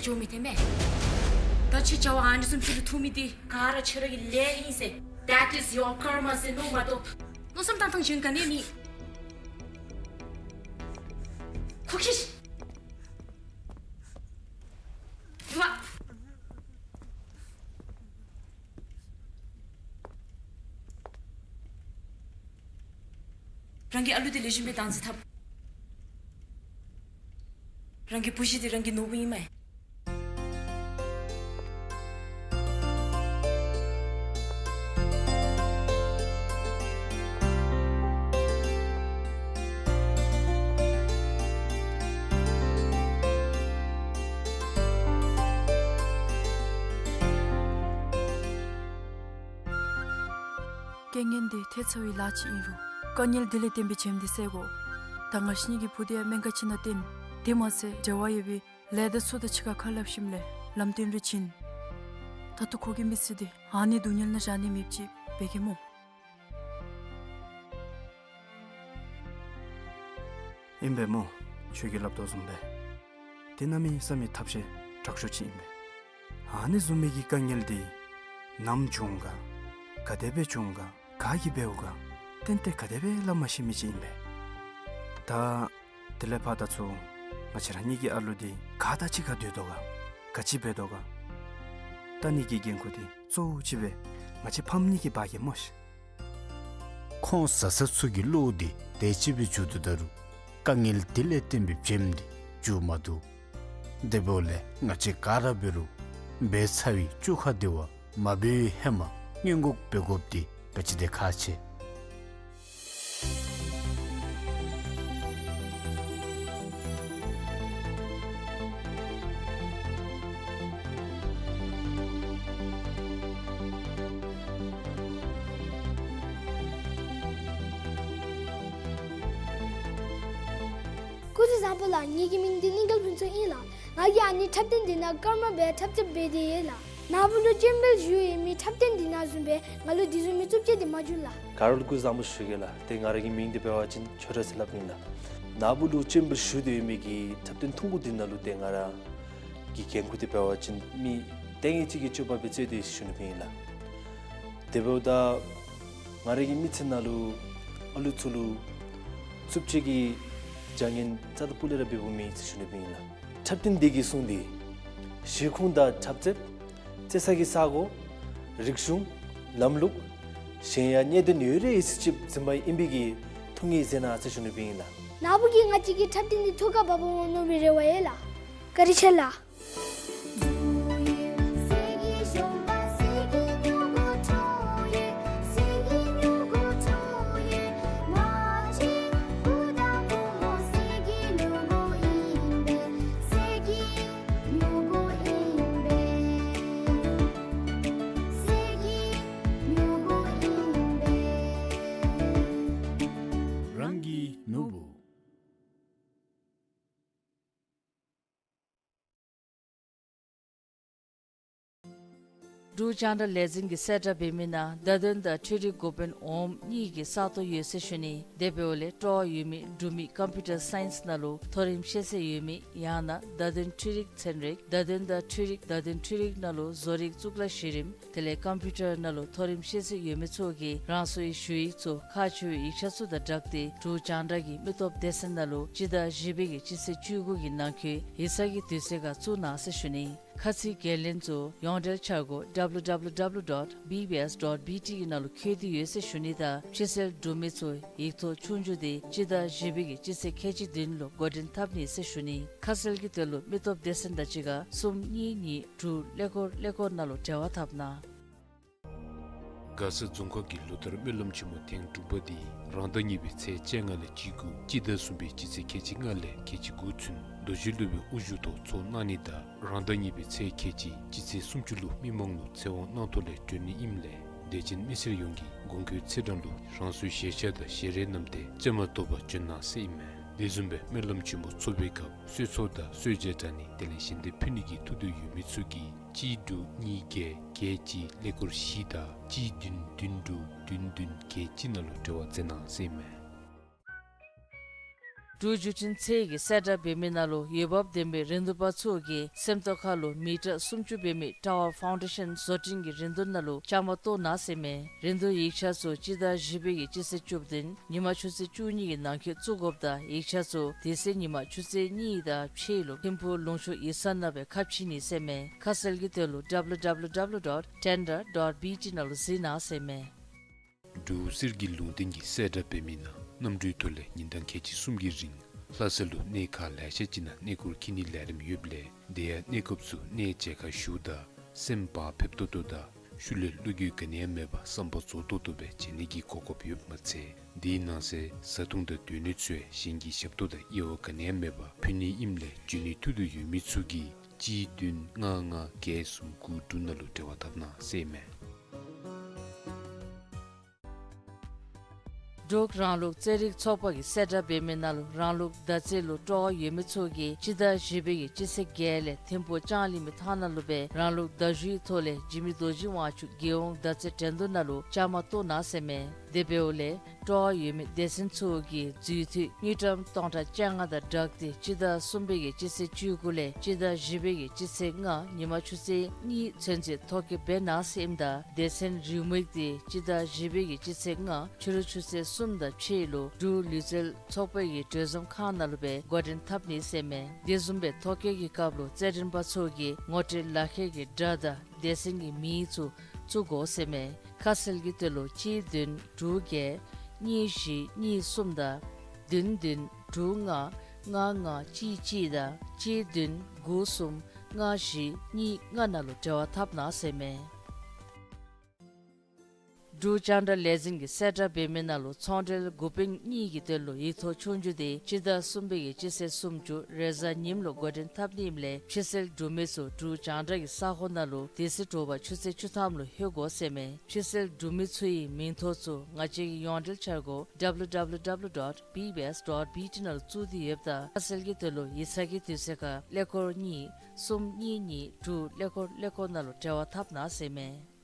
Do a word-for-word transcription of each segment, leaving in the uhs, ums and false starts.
འགྱོ་མི་འཐད་མས། ད་ཁྱོད་བྱ་བ་ཨ་ནི་བཟུམ་ཅིག་ལུ་ཐུག་མི་འདི་ག་ར་ཁྱོད་ར་གི་ལས་ཨིན་ཟེར། That is your karma ཟེར་མནོ་མ་གཏོགས། མནོ་བསམ་བཏང་ཐངས་གཞན་ག་ནི་མེད། ཁོ་ཁྱོད། ཡུ་བ། རང་གི་ཨ་ལུ་འདི་ལེགས་ཤོམ་སྦེ་བདག་འཛིན་འཐབ། རང་གི་བུ་གཞི་འདི་རང་གི་ནོར་བུ་ཨིན་མས། རྐྱེན་ངན་འདི་ཐེབས་ཚར་བའི་ལཱ་ཅིག་ཨིན་རུང་དཀའ་ངལ་འདི་ལས་བརྟེན་པའི་བྱེམ་འདི་སེལ་དགོ། ད་ང་བཅས་གཉིས་ཀྱི་བུ་འདི་ཡང་སྨན་ཁང་ཅིག་ནང་བསྟེན། དེ་མ་ཚད་འབྲེལ་བ་ཡོད་པའི་ལས་སྡེ་ཚུ་དང་གཅིག་ཁར་ཁ་སླབ་ཞིནམ་ལས་ལམ་སྟོན་རེ་བྱིན། ད་ལྟོ་ཁོ་གི་མི་ཚེ་འདི་ཨ་ནི་སྡུག་བསྔལ་ནང་བཞག་ནི་མེདཔ་ཅིག་འབད་གེ་སྨོ། ཨིན་པས་སྨོ། ཁྱོད་ཀྱིས་སླབ་དོ་བཟུམ་སྦེ་དེ་གནམ་མེད་ས་མེད་ཐབས་ཤེས་དྲག་ཤོས་ཅིག་ཨིན་པས། ཨ་ནི་བཟུམ་མའི་གི་དཀའ་ངལ་འདི་ནམ་བྱུང་ག་ག་དེ་སྦེ་བྱུང་ག་ག་གིས་འབདཝ་ག་ཏན་ཏན་ག་དེ་སྦེ་སླབ་མ་ཤེས་མི་ཅིག་ཨིན་པས། ད་དེ་ལས་ཕར་ད་ཚུར་ང་བཅས་ར་གཉིས་ཀྱི་ཨ་ལུ་འདི་ག་དང་གཅིག་ཁར་སྡོད་དོ་ག་ག་ཅི་འབད་དོ་ག་ལྟ་ནི་གི་འགན་ཁུར་འདི་གཙོ་བོ་ཅིག་སྦེ་ང་བཅས་ཕམ་གཉིས་ཀྱིས་འབག་གེ་སྨོ་ཤིག། ཁོང་བཟའ་ཚང་ཚུ་གི་བློ་འདི་དེ་ཅིག་སྦེ་འགྱོ་དོ་ད་རུང་དཀའ་ངལ་དེ་ལས་བརྟེན་པའི་བྱེམ་འདི་འགྱོ་མ་བཏུབ། དེ་འབདཝ་ལས་ང་བཅས་ག་ར་འབད་རུང་འབད་ཚར་བའི་བཅོ་ཁ་འདི་བ་མ་འབད་བའི་ཧེ་མ་སྔོན་འགོག་འབད་དགོཔ་འདི་ག་ཅི་དེ་ཁག་ཆེ། སྐུ་གཟུགས་བཟང་པོ་ལགས། ངེ་གི་མིང་འདི་གླིང་དཀར་ཕུན་ཚོགས་ཨིན་ལགས། ང་གིས་ཨ་ནི་འཁྲབ་སྟོན་འདི་ནང་ཀརྨ་སྦེ་འཁྲབ་རྩེདཔ་འབད་དེ་ཡོད་ལགས། ནཱ་བུ་ལུ་སྤྱན་འབུལ་ཞུ་ཡོད་མི་འཁྲབ་སྟོན་འདི་ནང་བཟུམ་སྦེ་ང་ལུ་དེ་བཟུམ་མའི་རྩུབ་སྤྱོད་འདི་མ་བྱུང་ལགས། ག་ར་ལུ་སྐུ་གཟུགས་བཟང་པོ་ཞུ་གེ་ལགས། ཏེ་ང་ར་གི་མིང་འདི་འབད་བ་ཅིན་ཆོས་གྲགས་ཟེར་སླབ་ཨིན་ལགས། ནཱ་བུ་ལུ་སྤྱན་འབུལ་ཞུ་སྡོད་མི་གི་འཁྲབ་སྟོན་ཐུང་ཀུ་འདི་ནང་ལུ་ཏེ་ང་ར་གི་འགན་ཁུར་འདི་འབད་བ་ཅིན་མི་ལྟས་ངན་ཅིག་གི་སྤྱོད་པ་སྦེ་རྩོད་དེ་ཡོད་ཟེར་ཞུ་ནི་སྦེ་ཨིན་ལགས། དེ་འབདཝ་ད་ང་ར་གི་མི་ཚེ་ནང་ལུ་ཨ་ལུ་ཚུ་ལུ་རྩུབ་སྤྱོད་ཀྱི་བྱ་ངན་རྩ་དང་སྤུ་ལས་ར་འབདཝ་མེད་ཟེར་ཞུ་ནི་སྦེ་ཨིན་ལགས། འཁྲབ་སྟོན་འདི་གིས་གསུངས་ཏེ་གཞིས་ཁོངས་དང་འཁྲབ་རྩེདཔ་རྩེ་ས་གི་ས་གོ་རིག་གཞུང་ལམ་ལུགས་གཞན་ཡང་གནད་དོན་ཡོད་རིགས་ཡོད་ཚད་ཅིག་འཛིན་པ་ཨིན་པའི་གི་ཐུགས་ངེས་མཛད་གནང་ཟེར་ཞུ་ནི་སྦེ་ཨིན་ལགས། ནཱ་བུ་གིས་ང་བཅས་ཀྱི་འཁྲབ་སྟོན་འདི་ཐུགས་ཁར་བབ་འོང་མནོ་བའི་རེ་བ་ཡོད་ལགས། བཀའ་དྲིན་ཆེ་ལགས། རང་གི་ནོར་བུ། འབྲུག་རྒྱང་བསྒྲགས་ལས་འཛིན་གྱིས་གསལ་བསྒྲགས་འབད་མི་ནང་བརྡ་དོན་དང་འཕྲུལ་རིག་འགོ་དཔོན་འོགམ་གཉིས་ཀྱི་ས་སྟོང་ཡོད་ཟེར་ཞུ་ནི། དེ་འབདཝ་ལས་སྤྲོ་བ་ཡོད་མི་འབྲུག་མི་ཀམ་པིའུ་ཊར་སའིནསི་ནང་ལུ་མཐོ་རིམ་ཤེས་ཚད་ཡོད་མི་ཡང་ན་བརྡ་དོན་འཕྲུལ་རིག་ཚན་རིག་བརྡ་དོན་དང་འཕྲུལ་རིག་བརྡ་དོན་འཕྲུལ་རིག་ནང་ལུ་བཟོ་རིག་གཙུག་ལག་གཞི་རིམ་དེ་ལས་ཀམ་པིའུ་ཊར་ནང་ལུ་མཐོ་རིམ་ཤེས་ཚད་ཡོད་མི་ཚུ་གིས་རང་སོའི་ཞུ་ཡིག་ཚུ་ཁག་ཆེ་བའི་ཡིག་ཆ་ཚུ་དང་སྦྲགས་ཏེ་འབྲུག་རྒྱང་བསྒྲགས་ཀྱི་མི་སྟོབས་སྡེ་ཚན་ནང་ལུ་སྤྱི་ཟླ་བཞི་པའི་གི་སྤྱི་ཚེས་བཅུ་དགུ་གི་ནང་འཁོད་ཡིག་ཚང་གི་དུས་ཚོད་ཁར་བཙུགས་གནང་ཟེར་ཞུ་ནི། ཁ་ཚིག་འགན་ལེན་ཚུ་ཡོངས་འབྲེལ་འཆར་སྒོ་W W W dot B B S dot B T གི་ནང་ལུ་འཁོད་དེ་ཡོད་ཟེར་ཞུ་ནི་དང་ཕྱི་སེལ་འབྲུག་མི་ཚུ་ཡིག་ཐོག་ཆོས་རྒྱུགས་འདི་སྤྱི་ཟླ་བཞི་པའི་གི་སྤྱི་ཚེས་ཁལ་གཅིག་བདུན་ལུ་འགོ་འདྲེན་འཐབ་ནི་ཟེར་ཞུ་ནི། ཁ་གསལ་གྱི་དོན་ལུ་མི་སྟོབས་སྡེ་ཚན་དང་གཅིག་ཁར་གསུམ་གཉིས་གཉིས་དྲུག་ཀླད་ཀོར་ཀླད་ཀོར་ནང་ལུ་འབྲེལ་བ་འཐབ་གནང་། མགར་ས་རྫོང་ཁག་གི་ལོ་བསྟར་སྨོན་ལམ་ཆེན་མོ་ཐེངས་དྲུག་པ་འདི་རང་ཟླ་གཉིས་པའི་ཚེས་བཅོ་ལྔ་ལས་བཅུ་དགུ་སྤྱི་ཟླ་གསུམ་པའི་སྤྱི་ཚེས་ཁལ་གཅིག་ལྔ་ལས་ཁལ་གཅིག་དགུ་ཚུན་རྡོ་རྗེ་སློབ་དཔོན་དབུ་བཞུགས་ཐོག་ཚོགས་གནང་ནི་དང་རང་ཟླ་གཉིས་པའི་ཚེས་ཁལ་གཅིག་སྤྱི་ཚེས་སུམ་ཅུ་ལུ་མི་མང་ལུ་ཚེ་དབང་གནང་ཐོག་ལས་གྲོལ་ནི་ཨིནམ་ལས་དད་ཅན་མི་སེར་ཡོངས་ཀྱིས་གོང་འཁོད་ཚེས་གྲངས་ལུ་རང་སོའི་ཞལ་ཆས་དང་ཞལ་རས་བསྣམས་ཏེ་བཅའ་མར་གཏོགས་པར་བྱོན་གནང་ཟེར་ཨིན་མས། དེ་བཟུམ་སྦེ་སྨོན་ལམ་ཆེན་མོ་ཚོགས་པའི་སྐབས་གསོལ་ཚོགས་དང་གསོལ་ཇ་དྲང་ནི་དེ་ལས་ཞལ་འདེབས་ཕུལ་ནི་གི་ཐུགས་འདོད་ཡོད་མི་ཚུ་གིས་གཅིག་དྲུག་གཉིས་བརྒྱད་བརྒྱད་གཅིག་ཀླད་ཀོར་བཞི་དང་གཅིག་བདུན་བདུན་དྲུག་བདུན་བདུན་བརྒྱད་གཅིག་ནང་ལུ་འབྲེལ་བ་མཛད་གནང་ཟེར་ཨིན་མས། འབྲུག་བརྒྱུད་འཕྲིན་ཚད་ཀྱི་གསལ་བསྒྲགས་འབད་མི་ནང་ལུ་འོས་འབབ་ལྡན་པའི་རིན་བསྡུར་པ་ཚུ་གིས་སེམས་རྟོགས་ཁ་ལུ་མི་ཊར་སུམ་ཅུ་འབད་མི་ཊ་ཝར་ཕའུན་ཌེ་ཤཱན་བཟོ་སྐྲུན་གྱི་རིན་བསྡུར་ནང་ལུ་བཅའ་མར་གཏོགས་གནང་ཟེར་མས། རིན་བསྡུར་ཡིག་ཆ་ཚུ་སྤྱི་ཟླ་བཞི་པའི་གི་སྤྱི་ཚེས་བཅུ་བདུན་ཉིན་མ་ཆུ་ཚོད་བཅུ་གཉིས་ཀྱི་ནང་འཁོད་བཙུགས་དགོཔ་དང་ཡིག་ཆ་ཚུ་དེ་ཚེ་ཉིན་མ་ཆུ་ཚོད་གཉིས་དང་ཕྱེད་ལུ་ཐིམ་ཕུག་ལུང་ཕྱོགས་ཡིག་ཚང་ནང་སྦེ་ཁ་ཕྱེ་ནི་ཟེར་མས། ཁ་གསལ་གྱི་དོན་ལུ་W W W dot tender dot B T ནང་ལུ་གཟིགས་གནང་ཟེར་མས། འབྲུག་གསེར་གྱི་ལུང་བསྟན་གྱི་གསལ་བསྒྲགས་འབད་མི་ནང་གནམ་གྲུའི་ཐོག་ལས་ཉིན་གྲངས་ཁལ་གཅིག་གསུམ་གྱི་རིང་ལྷ་ས་ལུ་གནས་ཁག་ལེ་ཤ་ཅིག་ནང་གནས་སྐོར་འཁྱིད་ནིའི་ལས་རིམ་ཡོདཔ་ལས་དེ་ཡང་གནས་སྐབས་སུ་གནས་མཇལ་ཁ་ཞུཝ་ད་སེམས་བག་ཕེབས་ཏོག་ཏོ་དང་ཤུལ་ལས་བློ་འགྱོད་ག་ནི་ཡང་མེད་པར་བསམ་པ་རྫོགས་ཏོག་ཏོ་སྦེ་མཇལ་ནི་གི་གོ་སྐབས་ཡོདཔ་མ་ཚད་དེའི་ནང་གསེས་བཟའ་འཐུང་དང་སྡོད་གནས་ཚུ་ཡང་གཞན་གྱི་ཞབས་ཏོག་དང་དབྱེ་བ་ག་ནི་ཡང་མེད་པར་ཕུལ་ནི་ཨིནམ་ལས་འབྱོན་ནིའི་ཐུགས་འདོད་ཡོད་མི་ཚུ་གིས་གཅིག་བདུན་ལྔ་ལྔ་བརྒྱད་གསུམ་དགུ་དྲུག་ནང་ལུ་འབྲེལ་བ་འཐབ་གནང་ཟེར་མས། འབྲུག་རང་ལུགས་རྩེད་རིགས་ཚོགས་པ་གི་གསལ་བསྒྲགས་འབད་མི་ནང་ལུ་རང་ལུགས་མདའ་རྩེད་ལུ་སྤྲོ་བ་ཡོད་མི་ཚུ་གིས་སྤྱི་ཟླ་བཞི་པའི་གི་སྤྱི་ཚེས་བརྒྱད་ལས་ཐིམ་ཕུག་ལྕང་གླིང་མི་ཐང་ནང་ལུ་སྦེ་རང་ལུགས་མདའ་གཞུའི་ཐོག་ལས་འཇིགས་མེད་རྡོ་རྗེ་དབང་ཕྱུག་རྒྱལ་ཡོངས་མདའ་རྩེད་འགྲན་བསྡུར་ནང་ལུ་བཅའ་མར་གཏོགས་གནང་ཟེར་མས། དེ་འབདཝ་ལས་སྤྲོ་བ་ཡོད་མི་སྡེ་ཚན་ཚུ་གིས་འཛུལ་འཐུས་དངུལ་ཀྲམ་སྟོང་ཕྲག་བཅོ་ལྔ་དང་སྦྲགས་ཏེ་སྤྱི་ཟླ་གསུམ་པའི་གི་སྤྱི་ཚེས་བཅུ་དགུ་ལས་སྤྱི་ཟླ་བཞི་པའི་གི་སྤྱི་ཚེས་ལྔ་ཉིན་མ་ཆུ་ཚོད་གཉིས་ཚུན་ཚོད་ཐོ་བཀོད་འབད་གནང་ཟེར་ཨིནམ་ད་སྡེ་ཚན་རེའུ་མིག་དེ་སྤྱི་ཟླ་བཞི་པའི་གི་སྤྱི་ཚེས་ལྔ་ཕྱི་རུ་ཆུ་ཚོད་གསུམ་དང་ཕྱེད་ལུ་འབྲུག་ལུས་རྩལ་ཚོགས་པའི་གི་གྲོས་འཛོམས་ཁང་ནང་ལུ་སྦེ་འགོ་འདྲེན་འཐབ་ནི་ཟེར་མས། དེ་བཟུམ་སྦེ་ཐོ་བཀོད་ཀྱི་སྐབས་ལུ་རྩེད་འགྲན་པ་ཚུ་གིས་ངོ་སྤྲོད་ལག་ཁྱེར་གྱི་སྒྲ་དང་སྡེ་ཚན་གྱི་མིང་ཚུ་བཙུགས་དགོ་ཟེར་མས། ཁ་གསལ་གྱི་དོན་ལུ་གཅིག་བདུན་དྲུག་བརྒྱད་གཉིས་བཞི་གཉིས་གསུམ་དང་བདུན་བདུན་དྲུག་ལྔ་ལྔ་ལྔ་གཅིག་གཅིག་དང་གཅིག་བདུན་དགུ་གསུམ་ལྔ་བཞི་གཉིས་ལྔ་ནང་ལུ་འབྲེལ་བ་འཐབ་གནང་ཟེར་མས། འབྲུག་རྒྱང་བསྒྲགས་ལས་འཛིན་གྱི་གསལ་བསྒྲགས་འབད་མི་ནང་ལུ་ཚོང་འབྲེལ་འགོ་དཔོན་གཉིས་ཀྱི་དོན་ལུ་ཡིག་ཐོག་ཆོས་རྒྱུགས་དེ་སྤྱི་ཟླ་གསུམ་པའི་གི་སྤྱི་ཚེས་སུམ་ཅུ་རེས་གཟའ་ཉིམ་ལུ་འགོ་འདྲེན་འཐབ་ནི་ཨིནམ་ལས་ཕྱི་སེལ་འབྲུག་མི་ཚུ་འབྲུག་རྒྱང་བསྒྲགས་ཀྱི་ས་ཁོངས་ནང་ལུ་དེ་ཚེ་དྲོ་པ་ཆུ་ཚོད་བཅུ་ཐམ་ལུ་ལྷོད་དགོ་ཟེར་མས། ཕྱི་སེལ་འབྲུག་མི་ཚུ་ཡི་མིང་ཐོ་ཚུ་ང་བཅས་ཀྱི་ཡོངས་འབྲེལ་འཆར་སྒོ་W W W dot B B S dot B T ནང་ལུ་བཙུགས་ཏེ་ཡོདཔ་ད་ཁ་གསལ་གྱི་དོན་ལུ་ཡིག་ཚང་གི་དུས་ཚོད་ཁར་ཀླད་ཀོར་གཉིས་གསུམ་གཉིས་གཉིས་དྲུག་ཀླད་ཀོར་ཀླད་ཀོར་ནང་ལུ་འབྲེལ་བ་འཐབ་གནང་ཟེར་མས།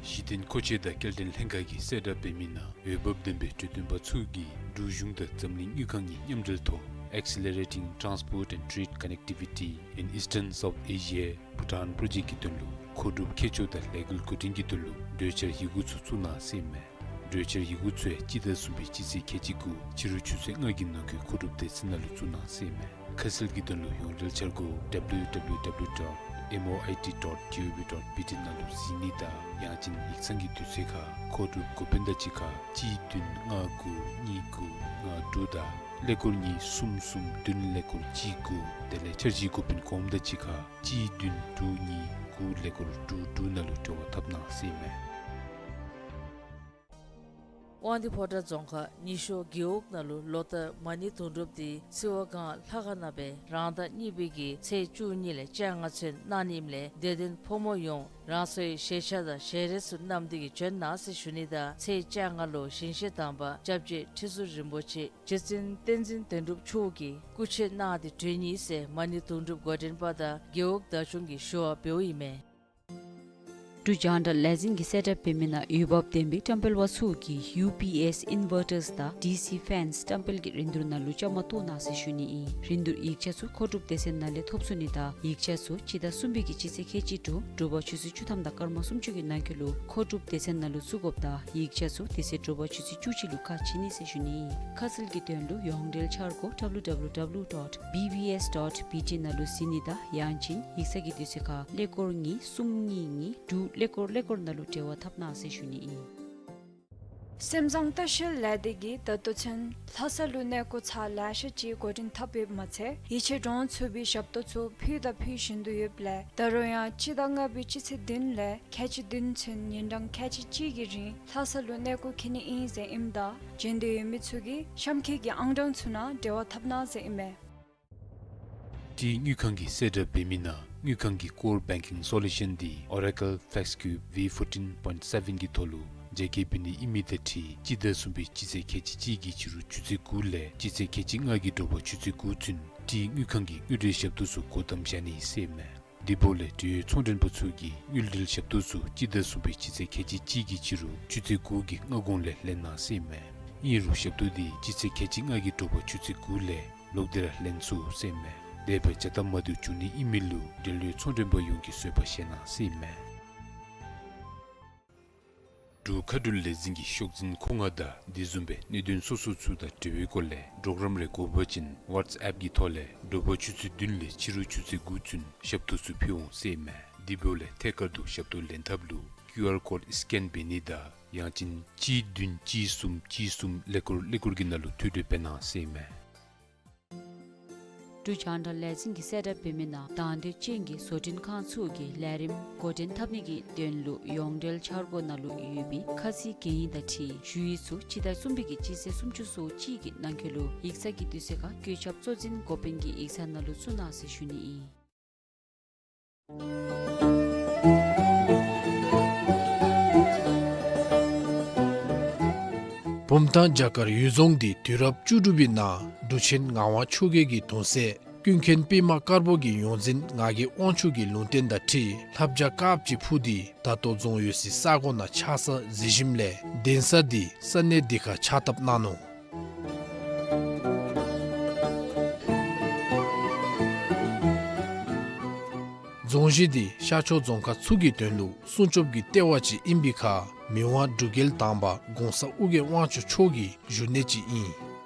གཞི་རྟེན་མཁོ་ཆས་དང་སྐྱེལ་འདྲེན་ལྷན་ཁག་གི་གསལ་བསྒྲགས་འབད་མི་ནང་འོས་འབབ་ལྡན་པའི་གྲོས་སྟོན་པ་ཚུ་གིས་འབྲུག་གཞུང་དང་འཛམ་གླིང་དངུལ་ཁང་གི་མཉམ་འབྲེལ་ཐོག་Accelerating Transport and Trade Connectivity in Eastern South Asia Bhutan Project གི་དོན་ལུ་མཁོ་སྒྲུབ་མཁས་མཆོག་དང་ལས་འགུལ་འགོ་འདྲེན་གྱི་དོན་ལུ་གྲོས་འཆར་ཡི་གུ་ཚུ་བཙུགས་གནང་ཟེར་མས། གྲོས་འཆར་ཡི་གུ་ཚུ་ཡང་སྤྱི་ཟླ་གསུམ་པའི་སྤྱི་ཚེས་ཁལ་གཅིག་དགུ་ཕྱི་རུ་ཆུ་ཚོད་ལྔ་གི་ནང་འཁོད་མཁོ་སྒྲུབ་སྡེ་ཚན་ནང་ལུ་བཙུགས་གནང་ཟེར་མས། ཁ་གསལ་གྱི་དོན་ལུ་ཡོངས་འབྲེལ་འཆར་སྒོ་W W W dot M O I T dot G O V dot B T ནང་ལུ་གཟིགས་ནི་དང་ཡང་ཅིན་ཡིག་ཚང་གི་དུས་ཚོད་ཁར་མཁོ་སྒྲུབ་འགོ་དཔོན་དང་གཅིག་ཁར་གཅིག་བདུན་ལྔ་དགུ་གཉིས་དགུ་ལྔ་དྲུག་དང་ཀླད་ཀོར་གཉིས་གསུམ་གསུམ་བདུན་ཀླད་ཀོར་གཅིག་དགུ། དེ་ལས་འཆར་གཞི་འགོ་དཔོན་གོངམ་དང་གཅིག་ཁར་གཅིག་བདུན་དྲུག་གཉིས་དགུ་ཀླད་ཀོར་དྲུག་དྲུག་ནང་ལུ་འབྲེལ་བ་འཐབ་གནང་ཟེར་མས། དབང་འདུས་ཕོ་བྲང་རྫོང་ཁག་ཉི་ཤོར་རྒེད་འོག་ནང་ལུ་ལོ་ལྟར་མ་ཎི་དུང་སྒྲུབ་དེ་སིལ་བ་སྒང་ལྷ་ཁང་ནང་སྦེ་རང་ཟླ་གཉིས་པའི་གི་ཚེས་བཅུ་གཉིས་ལས་བཅོ་ལྔ་ཚུན་གནང་ནི་ཨིནམ་ལས་དད་ལྡན་ཕོ་མོ་ཡོངས་རང་སོའི་ཞལ་ཆས་དང་ཞལ་རས་ཚུ་བསྣམས་ཏེ་གིས་བྱོན་གནང་ཟེར་ཞུ་ནི་དང་ཚེས་བཅོ་ལྔ་ལུ་ཞིང་གཤེགས་དམ་པ་སྐྱབས་རྗེ་ཁྲི་ཟུར་རིན་པོ་ཆེ་རྗེ་བཙུན་བསྟན་འཛིན་དོན་གྲུབ་མཆོག་གིས་སྐུ་མཆོད་གནང་སྟེ་གྲོལ་ནི་ཟེར་མ་ཎི་དུང་སྒྲུབ་འགོ་འདྲེན་པ་དང་རྒེད་འོག་བདག་སྐྱོང་གིས་ཞུ་བ་འབདཝ་ཨིན་མས། འབྲུག་རྒྱང་བསྒྲགས་ལས་འཛིན་གྱི་གསལ་བསྒྲགས་འབད་མི་ནང་འོས་འབབ་ལྡན་པའི་བཀྲམ་སྤེལ་པ་ཚུ་གིས་ཡུ་པི་ཨེསི་ཨིན་ཝར་ཊརསི་དང་ཌི་སི་ཕེནསི་བཀྲམ་སྤེལ་གྱི་རིན་བསྡུར་ནང་ལུ་བཅའ་མར་གཏོགས་གནང་ཟེར་ཞུ་ནི་ཨིན། རིན་བསྡུར་ཡིག་ཆ་ཚུ་མཁོ་སྒྲུབ་སྡེ་ཚན་ནང་ལས་ཐོབ་ཚུགས་ནི་དང་ཡིག་ཆ་ཚུ་སྤྱི་ཟླ་གསུམ་པའི་གི་སྤྱི་ཚེས་ཁལ་གཅིག་དྲུག་དྲོ་པ་ཆུ་ཚོད་བཅུ་ཐམ་དང་སྐར་མ་སུམ་ཅུ་གི་ནང་འཁོད་ལུ་མཁོ་སྒྲུབ་སྡེ་ཚན་ནང་ལུ་བཙུགས་དགོཔ་དང་ཡིག་ཆ་ཚུ་དེ་ཚེ་དྲོ་པ་ཆུ་ཚོད་བཅུ་གཅིག་ལུ་ཁ་ཕྱེ་ནི་ཟེར་ཞུ་ནི་ཨིན། ཁ་གསལ་གྱི་དོན་ལུ་ཡོངས་འབྲེལ་འཆར་སྒོ་W W W dot B B S dot B T ནང་ལུ་གཟིགས་ནི་དང་ཡང་ཅིན་ཡིག་ཚང་གི་དུས་ཚོད་ཁར་ཀླད་ཀོར་གཉིས་གསུམ་གཉིས་གཉིས་དྲུག་ཀླད་ཀོར་ཀླད་ཀོར་ནང་ལུ་འབྲེལ་བ་འཐབ་གནང་ཟེར་ཞུ་ནི་ཨིན། སེམས་བཟང་ལྟ་བཤལ་ལས་སྡེ་གིས་ད་ལྟོ་ཚུན་ལྷ་ས་ལུ་གནས་སྐོར་ཚར་ལེ་ཤ་ཅིག་འགོ་འདྲེན་འཐབ་ཡོདཔ་མ་ཚད་ཡིད་ཆེས་འདྲོངས་ཚུགས་པའི་ཞབས་ཏོག་ཚུ་ཕུལ་དང་ཕུལ་བཞིན་དུ་ཡོདཔ་ལས་ད་རུང་ཡང་སྤྱི་ཟླ་ལྔ་པའི་སྤྱི་ཚེས་བདུན་ལས་ཁལ་གཅིག་བདུན་ཚུན་ཉིན་གྲངས་ཁལ་གཅིག་གཅིག་གི་རིང་ལྷ་ས་ལུ་གནས་སྐོར་འཁྱིད་ནི་ཨིན་ཟེར་ཨིནམ་ད་འབྱོན་འདོད་ཡོད་མི་ཚུ་གིས་གཤམ་འཁོད་ཀྱི་ཨང་གྲངས་ཚུ་ནང་འབྲེལ་བ་འཐབ་གནང་ཟེར་ཨིན་མས། ཊི་དངུལ་ཁང་གི་གསལ་བསྒྲགས་འབད་མི་ནང་དངུལ་ཁང་གི་ཀོར་བེང་ཀིང་སོ་ལུ་ཤཱན་འདི་Oracle FlexCube V fourteen point seven གི་ཐོག་ལུ་རྒྱ་སྐྱེད་འབད་ནི་ཨིན་མི་དང་འཁྲིལ་སྤྱི་ཟླ་གསུམ་པའི་སྤྱི་ཚེས་ཁལ་གཅིག་གཅིག་གི་ཕྱི་རུ་ཆུ་ཚོད་དགུ་ལས་སྤྱི་ཚེས་ཁལ་གཅིག་ལྔ་གི་དྲོ་པ་ཆུ་ཚོད་དགུ་ཚུན་ཊི་དངུལ་ཁང་གི་དངུལ་འབྲེལ་ཞབས་ཏོག་ཚུ་སྒོ་བསྡམ་བཞག་ནི་ཟེར་མས། དེ་འབདཝ་ལས་འབྲེལ་ཡོད་ཚོང་མགྲོན་པ་ཚུ་གིས་དངུལ་འབྲེལ་ཞབས་ཏོག་ཚུ་སྤྱི་ཟླ་གསུམ་པའི་སྤྱི་ཚེས་ཁལ་གཅིག་གཅིག་གི་ཕྱི་རུ་ཆུ་ཚོད་དགུ་གི་སྔ་གོང་ལས་ལེན་གནང་ཟེར་མས། ཨིན་རུང་ཞབས་ཏོག་འདི་སྤྱི་ཚེས་ཁལ་གཅིག་ལྔ་གི་དྲོ་པ་ཆུ་ཚོད་དགུ་ལས་ལོག་སྟེ་ར་ལེན་ཚུགས་ཟེར་ཨིན་མས། དེ་སྦེ་བྱ་སྟབས་མ་བདེཝ་བྱུང་ནི་ཨིན་མི་ལུ་འབྲེལ་ཡོད་ཚོང་མགྲོན་པ་ཡོངས་ཀྱིས་བཟོད་པ་བཞེས་གནང་ཟེར་ཨིན་མས། འབྲུག་མཁའ་འགྲུལ་ལས་འཛིན་གྱི་ཤོག་འཛིན་ཁོ་ང་དང་དེ་བཟུམ་སྦེ་གནད་དོན་སོ་སོ་ཚུ་དང་འབྲེལ་བའི་སྐོར་ལས་གྲོགས་རམ་རེ་དགོ་པ་ཅིན་ཝཊས་ཨེབ་ཀྱི་ཐོག་ལས་དྲོ་པ་ཆུ་ཚོད་བདུན་ལས་ཕྱི་རུ་ཆུ་ཚོད་དགུ་ཚུན་ཞབས་ཏོག་ཚུ་ཕུལ་འོང་ཟེར་ཨིན་མས། དེ་འབདཝ་ལས་ཐད་ཀར་དུ་ཞབས་ཏོག་ལེན་ཐབས་ལུ་ཀིའུ་ཨར་ཀོཌ་སི་ཀེན་འབད་ནི་དང་ཡང་ཅིན་གཅིག་བདུན་གཅིག་གསུམ་གཅིག་གསུམ་ཀླད་ཀོར་ཀླད་ཀོར་གྱི་ནང་ལུ་ཐུགས་སྤྲོ་འབད་གནང་ཟེར་ཨིན་མས། འབྲུག་རྒྱང་བསྒྲགས་ལས་འཛིན་གྱིས་གསལ་བསྒྲགས་འབད་མི་ནང་དང་འདོད་ཅན་གྱི་བཟོ་སྐྲུན་ཁང་ཚུ་གིས་ལས་རིམ་འགོ་འདྲེན་འཐབ་ནི་གི་དོན་ལུ་ཡོངས་འབྲེལ་འཆར་སྒོ་ནང་ལུ་ཡོད་པའི་ཁ་ཚིག་གན་ཡིག་དང་འཁྲིལ་ཞུ་ཡིག་ཚུ་སྤྱི་ཟླ་གསུམ་པའི་གི་སྤྱི་ཚེས་སུམ་ཅུ་སོ་གཅིག་གི་ནང་འཁོད་ལུ་ཡིག་ཚང་གི་དུས་ཚོད་ཁར་བཀོད་ཁྱབ་གཙོ་འཛིན་འགོ་དཔོན་གྱི་ཡིག་ཚང་ནང་ལུ་བཙུགས་གནང་ཟེར་ཞུ་ནི་ཨིན། བུམ་ཐང་བྱ་དཀར་གཡུལ་རྫོང་འདི་དུས་རབས་བཅུ་དྲུག་པའི་ནང་འབྲུག་ཆེན་ངག་དབང་ཆོས་རྒྱལ་གྱི་གདུང་སྲས་ཀུན་མཁྱེན་པདྨ་དཀར་པོ་གི་ཡོངས་འཛིན་ངག་གི་དབང་ཕྱུག་གི་ལུང་བསྟན་དང་འཁྲིལ་ལྷ་བྱ་དཀརཔོ་ཅིག་འཕུར་ཏེ་ད་ལྟོ་རྫོང་ཡོད་སའི་ས་གོ་ནང་ཆགས་ས་གཟིགས་ཞིནམ་ལས་གདན་ས་འདི་ས་གནས་འདི་ཁར་ཕྱག་བཏབ་གནང་ནུག། རྫོང་གཞི་འདི་ཤར་ཕྱོགས་རྫོང་ཁག་ཚུ་གི་དོན་ལུ་སྲུང་སྐྱོབ་ཀྱི་ལྟེ་བ་ཅིག་ཨིན་པའི་ཁར་མི་དབང་འབྲུག་རྒྱལ་དང་པ་གོང་ས་ཨོ་རྒྱན་དབང་ཕྱུག་མཆོག་གི་བཞུགས་གནས་ཅིག་ཨིན།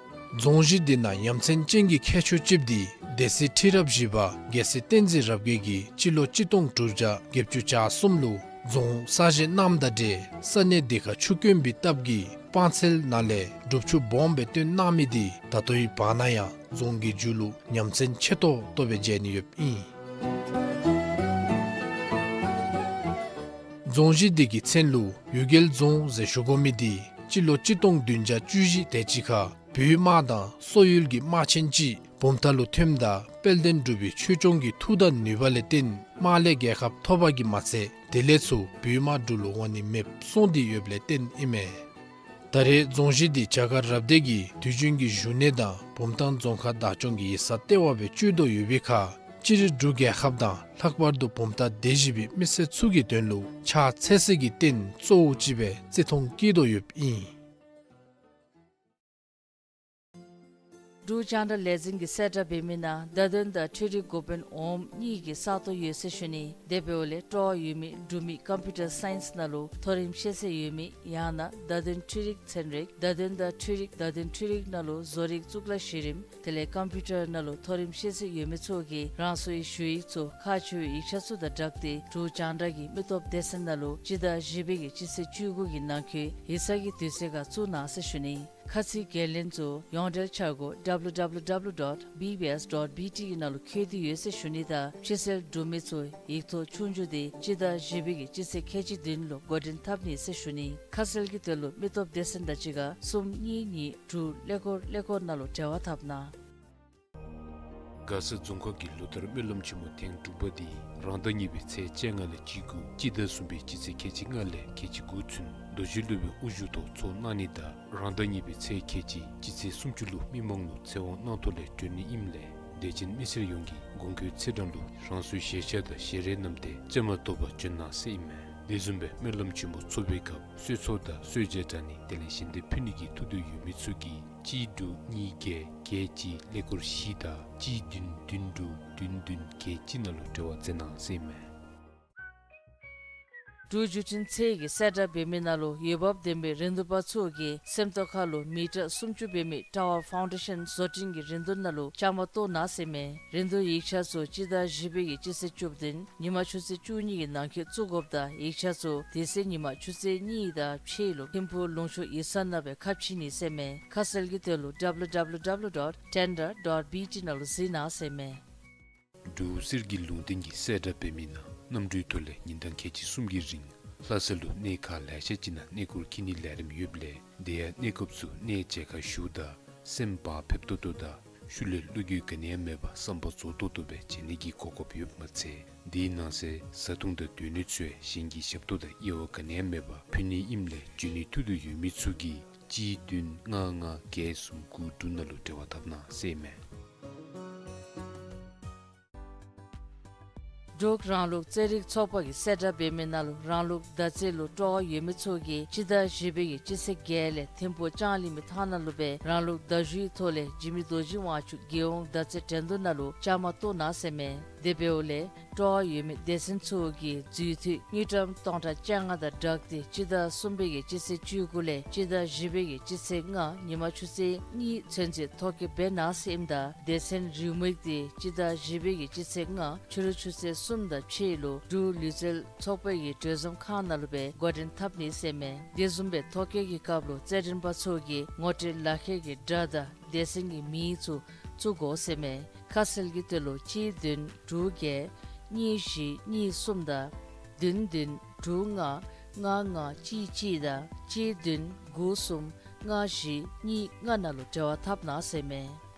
རྫོང་གཞི་འདི་ནང་ཡ་མཚན་ཅན་གྱི་ཁྱད་ཆོས་ཅིག་འདི་སྡེ་སྲིད་ཁྲི་རབས་བཞི་པ་རྒྱལ་སྲས་བསྟན་འཛིན་རབ་རྒྱས་ཀྱིས་སྤྱི་ལོ་གཅིག་སྟོང་དྲུག་བརྒྱ་བརྒྱད་ཅུ་གྱ་གསུམ་ལུ་རྫོང་གསར་བཞེངས་གནངམ་དང་འབྲེལ་ས་གནས་འདི་ཁར་ཆུ་དཀོན་པའི་སྟབས་ཀྱིས་སྤང་ཚལ་ནང་ལས་སྒྲུབ་ཆུ་སྦོམ་སྦེ་བཏོན་གནང་མི་འདི་ད་ལྟོའི་བར་ན་ཡང་རྫོང་གི་མཇུག་ལུ་ཡ་མཚན་ཆེ་ཏོག་ཏོ་སྦེ་མཇལ་ནི་ཡོདཔ་ཨིན། རྫོང་གཞི་འདི་གི་མཚན་ལུ་གཡུལ་རྒྱལ་རྫོང་ཟེར་ཞུ་དགོ་མི་འདི་སྤྱི་ལོ་གཅིག་སྟོང་བདུན་བརྒྱ་བཅུ་བཞི་དེ་ཅིག་ཁར་བོད་དམག་དང་སོག་ཡུལ་གྱི་དམག་ཆེན་ཅིག་བུམ་ཐང་ལུ་ཐོནམ་ད་དཔལ་ལྡན་འབྲུག་པའི་ཆོས་སྐྱོང་གི་མཐུ་དང་ནུས་པ་ལས་བརྟེན་དམག་ལས་རྒྱལ་ཁ་ཐོབ་པ་གིས་མ་ཚད་དེ་ལས་ཚུར་བོད་དམག་འབྲུག་ལུ་འོང་ནི་མེདཔ་སོང་སྟེ་ཡོདཔ་ལས་བརྟེན་ཨིན་མས། ད་རེས་རྫོང་གཞི་འདི་བྱ་དཀར་རབ་སྡེ་གི་དུས་རྒྱུན་གྱི་བཞུགས་གནས་དང་བུམ་ཐང་རྫོང་ཁག་བདག་སྐྱོང་གི་ཡིག་ཚང་ལྟེ་བ་སྦེ་སྤྱོད་དོ་ཡོད་པའི་ཁར་སྤྱིར་འབྲུག་རྒྱལ་ཁབ་དང་ལྷག་པར་དུ་བུམ་ཐང་སྡེ་བཞི་པའི་མི་སེར་ཚུ་གི་དོན་ལུ་ཕྱག་འཚལ་སའི་རྟེན་གཙོ་བོ་ཅིག་སྦེ་བརྩི་མཐོང་བསྐྱེད་དོ་ཡོདཔ་ཨིན། འབྲུག་རྒྱང་བསྒྲགས་ལས་འཛིན་གྱིས་གསལ་བསྒྲགས་འབད་མི་ནང་བརྡ་དོན་དང་འཕྲུལ་རིག་འགོ་དཔོན་འོགམ་གཉིས་ཀྱི་ས་སྟོང་ཡོད་ཟེར་ཞུ་ནི། དེ་འབདཝ་ལས་སྤྲོ་བ་ཡོད་མི་འབྲུག་མི་ཀམ་པིའུ་ཊར་སའིནསི་ནང་ལུ་མཐོ་རིམ་ཤེས་ཚད་ཡོད་མི་ཡང་ན་བརྡ་དོན་འཕྲུལ་རིག་ཚན་རིག་བརྡ་དོན་དང་འཕྲུལ་རིག་བརྡ་དོན་འཕྲུལ་རིག་ནང་ལུ་བཟོ་རིག་གཙུག་ལག་གཞི་རིམ་དེ་ལས་ཀམ་པིའུ་ཊར་ནང་ལུ་མཐོ་རིམ་ཤེས་ཚད་ཡོད་མི་ཚུ་གིས་རང་སོའི་ཞུ་ཡིག་ཚུ་ཁག་ཆེ་བའི་ཡིག་ཆ་ཚུ་དང་སྦྲགས་ཏེ་འབྲུག་རྒྱང་བསྒྲགས་ཀྱི་མི་སྟོབས་སྡེ་ཚན་ནང་ལུ་སྤྱི་ཟླ་བཞི་པའི་གི་སྤྱི་ཚེས་བཅུ་དགུ་གི་ནང་འཁོད་ཡིག་ཚང་གི་དུས་ཚོད་ཁར་བཙུགས་གནང་ཟེར་ཞུ་ནི། ཁ་ཚིག་འགན་ལེན་ཚུ་ཡོངས་འབྲེལ་འཆར་སྒོ་W W W dot B B S dot B T གི་ནང་ལུ་འཁོད་དེ་ཡོད་ཟེར་ཞུ་ནི་དང་ཕྱིར་སེལ་གྲུབ་མི་ཚུ་ཡིག་ཐོག་ཆོས་རྒྱུགས་འདི་སྤྱི་ཟླ་བཞི་པའི་གི་སྤྱི་ཚེས་ཁལ་གཅིག་བདུན་ལུ་འགོ་འདྲེན་འཐབ་ནི་ཟེར་ཞུ་ནི། ཁ་གསལ་གྱི་དོན་ལུ་མི་སྟོབས་སྡེ་ཚན་དང་གཅིག་ཁར་གསུམ་གཉིས་གཉིས་དྲུག་ཀླད་ཀོར་ཀླད་ཀོར་ནང་ལུ་འབྲེལ་བ་འཐབ་གནང་། མགར་ས་རྫོང་ཁག་གི་ལོ་ལྟར་སྨོན་ལམ་ཆེན་མོ་ཐེངས་དྲུག་པ་འདི་རང་ཟླ་གཉིས་པའི་ཚེས་བཅོ་ལྔ་ལས་བཅུ་དགུ་སྤྱི་ཟླ་གསུམ་པའི་སྤྱི་ཚེས་ཁལ་གཅིག་ལྔ་ལས་ཁལ་གཅིག་དགུ་ཚུན་རྡོ་རྗེ་སློབ་དཔོན་དབུ་བཞུགས་ཐོག་ཚོགས་གནང་ནི་དང་རང་ཟླ་གཉིས་པའི་ཚེས་ཁལ་གཅིག་སྤྱི་ཚེས་སུམ་ཅུ་ལུ་མི་མང་ལུ་ཚེ་དབང་གནང་ཐོག་ལས་གྲོལ་ནི་ཨིནམ་ལས་དད་ཅན་མི་སེར་ཡོངས་ཀྱིས་གོང་འཁོད་ཚེས་གྲངས་ལུ་རང་སོའི་ཞལ་ཆས་དང་ཞལ་རས་བསྣམས་ཏེ་བཅའ་མར་གཏོགས་པར་བྱོན་གནང་ཟེར་ཨིན་མས། དེ་བཟུམ་སྦེ་སྨོན་ལམ་ཆེན་མོ་ཚོགས་པའི་སྐབས་གསོལ་ཚོགས་དང་གསོལ་ཇ་དྲང་ནི་དེ་ལས་ཞལ་འདེབས་ཕུལ་ནི་གི་ཐུགས་འདོད་ཡོད་མི་ཚུ་གིས་གཅིག་དྲུག་གཉིས་བརྒྱད་བརྒྱད་གཅིག་ཀླད་ཀོར་བཞི་དང་གཅིག་བདུན་བདུན་དྲུག་བདུན་བདུན་བརྒྱད་གཅིག་ནང་ལུ་འབྲེལ་བ་མཛད་གནང་ཟེར་ཨིན་མས། འབྲུག་བརྒྱུད་འཕྲིན་ཚད་ཀྱིས་གསལ་བསྒྲགས་འབད་མི་ནང་ལུ་འོས་འབབ་ལྡན་པའི་རིན་བསྡུར་པ་ཚུ་གིས་སེམས་རྟོགས་ཁ་ལུ་མི་ཊར་སུམ་ཅུ་འབད་མི་ཊ་ཝར་ཕའུན་ཌེ་ཤཱན་བཟོ་སྐྲུན་གྱི་རིན་བསྡུར་ནང་ལུ་བཅའ་མར་གཏོགས་གནང་ཟེར་ཨིན་མས། རིན་བསྡུར་ཡིག་ཆ་ཚུ་སྤྱི་ཟླ་བཞི་པའི་གི་སྤྱི་ཚེས་བཅུ་བདུན་ཉིན་མ་ཆུ་ཚོད་བཅུ་གཉིས་ཀྱི་ནང་འཁོད་བཙུགས་དགོཔ་དང་ཡིག་ཆ་ཚུ་དེ་ཚེ་ཉིན་མ་ཆུ་ཚོད་གཉིས་དང་ཕྱེད་ལུ་ཐིམ་ཕུག་ལུང་ཕྱོགས་ཡིག་ཚང་ནང་སྦེ་ཁ་ཕྱེ་ནི་ཟེར་ཨིན་མས། ཁ་གསལ་གྱི་དོན་ལུ་W W W dot tender dot B T ནང་ལུ་གཟིགས་གནང་ཟེར་ཨིན་མས། འབྲུག་གསེར་གྱི་ལུང་བསྟན་གྱིས་གསལ་བསྒྲགས་འབད་མི་ནང་གནམ་གྲུའི་ཐོག་ལས་ཉིན་གྲངས་ཁལ་གཅིག་གསུམ་གྱི་རིང་ལྷ་ས་ལུ་གནས་ཁག་ལེ་ཤ་ཅིག་ནང་གནས་སྐོར་འཁྱིད་ནིའི་ལས་རིམ་ཡོདཔ་ལས་དེ་ཡང་གནས་སྐབས་སུ་གནས་མཇལ་ཁ་ཞུཝ་ད་སེམས་བག་ཕེབས་ཏོག་ཏོ་དང་ཤུལ་ལས་བློ་འགྱོད་ག་ནི་ཡང་མེད་པར་བསམ་པ་རྫོགས་ཏོག་ཏོ་སྦེ་མཇལ་ནི་གི་གོ་སྐབས་ཡོདཔ་མ་ཚད་དེའི་ནང་གསེས་བཟའ་འཐུང་དང་སྡོད་གནས་ཚུ་ཡང་གཞན་གྱི་ཞབས་ཏོག་དང་དབྱེ་བ་ག་ནི་ཡང་མེད་པར་ཕུལ་ནི་ཨིནམ་ལས་འབྱོན་ནིའི་ཐུགས་འདོད་ཡོད་མི་ཚུ་གིས་གཅིག་བདུན་ལྔ་ལྔ་བརྒྱད་གསུམ་དགུ་དྲུག་ནང་ལུ་འབྲེལ་བ་འཐབ་གནང་ཟེར་ཨིན་མས། འབྲུག་རང་ལུགས་རྩེད་རིགས་ཚོགས་པ་གིས་གསལ་བསྒྲགས་འབད་མི་ནང་ལུ་རང་ལུགས་མདའ་རྩེད་ལུ་སྤྲོ་བ་ཡོད་མི་ཚུ་གིས་སྤྱི་ཟླ་བཞི་པའི་གི་སྤྱི་ཚེས་བརྒྱད་ལས་ཐིམ་ཕུག་ལྕང་གླིང་མི་ཐང་ནང་ལུ་སྦེ་རང་ལུགས་མདའ་གཞུའི་ཐོག་ལས་འཇིགས་མེད་རྡོ་རྗེ་དབང་ཕྱུག་རྒྱལ་ཡོངས་མདའ་རྩེད་འགྲན་བསྡུར་ནང་ལུ་བཅའ་མར་གཏོགས་གནང་ཟེར་མས། དེ་འབདཝ་ལས་སྤྲོ་བ་ཡོད་མི་སྡེ་ཚན་ཚུ་གིས་འཛུལ་འཐུས་དངུལ་ཀྲམ་སྟོང་ཕྲག་བཅོ་ལྔ་དང་སྦྲགས་ཏེ་སྤྱི་ཟླ་གསུམ་པའི་གི་སྤྱི་ཚེས་བཅུ་དགུ་ལས་སྤྱི་ཟླ་བཞི་པའི་གི་སྤྱི་ཚེས་ལྔ་ཉིན་མ་ཆུ་ཚོད་གཉིས་ཚུན་ཚོད་ཐོ་བཀོད་འབད་གནང་ཟེར་ཨིནམ་ད་སྡེ་ཚན་རེའུ་མིག་འདི་སྤྱི་ཟླ་བཞི་པའི་གི་སྤྱི་ཚེས་ལྔ་ཕྱི་རུ་ཆུ་ཚོད་གསུམ་དང་ཕྱེད་ལུ་འབྲུག་ལུས་རྩལ་ཚོགས་པའི་གི་གྲོས་འཛོམས་ཁང་ནང་ལུ་སྦེ་འགོ་འདྲེན་འཐབ་ནི་ཟེར་མས། དེ་བཟུམ་སྦེ་ཐོ་བཀོད་ཀྱི་སྐབས་ལུ་རྩེད་འགྲན་པ་ཚུ་གིས་ངོ་སྤྲོད་ལག་ཁྱེར་གྱི་སྒྲ་དང་སྡེ་ཚན་གྱི་མིང་ཚུ་བཙུགས་དགོ་ཟེར་མས། ཁ་གསལ་གྱི་དོན་ལུ་གཅིག་བདུན་དྲུག་བརྒྱད་གཉིས་བཞི་གཉིས་གསུམ་དང་བདུན་བདུན་དྲུག་ལྔ་ལྔ་ལྔ་གཅིག་གཅིག་དང་གཅིག་བདུན་དགུ་གསུམ་ལྔ་བཞི་གཉིས་ལྔ་ནང་ལུ་འབྲེལ་བ་འཐབ་གནང་ཟེར་མས།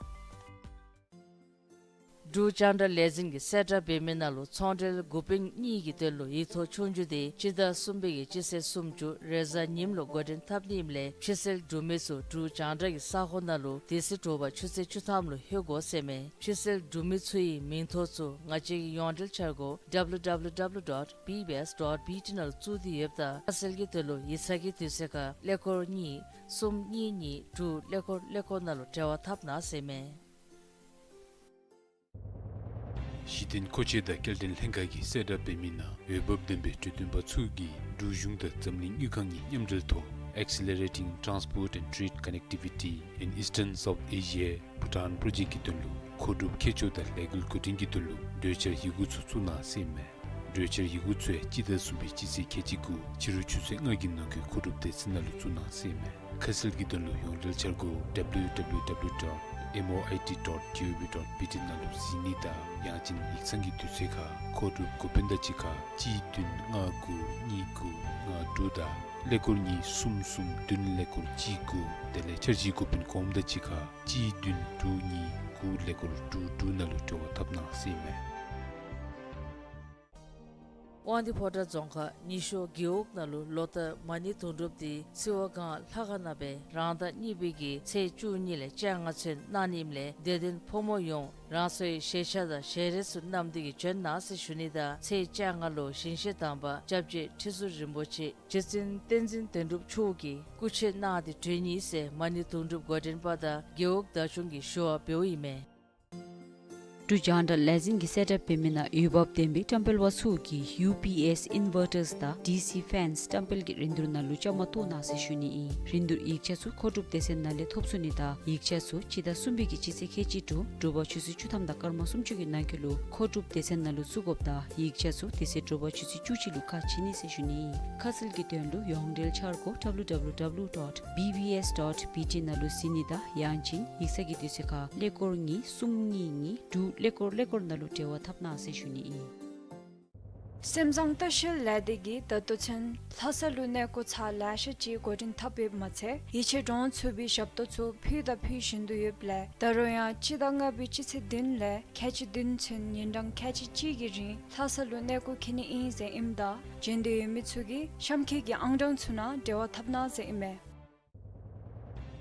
འབྲུག་རྒྱང་བསྒྲགས་ལས་འཛིན་གྱིས་གསལ་བསྒྲགས་འབད་མི་ནང་ལུ་ཚོང་འབྲེལ་འགོ་དཔོན་གཉིས་ཀྱི་དོན་ལུ་ཡིག་ཐོག་ཆོས་རྒྱུགས་དེ་སྤྱི་ཟླ་གསུམ་པའི་གི་སྤྱི་ཚེས་སུམ་ཅུ་རེས་གཟའ་ཉིམ་ལུ་འགོ་འདྲེན་འཐབ་ནི་ཨིནམ་ལས་ཕྱི་སེལ་འབྲུག་མི་ཚུ་འབྲུག་རྒྱང་བསྒྲགས་ཀྱི་ས་ཁོངས་ནང་ལུ་དེ་ཚེ་དྲོ་པ་ཆུ་ཚོད་བཅུ་ཐམ་ལུ་ལྷོད་དགོ་ཟེར་མས། ཕྱི་སེལ་འབྲུག་མི་ཚུ་གི་མིང་ཐོ་ཚུ་ང་བཅས་ཀྱི་ཡོངས་འབྲེལ་འཆར་སྒོ་W W W dot B B S dot B T ནང་ལུ་བཙུགས་ཏེ་ཡོདཔ་ད་ཁ་གསལ་གྱི་དོན་ལུ་ཡིག་ཚང་གི་དུས་ཚོད་ཁར་ཀླད་ཀོར་གཉིས་གསུམ་གཉིས་གཉིས་དྲུག་ཀླད་ཀོར་ཀླད་ཀོར་ནང་ལུ་འབྲེལ་བ་འཐབ་གནང་ཟེར་མས། གཞི་རྟེན་མཁོ་ཆས་དང་སྐྱེལ་འདྲེན་ལྷན་ཁག་གིས་གསལ་བསྒྲགས་འབད་མི་ནང་འོས་འབབ་ལྡན་པའི་གྲོས་སྟོན་པ་ཚུ་གིས་འབྲུག་གཞུང་དང་འཛམ་གླིང་དངུལ་ཁང་གཉིས་མཉམ་འབྲེལ་ཐོག Accelerating Transport and Trade Connectivity in Eastern South Asia Bhutan Project གི་དོན་ལུ་མཁོ་སྒྲུབ་མཁས་མཆོག་དང་ལས་འགུལ་འགོ་འདྲེན་གྱི་དོན་ལུ་གྲོས་འཆར་ཡི་གུ་ཚུ་བཙུགས་གནང་ཟེར་མས། གྲོས་འཆར་ཡི་གུ་ཚུ་ཡང་སྤྱི་ཟླ་གསུམ་པའི་སྤྱི་ཚེས་ཁལ་གཅིག་དགུ་ཕྱི་རུ་ཆུ་ཚོད་ལྔ་གི་ནང་འཁོད་མཁོ་སྒྲུབ་སྡེ་ཚན་ནང་ལུ་བཙུགས་གནང་ཟེར་མས། ཁ་གསལ་གྱི་དོན་ལུ་ཡོངས་འབྲེལ་འཆར་སྒོ་W W W dot M O I T dot G O V dot B T ནང་ལུ་གཟིགས་ནི་དང་ཡང་ཅིན་ཡིག་ཚང་གི་དུས་ཚོད་ཁར་མཁོ་སྒྲུབ་འགོ་དཔོན་དང་གཅིག་ཁར་གཅིག་བདུན་ལྔ་དགུ་གཉིས་དགུ་ལྔ་དྲུག་དང་ཀླད་ཀོར་གཉིས་གསུམ་གསུམ་བདུན་ཀླད་ཀོར་གཅིག་དགུ། དེ་ལས་འཆར་གཞིའི་འགོ་དཔོན་གོངམ་དང་གཅིག་ཁར་གཅིག་བདུན་དྲུག་གཉིས་དགུ་ཀླད་ཀོར་དྲུག་དྲུག་ནང་ལུ་འབྲེལ་བ་འཐབ་གནང་ཟེར་མས། དབང་འདུས་ཕོ་བྲང་རྫོང་ཁག་ཉི་ཤོ་རྒེད་འོག་ནང་ལུ་ལོ་ལྟར་མ་ཎི་དུང་སྒྲུབ་དེ་སིལ་བ་སྒང་ལྷ་ཁང་ནང་སྦེ་རང་ཟླ་གཉིས་པའི་གི་ཚེས་བཅུ་གཉིས་ལས་བཅོ་ལྔ་ཚུན་གནང་ནི་ཨིནམ་ལས་དད་ལྡན་ཕོ་མོ་ཡོངས་རང་སོའི་ཤེས་བྱ་དང་ཞལ་རས་ཚུ་བསྣམས་ཏེ་གིས་བྱོན་གནང་ཟེར་ཞུ་ནི་དང་ཚེས་བཅོ་ལྔ་ལུ་ཞིང་གཤེགས་དམ་པ་སྐྱབས་རྗེ་ཁྲི་ཟུར་རིན་པོ་ཆེ་རྗེ་བཙུན་བསྟན་འཛིན་དོན་གྲུབ་མཆོག་གིས་སྐུ་མཆོད་གནང་སྟེ་གྲོལ་ནི་ཟེར་མ་ཎི་དུང་སྒྲུབ་འགོ་འདྲེན་པ་དང་རྒེད་འོག་བདག་སྐྱོང་གིས་ཞུ་བ་འབདཝ་ཨིན་མས། འབྲུག་རྒྱང་བསྒྲགས་ལས་འཛིན་གྱིས་གསལ་བསྒྲགས་འབད་མི་ནང་འོས་འབབ་ལྡན་པའི་བཀྲམ་སྤེལ་པ་ཚུ་གིས་ཡུ་པི་ཨེསི་ཨིན་ཝར་ཊརསི་དང་ཌི་སི་ཕེནསི་བཀྲམ་སྤེལ་གྱི་རིན་བསྡུར་ནང་ལུ་བཅའ་མར་གཏོགས་གནང་ཟེར་ཞུ་ནི་ཨིན། རིན་བསྡུར་ཡིག་ཆ་ཚུ་མཁོ་སྒྲུབ་སྡེ་ཚན་ནང་ལས་ཐོབ་ཚུགས་ནི་དང་ཡིག་ཆ་ཚུ་སྤྱི་ཟླ་གསུམ་པའི་གི་སྤྱི་ཚེས་ཁལ་གཅིག་དྲུག་དྲོ་པ་ཆུ་ཚོད་བཅུ་ཐམ་དང་སྐར་མ་སུམ་ཅུ་གི་ནང་འཁོད་ལུ་མཁོ་སྒྲུབ་སྡེ་ཚན་ནང་ལུ་བཙུགས་དགོཔ་དང་ཡིག་ཆ་ཚུ་དེ་ཚེ་དྲོ་པ་ཆུ་ཚོད་བཅུ་གཅིག་ལུ་ཁ་ཕྱེ་ནི་ཟེར་ཞུ་ནི་ཨིན། ཁ་གསལ་གྱི་དོན་ལུ་ཡོངས་འབྲེལ་འཆར་སྒོ་W W W dot B B S dot B T ནང་ལུ་གཟིགས་ནི་དང་ཡང་ཅིན་ཡིག་ཚང་གི་དུས་ཚོད་ཁར་ཀླད་ཀོར་གཉིས་གསུམ་གཉིས་གཉིས་དྲུག་ཀླད་ཀོར་ཀླད་ཀོར་ནང་ལུ་འབྲེལ་བ་འཐབ་གནང་ཟེར་ཞུ་ནི་ཨིན། སེམས་བཟང་ལྟ་བཤལ་ལས་སྡེ་གིས་ད་ལྟོ་ཚུན་ལྷ་ས་ལུ་གནས་སྐོར་ཚར་ལེ་ཤ་ཅིག་འགོ་འདྲེན་འཐབ་ཡོདཔ་མ་ཚད་ཡིད་ཆེས་འདྲོངས་ཚུགས་པའི་ཞབས་ཏོག་ཚུ་ཕུལ་དང་ཕུལ་བཞིན་དུ་ཡོདཔ་ལས་ད་རུང་ཡང་སྤྱི་ཟླ་ལྔ་པའི་སྤྱི་ཚེས་བདུན་ལས་ཁལ་གཅིག་བདུན་ཚུན་ཉིན་གྲངས་ཁལ་གཅིག་གཅིག་གི་རིང་ལྷ་ས་ལུ་གནས་སྐོར་འཁྱིད་ནི་ཨིན་ཟེར་ཨིནམ་ད་འབྱོན་འདོད་ཡོད་མི་ཚུ་གིས་གཤམ་འཁོད་ཀྱི་ཨང་གྲངས་ཚུ་ནང་འབྲེལ་བ་འཐབ་གནང་ཟེར་ཨིན་མས།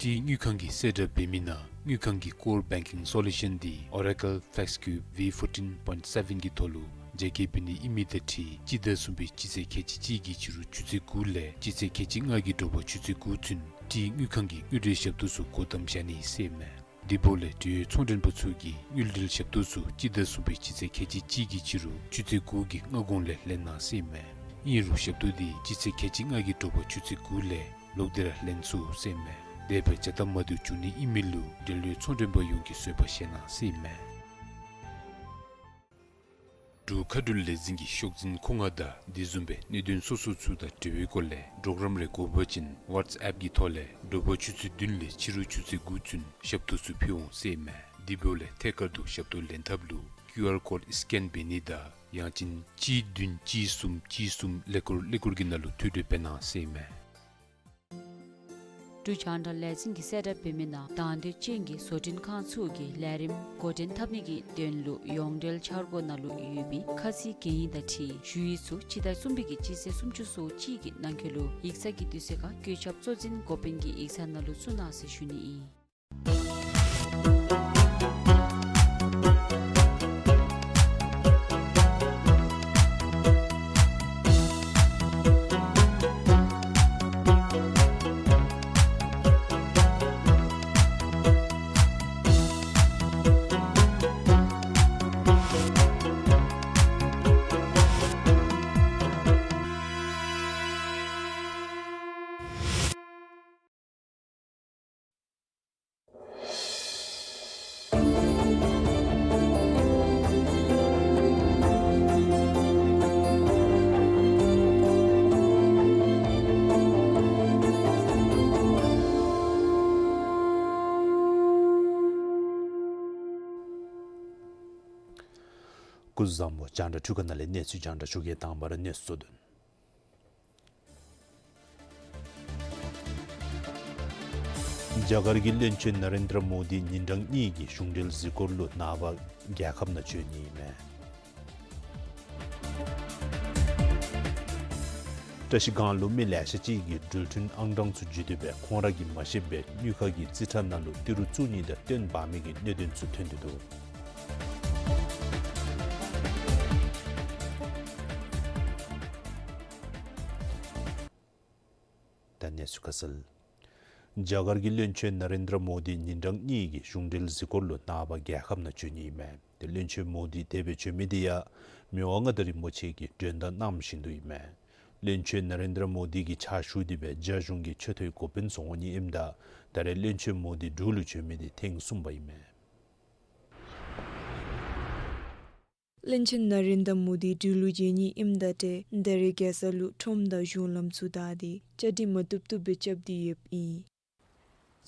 ཏི་དངུལ་ཁང་གིས་གསལ་བསྒྲགས་འབད་མི་ནང་དངུལ་ཁང་གི་ཀོར་བེང་ཀིང་སོ་ལུ་ཤཱན་འདི་ཨོ་རེ་ཀལ་ཕེཀསི་ཀིའུབ་བི་ཕོར་ཊིན་པོའིནཊི་སེ་བེན་གྱི་ཐོག་ལུ་རྒྱ་སྐྱེད་འབད་ནི་ཨིན་མི་དང་འཁྲིལ་སྤྱི་ཟླ་གསུམ་པའི་སྤྱི་ཚེས་ཁལ་གཅིག་གཅིག་གི་ཕྱི་རུ་ཆུ་ཚོད་དགུ་ལས་སྤྱི་ཚེས་ཁལ་གཅིག་ལྔ་གི་དྲོ་པ་ཆུ་ཚོད་དགུ་ཚུན་ཏི་དངུལ་ཁང་གི་དངུལ་འབྲེལ་ཞབས་ཏོག་ཚུ་སྒོ་བསྡམ་བཞག་ནི་ཟེར་ཨིན་མས། དེ་འབདཝ་ལས་འབྲེལ་ཡོད་ཚོང་མགྲོན་པ་ཚུ་གིས་དངུལ་འབྲེལ་ཞབས་ཏོག་ཚུ་སྤྱི་ཟླ་གསུམ་པའི་སྤྱི་ཚེས་ཁལ་གཅིག་གཅིག་གི་ཕྱི་རུ་ཆུ་ཚོད་དགུ་གི་སྔ་གོང་ལས་ལེན་གནང་ཟེར་ཨིན་མས། ཨིན་རུང་ཞབས་ཏོག་འདི་སྤྱི་ཚེས་ཁལ་གཅིག་ལྔ་གི་དྲོ་པ་ཆུ་ཚོད་དགུ་ལས་ལོག་སྟེ་ར་ལེན་ཚུགས་ཟེར་ཨིན་མས། དེ་སྦེ་བྱ་ལྟ་མ་བཏུབ་བྱུང་ནི་ཨིན་མི་ལུ་འབྲེལ་ཡོད་ཚོང་མགྲོན་པ་ཡོངས་ཀྱིས་བཟོད་པ་བཞེས་གནང་ཟེར་ཨིན་མས། འབྲུག་མཁའ་འགྲུལ་ལས་འཛིན་གྱི་ཤོག་འཛིན་མཁོ་མངགས་དང་དེ་བཟུམ་སྦེ་གནད་དོན་སོ་སོ་ཚུ་དང་འབྲེལ་བའི་སྐོར་ལས་གྲོགས་རམ་རེ་དགོ་པ་ཅིན་ཝཊས་ཨེཔ་གི་ཐོག་ལས་དྲོ་པ་ཆུ་ཚོད་བདུན་ལས་ཕྱི་རུ་ཆུ་ཚོད་དགུ་ཚུན་ཞབས་ཏོག་ཚུ་ཕུལ་འོང་ཟེར་ཨིན་མས། དེ་འབདཝ་ལས་ཐད་ཀར་དུ་ཞབས་ཏོག་ལེན་ཐབས་ལུ་ཀིའུ་ཨར་ཀོཌ་སི་ཀེན་འབད་ནི་དང་ཡང་ཅིན་གཅིག་བདུན་གཅིག་གསུམ་གཅིག་གསུམ་ཀླད་ཀོར་ཀླད་ཀོར་གྱི་ནང་ལུ་ཐུགས་སྤྲོ་འབད་གནང་ཟེར་ཨིན་མས། འབྲུག་རྒྱང་བསྒྲགས་ལས་འཛིན་གྱིས་གསལ་བསྒྲགས་འབད་མི་ནང་དང་འདོད་ཅན་གྱི་བཟོ་སྐྲུན་ཁང་ཚུ་གིས་ལས་རིམ་འགོ་འདྲེན་འཐབ་ནི་གི་དོན་ལུ་ཡོངས་འབྲེལ་འཆར་སྒོ་ནང་ལུ་ཡོད་པའི་ཁ་ཚིག་གན་ཡིག་དང་འཁྲིལ་ཞུ་ཡིག་ཚུ་སྤྱི་ཟླ་གསུམ་པའི་གི་སྤྱི་ཚེས་སུམ་ཅུ་སོ་གཅིག་གི་ནང་འཁོད་ལུ་ཡིག་ཚང་གི་དུས་ཚོད་ཁར་བཀོད་ཁྱབ་གཙོ་འཛིན་འགོ་དཔོན་གྱི་ཡིག་ཚང་ནང་ལུ་བཙུགས་གནང་ཟེར་ཞུ་ནི་ཨིན། སྐུ་གཟུགས་བཟང་པོ། རྒྱང་བསྒྲགས་འཕྲུལ་ཁང་ནང་ལས་གནས་ཚུལ་རྒྱང་བསྒྲགས་ཞུ་གེ། དང་པ་ར་གནས་ཚུལ་གཙོ་དོན། རྒྱ་གར་གྱི་བློན་ཆེན་ན་རེན་དྲ་མོ་དི་ཉིན་གྲངས་གཉིས་ཀྱི་གཞུང་འབྲེལ་གཟིགས་སྐོར་ལུ་ནངས་པ་རྒྱལ་ཁབ་ནང་འབྱོན་ནི་ཨིན་མས། བཀྲ་ཤིས་སྒང་ལུ་མི་ལེ་ཤ་ཅིག་གིས་འགྲུལ་འཕྲིན་ཨང་གྲངས་ཚུ་བརྒྱུད་དེ་སྦེ་ཁོང་ར་གིས་མ་ཤེས་པའི་དངུལ་ཁང་གི་རྩིས་ཁྲ་ནང་ལུ་ཏི་རུ་བཙུགས་ནི་དང་བསྟུན་འབག་མི་གི་གནད་དོན་ཚུ་ཐོན་ཏེ་འདུག། ད་གནས་ཚུལ་ཁ་གསལ། རྒྱ་གར་གྱི་བློན་ཆེན་ན་རེན་དྲ་མོ་དི་ཉིན་གྲངས་གཉིས་ཀྱི་གཞུང་འབྲེལ་གཟིགས་སྐོར་ལུ་ནངས་པ་རྒྱལ་ཁབ་ནང་འབྱོན་ནི་ཨིན་མས། ཏེ་བློན་ཆེན་མོ་དི་དེ་སྦེ་འབྱོན་མི་དེ་ཡང་མི་དབང་མངའ་བདག་རིན་པོ་ཆེ་གིས་མགྲོན་བརྡ་གནང་བཞིན་དུ་ཨིན་མས། བློན་ཆེན་ན་རེན་དྲ་མོ་དི་གི་ཕྱག་ཞུ་སྟེ་སྦེ་རྒྱ་གཞུང་གི་ཆེ་མཐོའི་འགོ་དཔོན་ཚུ་འོང་ནི་ཨིནམ་ད་ད་རེས་བློན་ཆེན་མོ་དི་འབྲུག་ལུ་འབྱོན་མི་དེ་ཐེངས་གསུམ་པ་ཨིན་མས། བློན་ཆེན་ན་རེན་དྲ་མོ་དི་འབྲུག་ལུ་འབྱོན་ནི་ཨིནམ་ད་ཏེ་ད་རེས་རྒྱལ་ས་ལུ་ཁྲོམ་དང་གཞུང་ལམ་ཚུ་བདའ་སྟེ་བཅའ་སྒྲིག་མ་བཏུབ་བཏུབ་སྦེ་རྐྱབ་སྟེ་ཡོདཔ་ཨིན།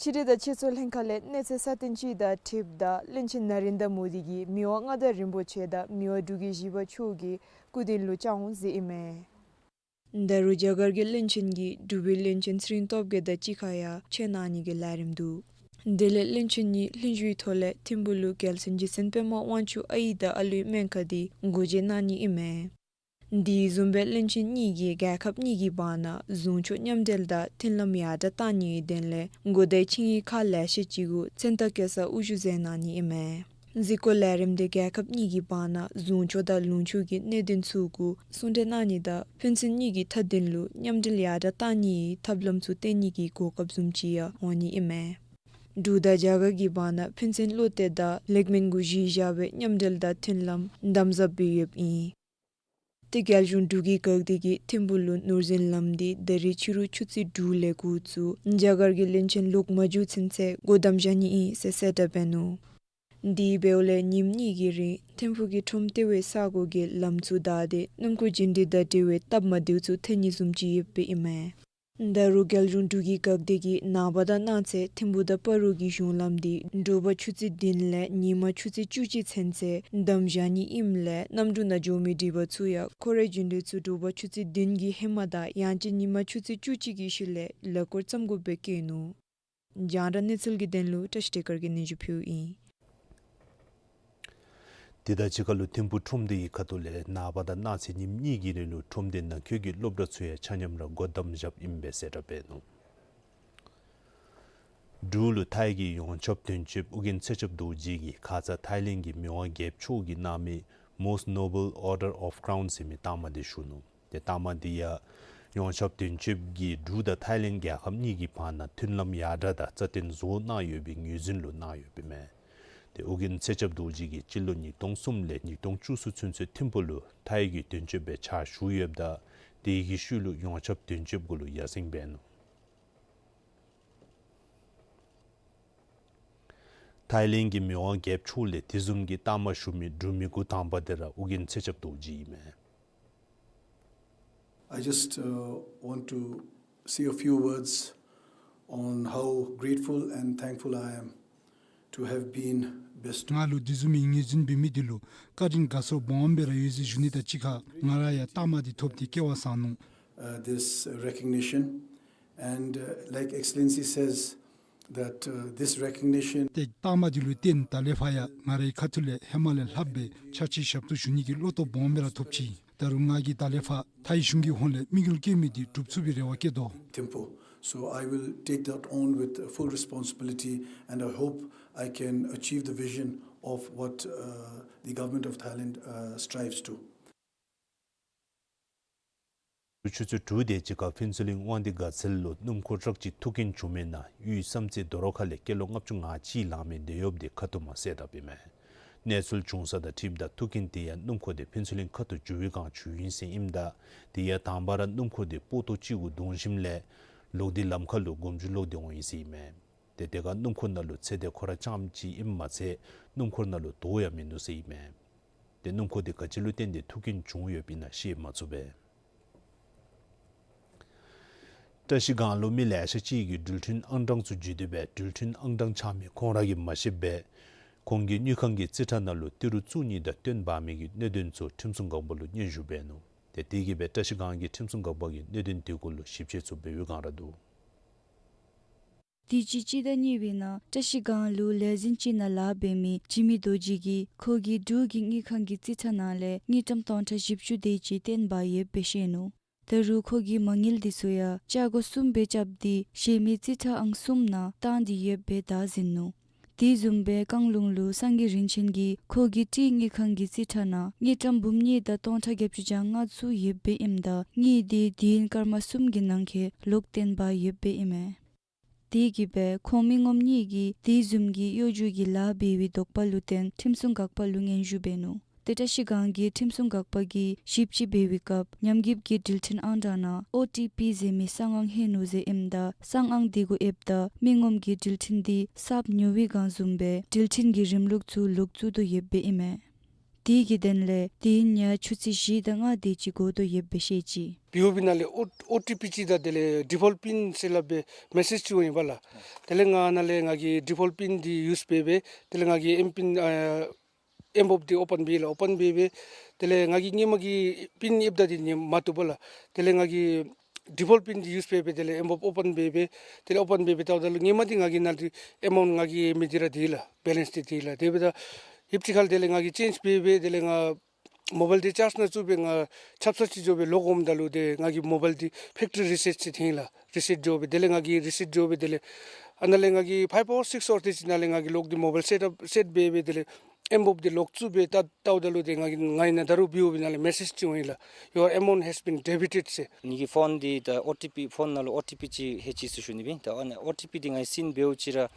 ཕྱི་འབྲེལ་དང་ཕྱི་སོ་ལྷན་ཁག་ལས་གནས་ཚུལ་གསར་བཏོན་ཅིག་དང་འཁྲིལཝ་ད་བློན་ཆེན་ན་རེན་དྲ་མོ་དི་གིས་མི་དབང་མངའ་བདག་རིན་པོ་ཆེ་དང་མི་དབང་འབྲུག་རྒྱལ་བཞི་པ་མཆོག་གི་སྐུ་མདུན་ལུ་བཅར་འོང་ཟེར་ཨིན་མས། ད་རུང་རྒྱ་གར་གྱི་བློན་ཆེན་གྱིས་འབྲུག་པའི་བློན་ཆེན་ཚེ་རིང་སྟོབས་རྒྱས་དང་གཅིག་ཁར་ཡང་མཇལ་གནང་ནི་གི་ལས་རིམ་འདུག། དེ་ལས་བློན་ཆེན་གཉིས་ལྷན་བཞུགས་ཐོག་ལས་ཐིམ་ཕུག་ལུ་རྒྱལ་མཚན་རྗེ་བཙུན་པདྨ་དབང་ཕྱུག་ཨའི་དང་ཨ་ལུའི་སྨན་ཁང་དེ་སྒོ་འབྱེད་གནང་ནི་ཨིན་མས། དེ་བཟུམ་སྦེ་བློན་ཆེན་གཉིས་ཀྱིས་རྒྱལ་ཁབ་གཉིས་ཀྱི་བར་ན་གཞུང་ཕྱོགས་མཉམ་འབྲེལ་དང་མཐུན་ལམ་ཡར་དྲགས་གཏང་ནིའི་དོན་ལས་གོ་བརྡའི་ཆིངས་ཡིག་ཁག་ལེ་ཤ་ཅིག་གུ་མཚན་རྟགས་བཀོད་ས་དབུ་བཞུགས་མཛད་གནང་ནི་ཨིན་མས། གཟིགས་སྐོར་ལས་རིམ་དེ་རྒྱལ་ཁབ་གཉིས་ཀྱི་བར་ན་གཞུང་ཕྱོགས་དང་ལུང་ཕྱོགས་ཀྱི་གནད་དོན་ཚུ་གུ་གསུང་གྲོས་གནང་ནི་དང་ཕན་ཚུན་གཉིས་ཀྱི་མཐའ་དོན་ལུ་མཉམ་འབྲེལ་ཡར་དྲགས་གཏང་ནིའི་ཐབས་ལམ་ཚུ་བཏོན་ནི་གི་གོ་སྐབས་བཟུམ་ཅིག་ཡང་འོང་ནི་ཨིན་མས། འབྲུག་དང་རྒྱ་གར་གྱི་བར་ན་ཕན་ཚུན་བློ་གཏད་དང་ལེགས་སྨོན་གུ་གཞི་བཞག་པའི་མཉམ་འབྲེལ་དང་མཐུན་ལམ་དམ་ཟབ་སྦེ་ཡོདཔ་ཨིན། ཏེ་རྒྱལ་གཞུང་འབྲུག་གི་འགག་སྡེ་གིས་ཐིམ་ཕུག་ལུ་ནོར་འཛིན་ལམ་འདི་ད་རིས་ཕྱི་རུ་ཆུ་ཚོད་དྲུག་ལས་འགོ་བཙུགས་རྒྱ་གར་གྱི་བློན་ཆེན་ལོག་མ་འགྱོ་ཚུན་ཚོད་སྒོ་བསྡམ་བཞག་ནི་ཨིན་ཟེར་གསལ་བསྒྲགས་འབད་ནུག། དེ་འབདཝ་ལས་ཉིནམ་གཉིས་ཀྱི་རིང་ཐིམ་ཕུག་གི་ཁྲོམ་ལྟེ་བའི་ས་གོ་གི་ལམ་ཚུ་བདའ་སྟེ་སྣུམ་འཁོར་རྒྱུན་འགྲུལ་དང་འབྲེལ་བའི་སྟབས་མ་བདེཝ་ཚུ་ཐོན་ནི་བཟུམ་ཅིག་ཡོདཔ་ཨིན་མས། ད་རུང་རྒྱལ་གཞུང་འབྲུག་གི་འགག་སྡེ་གིས་ནངས་པ་དང་གནངས་ཚེ་ཐིམ་ཕུག་དང་སྤ་རོ་གི་གཞུང་ལམ་འདི་དྲོ་པ་ཆུ་ཚོད་བདུན་ལས་ཉིན་མ་ཆུ་ཚོད་བཅུ་གཅིག་ཚུན་ཚོད་བསྡམ་བཞག་ནི་ཨིནམ་ལས་གནམ་གྲུ་ནང་འགྱོ་མི་འགྲུལ་པ་ཚུ་ཡང་ཁོ་རའི་རྒྱུན་འགྲུལ་ཚུ་དྲོ་པ་ཆུ་ཚོད་བདུན་གྱི་ཧེ་མ་དང་ཡང་ཅིན་ཉིན་མ་ཆུ་ཚོད་བཅུ་གཅིག་གི་ཤུལ་ལས་ལག་སྐོར་བརྩམ་དགོཔ་སྦེ་བཀོད་ནུག། རྒྱང་བསྒྲགས་གནས་ཚུལ་གྱི་དོན་ལུ་བཀྲ་ཤིས་བདེ་དཀར་གྱིས་སྙན་ཞུ་ཕུལཝ་ཨིན། དེ་དང་གཅིག་ཁར་ལུ་ཐིམ་ཕུག་ཁྲོམ་སྡེའི་ཁ་ཐུག་ལས་ནངས་པ་དང་གནངས་ཚེ་ཉིནམ་གཉིས་ཀྱི་རིང་ལུ་ཁྲོམ་སྡེ་ནང་འཁོད་ཀྱི་སློབ་གྲྭ་ཚུ་ཡང་ཆ་མཉམ་ར་སྒོ་བསྡམ་བཞགཔ་ཨིན་པའི་གསལ་བསྒྲགས་འབད་ནུག། འབྲུག་ལུ་ཐའི་གི་ཡོངས་ཁྱབ་དོན་གཅོད་ཨོ་རྒྱན་ཚེ་ཞབས་རྡོ་རྗེ་གིས་ཁ་ཙ་ཐའི་ལེནཌ་གི་མི་དབང་རྒྱལཔོ་མཆོག་གིས་གནང་མི་Most Noble Order of Crown ཟེར་མི་རྟགས་མ་དེ་ཞུ་ནུག། ཏེ་རྟགས་མ་དེ་ཡང་ཡོངས་ཁྱབ་དོན་གཅོད་ཀྱིས་འབྲུག་དང་ཐའི་ལེནཌ་རྒྱལ་ཁབ་གཉིས་ཀྱི་བར་ན་མཐུན་ལམ་ཡར་དྲགས་དང་རྩ་བརྟན་བཟོ་གནང་ཡོད་པའི་ངོས་འཛིན་ལུ་གནང་ཡོདཔ་ཨིན་མས། ཏེ་ཨོ་རྒྱན་ཚེ་ཞབས་རྡོ་རྗེ་གིས་སྤྱི་ལོ་ཉིས་སྟོང་གསུམ་ལས་ཉིས་སྟོང་བཅུ་གསུམ་ཚུན་ཚོད་ཐིམ་ཕུག་ལུ་ཐའི་གི་དོན་གཅོད་སྦེ་ཕྱག་ཞུ་ཡོདཔ་ད་དེ་གི་ཤུལ་ལུ་ཡོངས་ཁྱབ་དོན་གཅོད་གུ་ལུ་ཡར་སེང་འབད་ནུག། ཐའི་ལེནཌ་གི་མི་དབང་རྒྱལཔོ་མཆོག་ལས་དེ་བཟུམ་གྱི་རྟགས་མ་ཞུ་མི་འབྲུག་མི་འགོ་དང་པ་དེ་ར་ཨོ་རྒྱན་ཚེ་ཞབས་རྡོ་རྗེ་ཨིན་མས། I just, uh, want to say a few words on how grateful and thankful I am to have been bestowed ང་ལུ་དེ་བཟུམ་མའི་ངོས་འཛིན་འབད་མི་དེ་ལུ་བཀའ་དྲིན་དགའ་ཚོར་སྦོམ་སྦེ་ར་ཡོད་ཟེར་ཞུ་ནི་དང་གཅིག་ཁར་ང་ར་ཡང་རྟགས་མ་དེ་ཐོབ་སྟེ་སྐལ་བ་བཟང་ནུག། Uh, this recognition and, uh, like Excellency says, that, uh, this recognition ཏེ་རྟགས་མ་དེ་ལུ་བརྟེན་ད་ལས་ཕར་ཡང་ང་རའི་ཁ་ཐུག་ལས་ཧེ་མ་ལས་ལྷགཔ་སྦེ་ཕྱག་ཕྱི་ཞབས་ཏོག་ཞུ་ནི་གི་བློ་སྟོབས་སྦོམ་སྦེ་ར་ཐོབ་ཅི། ད་རུང་ང་གིས་ད་ལས་ཕར་ཐའི་གཞུང་གི་ཧོངས་ལས་དམིགས་ཡུལ་བསྐྱེད་མི་དེ་འགྲུབ་ཚུགས་པའི་རེ་བ་བསྐྱེད་དོ། Thimphu. So I will take that on with full responsibility and I hope I can achieve the vision of what, uh, the government of Thailand, uh, strives to. ཆུ་ཚོད་དྲུག་དེ་ཅིག་ཁར་ཕུན་ཚོགས་གླིང་དབང་འདུས་དགའ་ཚལ་ལུ་སྣུམ་འཁོར་ཊཱག་ཅིག་ཐུག་རྐྱེན་བྱུང་མི་ནང་དབུས་བསམ་རྩེ་རྡོ་རོག་ཁ་ལས་སྐྱེས་ལོ་ལྔ་བཅུ་ང་གཅིག་ལང་མི་དེ་ཡོདཔ་དེ་ཁ་ཐུག་མ་གསལ་བཏབ་ཨིན་མས། གནས་ཚུལ་བྱུང་ས་དང་འཁྲིལཝ་ད་ཐུག་རྐྱེན་དེ་ཡང་སྣུམ་འཁོར་དེ་ཕུན་ཚོགས་གླིང་ཁ་ཐུག་འགྱོ་བའི་སྒང་འགྱོཝ་ཨིན་ཟེར་ཨིནམ་ད་དེ་ཡང་དང་པ་ར་སྣུམ་འཁོར་དེ་སྤོ་ཏོ་ཅིག་གུ་བརྡུང་ཞིནམ་ལས་ལོག་སྟེ་ལམ་ཁ་ལུ་མགོ་མཇུག་ལོག་སྟེ་འོང་ཡི་ཟེར་ཨིན་མས། ཏེ་དེ་ཁར་སྣུམ་འཁོར་ནང་ལུ་ཚེ་འདས་ཁོ་ར་རྐྱངམ་གཅིག་ཨིནམ་མ་ཚད་སྣུམ་འཁོར་ནང་ལུ་དོས་ཡང་མིན་འདུག་ཟེར་ཨིན་མས། ཏེ་སྣུམ་འཁོར་དེ་ག་ཅི་ལུ་བརྟེན་ཏེ་ཐུག་རྐྱེན་བྱུང་ཡོདཔ་ཨིན་ན་ཤེས་མ་ཚུགས་པས། བཀྲ་ཤིས་སྒང་ལུ་མི་ལེ་ཤ་ཅིག་གིས་འགྲུལ་འཕྲིན་ཨང་གྲངས་ཚུ་བརྒྱུད་དེ་སྦེ་འགྲུལ་འཕྲིན་ཨང་གྲངས་ཆག་མི་ཁོང་ར་གིས་མ་ཤེས་པའི་ ཁོང་གིས་དངུལ་ཁང་གི་རྩིས་ཁྲ་ནང་ལུ་ཏི་རུ་བཅུ་གཉིས་དང་བཏོན་འབག་མི་གི་གནད་དོན་ཚུ་ཁྲིམས་སྲུང་འགག་པ་ལུ་སྙན་ཞུ་འབད་ནུག། ཏེ་དེ་གིས་སྦེ་བཀྲ་ཤིས་སྒང་གིས་ཁྲིམས་སྲུང་འགག་པ་གིས་གནད་དོན་དེ་གུ་ལུ་ཞིབ་དཔྱད་ཚུ་འབད་བའི་སྒང་ར་འདུག། དུས་ཅི་སྤྱི་ཟླ་གཉིས་པའི་ནང་བཀྲ་ཤིས་སྒང་ལུ་ལས་འཛིན་ཅིག་ནང་ལཱ་འབད་མི་འཇིགས་མེད་རྡོ་རྗེ་གིས་ཁོ་གི་འབྲུག་གི་དངུལ་ཁང་གི་རྩིས་ཁྲ་ནང་ལས་དངུལ་ཀྲམ་སྟོང་ཕྲག་བཞི་བཅུ་དེ་ཅིག་བཏོན་འབག་ཡོདཔ་སྦེ་བཤད་ནུག། ད་རུང་ཁོ་གིས་མ་དངུལ་དེ་ཚུ་ཡང་ཅ་གོ་གསུམ་སྦེ་རྐྱབ་སྟེ་གཞན་མི་རྩིས་ཁྲ་ཨང་གསུམ་ནང་བཏང་སྟེ་ཡོདཔ་སྦེ་བདའ་ཟུན་ནུག། དེ་བཟུམ་སྦེ་བཀང་ལུང་ལུ་སངས་རྒྱས་རིན་ཆེན་གྱིས་ཁོ་གི་ཏི་རུ་དངུལ་ཁང་གི་རྩིས་ཁྲ་ནང་དངུལ་ཀྲམ་འབུམ་གཉིས་དང་སྟོང་ཕྲག་བརྒྱད་ཅུ་གྱ་ལྔ་བཙུགས་ཡོདཔ་སྦེ་ཨིནམ་ད་དངུལ་དེ་དུས་ཡུན་སྐར་མ་གསུམ་གྱི་ནང་འཁོད་ལོག་བཏོན་འབག་ཡོདཔ་སྦེ་ཨིན་མས། དེ་གིས་སྦེ་ཁོང་མི་ངོམ་གཉིས་ཀྱིས་དེ་བཟུམ་གྱི་གཡོ་སྒྱུ་གི་ལཱ་འབད་བའི་དོགས་པ་ལུ་བརྟེན་ཁྲིམས་སྲུང་འགག་པ་ལུ་སྙན་ཞུ་འབད་ནུག། ཏེ་བཀྲ་ཤིས་སྒང་གི་ཁྲིམས་སྲུང་འགག་པ་གིས་ཞིབ་དཔྱད་འབད་བའི་སྐབས་ཉམས་རྒུདཔ་གི་འགྲུལ་འཕྲིན་ཨང་གྲངས་ནང་ཨོ་ཊི་པི་ཟེར་མི་གསང་ཨང་ལྷོད་ནུག་ཟེར་ཨིནམ་ད་གསང་ཨང་དེ་གུ་ཨེབ་ད་མི་ངོམ་གྱི་འགྲུལ་འཕྲིན་དེ་གསརཔ་ཉོ་བའི་སྒང་བཟུམ་སྦེ་འགྲུལ་འཕྲིན་གྱི་རིམ་ལུགས་ཚུ་ལོག་བཙུགས་དོ་ཡོདཔ་སྦེ་ཨིན་མས། དེ་གི་དོན་ལས་དུས་ཡུན་ཡང་ཆུ་ཚོད་བཞི་དང་ལྔ་དེ་ཅིག་འགོར་དོ་ཡོདཔ་སྦེ་བཤད་ཅི། པི་ཨོ་པི་ནང་ལས་ཨོ་ཨོ་ཊི་པི་ཅིག་དང་དེ་ལས་ཌི་ཕོལཊ་པིན་ཟེར་སླབ་པའི་མེ་སེཇ་ཅིག་འོང་ཡི་པ་ལགས། དེ་ལས་ང་ནཱ་ལས་ང་གིས་ཌི་ཕོལཊ་པིན་འདི་ཡུས་འབད་འབད་དེ་ལས་ང་གིས་ཨེམ་པིན་ཨ་ཨེམ་བོབ་འདི་ཨོ་པཱན་འབད་ཡི་ལགས། ཨོ་པཱན་འབད་འབད་དེ་ལས་ང་གིས་སྔོན་མ་གི་པིན་ཨེབ་ད་འདི་ནི་མ་བཏུབ་པ་ལགས། དེ་ལས་ང་གིས་ཌི་ཕོལཊ་པིན་འདི་ཡུས་འབད་འབད་དེ་ལས་ཨེམ་བོབ་ཨོ་པཱན་འབད་འབད་དེ་ལས་ཨོ་པཱན་འབད་འབད་ལྟཝ་ད་ལུ་སྔོན་མ་འདི་ང་གིས་ནཱ་འདི་ཨེ་མའུནཊ་ང་གིས་མི་འདི་ར་འདི་ལགས། བེ་ལེནསི་འདི་འདི་ལགས། དེ་འབདཝ་ད་ཧིབ་ཅིག་ཁར་དེ་ལས་ང་གིས་ཅེནཇ་འབད་འབད་དེ་ལས་ང་མོ་བཱའིལ་འདི་ཅཱརཇ་ནང་བཙུགས་སྦེ་ང་ཆབ་གསང་ཅིག་འགྱོ་སྦེ་ལོག་འོངམ་ད་ལུ་ཏེ་ང་གི་མོ་བཱའིལ་འདི་ཕེཀ་ཊི་རི་རི་སེཊ་ཅིག་འཐོན་ཡི་ལགས། རི་སེཊ་འགྱོ་སྦེ་དེ་ལས་ང་གིས་རི་སེཊ་འགྱོ་སྦེ་དེ་ལས་ཨ་ནཱ་ལས་ང་གིས་ཕའིབ་ཨཝར་སིཀསི་ཨཝར་དེ་ཅིག་ནང་ལས་ང་གིས་ལོག་སྟེ་མོ་བཱའིལ་སེཊ་ཨཔ་སེཊ་འབད་འབད་དེ་ལས་ཨེམ་བོབ་འདི་ལོག་བཙུགས་སྦེ་བལྟ་བལྟཝ་ད་ལུ་ཏེ་ང་གིས་ང་ཨིན་ན་ད་རུང་བི་ཨོ་བི་ནང་ལས་མེ་སེཇ་ཅིག་འོང་ཡི་ལགས། Your amount has been debited ཟེར། ངེ་གི་ཕོན་འདི་ད་ཨོ་ཊི་པི་ཕོན་ནང་ལུ་ཨོ་ཊི་པི་ཅིག་ལྷོད་ཅི་ཟེར་ཞུ་ནི་སྦེ་ད་ཨ་ནི་ཨོ་ཊི་པི་འདི་ང་གིས་སེན་ཌ་འབདཝ་ཅིག་ར་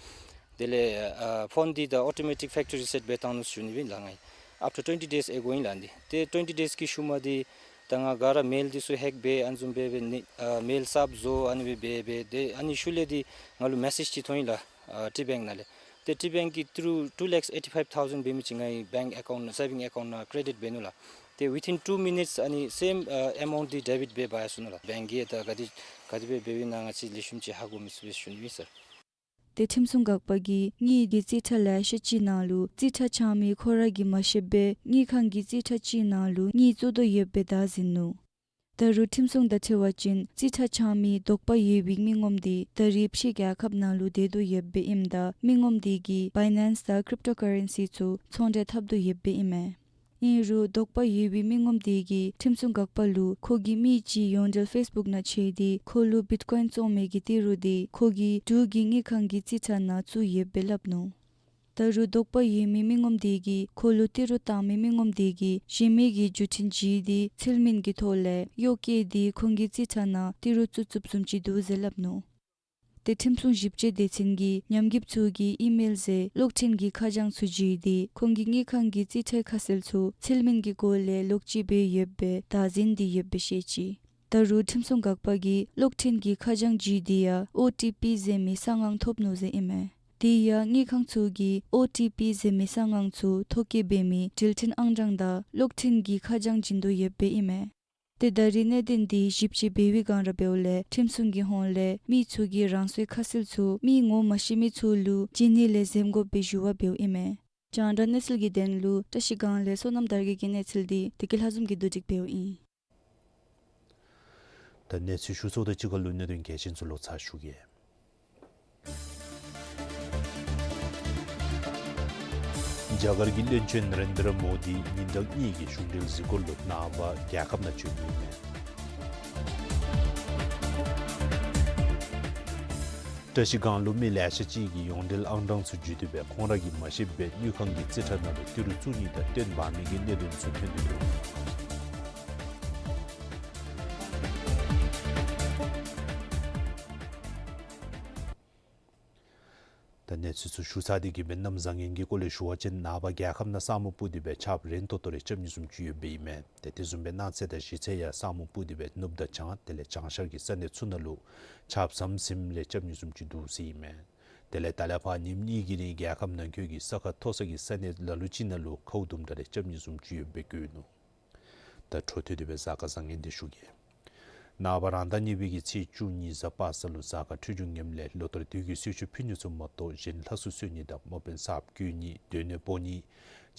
དེ་ལས་ཨ་ཕོན་འདི་ད་ཨོ་ཊོ་མེ་ཊིཀ་ཕེཀ་ཊི་རི་རི་སེཊ་འབད་བཏང་ནུག་ཟེར་ཞུ་ནི་སྦེ་ལགས། ང་གིས་ཨབ་ཊར་ཊུ་ཝེན་ཊི་ཌེསི་ཨེ་གོ་ཨིན་ལགས། འདི་ཏེ་ཊུ་ཝེན་ཊི་ཌེསི་གི་ཤུལ་མ་འདི་ད་ང་ག་ར་མེལ་འདི་ཚུ་ཧེཀ་འབད་ཨ་ནི་བཟུམ་འབད་འབད་ནི་ཨ་མེལ་གསརཔ་བཟོ་ཨ་ནི་སྦེ་འབད་འབད་དེ་ཨ་ནི་ཤུལ་ལས་འདི་ང་ལུ་མེ་སེཇ་ཅིག་ཐོན་ཡི་ལགས། ཨ་ཊི་བེངཀ་ནང་ལས། ཏེ་ཊི་བེངཀ་གིས་ཏི་རུ་two lakhs eighty five thousand འབད་མི་ཅིག་ང་གི་བེངཀ་ཨེ་ཀའུནཊ་ནང་སེ་བིང་ཨེ་ཀའུནཊ་ནང་ཀེ་རེ་ཌིཊ་འབད་ནུག་ལགས། ཏེ་ཝི་ཐིན་ཊུ་མི་ནིཊསི་ཨ་ནི་སེམ་ཨ་ཨེ་མའུནཊ་འདི་ཌེ་བིཊ་འབད་འབག་ཡར་སོ་ནུག་ལགས། བེངཀ་གིས་ད་ག་དེ་ག་དེ་སྦེ་འབདཝ་ཨིན་ན་ང་བཅས་ལེགས་ཤོམ་ཅིག་ཧ་གོ་མི་ཚུགས་པས་ཟེར་ཞུ་ནི་ཨིན་ཟེར། ཏེ་ཁྲིམས་སྲུང་འགག་པ་གིས་དངུལ་འདི་རྩིས་ཁྲ་ལེ་ཤ་ཅིག་ནང་ལུ་རྩིས་ཁྲ་འཆང་མི་ཁོ་ར་གིས་མ་ཤེས་པར་དངུལ་ཁང་གི་རྩིས་ཁྲ་ཅིག་ནང་ལུ་དངུལ་བཙུགས་དོ་ཡོདཔ་སྦེ་བདའ་ཟུན་ནུག། ད་རུང་ཁྲིམས་སྲུང་དང་འཁྲིལ་བ་ཅིན་རྩིས་ཁྲ་འཆང་མི་དོགས་པ་ཡོད་པའི་མི་ངོམ་འདི་ད་རེས་ཕྱི་རྒྱལ་ཁབ་ནང་ལུ་སྡོད་དོ་ཡོདཔ་སྦེ་ཨིནམ་ད་མི་ངོམ་འདི་གིས་བའི་ནེནསི་དང་ཀྲིབ་ཊོ་ཀ་རེན་སི་ཚུ་ཚོང་འབྲེལ་འཐབ་དོ་ཡོདཔ་སྦེ་ཨིན་མས། ཨིན་རུང་དོགས་པ་ཡོད་པའི་མི་ངོམ་འདི་གིས་ཁྲིམས་སྲུང་འགག་པ་ལུ་ཁོ་གི་མི་ཅིག་ཡོངས་འབྲེལ་ཕེསི་བུཀ་ནང་ཕྱད་དེ་ཁོ་ལུ་བིཊ་ཀོའིན་བཙོང་མི་གི་ཏི་རུ་འདི་ཁོ་གི་འབྲུག་གི་དངུལ་ཁང་གི་རྩིས་ཁྲ་ནང་བཙུགས་ཡོདཔ་སྦེ་སླབ་ནུག། ད་རུང་དོགས་པ་ཡོད་མི་མི་ངོམ་འདི་གིས་ཁོ་ལུ་ཏི་རུ་བཏང་མི་མི་ངོམ་འདི་གིས་གཞན་མི་གི་བརྒྱུད་འཕྲིན་བརྒྱུད་དེ་ཚུལ་མིན་གྱི་ཐོག་ལས་གཡོག་བཀོལ་ཏེ་ཁོང་གི་རྩིས་ཁྲ་ནང་ཏི་རུ་བཙུགས་བཙུགསཔ་བཟུམ་ཅིག་འདུག་ཟེར་སླབ་ནུག། ཏེ་ཁྲིམས་སྲུང་ཞིབ་དཔྱད་སྡེ་ཚན་གྱིས་ཉམས་རྒུདཔ་ཚུ་གི་ཨི་མེལ་ཟེར་གློག་འཕྲིན་གྱི་ཁ་བྱང་ཚུ་བརྒྱུད་དེ་ཁོང་གི་དངུལ་ཁང་གི་རྩིས་ཁྲའི་ཁ་གསལ་ཚུ་ཚུལ་མིན་གྱི་སྒོ་ལས་ལོག་སྤྱོད་འབད་ཡོདཔ་སྦེ་བདའ་ཟུན་ཏེ་ཡོདཔ་སྦེ་བཤད་ཅི། ད་རུང་ཁྲིམས་སྲུང་འགག་པ་གིས་གློག་འཕྲིན་གྱི་ཁ་བྱང་བརྒྱུད་དེ་ཡང་ཨོ་ཊི་པི་ཟེར་མི་གསང་ཨང་ཐོབ་ནུག་ཟེར་ཨིན་མས། དེ་ཡང་དངུལ་ཁང་ཚུ་གིས་ཨོ་ཊི་པི་ཟེར་མི་གསང་ཨང་ཚུ་ཐོ་བཀོད་འབད་མི་འགྲུལ་འཕྲིན་ཨང་གྲངས་དང་གློག་འཕྲིན་གྱི་ཁ་བྱང་བྱིན་དོ་ཡོདཔ་སྦེ་ཨིན་མས། ཏེ་ད་རེས་གནད་དོན་འདི་ཞིབ་དཔྱད་འབད་བའི་སྒང་ར་འབདཝ་ལས་ཁྲིམས་སྲུང་གི་ཧོངས་ལས་མི་ཚུ་གིས་རང་སོའི་ཁ་གསལ་ཚུ་མི་ངོ་མ་ཤེས་མི་ཚུ་ལུ་བྱིན་ནི་ལས་འཛེམ་དགོཔ་སྦེ་ཞུ་བ་འབདཝ་ཨིན་མས། རྒྱང་བསྒྲགས་གནས་ཚུལ་གྱི་དོན་ལུ་བཀྲ་ཤིས་སྒང་ལས་བསོད་ནམས་དར་རྒྱས་ཀྱི་གནས་ཚུལ་འདི་བདེ་སྐྱིད་ལྷ་འཛོམས་ཀྱིས་བསྡུ་སྒྲིག་འབདཝ་ཨིན། ད་གནས་ཚུལ་ཞུ་ཚརཝ་དང་གཅིག་ཁར་ལུ་གནད་དོན་གལ་ཆེན་ཚུ་ལོག་ཚར་ཞུ་གེ། རྒྱ་གར་གྱི་བློན་ཆེན་ནེ་རེན་དྲ་མོ་དི་ཉིན་གྲངས་གཉིས་ཀྱི་གཞུང་འབྲེལ་གཟིགས་སྐོར་ལུ་ནངས་པ་རྒྱལ་ཁབ་ནང་འབྱོན་ནི་ཨིན་མས། བཀྲ་ཤིས་སྒང་ལུ་མི་ལེ་ཤ་ཅིག་གིས་ཡོངས་འབྲེལ་ཨང་གྲངས་ཚུ་བརྒྱུད་དེ་སྦེ་ཁོང་ར་གིས་མ་ཤེས་པར་དངུལ་ཁང་གི་རྩིས་ཁྲ་ནང་ལུ་ཏི་རུ་བཅུ་གཉིས་དང་བཏོན་འབག་མི་གི་གནད་དོན་ཚུ་ཐོན་ཏེ་འདུག། ད་གནས་ཚུལ་ཚུ་ཞུ་ཚར་ཏེ་གིས་སྦེ་གནམ་བཟང་ངན་གྱི་སྐོར་ལས་ཞུ་བ་ཅིན་ནངས་པ་རྒྱལ་ཁབ་ནང་ས་སྨུག་སྤུབས་ཏེ་སྦེ་ཆརཔ་རན་ཏོག་ཏོ་རེ་རྐྱབ་ནི་བཟུམ་ཅིག་ཡོདཔ་སྦེ་ཨིན་མས། ཏེ་དེ་བཟུམ་སྦེ་གནངས་ཚེ་དང་གཞེས་ཚེ་ཡང་ས་སྨུག་སྤུབས་ཏེ་སྦེ་ནུབ་དང་བྱང་དེ་ལས་བྱང་ཤར་གྱི་ས་གནས་ཚུ་ནང་ལུ་ཆརཔ་ཟམ་ཟིམ་རེ་རྐྱབ་ནི་བཟུམ་ཅིག་འདུག་ཟེར་ཨིན་མས། དེ་ལས་ད་ལས་ཕར་ཉིནམ་གཉིས་ཀྱི་རིང་རྒྱལ་ཁབ་ནང་འཁོད་ཀྱི་ས་ཁ་མཐོ་ས་གི་ས་གནས་ལ་ལུ་ཅིག་ནང་ལུ་ཁཝ་དུམ་གྲ་རེ་རྐྱབ་ནི་བཟུམ་ཅིག་ཡོདཔ་སྦེ་བཀོད་ནུག། ད་འཕྲོ་མཐུད་དེ་སྦེ་གཟའ་སྐར་བཟང་ངན་འདི་ཞུ་གེ། ནངས་པ་རང་ཟླ་གཉིས་པའི་གི་ཚེས་བཅུ་གཉིས་གཟའ་པ་སངས་ལུ་གཟའ་སྐར་འཕྲོད་སྦྱོར་ངནམ་ལས་ལོ་ལྟར་དུས་ཀྱི་གསོལ་མཆོད་ཕུལ་ནི་ཚུ་མ་གཏོགས་གཞན་ལྷ་སྲུང་གསོལ་ནི་དང་མོ་པན་གསརཔ་བསྐོ་ནི་སྡོད་གནས་སྤོ་ནི་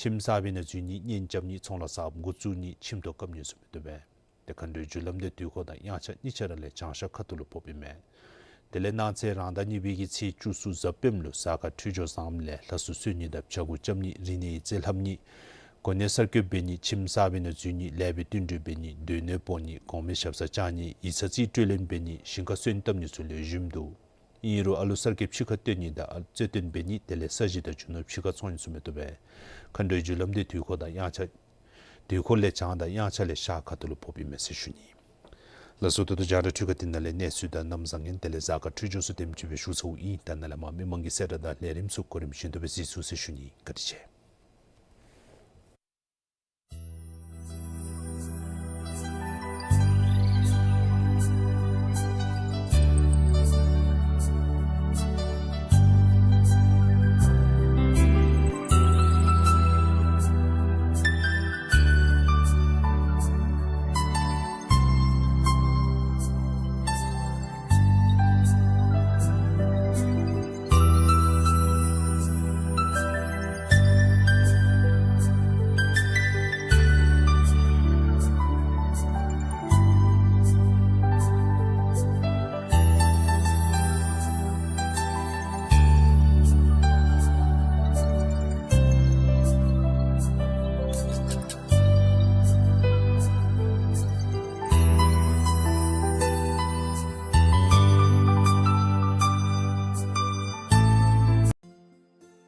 ཁྱིམ་གསར་པའི་ནང་འཛུལ་ནི་གཉེན་རྐྱབ་ནི་ཚོང་ལཱ་གསརཔ་འགོ་བཙུགས་ནི་ཁྱིམ་ཐོག་བཀབ་ནི་ཚུ་མི་བཏུབ་པས། དེ་མཁའ་འགྲོའི་རྒྱུ་ལམ་འདི་དུས་འཁོར་དང་དབྱངས་འཆར་གཉིས་ཆ་ར་ལས་བྱང་ཤར་ཁ་ཐུག་ལུ་ཕོགཔ་ཨིན་མས། དེ་ལས་གནངས་ཚེ་རང་ཟླ་གཉིས་པའི་གི་ཚེས་བཅུ་གསུམ་གཟའ་སྤེནམ་ལུ་གཟའ་སྐར་འཕྲོད་སྦྱོར་བཟངམ་ལས་ལྷ་སྲུང་གསོལ་ནི་དང་ཕྱྭ་འགུགས་རྐྱབ་ནི་རིག་གནས་ཀྱི་རྩེད་ལྷབ་ནི་གོ་གནས་གསར་བསྐོ་འབད་ནི་ཁྱིམ་གསར་པའི་ནང་འཛུལ་ནི་ལེགས་པའི་བསྟུན་གྲོས་འབད་ནི་སྡོད་གནས་སྤོ་ནི་གོང་མའི་ཞབས་སར་བཅར་ནི་ཡིག་ཚང་རྩིས་སྤྲོད་ལེན་འབད་ནི་ཞིང་ཁ་སོན་བཏབ་ནི་ཚུ་ལེགས་ཤོམ་འདུག། ཨིན་རུང་ཨ་ལུ་གསར་སྐྱེས་ཕྱི་ཁར་བཏོན་ནི་དང་ཨ་རྩེད་བཏོན་འབད་ནི་དེ་ལས་ས་གཞི་དང་རྒྱུ་ནོར་ཕྱི་ཁར་བཙོང་ནི་ཚུ་མི་བཏུབ་པས། མཁའ་འགྲོའི་རྒྱུ་ལམ་འདི་དུས་འཁོར་དང་དབྱངས་འཆར་དུས་འཁོར་ལས་བྱང་དང་དབྱངས་འཆར་ལས་ཤར་ཁ་ཐུག་ལུ་ཕོགཔ་ཨིན་མས་ཟེར་ཞུ་ནི། ལགས་སོ། ད་ལྟོ་རྒྱང་བསྒྲགས་འཕྲུལ་ཁང་འདི་ནང་ལས་གནས་ཚུལ་དང་གནམ་བཟང་ངན་དེ་ལས་གཟའ་སྐར་འཕྲོད་སྦྱོར་ཚུ་དེམ་ཅིག་སྦེ་ཞུ་ཚརཝ་ཨིན། ད་ནཱ་ལས་མར་མི་མང་གི་གསལ་བསྒྲགས་དང་ལས་རིམ་ཚུ་གོ་རིམ་བཞིན་དུ་སྦེ་གཟིགས་ཚུགས་ཟེར་ཞུ་ནི། བཀའ་དྲིན་ཆེ།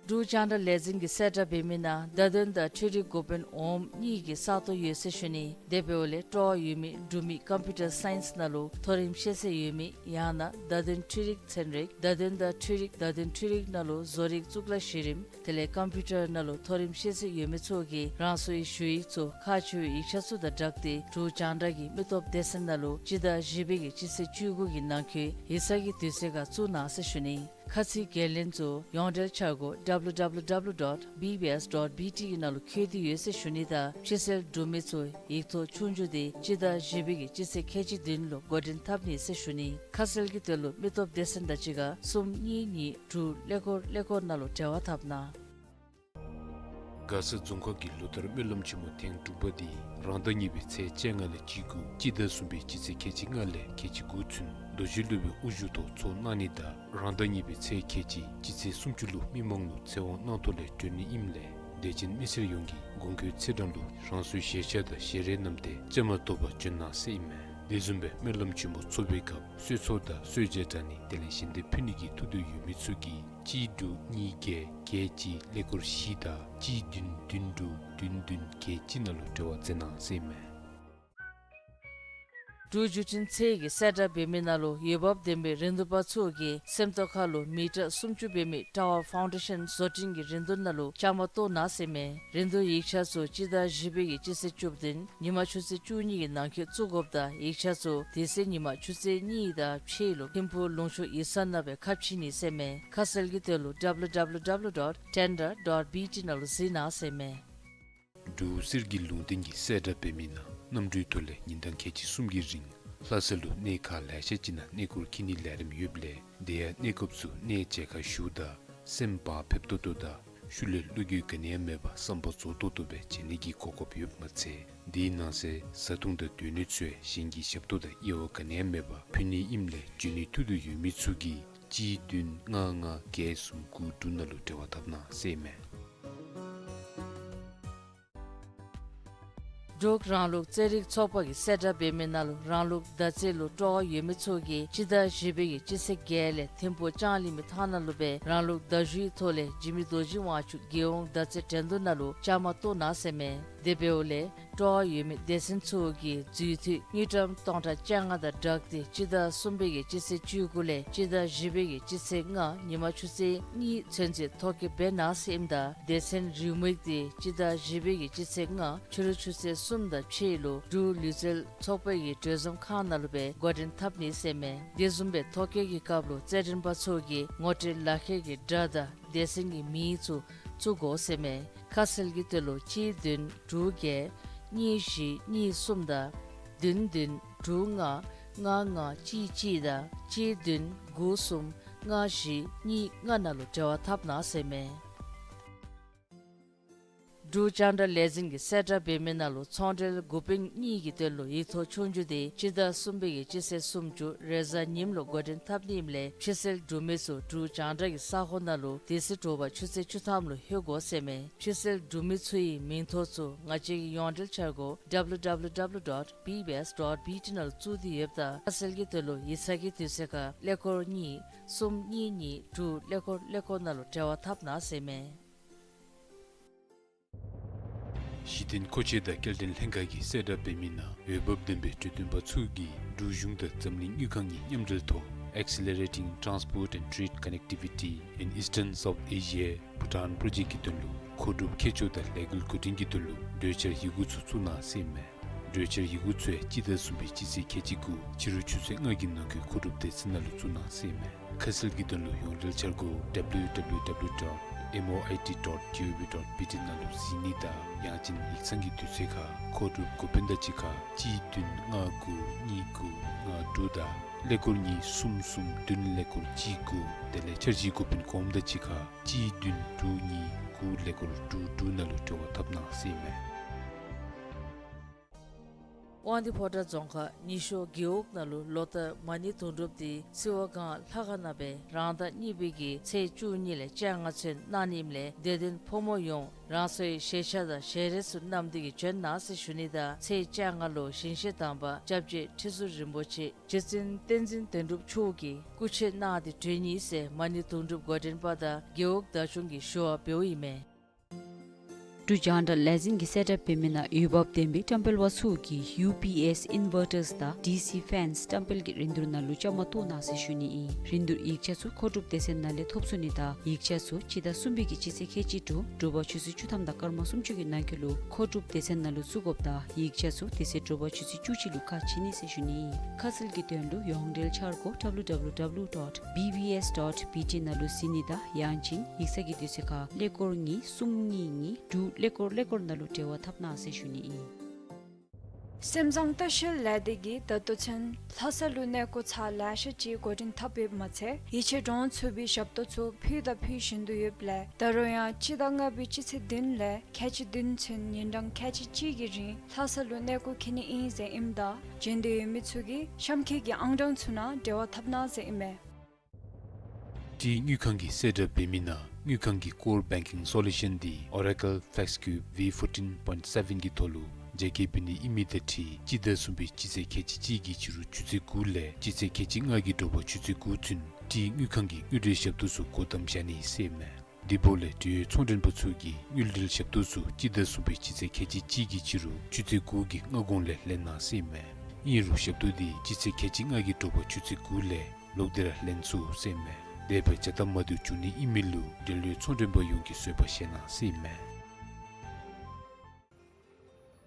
འབྲུག་རྒྱང་བསྒྲགས་ལས་འཛིན་གྱི་གསལ་བསྒྲགས་འབད་མི་ནང་བརྡ་དོན་དང་འཕྲུལ་རིག་འགོ་དཔོན་འོགམ་གཉིས་ཀྱི་ས་སྟོང་ཡོད་ཟེར་ཞུ་ནི། དེ་འབདཝ་ལས་སྤྲོ་བ་ཡོད་མི་འབྲུག་མི་ཀམ་པིའུ་ཊར་སའིནསི་ནང་ལུ་མཐོ་རིམ་ཤེས་ཚད་ཡོད་མི་ཡང་ན་བརྡ་དོན་འཕྲུལ་རིག་ཚན་རིག་བརྡ་དོན་དང་འཕྲུལ་རིག་བརྡ་དོན་འཕྲུལ་རིག་ནང་ལུ་བཟོ་རིག་གཙུག་ལག་གཞི་རིམ་དེ་ལས་ཀམ་པིའུ་ཊར་ནང་ལུ་མཐོ་རིམ་ཤེས་ཚད་ཡོད་མི་ཚུ་གིས་རང་སོའི་ཞུ་ཡིག་ཚུ་ཁག་ཆེ་བའི་ཡིག་ཆ་ཚུ་དང་སྦྲགས་ཏེ་འབྲུག་རྒྱང་བསྒྲགས་ཀྱི་མི་སྟོབས་སྡེ་ཚན་ནང་ལུ་སྤྱི་ཟླ་བཞི་པའི་གི་སྤྱི་ཚེས་བཅུ་དགུ་གི་ནང་འཁོད་ཡིག་ཚང་གི་དུས་ཚོད་ཁར་བཙུགས་གནང་ཟེར་ཞུ་ནི། ཁ་ཚིག་འགན་ལེན་ཚུ་ཡོངས་འབྲེལ་འཆར་སྒོ་W W W dot B B S dot B T གི་ནང་ལུ་འཁོད་དེ་ཡོད་ཟེར་ཞུ་ནི་དང་ཕྱི་སེལ་འབྲུག་མི་ཚུ་ཡིག་ཐོག་ཆོས་རྒྱུགས་འདི་སྤྱི་ཟླ་བཞི་པའི་གི་སྤྱི་ཚེས་ཁལ་གཅིག་བདུན་ལུ་འགོ་འདྲེན་འཐབ་ནི་ཟེར་ཞུ་ནི། ཁ་གསལ་གྱི་དོན་ལུ་མི་སྟོབས་སྡེ་ཚན་དང་གཅིག་ཁར་གསུམ་གཉིས་གཉིས་དྲུག་ཀླད་ཀོར་ཀླད་ཀོར་ནང་ལུ་འབྲེལ་བ་འཐབ་གནང་། མགར་ས་རྫོང་ཁག་གིས་ལོ་ལྟར་སྨོན་ལམ་ཆེན་མོ་ཐེངས་དྲུག་པ་འདི་རང་ཟླ་གཉིས་པའི་ཚེས་བཅོ་ལྔ་ལས་བཅུ་དགུ་སྤྱི་ཟླ་གསུམ་པའི་སྤྱི་ཚེས་ཁལ་གཅིག་ལྔ་ལས་ཁལ་གཅིག་དགུ་ཚུན་རྡོ་རྗེ་སློབ་དཔོན་དབུ་བཞུགས་ཐོག་ཚོགས་གནང་ནི་དང་རང་ཟླ་གཉིས་པའི་ཚེས་ཁལ་གཅིག་སྤྱི་ཚེས་སུམ་ཅུ་ལུ་མི་མང་ལུ་ཚེ་དབང་གནང་ཐོག་ལས་གྲོལ་ནི་ཨིནམ་ལས་དད་ཅན་མི་སེར་ཡོངས་ཀྱིས་དགོངས་འཁོད་ཚེས་གྲངས་ལུ་རང་སོའི་ཞལ་ཆས་དང་ཞལ་རས་བསྣམས་ཏེ་བཅའ་མར་གཏོགས་པར་བྱོན་གནང་ཟེར་ཨིན་མས། དེ་བཟུམ་སྦེ་སྨོན་ལམ་ཆེན་མོ་ཚོགས་པའི་སྐབས་གསོལ་ཚོགས་དང་གསོལ་ཇ་དྲང་ནི་དེ་ལས་ཞལ་འདེབས་ཕུལ་ནི་གི་ཐུགས་འདོད་ཡོད་མི་ཚུ་གིས་གཅིག་དྲུག་གཉིས་བརྒྱད་བརྒྱད་གཅིག་ཀླད་ཀོར་བཞི་དང་གཅིག་བདུན་བདུན་དྲུག་བདུན་བདུན་བརྒྱད་གཅིག་ནང་ལུ་འབྲེལ་བ་མཛད་གནང་ཟེར་ཨིན་མས། འབྲུག་བརྒྱུད་འཕྲིན་ཚད་ཀྱི་གསལ་བསྒྲགས་འབད་མི་ནང་ལུ་འོས་འབབ་ལྡན་པའི་རིན་བསྡུར་པ་ཚུ་གིས་སེམས་རྟོགས་ཁ་ལུ་མི་ཊར་སུམ་ཅུ་འབད་མི་ཊ་ཝར་ཕའུན་ཌེ་ཤཱན་བཟོ་སྐྲུན་གྱི་རིན་བསྡུར་ནང་ལུ་བཅའ་མར་གཏོགས་གནང་ཟེར་ཨིན་མས། རིན་བསྡུར་ཡིག་ཆ་ཚུ་སྤྱི་ཟླ་བཞི་པའི་གི་སྤྱི་ཚེས་བཅུ་བདུན་ཉིན་མ་ཆུ་ཚོད་བཅུ་གཉིས་ཀྱི་ནང་འཁོད་བཙུགས་དགོཔ་དང་ཡིག་ཆ་ཚུ་དེ་ཚེ་ཉིན་མ་ཆུ་ཚོད་གཉིས་དང་ཕྱེད་ལུ་ཐིམ་ཕུག་ལུང་ཕྱོགས་ཡིག་ཚང་ནང་སྦེ་ཁ་ཕྱེ་ནི་ཟེར་ཨིན་མས། ཁ་གསལ་གྱི་དོན་ལུ་W W W dot tender dot B T ནང་ལུ་གཟིགས་གནང་ཟེར་ཨིན་མས། འབྲུག་གསེར་གྱི་ལུང་བསྟན་གྱི་གསལ་བསྒྲགས་འབད་མི་ནང་གནམ་གྲུའི་ཐོག་ལས་ཉིན་གྲངས་ཁལ་གཅིག་གསུམ་གྱི་རིང་ལྷ་ས་ལུ་གནས་ཁག་ལེ་ཤ་ཅིག་ནང་གནས་སྐོར་འཁྱིད་ནིའི་ལས་རིམ་ཡོདཔ་ལས་དེ་ཡང་གནས་སྐབས་སུ་གནས་མཇལ་ཁ་ཞུཝ་ད་སེམས་བག་ཕེབས་ཏོག་ཏོ་དང་ཤུལ་ལས་བློ་འགྱོད་ག་ནི་ཡང་མེད་པར་བསམ་པ་རྫོགས་ཏོག་ཏོ་སྦེ་མཇལ་ནི་གི་གོ་སྐབས་ཡོདཔ་མ་ཚད་དེའི་ནང་གསེས་བཟའ་འཐུང་དང་སྡོད་གནས་ཚུ་ཡང་གཞན་གྱི་ཞབས་ཏོག་དང་དབྱེ་བ་ག་ནི་ཡང་མེད་པར་ཕུལ་ནི་ཨིནམ་ལས་འབྱོན་ནིའི་ཐུགས་འདོད་ཡོད་མི་ཚུ་གིས་གཅིག་བདུན་ལྔ་ལྔ་བརྒྱད་གསུམ་དགུ་དྲུག་ནང་ལུ་འབྲེལ་བ་འཐབ་གནང་ཟེར་ཨིན་མས། འབྲུག་རང་ལུགས་རྩེད་རིགས་ཚོགས་པ་གི་གསལ་བསྒྲགས་འབད་མི་ནང་ལུ་རང་ལུགས་མདའ་རྩེད་ལུ་སྤྲོ་བ་ཡོད་མི་ཚུ་གིས་སྤྱི་ཟླ་བཞི་པའི་གི་སྤྱི་ཚེས་བརྒྱད་ལས་ཐིམ་ཕུག་ལྕང་གླིང་མི་ཐང་ནང་ལུ་སྦེ་རང་ལུགས་མདའ་གཞུའི་ཐོག་ལས་འཇིགས་མེད་རྡོ་རྗེ་དབང་ཕྱུག་རྒྱལ་ཡོངས་མདའ་རྩེད་འགྲན་བསྡུར་ནང་ལུ་བཅའ་མར་གཏོགས་གནང་ཟེར་ཨིན་མས། དེ་འབདཝ་ལས་སྤྲོ་བ་ཡོད་མི་སྡེ་ཚན་ཚུ་གིས་འཛུལ་འཐུས་དངུལ་ཀྲམ་སྟོང་ཕྲག་བཅོ་ལྔ་དང་སྦྲགས་ཏེ་སྤྱི་ཟླ་གསུམ་པའི་གི་སྤྱི་ཚེས་བཅུ་དགུ་ལས་སྤྱི་ཟླ་བཞི་པའི་གི་སྤྱི་ཚེས་ལྔ་ཉིན་མ་ཆུ་ཚོད་གཉིས་ཚུན་ཚོད་ཐོ་བཀོད་འབད་གནང་ཟེར་ཨིནམ་ད་སྡེ་ཚན་རེའུ་མིག་འདི་སྤྱི་ཟླ་བཞི་པའི་གི་སྤྱི་ཚེས་ལྔ་ཕྱི་རུ་ཆུ་ཚོད་གསུམ་དང་ཕྱེད་ལུ་འབྲུག་ལུས་རྩལ་ཚོགས་པའི་གི་གྲོས་འཛོམས་ཁང་ནང་ལུ་སྦེ་འགོ་འདྲེན་འཐབ་ནི་ཟེར་ཨིན་མས། དེ་བཟུམ་སྦེ་ཐོ་བཀོད་ཀྱི་སྐབས་ལུ་རྩེད་འགྲན་པ་ཚུ་གིས་ངོ་སྤྲོད་ལག་ཁྱེར་གྱི་སྒྲ་དང་སྡེ་ཚན་གྱི་མིང་ཚུ་བཙུགས་དགོ་ཟེར་ཨིན་མས། ཁ་གསལ་གྱི་དོན་ལུ་གཅིག་བདུན་དྲུག་བརྒྱད་གཉིས་བཞི་གཉིས་གསུམ་དང་བདུན་བདུན་དྲུག་ལྔ་ ལྔ་ལྔ་གཅིག་གཅིག་དང་གཅིག་བདུན་དགུ་གསུམ་ལྔ་བཞི་གཉིས་ལྔ་ནང་ལུ་འབྲེལ་བ་འཐབ་གནང་ཟེར་མས། འབྲུག་རྒྱང་བསྒྲགས་ལས་འཛིན་གྱིས་གསལ་བསྒྲགས་འབད་མི་ནང་ལུ་ཚོང་འབྲེལ་འགོ་དཔོན་གཉིས་ཀྱི་དོན་ལུ་ཡིག་ཐོག་ཆོས་རྒྱུགས་དེ་སྤྱི་ཟླ་གསུམ་པའི་གི་སྤྱི་ཚེས་སུམ་ཅུ་རེས་གཟའ་ཉིམ་ལུ་འགོ་འདྲེན་འཐབ་ནི་ཨིནམ་ལས་ཕྱི་སེལ་འབྲུག་མི་ཚུ་འབྲུག་རྒྱང་བསྒྲགས་ཀྱི་ས་ཁོངས་ནང་ལུ་དེ་ཚེ་དྲོ་པ་ཆུ་ཚོད་བཅུ་ཐམ་ལུ་ལྷོད་དགོ་ཟེར་མས། ཕྱི་སེལ་འབྲུག་མི་ཚུ་གི་མིང་ཐོ་ཚུ་ང་བཅས་ཀྱི་ཡོངས་འབྲེལ་འཆར་སྒོ་W W W dot B B S dot B T ནང་ལུ་བཙུགས་ཏེ་ཡོདཔ་ད་ཁ་གསལ་གྱི་དོན་ལུ་ཡིག་ཚང་གི་དུས་ཚོད་ཁར་ཀླད་ཀོར་གཉིས་གསུམ་གཉིས་གཉིས་དྲུག་ཀླད་ཀོར་ཀླད་ཀོར་ནང་ལུ་འབྲེལ་བ་འཐབ་གནང་ཟེར་མས། གཞི་རྟེན་མཁོ་ཆས་དང་སྐྱེལ་འདྲེན་ལྷན་ཁག་གིས་གསལ་བསྒྲགས་འབད་མི་ནང་འོས་འབབ་ལྡན་པའི་གྲོས་སྟོན་པ་ཚུ་གིས་འབྲུག་གཞུང་དང་འཛམ་གླིང་དངུལ་ཁང་གི་མཉམ་འབྲེལ་ཐོག Accelerating Transport and Trade Connectivity in Eastern South Asia Bhutan Project གི་དོན་ལུ་མཁོ་སྒྲུབ་མཁས་མཆོག་དང་ལས་འགུལ་འགོ་འདྲེན་གྱི་དོན་ལུ་གྲོས་འཆར་ཡི་གུ་ཚུ་བཙུགས་གནང་ཟེར་མས། གྲོས་འཆར་ཡི་གུ་ཚུ་ཡང་སྤྱི་ཟླ་གསུམ་པའི་སྤྱི་ཚེས་ཁལ་གཅིག་དགུ་ཕྱི་རུ་ཆུ་ཚོད་ལྔ་གི་ནང་འཁོད་མཁོ་སྒྲུབ་སྡེ་ཚན་ནང་ལུ་བཙུགས་གནང་ཟེར་མས། ཁ་གསལ་གྱི་དོན་ལུ་ཡོངས་འབྲེལ་འཆར་སྒོ་W W W dot M O I T dot G O V dot B T ནང་ལུ་གཟིགས་ནི་དང་ཡང་ཅིན་ཡིག་ཚང་གི་དུས་ཚོད་ཁར་མཁོ་སྒྲུབ་འགོ་དཔོན་དང་གཅིག་ཁར་གཅིག་བདུན་ལྔ་དགུ་གཉིས་དགུ་ལྔ་དྲུག་དང་ཀླད་ཀོར་གཉིས་གསུམ་གསུམ་བདུན་ཀླད་ཀོར་གཅིག་དགུ། དེ་ལས་འཆར་གཞི་འགོ་དཔོན་གོངམ་དང་གཅིག་ཁར་གཅིག་བདུན་དྲུག་གཉིས་དགུ་ཀླད་ཀོར་དྲུག་དྲུག་ནང་ལུ་འབྲེལ་བ་འཐབ་གནང་ཟེར་མས། དབང་འདུས་ཕོ་བྲང་རྫོང་ཁག་ཉི་ཤོ་རྒེད་འོག་ནང་ལུ་ལོ་བསྟར་མ་ཎི་དུང་སྒྲུབ་དེ་སིལ་བ་སྒང་ལྷ་ཁང་ནང་སྦེ་རང་ཟླ་གཉིས་པའི་གི་ཚེས་བཅུ་གཉིས་ལས་བཅོ་ལྔ་ཚུན་གནང་ནི་ཨིནམ་ལས་དད་ལྡན་ཕོ་མོ་ཡོངས་རང་སོའི་ཞལ་ཆས་དང་ཞལ་རས་ཚུ་བསྣམས་ཏེ་གིས་བྱོན་གནང་ཟེར་ཞུ་ནི་དང་ཚེས་བཅོ་ལྔ་ལུ་ཞིང་གཤེགས་དམ་པ་སྐྱབས་རྗེ་ཁྲི་ཟུར་རིན་པོ་ཆེ་རྗེ་བཙུན་བསྟན་འཛིན་དོན་གྲུབ་མཆོག་གིས་སྐུ་མཆོད་གནང་སྟེ་གྲོལ་ནི་ཟེར་མ་ཎི་དུང་སྒྲུབ་འགོ་འདྲེན་པ་དང་རྒེད་འོག་བདག་སྐྱོང་གིས་ཞུ་བ་འབདཝ་ཨིན་མས། འབྲུག་རྒྱང་བསྒྲགས་ལས་འཛིན་གྱིས་གསལ་བསྒྲགས་འབད་མི་ནང་འོས་འབབ་ལྡན་པའི་བཀྲམ་སྤེལ་པ་ཚུ་གིས་ཡུ་པི་ཨེསི་ཨིན་ཝར་ཊརསི་དང་ཌི་སི་ཕེནསི་བཀྲམ་སྤེལ་གྱི་རིན་བསྡུར་ནང་ལུ་བཅའ་མར་གཏོགས་གནང་ཟེར་ཞུ་ནི་ཨིན། རིན་བསྡུར་ཡིག་ཆ་ཚུ་མཁོ་སྒྲུབ་སྡེ་ཚན་ནང་ལས་ཐོབ་ཚུགས་ནི་དང་ཡིག་ཆ་ཚུ་སྤྱི་ཟླ་གསུམ་པའི་གི་སྤྱི་ཚེས་ཁལ་གཅིག་དྲུག་དྲོ་པ་ཆུ་ཚོད་བཅུ་ཐམ་དང་སྐར་མ་སུམ་ཅུ་གི་ནང་འཁོད་ལུ་མཁོ་སྒྲུབ་སྡེ་ཚན་ནང་ལུ་བཙུགས་དགོཔ་དང་ཡིག་ཆ་ཚུ་དེ་ཚེ་དྲོ་པ་ཆུ་ཚོད་བཅུ་གཅིག་ལུ་ཁ་ཕྱེ་ནི་ཟེར་ཞུ་ནི་ཨིན། ཁ་གསལ་གྱི་དོན་ལུ་ཡོངས་འབྲེལ་འཆར་སྒོ་W W W dot B B S dot B T ནང་ལུ་གཟིགས་ནི་དང་ཡང་ཅིན་ཡིག་ཚང་གི་དུས་ཚོད་ཁར་ཀླད་ཀོར་གཉིས་གསུམ་གཉིས་གཉིས་དྲུག་ཀླད་ཀོར་ཀླད་ཀོར་ནང་ལུ་འབྲེལ་བ་འཐབ་གནང་ཟེར་ཞུ་ནི་ཨིན། སེམས་བཟང་ལྟ་བཤལ་ལས་སྡེ་གིས་ད་ལྟོ་ཚུན་ལྷ་ས་ལུ་གནས་སྐོར་ཚར་ལེ་ཤ་ཅིག་འགོ་འདྲེན་འཐབ་ཡོདཔ་མ་ཚད་ཡིད་ཆེས་འདྲོངས་ཚུགས་པའི་ཞབས་ཏོག་ཚུ་ཕུལ་དང་ཕུལ་བཞིན་དུ་ཡོདཔ་ལས་ད་རུང་ཡང་སྤྱི་ཟླ་ལྔ་པའི་སྤྱི་ཚེས་བདུན་ལས་ཁལ་གཅིག་བདུན་ཚུན་ཉིན་གྲངས་ཁལ་གཅིག་གཅིག་གི་རིང་ལྷ་ས་ལུ་གནས་སྐོར་འཁྱིད་ནི་ཨིན་ཟེར་ཨིནམ་ད་འབྱོན་འདོད་ཡོད་མི་ཚུ་གིས་གཤམ་འཁོད་ཀྱི་ཨང་གྲངས་ཚུ་ནང་འབྲེལ་བ་འཐབ་གནང་ཟེར་ཨིན་མས། ཏི་དངུལ་ཁང་གིས་གསལ་བསྒྲགས་འབད་མི་ནང་དངུལ་ཁང་གི་ཀོར་བེང་ཀིང་སོ་ལུ་ཤཱན་འདི་Oracle FlexCube V fourteen point seven གི་ཐོག་ལུ་རྒྱ་སྐྱེད་འབད་ནི་ཨིན་མི་དང་འཁྲིལ་སྤྱི་ཟླ་གསུམ་པའི་སྤྱི་ཚེས་ཁལ་གཅིག་གཅིག་གི་ཕྱི་རུ་ཆུ་ཚོད་དགུ་ལས་སྤྱི་ཚེས་ཁལ་གཅིག་ལྔ་གི་དྲོ་པ་ཆུ་ཚོད་དགུ་ཚུན་ཏི་དངུལ་ཁང་གི་དངུལ་འབྲེལ་ཞབས་ཏོག་ཚུ་སྒོ་བསྡམ་བཞག་ནི་ཟེར་མས། དེ་འབདཝ་ལས་འབྲེལ་ཡོད་ཚོང་མགྲོན་པ་ཚུ་གིས་དངུལ་འབྲེལ་ཞབས་ཏོག་ཚུ་སྤྱི་ཟླ་གསུམ་པའི་སྤྱི་ཚེས་ཁལ་གཅིག་གཅིག་གི་ཕྱི་རུ་ཆུ་ཚོད་དགུ་གི་སྔ་གོང་ལས་ལེན་གནང་ཟེར་མས། ཨིན་རུང་ཞབས་ཏོག་དེ་སྤྱི་ཚེས་ཁལ་གཅིག་ལྔ་གི་དྲོ་པ་ཆུ་ཚོད་དགུ་ལས་ལོག་སྟེ་ར་ལེན་ཚུགས་ཟེར་མས། དེ་སྦེ་བྱ་སྟབས་མ་བདེཝ་བྱུང་ནི་ཨིན་མི་ལུ་འབྲེལ་ཡོད་ཚོང་མགྲོན་པ་ཡོངས་ཀྱིས་བཟོད་པ་བཞེས་གནང་ཟེར་མས།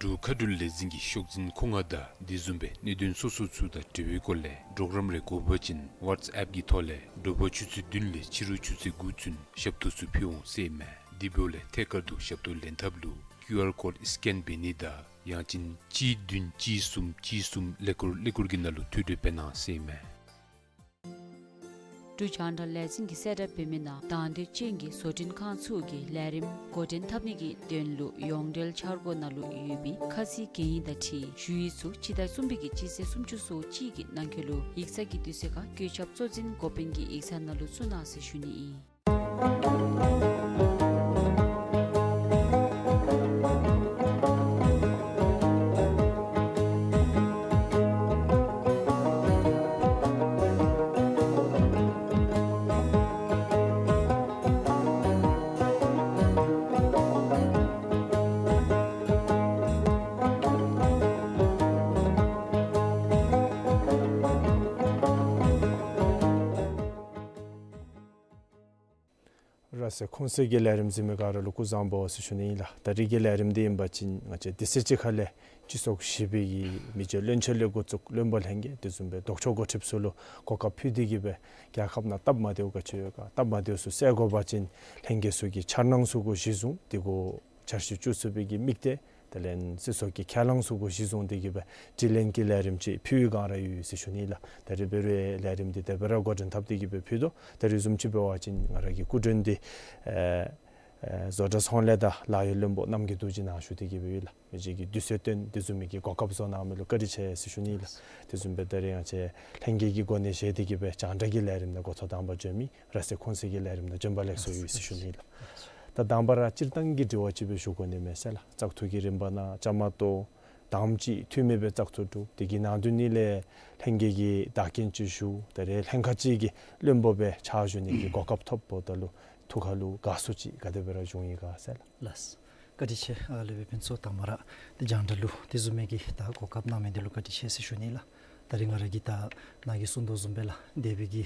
འབྲུག་མཁའ་འགྲུལ་ལས་འཛིན་གྱིས་ཤོག་འཛིན་མཁོ་མངགས་དང་དེ་བཟུམ་སྦེ་གནད་དོན་སོ་སོ་ཚུ་དང་འབྲེལ་བའི་སྐོར་ལས་གྲོགས་རམ་རེ་དགོ་པ་ཅིན་ཝཊས་ཨེཔ་གི་ཐོག་ལས་དྲོ་པ་ཆུ་ཚོད་བདུན་ལས་ཕྱི་རུ་ཆུ་ཚོད་དགུ་ཚུན་ཞབས་ཏོག་ཚུ་ཕུལ་འོང་ཟེར་མས། དེ་འབདཝ་ལས་ཐད་ཀར་དུ་ཞབས་ཏོག་ལེན་ཐབས་ལུ་ཀིའུ་ཨར་ཀོཌ་སི་ཀེན་འབད་ནི་དང་ཡང་ཅིན་གཅིག་བདུན་གཅིག་གསུམ་གཅིག་གསུམ་ཀླད་ཀོར་ཀླད་ཀོར་གྱི་ནང་ལུ་ཐོ་འགོད་འབད་གནང་ཟེར་མས། འབྲུག་རྒྱང་བསྒྲགས་ལས་འཛིན་གྱིས་གསལ་བསྒྲགས་འབད་མི་ནང་དང་འདོད་ཅན་གྱི་བཟོ་སྐྲུན་ཁང་ཚུ་གིས་ལས་རིམ་འགོ་འདྲེན་འཐབ་ནི་གི་དོན་ལུ་ཡོངས་འབྲེལ་འཆར་སྒོ་ནང་ལུ་ཡོད་པའི་ཁ་ཚིག་གན་ཡིག་དང་འཁྲིལ་ཞུ་ཡིག་ཚུ་སྤྱི་ཟླ་གསུམ་པའི་གི་སྤྱི་ཚེས་སུམ་ཅུ་སོ་གཅིག་གི་ནང་འཁོད་ལུ་ཡིག་ཚང་གི་དུས་ཚོད་ཁར་བཀོད་ཁྱབ་གཙོ་འཛིན་འགོ་དཔོན་གྱི་ཡིག་ཚང་ནང་ལུ་བཙུགས་གནང་ཟེར་ཞུ་ནི་ཨིན། ར་སེ་ཁོང་སེ་གི་ལས་རིམ་གཟིགས་མི་ག་ར་ལུ་སྐུ་གཟུགས་བཟང་པོ་ཟེར་ཞུ་ནི་ཨིན་ལགས། ད་རིས་ཀྱི་ལས་རིམ་འདི་ཨིན་པ་ཅིན་ང་བཅས་དེ་ཚེ་གཅིག་ཁ་ལས་སྤྱི་ཚོགས་བཞི་པའི་གི་མི་སྤྱོད་བློན་ཆེན་ལས་འགོ་བཙུགས་བློན་པོ་ལྷན་རྒྱས་དེ་བཟུམ་སྦེ་ལྡོག་ཕྱོགས་འགོ་ཁྲིདཔ་ཚུ་ལུ་གོ་སྐབས་ཕུལ་ཏེ་གིས་སྦེ་རྒྱལ་ཁབ་ནང་སྟབས་མ་བདེཝ་ག་ཅི་ཡོད་ག་སྟབས་མ་བདེཝ་ཚུ་སེལ་དགོ་པ་ཅིན་ལྷན་རྒྱས་ཚུ་གིས་འཆར་སྣང་ཚུ་གུ་གཞི་བཟུང་དེ་གུ་འཆར་གཞི་བཅུག་ཚུགས་པའི་གི་དམིགས་གཏད་ དེ་ལས་སྲིད་ཚོགས་ཀྱི་ཁས་བླངས་ཚུ་གུ་གཞི་བཟུང་སྟེ་གི་སྦེ་དྲི་ལན་གྱི་ལས་རིམ་ཅིག་ཕུལ་བའི་བསྒང་ར་ཡོད་ཟེར་ཞུ་ནི་ལགས། ད་རིས་འབད་རུང་ལས་རིམ་འདི་དེ་སྦེ་ར་འགོ་འདྲེན་འཐབ་སྟེ་གི་སྦེ་ཕུལ་དོ། ད་རིས་བཟུམ་ཅིག་འབད་བ་ཅིན་ང་ར་གི་སྐུ་མགྲོན་འདི་ཨེ་ཨེ་བཟོ་གྲྭ་ཚོང་ལས་དང་ལཱ་གཡོག་བློན་པོ་རྣམ་རྒྱལ་རྡོ་རྗེ་ནཱ་ཞུ་སྟེ་གི་སྦེ་ཡོད་ལགས། མི་རྗེ་གིས་དུས་ཚོད་བཏོན་དེ་བཟུམ་མའི་གི་གོ་སྐབས་བཟོ་གནང་མི་ལུ་བཀའ་དྲིན་ཆེ་ཟེར་ཞུ་ནི་ལགས། དེ་བཟུམ་སྦེ་ད་རིས་ང་བཅས་ལྷན་རྒྱས་ཀྱི་གོ་གནས་བཞེས་ཏེ་གི་སྦེ་རྒྱང་བསྒྲགས་ཀྱི་ལས་རིམ་ནང་འགོ་ཐོག་དང་པ་འབྱོན་མི་ར་སེ་ཁོང་ཚུ་གི་ལས་རིམ་ནང་འབྱོན་པ་ལེགས་སོ་ཡོད་ཟེར་ཞུ་ནི་ལགས། ད་དང་པ་ར་སྤྱིར་བཏང་གི་དྲི་བ་ཅིག་སྦེ་ཞུ་དགོ་ནི་མས་ཟེར་ལགས། བཙག་འཐུ་གི་རིམ་པ་ནང་བཅའ་མར་གཏོགས་དང་པ་ཅིག་འཐུས་མི་སྦེ་བཙག་འཐུ་གྲུབ། དེ་གི་ནང་དོན་ནི་ལས་ལྷན་རྒྱས་ཀྱིས་བདག་རྐྱེན་ཅིག་ཞུ། ད་རིས་ལྷན་ཁག་ཅིག་གི་བློན་པོ་སྦེ་ཕྱག་ཞུ་ནི་གི་གོ་སྐབས་ཐོབ་འབདཝ་ད་ལུ་ཐུགས་ཁ་ལུ་དགའ་ཚོར་ཅིག་ག་དེ་སྦེ་ར་བྱུང་ཡི་ག་ཟེར་ལགས། ལགས། བཀའ་དྲིན་ཆེ། ཨ་སློབ་དཔོན་ཕུན་ཚོགས། དང་པ་ར་ཏེ་རྒྱང་བསྒྲགས་ལུ་དེ་བཟུམ་མའི་གི་ད་གོ་སྐབས་གནང་མི་འདི་ལུ་བཀའ་དྲིན་ཆེ་ཟེར་ཞུ་ནི་ལགས། ད་རིས་ང་ར་གིས་ད་ནཱ་གིས་གསུང་དོ་བཟུམ་སྦེ་ལགས། འདས་པའི་གི་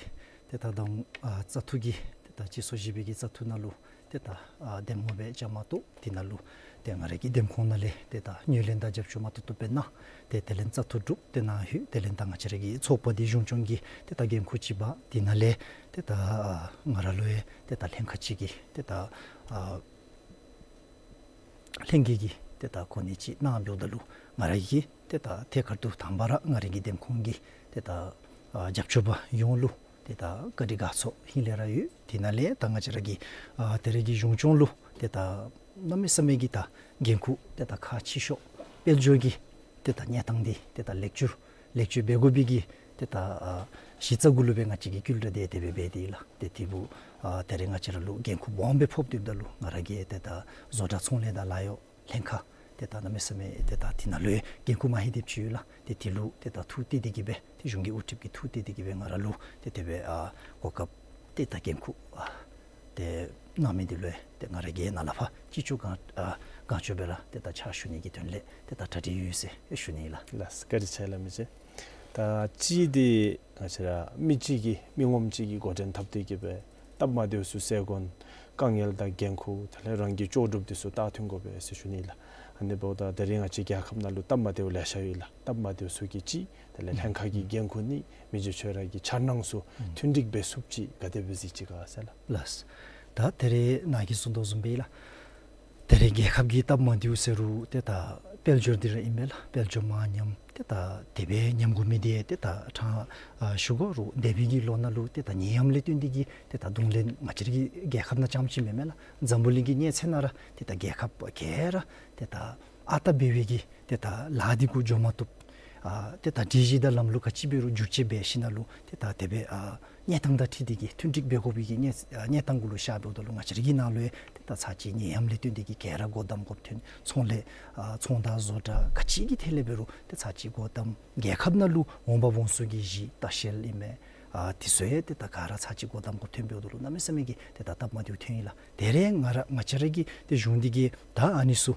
ཏེ་ད་ད་ཨ་བཙག་འཐུ་གི་ཏེ་ད་སྤྱི་ཚོགས་བཞི་པའི་གི་བཙག་འཐུ་ནང་ལུ་ཏེ་ད་ཨ་འདེམས་ངོ་སྦེ་བཅའ་མར་གཏོགས། དེ་ནང་ལུ་ཏེ་ང་ར་གི་འདེམས་ཁོངས་ནང་ལས་ཏེ་ད་ངོས་ལེན་དང་རྒྱབ་སྐྱོར་མ་ཐུབ་ཐུབ་སྦེ་གནང་། ཏེ་དེ་ལས་བཙག་འཐུ་གྲུབ། ཏེ་ནཱ་ལྷོད། དེ་ལས་ད་ང་བཅས་ར་གི་ཚོགས་པ་འདི་གཞུང་སྐྱོང་གི་ཏེ་ད་འགན་ཁུར་ཅིག་འབག། དེ་ནང་ལས་ཏེ་ད་ང་ར་ལུ་ཡང་ཏེ་ད་ལྷན་ཁག་ཅིག་གི་ཏེ་ད་ཨ་ལྷན་རྒྱས་ཀྱི་ཏེ་ད་གོ་གནས་ཅིག་གནང་འབདཝ་ད་ལུ་ང་ར་གིས་ཏེ་ད་ཐད་ཀར་དུ་དང་པ་ར་ང་ར་གི་འདེམས་ཁོངས་ཀྱི་ཏེ་ད་ཨ་རྒྱབ་སྐྱོར་པ་ཡོངས་ལུ་ཏེ་ད་བཀའ་དྲིན་དགའ་ཚོར་ཧིང་ལས་ར་ཡོད། དེ་ནང་ལས་ད་ང་བཅས་ར་གི་ཨ་ད་རིས་ཀྱི་གཞུང་སྐྱོང་ལུ་ཏེ་ད་གནམ་མེད་ས་མེད་ཀྱི་ད་འགན་ཁུར་ཏེ་ད་ཁག་ཆེ་ཤོས་དཔལ་འབྱོར་གྱི་ཏེ་ད་གནས་སྟངས་འདི་ཏེ་ད་ལེགས་བཅོས་ལེགས་བཅོས་འབད་དགོ་པའི་གི་ཏེ་ད་ཨ་གཞི་རྩ་གུ་ལུ་སྦེ་ང་བཅས་ཀྱིས་བསྐུལ་བསྒྲགས་འདི་དེ་སྦེ་འབད་དེ་ལགས། ཏེ་དེ་འབདཝ་ཨ་ད་རིས་ང་བཅས་ར་ལུ་འགན་ཁུར་སྦོམ་སྦེ་ཕོགཔ་ཐོནམ་ད་ལུ་ང་ར་གིས་ཏེ་ད་བཟོ་གྲྭ་ཚོང་ལས་དང་ལཱ་གཡོག་ལྷན་ཁག་ཏེ་ད་གནམ་མེད་ས་མེད་ཏེ་ད་དེ་ནང་ལུ་ཡང་འགན་ཁུར་མ་ཧེ་དེ་ཅིག་ཡོད་ལགས། ཏེ་དེ་ལུ་ཏེ་ད་ཐུགས་གཏད་དེ་གི་སྦེ་ཏེ་གཞུང་གི་དབུ་ཁྲིདཔ་གིས་ཐུགས་གཏད་དེ་གི་སྦེ་ང་ར་ལུ་ཏེ་དེ་སྦེ་ཨ་གོ་སྐབས་ཏེ་ད་འགན་ཁུར་ཨ་ཏེ་གནང་མི་འདི་ལུ་ཡང་ཏེ་ང་ར་གིས་ནཱ་ལས་ཕར་ཅི་ལྕོགས་གང་ཨ་གང་ལྕོགས་སྦེ་ར་ཏེ་ད་ཕྱག་ཞུ་ནི་གི་དོན་ལས་ཏེ་ད་གྲ་སྒྲིག་ཡོད་ཟེར་ཞུ་ནི་ལགས། ལགས་བཀའ་དྲིན་ཆེ་ལགས་མི་རྗེ། ད་ཅི་འདི་ང་བཅས་ར་མི་གཅིག་གིས་མི་ངོམ་གཅིག་གིས་འགོ་འདྲེན་འཐབ་སྟེ་གི་སྦེ་སྟབས་མ་བདེཝ་ཚུ་སེལ་དགོ་ན་དཀའ་ངལ་དང་འགན་ཁུར་དེ་ལས་རང་གི་ལྕོགས་གྲུབ་འདི་ཚུ་ད་ཐོན་དགོ་པས་ཟེར་ཞུ་ནི་ལགས། ཨ་ནི་འབདཝ་ད་ད་རིས་ང་བཅས་རྒྱལ་ཁབ་ནང་ལུ་སྟབས་མ་བདེཝ་ལེ་ཤ་ཡོད་ལགས། སྟབས་མ་བདེཝ་ཚུ་གི་གཅིག་དེ་ལས་ལྷན་ཁག་གི་འགན་ཁུར་ནི་མི་རྗེ་ཁྱོད་ར་གི་འཆར་སྣང་ཚུ་མཐུན་འགྲིག་འབད་ཚུགསཔ་ཅིག་ག་དེ་སྦེ་གཟིགས་ཅི་ག་ཟེར་ལགས། ལགས། ད་ད་རིས་ནཱ་གིས་གསུང་དོ་བཟུམ་སྦེ་ལགས། ད་རིས་རྒྱལ་ཁབ་ཀྱི་སྟབས་མ་བདེཝ་ཟེར་རུང་ཏེ་ད་དཔལ་འབྱོར་འདི་ར་ཨིན་མས་ལགས། དཔལ་འབྱོར་མར་ཉམས་ཏེ་ད་དེ་སྦེ་ཉམས་དགོ་མི་འདི་ཏེ་ད་ཕྲང་ཨ་ཞུ་དགོ་རུང་འདས་པའི་གི་ལོ་ནང་ལུ་ཏེ་ད་ནད་ཡམས་ལས་བརྟེན་ཏེ་གི་ཏེ་ད་གདོང་ལེན་ང་བཅས་ར་གི་རྒྱལ་ཁབ་ནང་རྐྱངམ་ཅིག་མེན་མས་ལགས། འཛམ་བུ་གླིང་གི་གནས་ཚད་ནང་ར་ཏེ་ད་རྒྱལ་ཁབ་ག་ར་ཏེ་ད་ཨ་རྟག་འབད་བའི་གི་ཏེ་ད་ལཱ་འདི་གུ་འགྱོ་མ་བཏུབ། ཨ་ཏེ་ད་སྒྲིག་གཞི་དང་ལམ་ལུགས་ག་ཅི་འབད་རུང་བསྒྱུར་བཅོས་འབད་ཞིནམ་ལས་ཏེ་ད་དེ་སྦེ་ཨ་གནས་སྟངས་དང་འཁྲིལ་ཏེ་གི་མཐུན་འགྲིག་འབད་དགོ་པའི་གི་གནས་ཨ་གནས་སྟངས་གུ་ལུ་ཤར་འབདཝ་ད་ལུ་ང་བཅས་ར་གི་ནང་ལུ་ཡང་ཏེ་ད་ཚར་གཅིག་ནད་ཡམས་ལས་བརྟེན་ཏེ་གི་ག་ར་སྒོ་བསྡམ་དགོཔ་ཐོན། ཚོང་ལས་ཨ་ཚོང་དང་བཟོ་གྲྭ་ག་ཅི་གི་ཐད་ལས་འབད་རུང་ཏེ་ཚར་གཅིག་སྒོ་བསྡམ། རྒྱལ་ཁབ་ནང་ལུ་འོང་འབབ་འོང་ཚུགས་ཀྱི་གཞི་ལྟ་བཤལ་ཨིན་མས། ཨ་དེ་ཚུ་ཡང་ཏེ་ད་ག་ར་ཚར་གཅིག་སྒོ་བསྡམ་དགོཔ་ཐོན་འབདཝ་ད་ལུ་གནམ་མེད་ས་མེད་ཀྱི་ཏེ་ད་སྟབས་མ་བདེཝ་ཐོན་ཡི་ལགས། དེ་རེ་ང་ར་ང་བཅས་ར་གི་ཏེ་གཞུང་འདི་གིས་ད་ཨ་ནི་ཚུ་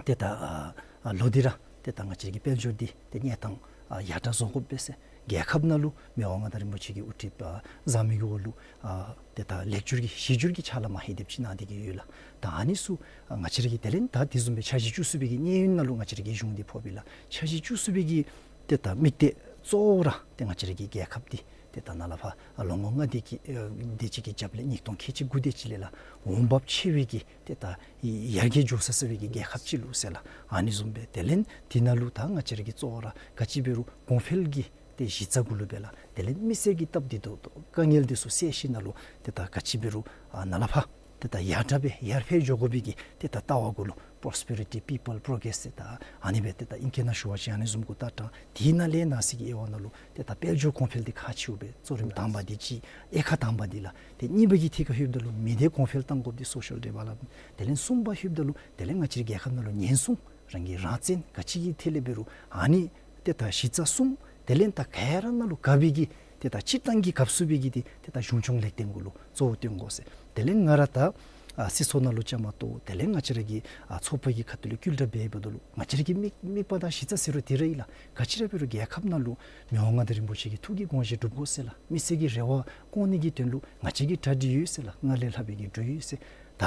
ཏེ་ད་ཨ་ཨ་ལོ་འདི་ར་ཏེ་ད་ང་བཅས་ར་གི་དཔལ་འབྱོར་འདི་ཏེ་གནས་སྟངས་ཨ་ཡར་དྲག་བཟོ་དགོ་པས་ཟེར། རྒྱལ་ཁབ་ནང་ལུ་མི་དབང་མངའ་བདག་རིན་པོ་ཆེ་གི་དབུ་ཁྲིདཔ་ཨ་བཟང་མི་གི་འོག་ལུ་ཨ་ཏེ་ད་ལེགས་བཅོས་ཀྱི་གཞི་བསྒྱུར་གྱི་ཕྱག་ལཱ་མ་ཧེ་དེ་ཅིག་གནང་སྟེ་གི་ཡོད་ལགས། ད་ཨ་ནི་ཚུ་ཨ་ང་བཅས་ར་གིས་དེ་ལས་ད་དེ་བཟུམ་སྦེ་འཆར་གཞི་བཅུ་གསུམ་པའི་གི་གནས་ཡུན་ནང་ལུ་ང་བཅས་ར་གི་གཞུང་འདི་ཕོགཔ་ཨིན་ལགས། འཆར་གཞི་བཅུ་གསུམ་པའི་གི་ཏེ་ད་དམིགས་གཏད་གཙོ་བོ་ར་ཏེ་ང་བཅས་ར་གི་རྒྱལ་ཁབ་འདི་ཏེ་ད་ནཱ་ལས་ཕར་ཨ་ལོ་ངོ་ལྔ་དེ་ཅིག་ཨ་དེ་ཅིག་གི་རྒྱབ་ལས་ཉིས་སྟོང་ཁལ་གཅིག་དགུ་དེ་ཅིག་ལས་ལགས་འོང་འབབ་ཆེ་བའི་གི་ཏེ་ད་ཡར་རྒྱས་འགྱོ་ས་ས་བའི་གི་རྒྱལ་ཁབ་ཅིག་ལུ་ཟེར་ལགས། ཨ་ནི་བཟུམ་སྦེ་དེ་ལས་དེ་ནང་ལུ་ད་ང་བཅས་ར་གི་གཙོ་བོ་ར་ག་ཅི་འབད་རུང་གོང་འཕེལ་གྱི་ཏེ་གཞི་རྩ་གུ་ལུ་སྦེ་ལགས། དེ་ལས་མི་སེར་གྱི་སྟབས་བདེ་ཏོག་ཏོ་དཀའ་ངལ་འདི་ཚུ་སེལ་ཞིནམ་ལས་ཏེ་ད་ག་ཅི་འབད་རུང་ཨ་ནཱ་ལས་ཕར་ཏེ་ད་ཡར་དྲག་སྦེ་ཡར་འཕེལ་འགྱོ་དགོ་པའི་གི་ཏེ་ད་ལྟ་བ་གུ་ལུ་Prosperity People Progress ཟེར་ད་ཨ་ནི་སྦེ་ཏེ་ད་ཨིང་སྐད་ནང་ཞུ་བ་ཅིན་ཨ་ནི་བཟུམ་གུ་ད་དྲང་། དེ་ནང་ལས་ནང་གསེས་ཀྱི་དབྱེ་བ་ནང་ལུ་ཏེ་ད་དཔལ་འབྱོར་གོང་འཕེལ་འདི་ཁག་ཆེཝ་སྦེ་གཙོ་རིམ་དང་པ་འདི་གཅིག། དབྱེ་ཁག་དང་པ་འདི་ལགས། ཏེ་གཉིས་པ་གི་ཐད་ཁར་ལྷོདཔ་ད་ལུ་མི་སྡེ་གོང་འཕེལ་གཏང་དགོཔ་འདི་Social Development། དེ་ལས་གསུམ་པ་ལྷོདཔ་ད་ལུ་དེ་ལས་ང་བཅས་རའི་རྒྱལ་ཁབ་ནང་ལུ་ཉེན་སྲུང་རང་གི་རང་བཙན་ག་ཅི་གི་ཐད་ལས་འབད་རུང་ཨ་ནི་ཏེ་ད་གཞི་རྩ་གསུམ། དེ་ལས་ད་ག་ར་ནང་ལུ་ག་སྦེ་གི་ཏེ་ད་སྤྱིར་བཏང་གི་གབ་ཚུགས་པའི་གི་འདི་ཏེ་ད་གཞུང་སྐྱོང་ལེགས་ལྡན་གུ་ལུ་གཙོ་བོ་བཏོན་དགོ་ཟེར། དེ་ལས་ང་ར་ད་ཨ་སྲིད་ཚོགས་ནང་ལུ་བཅའ་མར་གཏོགས། དེ་ལས་ང་བཅས་ར་གི་ཨ་ཚོགས་པ་གི་ཁ་ཐུག་ལས་བསྐུལ་བསྒྲགས་འབད་འབདཝ་ད་ལུ་ང་བཅས་ར་གི་དམིགས་དམིགས་པ་དང་གཞི་རྩ་ཟེར་རུང་དེ་ར་ཨིན་ལགས། ག་ཅི་ར་འབད་རུང་རྒྱལ་ཁབ་ནང་ལུ་མི་དབང་མངའ་བདག་རིན་པོ་ཆེ་གི་ཐུགས་ཀྱི་དགོངས་བཞེད་འགྲུབ་དགོ་ཟེར་ལགས། མི་སེར་གྱི་རེ་བ་སྐོང་ནི་གི་དོན་ལུ་ང་བཅས་ཀྱིས་གྲ་སྒྲིག་ཡོད་ཟེར་ལགས། སྔར་ལས་ལྷག་པའི་གི་གྲོས་ཡོད་ཟེར། ད་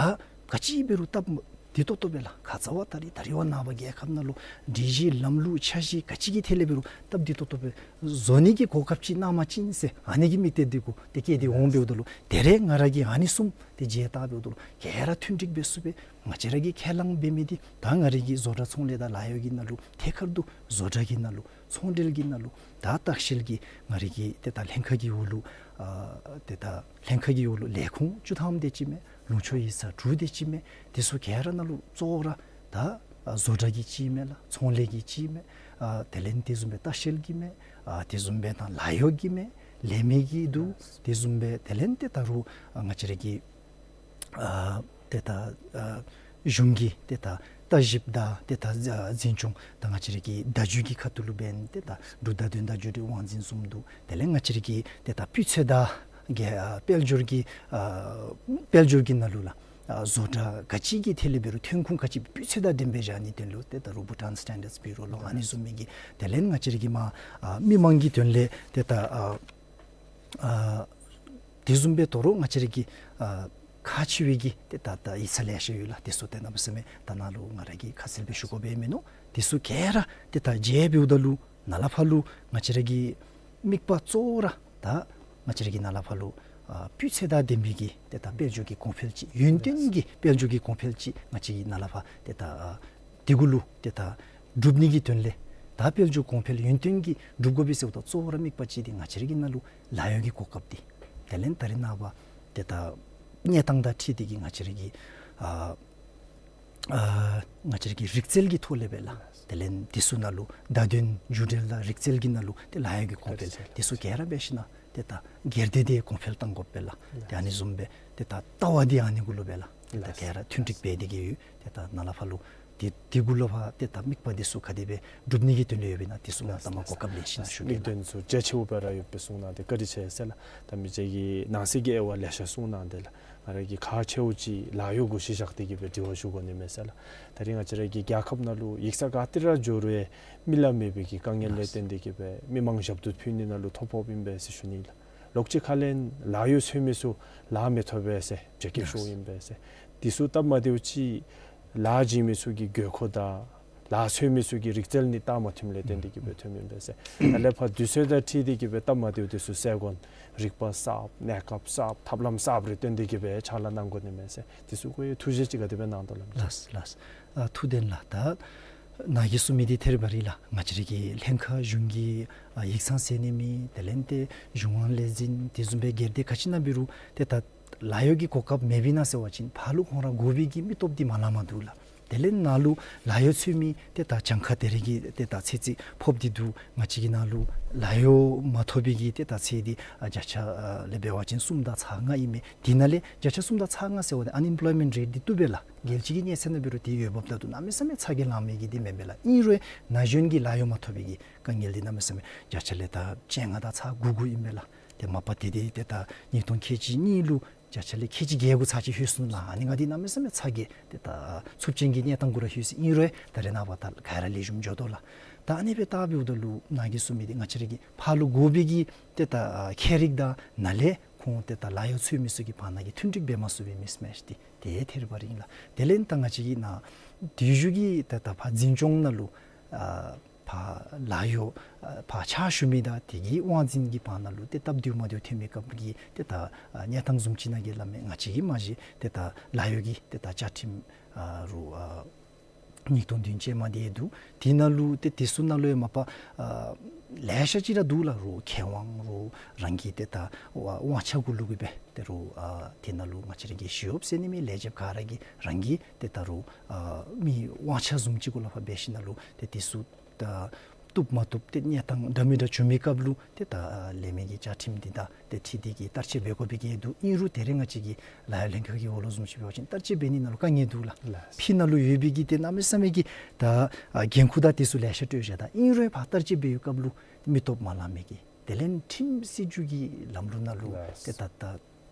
ག་ཅི་འབད་རུང་སྟབས་ བདེ་ཏོག་ཏོ་སྦེ་ལགས། ཁ་ཙ་བ་ད་རིས་ད་རིས་བ་ནངས་པ་རྒྱལ་ཁབ་ནང་ལུ་སྒྲིག་གཞི་ལམ་ལུགས་འཆར་གཞི་ག་ཅི་གི་ཐད་ལས་འབད་རུང་སྟབས་བདེ་ཏོག་ཏོ་སྦེ་བཟོ་ནི་གི་གོ་སྐབས་ཅིག་གནང་པ་ཅིན་ཟེར་ཨ་ནི་གི་དམིགས་གཏད་འདི་གུ་ཏེ་བསྐྱེད་དེ་འོང་འབདཝ་ད་ལུ་ད་རིས་ང་ར་གིས་ཨ་ནི་བཟུམ་ཏེ་མཇལ་བལྟ་འབདཝ་ད་ལུ་ག་ར་མཐུན་འགྲིག་འབད་ཚུགས་པས། ང་བཅས་ར་གིས་ཁས་བླངས་འབད་མི་འདི་ད་ང་ར་གིས་བཟོ་གྲྭ་ཚོང་ལས་དང་ལཱ་གཡོག་གི་ནང་ལུ་ཐད་ཀར་དུ་བཟོ་གྲྭ་གི་ནང་ལུ་ཚོང་འབྲེལ་གྱི་ནང་ལུ་ད་ལྟ་བཤལ་གྱི་ང་ར་གི་ཏེ་ད་ལྷན་ཁག་གི་འོག་ལུ་ཨ་ཏེ་ད་ལྷན་ཁག་གི་འོག་ལུ་ལས་ཁུངས་བཅུ་ཐམ་དེ་ཅིག་མས། ལུང་ཕྱོགས་ཡིག་ཚང་དྲུག་དེ་ཅིག་མས། དེ་ཚུ་ག་ར་ནང་ལུ་གཙོ་བོ་ར་ད་ཨ་བཟོ་གྲྭ་གི་ཅིག་མས་ལགས། ཚོང་ལས་ཀྱི་ཅིག་མས། ཨ་དེ་ལས་དེ་བཟུམ་སྦེ་ལྟ་བཤལ་གྱི་མས། ཨ་དེ་བཟུམ་སྦེ་ད་ལཱ་གཡོག་གི་མས། ལས་མི་གི་འདུག། དེ་བཟུམ་སྦེ་དེ་ལས་ཏེ་ད་རུང་ཨ་ང་བཅས་ར་གི་ཨ་ཏེ་ད་ཨ་གཞུང་གི་ཏེ་ད་ལྟ་ཞིབ་དང་ཏེ་ད་ཨ་འཛིན་སྐྱོང་དང་ང་བཅས་ར་གི་བརྡ་བརྒྱུད་ཀྱི་ཁ་ཐུག་ལུ་འབད་ཏེ་ད་འབྲུག་བརྡ་དོན་དང་བརྒྱུད་འབྲེལ་དབང་འཛིན་བཟུམ་འདུག། དེ་ལས་ང་བཅས་ར་གི་ཏེ་ད་སྤུས་ཚད་དང་གི་ཨ་དཔལ་འབྱོར་གྱི་ཨ་དཔལ་འབྱོར་གྱི་ནང་ལུ་ལགས་ཨ་བཟོ་གྲྭ་ག་ཅི་གི་ཐད་ལས་འབད་རུང་ཐོན་ཁུངས་ག་ཅི་སྤུས་ཚད་དང་ལྡནམ་སྦེ་བཞག་ནིའི་དོན་ལུ་ཏེ་ད་རུང་Bhutan Standards Bureau ལོ་ཨ་ནི་བཟུམ་མའི་གི་དེ་ལས་ང་བཅས་ར་གི་མ་ཨ་མི་མང་གི་དོན་ལས་ཏེ་ད་ཨ་ཨ་དེ་བཟུམ་སྦེ་དོ་རུང་ང་བཅས་ར་གི་ཨ་ཁག་ཆེ་བའི་གི་ཏེ་ད་ད་ཡིག་ཚང་ལེ་ཤ་ཡོད་ལགས། དེ་ཚུ་ཏེ་གནམ་མེད་ས་མེད་ད་ནཱ་ལུ་ང་ར་གིས་ཁ་གསལ་སྦེ་ཞུ་དགོཔ་མིན་ནུག། དེ་ཚུ་ག་ར་ཏེ་ད་མཇལ་འབདཝ་ད་ལུ་ནཱ་ལས་ཕར་ལུ་ང་བཅས་ར་གི་དམིགས་པ་གཙོ་བོ་ར་ད་ང་བཅས་ར་གི་ནཱ་ལས་ཕར་ལུ་ཨ་སྤུས་ཚད་དང་ལྡན་པའི་གི་ཏེ་ད་དཔལ་འབྱོར་གྱི་གོང་འཕེལ་ཅིག་ཡུན་བརྟན་གྱི་དཔལ་འབྱོར་གྱི་གོང་འཕེལ་ཅིག་ང་བཅས་ཀྱི་ནཱ་ལས་ཕར་ཏེ་ད་ཨ་དེ་གུ་ལུ་ཏེ་ད་སྒྲུབ་ནི་གི་དོན་ལས་ད་དཔལ་འབྱོར་གོང་འཕེལ་ཡུན་བརྟན་གྱི་སྒྲུབ་དགོ་པས་ཟེརཝ་ད་གཙོ་བོ་ར་དམིགས་པ་ཅིག་འདི་ང་བཅས་ར་གི་ནང་ལུ་ལཱ་གཡོག་གི་གོ་སྐབས་འདི་དེ་ལས་ད་རིས་ནངས་པ་ཏེ་ད་གནས་སྟངས་དང་འཁྲིལ་ཏེ་གི་ང་བཅས་ར་གི་ཨ་ཨ་ང་བཅས་ར་གི་རིག་རྩལ་གྱི་ཐོག་ལས་སྦེ་ལགས། དེ་ལས་དེ་ཚུ་ནང་ལུ་བརྡ་དོན་བརྒྱུད་འབྲེལ་དང་རིག་རྩལ་གྱི་ནང་ལུ་ཏེ་ལཱ་གཡོག་གི་གོང་འཕེལ་དེ་ཚུ་ག་ར་འབད་ཞིན་ན་ཏེ་ད་སྒེར་སྡེ་འདི་གོང་འཕེལ་གཏང་དགོཔ་སྦེ་ལགས། ཏེ་ཨ་ནི་བཟུམ་སྦེ་ཏེ་ད་ལྟ་བ་འདི་ཨ་ནི་གུ་ལུ་སྦེ་ལགས། ཏེ་ད་ག་ར་མཐུན་འགྲིག་འབད་དེ་གི་ཡོད། ཏེ་ད་ནཱ་ལས་ཕར་ལུ་ཏེ་དེ་གུ་ལུ་ཕར་ཏེ་ད་དམིགས་པ་འདི་ཚུ་ག་དེ་སྦེ་སྒྲུབ་ནི་གི་དོན་ལུ་ཡོདཔ་ཨིན་ན་དེ་ཚུ་ང་ལགས་ལྟ་མ་ལགས་གོ་སྐབས་ལེན་ཞིན་ན་ཞུ་གེ་དམིགས་ལགས། དོན་ཚུ་རྒྱ་ཆེཝ་སྦེ་ར་ཡོད་པའི་གསུང་གནང་སྟེ་བཀའ་དྲིན་ཆེ་ཟེར་ལགས། ད་མི་རྗེ་གིས་ནང་གསེས་ཀྱི་དབྱེ་བ་ལེ་ཤ་གསུང་གནང་སྟེ་ལགས། ང་ར་གིས་ཁག་ཆེཝ་ཅིག་ལཱ་གཡོག་གུ་གཞི་བཞག་སྟེ་གི་སྦེ་དྲི་བ་ཞུ་དགོ་ནི་མས་ཟེར་ལགས། ད་རིས་ང་བཅས་ར་གི་རྒྱལ་ཁབ་ནང་ལུ་ཡིག་ཚང་ག་ཏེ་ར་འགྱོ་རུང་མི་ལཱ་མེད་པའི་གི་དཀའ་ངལ་ལས་བརྟེན་ཏེ་གི་སྦེ་མི་མང་ཞབས་ཏོག་ཕུལ་ནི་ནང་ལུ་ཐོ་ཕོགཔ་ཨིན་པས་ཟེར་ཞུ་ནི་ལགས། ལོག་ཅིག་ཁ་ལས་ལཱ་གཡོག་འཚོལ་མི་ཚུ་ལཱ་མི་ཐོབ་པས་ཟེར་བྱེད་སྐད་ཤོརཝ་ཨིན་པས་ཟེར། དེ་ཚུ་སྟབས་མ་བདེཝ་ཅིག་ལཱ་བྱིན་མི་ཚུ་གི་དགོས་མཁོ་དང་ལཱ་འཚོལ་མི་ཚུ་གི་རིག་རྩལ་ནི་རྟགས་མ་མཐུནམ་ལས་བརྟེན་ཏེ་གི་སྦེ་ཐོནམ་ཨིན་པས་ཟེར། ད་ལས་ཕར་དུས་ཚོད་དང་འཁྲིལ་ཏེ་གི་སྦེ་སྟབས་མ་བདེཝ་དེ་ཚུ་སེལ་དགོ་ན་རིག་པ་གསརཔ་གནས་སྐབས་གསརཔ་ཐབས་ལམ་གསརཔ་རེ་བཏོན་ཏེ་གི་སྦེ་ཕྱག་ལཱ་གནང་དགོ་ནི་མས་ཟེར། དེ་ཚུ་གུ་ཡང་ཐུགས་བཞེད་ཅིག་ག་དེ་སྦེ་གནང་དོ་ལགས། ལགས་ལགས། ཨ་ཐུགས་བདེན་ལགས། ད་ནཱ་གིས་གསུང་མི་འདི་ཐད་རི་བ་རི་ལགས། ང་བཅས་ར་གི་ལྷན་ཁག་གཞུང་གི་ཨ་ཡིག་ཚང་ཟེར་ནི་མེད། དེ་ལས་ཏེ་གཞུང་དབང་ལས་འཛིན་དེ་བཟུམ་སྦེ་སྒེར་སྡེ་ག་ཅི་ནང་འབད་རུང་ཏེ་ད་ལཱ་གཡོག་གི་གོ་སྐབས་མེདཔ་ཨིན་ན་ཟེར་བ་ཅིན་ཕར་ལུ་ཁོང་ར་དགོ་པའི་གི་མི་སྟོབས་འདི་མ་ལང་མ་འདུག་ལགས། དེ་ལས་ནཱ་ལུ་ལཱ་གཡོག་འཚོལ་མི་ཏེ་ད་གྱངས་ཁ་དེ་རེ་གི་ཏེ་ད་ཚད་རྩིས་ཕོགཔ་འདི་འདུག། ང་བཅས་ཀྱི་ནང་ལུ་ལཱ་གཡོག་མ་ཐོབ་པའི་གི་ཏེ་ད་ཚད་འདི་ཨ་བརྒྱ་ཆ་ཨ་ལས་འབད་བ་ཅིན་གསུམ་དང་ཚག་ལྔ་ཨིན་མས། དེ་ནང་ལས་བརྒྱ་ཆ་གསུམ་དང་ཚག་ལྔ་ཟེར་བ་འདི་ཨན་ཨེམ་པོལོའི་མེནཊ་རེཊ་འདི་བཏུབ་པས་ལགས། རྒྱལ་སྤྱི་གི་གནས་ཚད་ནང་འབད་རུང་དེ་འོས་འབབ་ད་ལྟོ་གནམ་མེད་ས་མེད་ཚ་གྱང་ལང་མི་གི་འདི་མེན་པས་ལགས། ཨིན་རུང་ན་གཞོན་གྱི་ལཱ་གཡོག་མ་ཐོབ་པའི་གི་དཀའ་ངལ་འདི་གནམ་མེད་ས་མེད་བརྒྱ་ཆ་ལས་ད་བཅོ་ལྔ་དང་ཚག་དགུ་དགུ་ཨིན་པས་ལགས། ཏེ་མ་པ་དེ་འདི་ཏེ་ད་ཉིས་སྟོང་ཁལ་གཅིག་གཉིས་ལུ་བརྒྱ་ཆ་ལས་ཁལ་གཅིག་བརྒྱད་དགུ་ཚར་ཅིག་ལྷོད་སོང་ལགས། ཨ་ནི་ང་འདི་གནམ་མེད་ས་མེད་ཚ་གྱང་ཏེ་ད་ཚབས་ཆེན་གྱི་གནས་སྟངས་གུ་ར་ལྷོད་སོང་། ཨིན་རུང་ད་རེས་ནངས་པ་ད་ག་ར་ལེགས་ཤོམ་འགྱོ་དོ་ལགས། ད་ཨ་ནི་སྦེ་བལྟ་འབདཝ་ད་ལུ་ནཱ་གིས་གསུང་མི་འདི་ང་བཅས་ར་གི་ཕར་ལུ་དགོ་པའི་གི་ཏེ་ད་ཨ་མཁས་རིག་དང་ནཱ་ལས་ཁོང་ཏེ་ད་ལཱ་གཡོག་འཚོལ་མི་ཚུ་གི་བར་ན་གི་མཐུན་འགྲིག་འབད་མ་ཚུགས་པའི་མིསི་མེཆ་འདི་ཏེ་ཐད་རི་བ་རི་ཨིན་ལགས། དེ་ལས་ད་ང་བཅས་ཀྱི་ནཱ་དེ་བཞུགས་ཀྱི་ཏེ་ད་ཕར་འཛིན་སྐྱོང་ནང་ལུ་ཨ་ཕར་ལཱ་གཡོག་ཨ་ཕར་ཕྱག་ཞུ་མི་དང་དེ་གི་དབང་འཛིན་གྱི་བར་ན་ལུ་ཏེ་སྟབས་བདེཝ་མ་བདེཝ་ཐོན་མི་སྐབས་ཀྱི་ཏེ་ད་ཨ་གནས་སྟངས་བཟུམ་ཅིག་ནང་གི་སླབ་མས། ང་བཅས་ཀྱིས་མ་གཞི་ཏེ་ད་ལཱ་གཡོག་གི་ཏེ་ད་བཅའ་ཁྲིམས་ཨ་རུ་ཨ་ཉིས་སྟོང་བདུན་ཅན་མ་འདི་ཡང་འདུག། དེ་ནང་ལུ་ཏེ་དེ་ཚུ་ནང་ལུ་ཡང་མ་པ་ཨ་ལེ་ཤ་ཅིག་ར་འདུག་ལགས། རུང་ཁེ་དབང་རུང་རང་གི་ཏེ་ད་དབང་ཆ་གུ་ལུ་གི་སྦེ་ཏེ་རུང་ཨ་དེ་ནང་ལུ་ང་བཅས་ར་གི་ཞི་གཡོགཔ་ཟེར་ནི་མེད། ལས་བྱེདཔ་ག་ར་གི་རང་གི་ཏེ་ད་རུང་ཨ་མི་དབང་ཆ་བཟུམ་ཅིག་གུ་ལུ་ཕར་འབད་ཞིནམ་ལས་ཏེ་དེ་ཚུ་ད་བཏུབ་མ་བཏུབ་ཏེ་གནས་སྟངས་འདྲ་མི་འདྲ་བྱུང་མི་སྐབས་ལུ་ཏེ་ད་ཨ་ལས་མི་གི་བཅའ་ཁྲིམས་འདི་དང་ཏེ་འཁྲིལ་ཏེ་གི་བསྟར་སྤྱོད་འབད་དགོ་པའི་གི་འདུག། ཨིན་རུང་ད་རེས་ང་བཅས་ཀྱི་ལཱ་གཡོག་ལྷན་ཁག་གི་འོག་ལུ་བཟུམ་ཅིག་འབད་བ་ཅིན་བསྟར་སྤྱོད་འབད་ནི་ནང་ལུ་དཀའ་ངལ་འདུག་ལགས། ལགས། ཕྱི་ནང་ལུ་ཡོད་པའི་གི་ཏེ་གནམ་མེད་ས་མེད་ཀྱི་ད་ཨ་འགན་ཁུར་དང་དེ་ཚུ་ལེ་ཤ་སྤྲོད་བཞག་ད་ཨིན་རུང་ཕར་བསྟར་སྤྱོད་འབད་བའི་སྐབས་ལུ་མི་སྟོབས་མ་ལང་མི་གི་དེ་ལས་ཁྲིམས་སྲིད་བྱུས་ཀྱི་ལམ་ལུགས་ནང་ལུ་ལགས། ཏེ་ད་ད་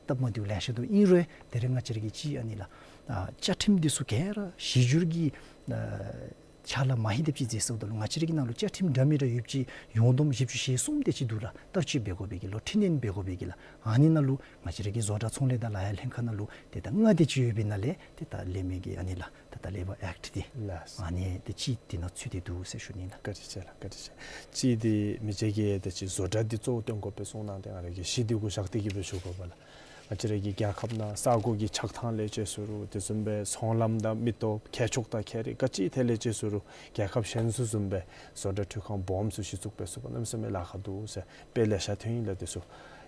སྟབས་མ་བདེཝ་ལེ་ཤ་འདུག། ཨིན་རུང་ད་རེས་ང་བཅས་ར་གི་ཅིག་ཨ་ནི་ལགས་ཨ་བཅའ་ཁྲིམས་འདི་ཚུ་ག་ར་གཞི་འགྱུར་གྱི་ཨ་ ཕྱག་ལཱ་མ་ཧེ་དེ་ཅིག་མཛད་སོངམ་ད་ལུ་ང་བཅས་ར་གི་ནང་ལུ་བཅའ་ཁྲིམས་འདྲ་མི་འདྲ་ཡོདཔ་ཅིག་ཡོངས་བསྡོམས་བཞི་བཅུ་ཞེ་གསུམ་དེ་ཅིག་འདུག་ལགས། བསྟར་སྤྱོད་འབད་དགོ་པའི་གི་ལོ། འཕྲི་སྣོན་འབད་དགོ་པའི་གི་ལགས། ཨ་ནི་ནང་ལུ་ང་བཅས་ར་གི་བཟོ་གྲྭ་ཚོང་ལས་དང་ལཱ་གཡོག་ལྷན་ཁག་ནང་ལུ་ཏེ་ད་ལྔ་དེ་ཅིག་ཡོད་པའི་ནང་ལས་ཏེ་ད་ལས་མི་གི་ཨ་ནི་ལགས། ད་ད་ལེ་བར་ཨེཀཊ་འདི་ལགས། ཨ་ནི་ཏེ་གཅིག་འདི་ནང་ཚུད་དེ་འདུག་ཟེར་ཞུ་ནི་ལགས། བཀའ་དྲིན་ཆེ་ལགས། བཀའ་དྲིན་ཆེ། གཅིག་འདི་མི་རྗེ་གིས་ད་ཅི་བཟོ་གྲྭ་འདི་གཙོ་བོ་སྟོན་དགོ་པའི་གསུངས་གནང་སྟེ་ང་ར་གིས་གཞི་འདི་གུ་བཞག་སྟེ་གི་སྦེ་ཞུ་དགོ་པས་ལགས། ང་བཅས་ར་གི་རྒྱལ་ཁབ་ནང་ས་གོ་གི་ཆགས་ཐངས་ལས་བཅས་སུ་རུང་དེ་བཟུམ་སྦེ་ཚོང་ལམ་དང་མི་སྟོབས་ཁྱད་ཆོས་དང་ཁྱད་རིག་ག་ཅི་ཐད་ལས་བཅས་སུ་རུང་རྒྱལ་ཁབ་གཞན་ཚུ་བཟུམ་སྦེ་བཟོ་གྲྭ་འཕྲུལ་ཁང་སྦོམ་ཚུ་གཞི་བཙུགས་འབད་ཚུགས་པ་གནམ་མེད་ས་མེད་ལཱ་ཁག་འདུག་ཟེར་དཔེ་ལེ་ཤ་ཐོན་ཡི་ལགས། དེ་ཚུ་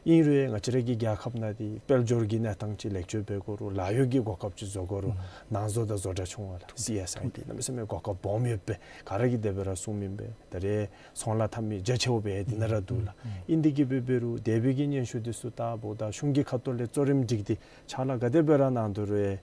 ཨིན་རུང་ང་བཅས་ར་གི་རྒྱལ་ཁབ་ནང་འདི་དཔལ་འབྱོར་གྱི་གནས་སྟངས་ཅིག་ལེགས་བཅོས་འབད་དགོ་རུང་ལཱ་གཡོག་གི་གོ་སྐབས་ཅིག་བཟོ་དགོ་རུང་ནང་བཟོ་དང་བཟོ་གྲྭ་ཆུང་བ་ལགས། སི་ཨེསི་ཨའི་འདི་གནམ་མེད་ས་མེད་གོ་སྐབས་སྦོམ་ཡོད་པས། ག་ར་གིས་དེ་སྦེ་ར་གསུངམ་ཨིན་པས། ད་རེས་ཚོང་ལཱ་འཐབ་མི་རྒྱ་ཆེཝ་སྦེ་འདི་ནང་ར་འདུག་ལགས། ཨིན་དེ་གི་སྦེ་འབད་རུང་དེ་སྦེ་གི་སྙན་ཞུ་འདི་ཚུ་བཏང་འབདཝ་ད་གཞུང་གི་ཁ་ཐུག་ལས་གཙོ་རིམ་སྒྲིག་སྟེ་ཕྱག་ལཱ་ག་དེ་སྦེ་ར་གནང་དོ་རུང་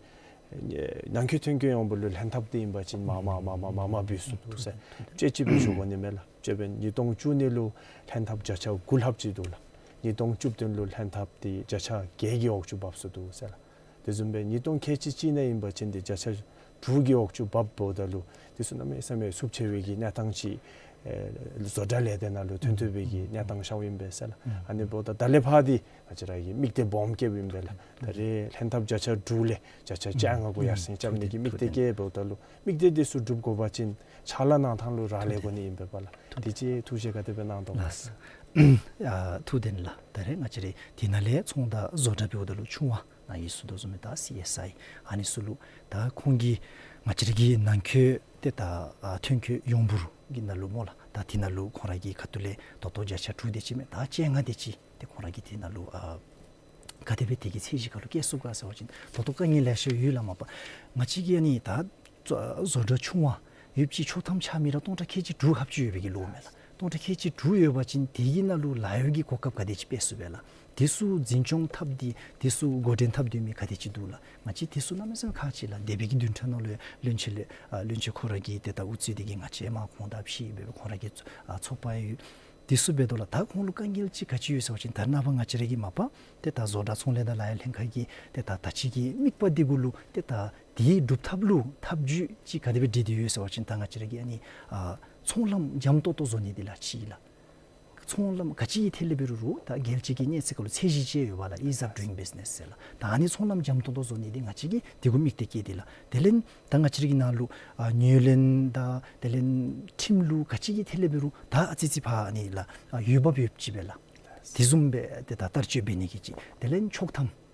ནང་འཁོད་ཐོན་སྐྱེད་ཡོངས་འབོར་ལུ་ལྷན་ཐབས་འདི་ཨིན་པ་ཅིན་མ་མ་མ་མ་མ་མ་འབད་སོ་འདུག་ཟེར་དཔྱེ་ཅིག་སྦེ་ཞུ་དགོ་ནི་མས་ལགས། དཔྱེ་འབད་ཉིས་སྟོང་བཅུ་གཉིས་ལུ་ལྷན་ཐབས་བརྒྱ་ཆ་དགུ་ལྷགཔ་ཅིག་འདུག་ལགས། ཉིས་སྟོང་བཅུ་བདུན་ལུ་ལྷན་ཐབས་འདི་བརྒྱ་ཆ་བརྒྱད་ཀྱི་འོག་ཅུ་འབབ་སོ་འདུག་ཟེར་ལགས། དེ་བཟུམ་སྦེ་ཉིས་སྟོང་ཁལ་གཅིག་གཅིག་ནང་ཨིན་པ་ཅིན་འདི་བརྒྱ་ཆ་དྲུག་གི་འོག་ཅུ་འབབ་འབདཝ་ད་ལུ་དེ་ཚུ་གནམ་མེད་ས་མེད་ཚབས་ཆེ་བའི་གི་གནས་སྟངས་ཅིག་ཨེ་བཟོ་གྲྭ་ལས་སྡེ་ནང་ལུ་ཐོན་ཐོན་པའི་གི་གནས་སྟངས་ཤརཝ་ཨིན་པས་ཟེར་ལགས། ཨ་ནི་འབདཝ་ད་ད་ལས་ཕར་འདི་ང་བཅས་ར་གིས་དམིགས་གཏད་སྦོམ་བསྐྱེདཔ་ཨིན་པས་ལགས། ད་རེས་ལྷན་ཐབས་བརྒྱ་ཆ་དྲུག་ལས་བརྒྱ་ཆ་བཅོ་ལྔ་གུ་ཡར་སེང་རྐྱབ་ནི་གི་དམིགས་གཏད་བསྐྱེད་འབདཝ་ད་ལུ་དམིགས་གཏད་འདི་ཚུ་འགྲུབ་དགོ་པ་ཅིན་ཕྱག་ལཱ་གནང་ཐངས་ལུ་རག་ལས་དགོ་ནི་ཨིན་པས་པ་ལགས། དེ་ཅིག་ཐུགས་བཞེད་ག་དེ་སྦེ་གནང་དོ་ག་ལགས། ཨ་ཐུགས་བདེན་ལགས། ད་རེས་ང་བཅས་ར་དེ་ནང་ལས་ཚོང་དང་བཟོ་གྲྭ་འབདཝ་ད་ལུ་ཆུང་བ་ནཱ་གིས་ཞུ་དོ་བཟུམ་སྦེ་ད་སི་ཨེསི་ཨའི་ཨ་ནི་ཚུ་ལུ་ད་ཁོང་གིས་ང་བཅས་ར་གི་ནང་འཁོད་ཏེ་ད་ཨ་ཐོན་སྐྱེད་ཡོངས་འབོར་གྱི་ནང་ལུ་སྨོ་ལགས། ད་དེ་ནང་ལུ་ཁོང་ར་གི་ཁ་ཐུག་ལས་ད་ལྟོ་བརྒྱ་ཆ་དྲུག་དེ་ཅིག་མེན་ད་བཅོ་ལྔ་དེ་ཅིག་ཏེ་ཁོང་ར་གིས་དེ་ནང་ལུ་ཨ་ག་དེ་སྦེ་དེ་གི་ཚད་གཞི་ཁར་ལུ་བསྐྱལ་ཚུགས་ག་ཟེར་བ་ཅིན་ད་ལྟོ་དཀའ་ངལ་ལེ་ཤ་ཡོད་ལགས། མ་པ་ང་བཅས་ཀྱི་ཨ་ནི་ད་བཟོ་གྲྭ་ཆུང་བ་ཡོདཔ་ཅིག་ཆོག་ཐམ་ཆགས་མི་ར་སྟོང་ཕྲག་ཁལ་གཅིག་དྲུག་ལྷགཔ་ཅིག་ཡོད་པའི་གི་ལོ་མས་ལགས། སྟོང་ཕྲག་ཁལ་གཅིག་དྲུག་ཡོད་པ་ཅིན་དེ་གི་ནང་ལུ་ལཱ་གཡོག་གི་གོ་སྐབས་ག་དེ་ཅིག་སྤེལ་ཚུགས་པས་ལགས། དེ་ཚུ་འཛིན་སྐྱོང་འཐབ་སྟེ་དེ་ཚུ་འགོ་འདྲེན་འཐབ་སྡོད་མི་ག་དེ་ཅིག་འདུག་ལགས། ང་བཅས་དེ་ཚུ་གནམ་མེད་ས་མེད་ཁག་ཆེ་ལགས། འདས་པའི་གི་བདུན་ཕྲག་ནང་ལུ་ཡང་བློན་ཆེན་ལས་ཨ་བློན་ཆེན་ཁོ་ར་གིས་ཏེ་ད་ཨུ་ཚུགས་འདི་གིས་ང་བཅས་མ་ཁོང་དང་ཕྱད་སྦེ་ཁོང་ར་གི་ཨ་ཚོགས་པ་ཡོད། དེ་ཚུ་འབད་དོ་ལགས། ད་ཁོང་ལུ་དཀའ་ངལ་ཅིག་ག་ཅི་ཡོད་ཟེར་བ་ཅིན་ད་རེས་ནངས་པ་ང་བཅས་ར་གི་མ་པ་ཏེ་ད་བཟོ་གྲྭ་ཚོང་ལས་དང་ལཱ་གཡོག་ལྷན་ཁག་གི་ཏེ་ད་ད་ཅི་གི་དམིགས་པ་འདི་གུ་ལུ་ཏེ་ད་དེའི་སྒྲུབ་ཐབས་ལུ་ཐབས་བྱུས་ཅིག་ག་དེ་སྦེ་སྒྲིག་སྟེ་ཡོད་ཟེར་བ་ཅིན་ད་ང་བཅས་ར་གི་ཨ་ནི་ཨ་ཚོང་ལམ་འཇམ་ཏོང་ཏོ་བཟོ་ནི་འདི་ལགས་གཅིག་ལགས། ཚོང་ལམ་ག་ཅི་གི་ཐད་ལས་འབད་རུང་རུང་ད་རྒྱལ་སྤྱི་གི་གནས་ཚད་ཁར་ལུ་ཚད་གཞི་ཅིག་ཡོད་པས་ལགས། Ease of Doing Business ཟེར་ལགས། ད་ཨ་ནི་ཚོང་ལམ་འཇམ་ཏོང་ཏོ་བཟོ་ནི་འདི་ང་བཅས་ཀྱིས་དེ་གུ་དམིགས་གཏད་བསྐྱེད་དེ་ལགས། དེ་ལས་ད་ང་བཅས་ར་གི་ནང་ལུ་ཨ་ཉེར་ལེན་དང་དེ་ལས་ཁྲིམས་ལུགས་ག་ཅི་གི་ཐད་ལས་འབད་རུང་ད་ཨ་ཙི་ཙི་ཕར་ཨ་ནི་ལགས་ཨ་འོས་འབབ་ཡོདཔ་ཅིག་སྦེ་ལགས། དེ་བཟུམ་སྦེ་ཏེ་ད་བསྟར་སྤྱོད་འབད་ནི་གི་ཅིག་དེ་ལས་ཆོག་ཐམ་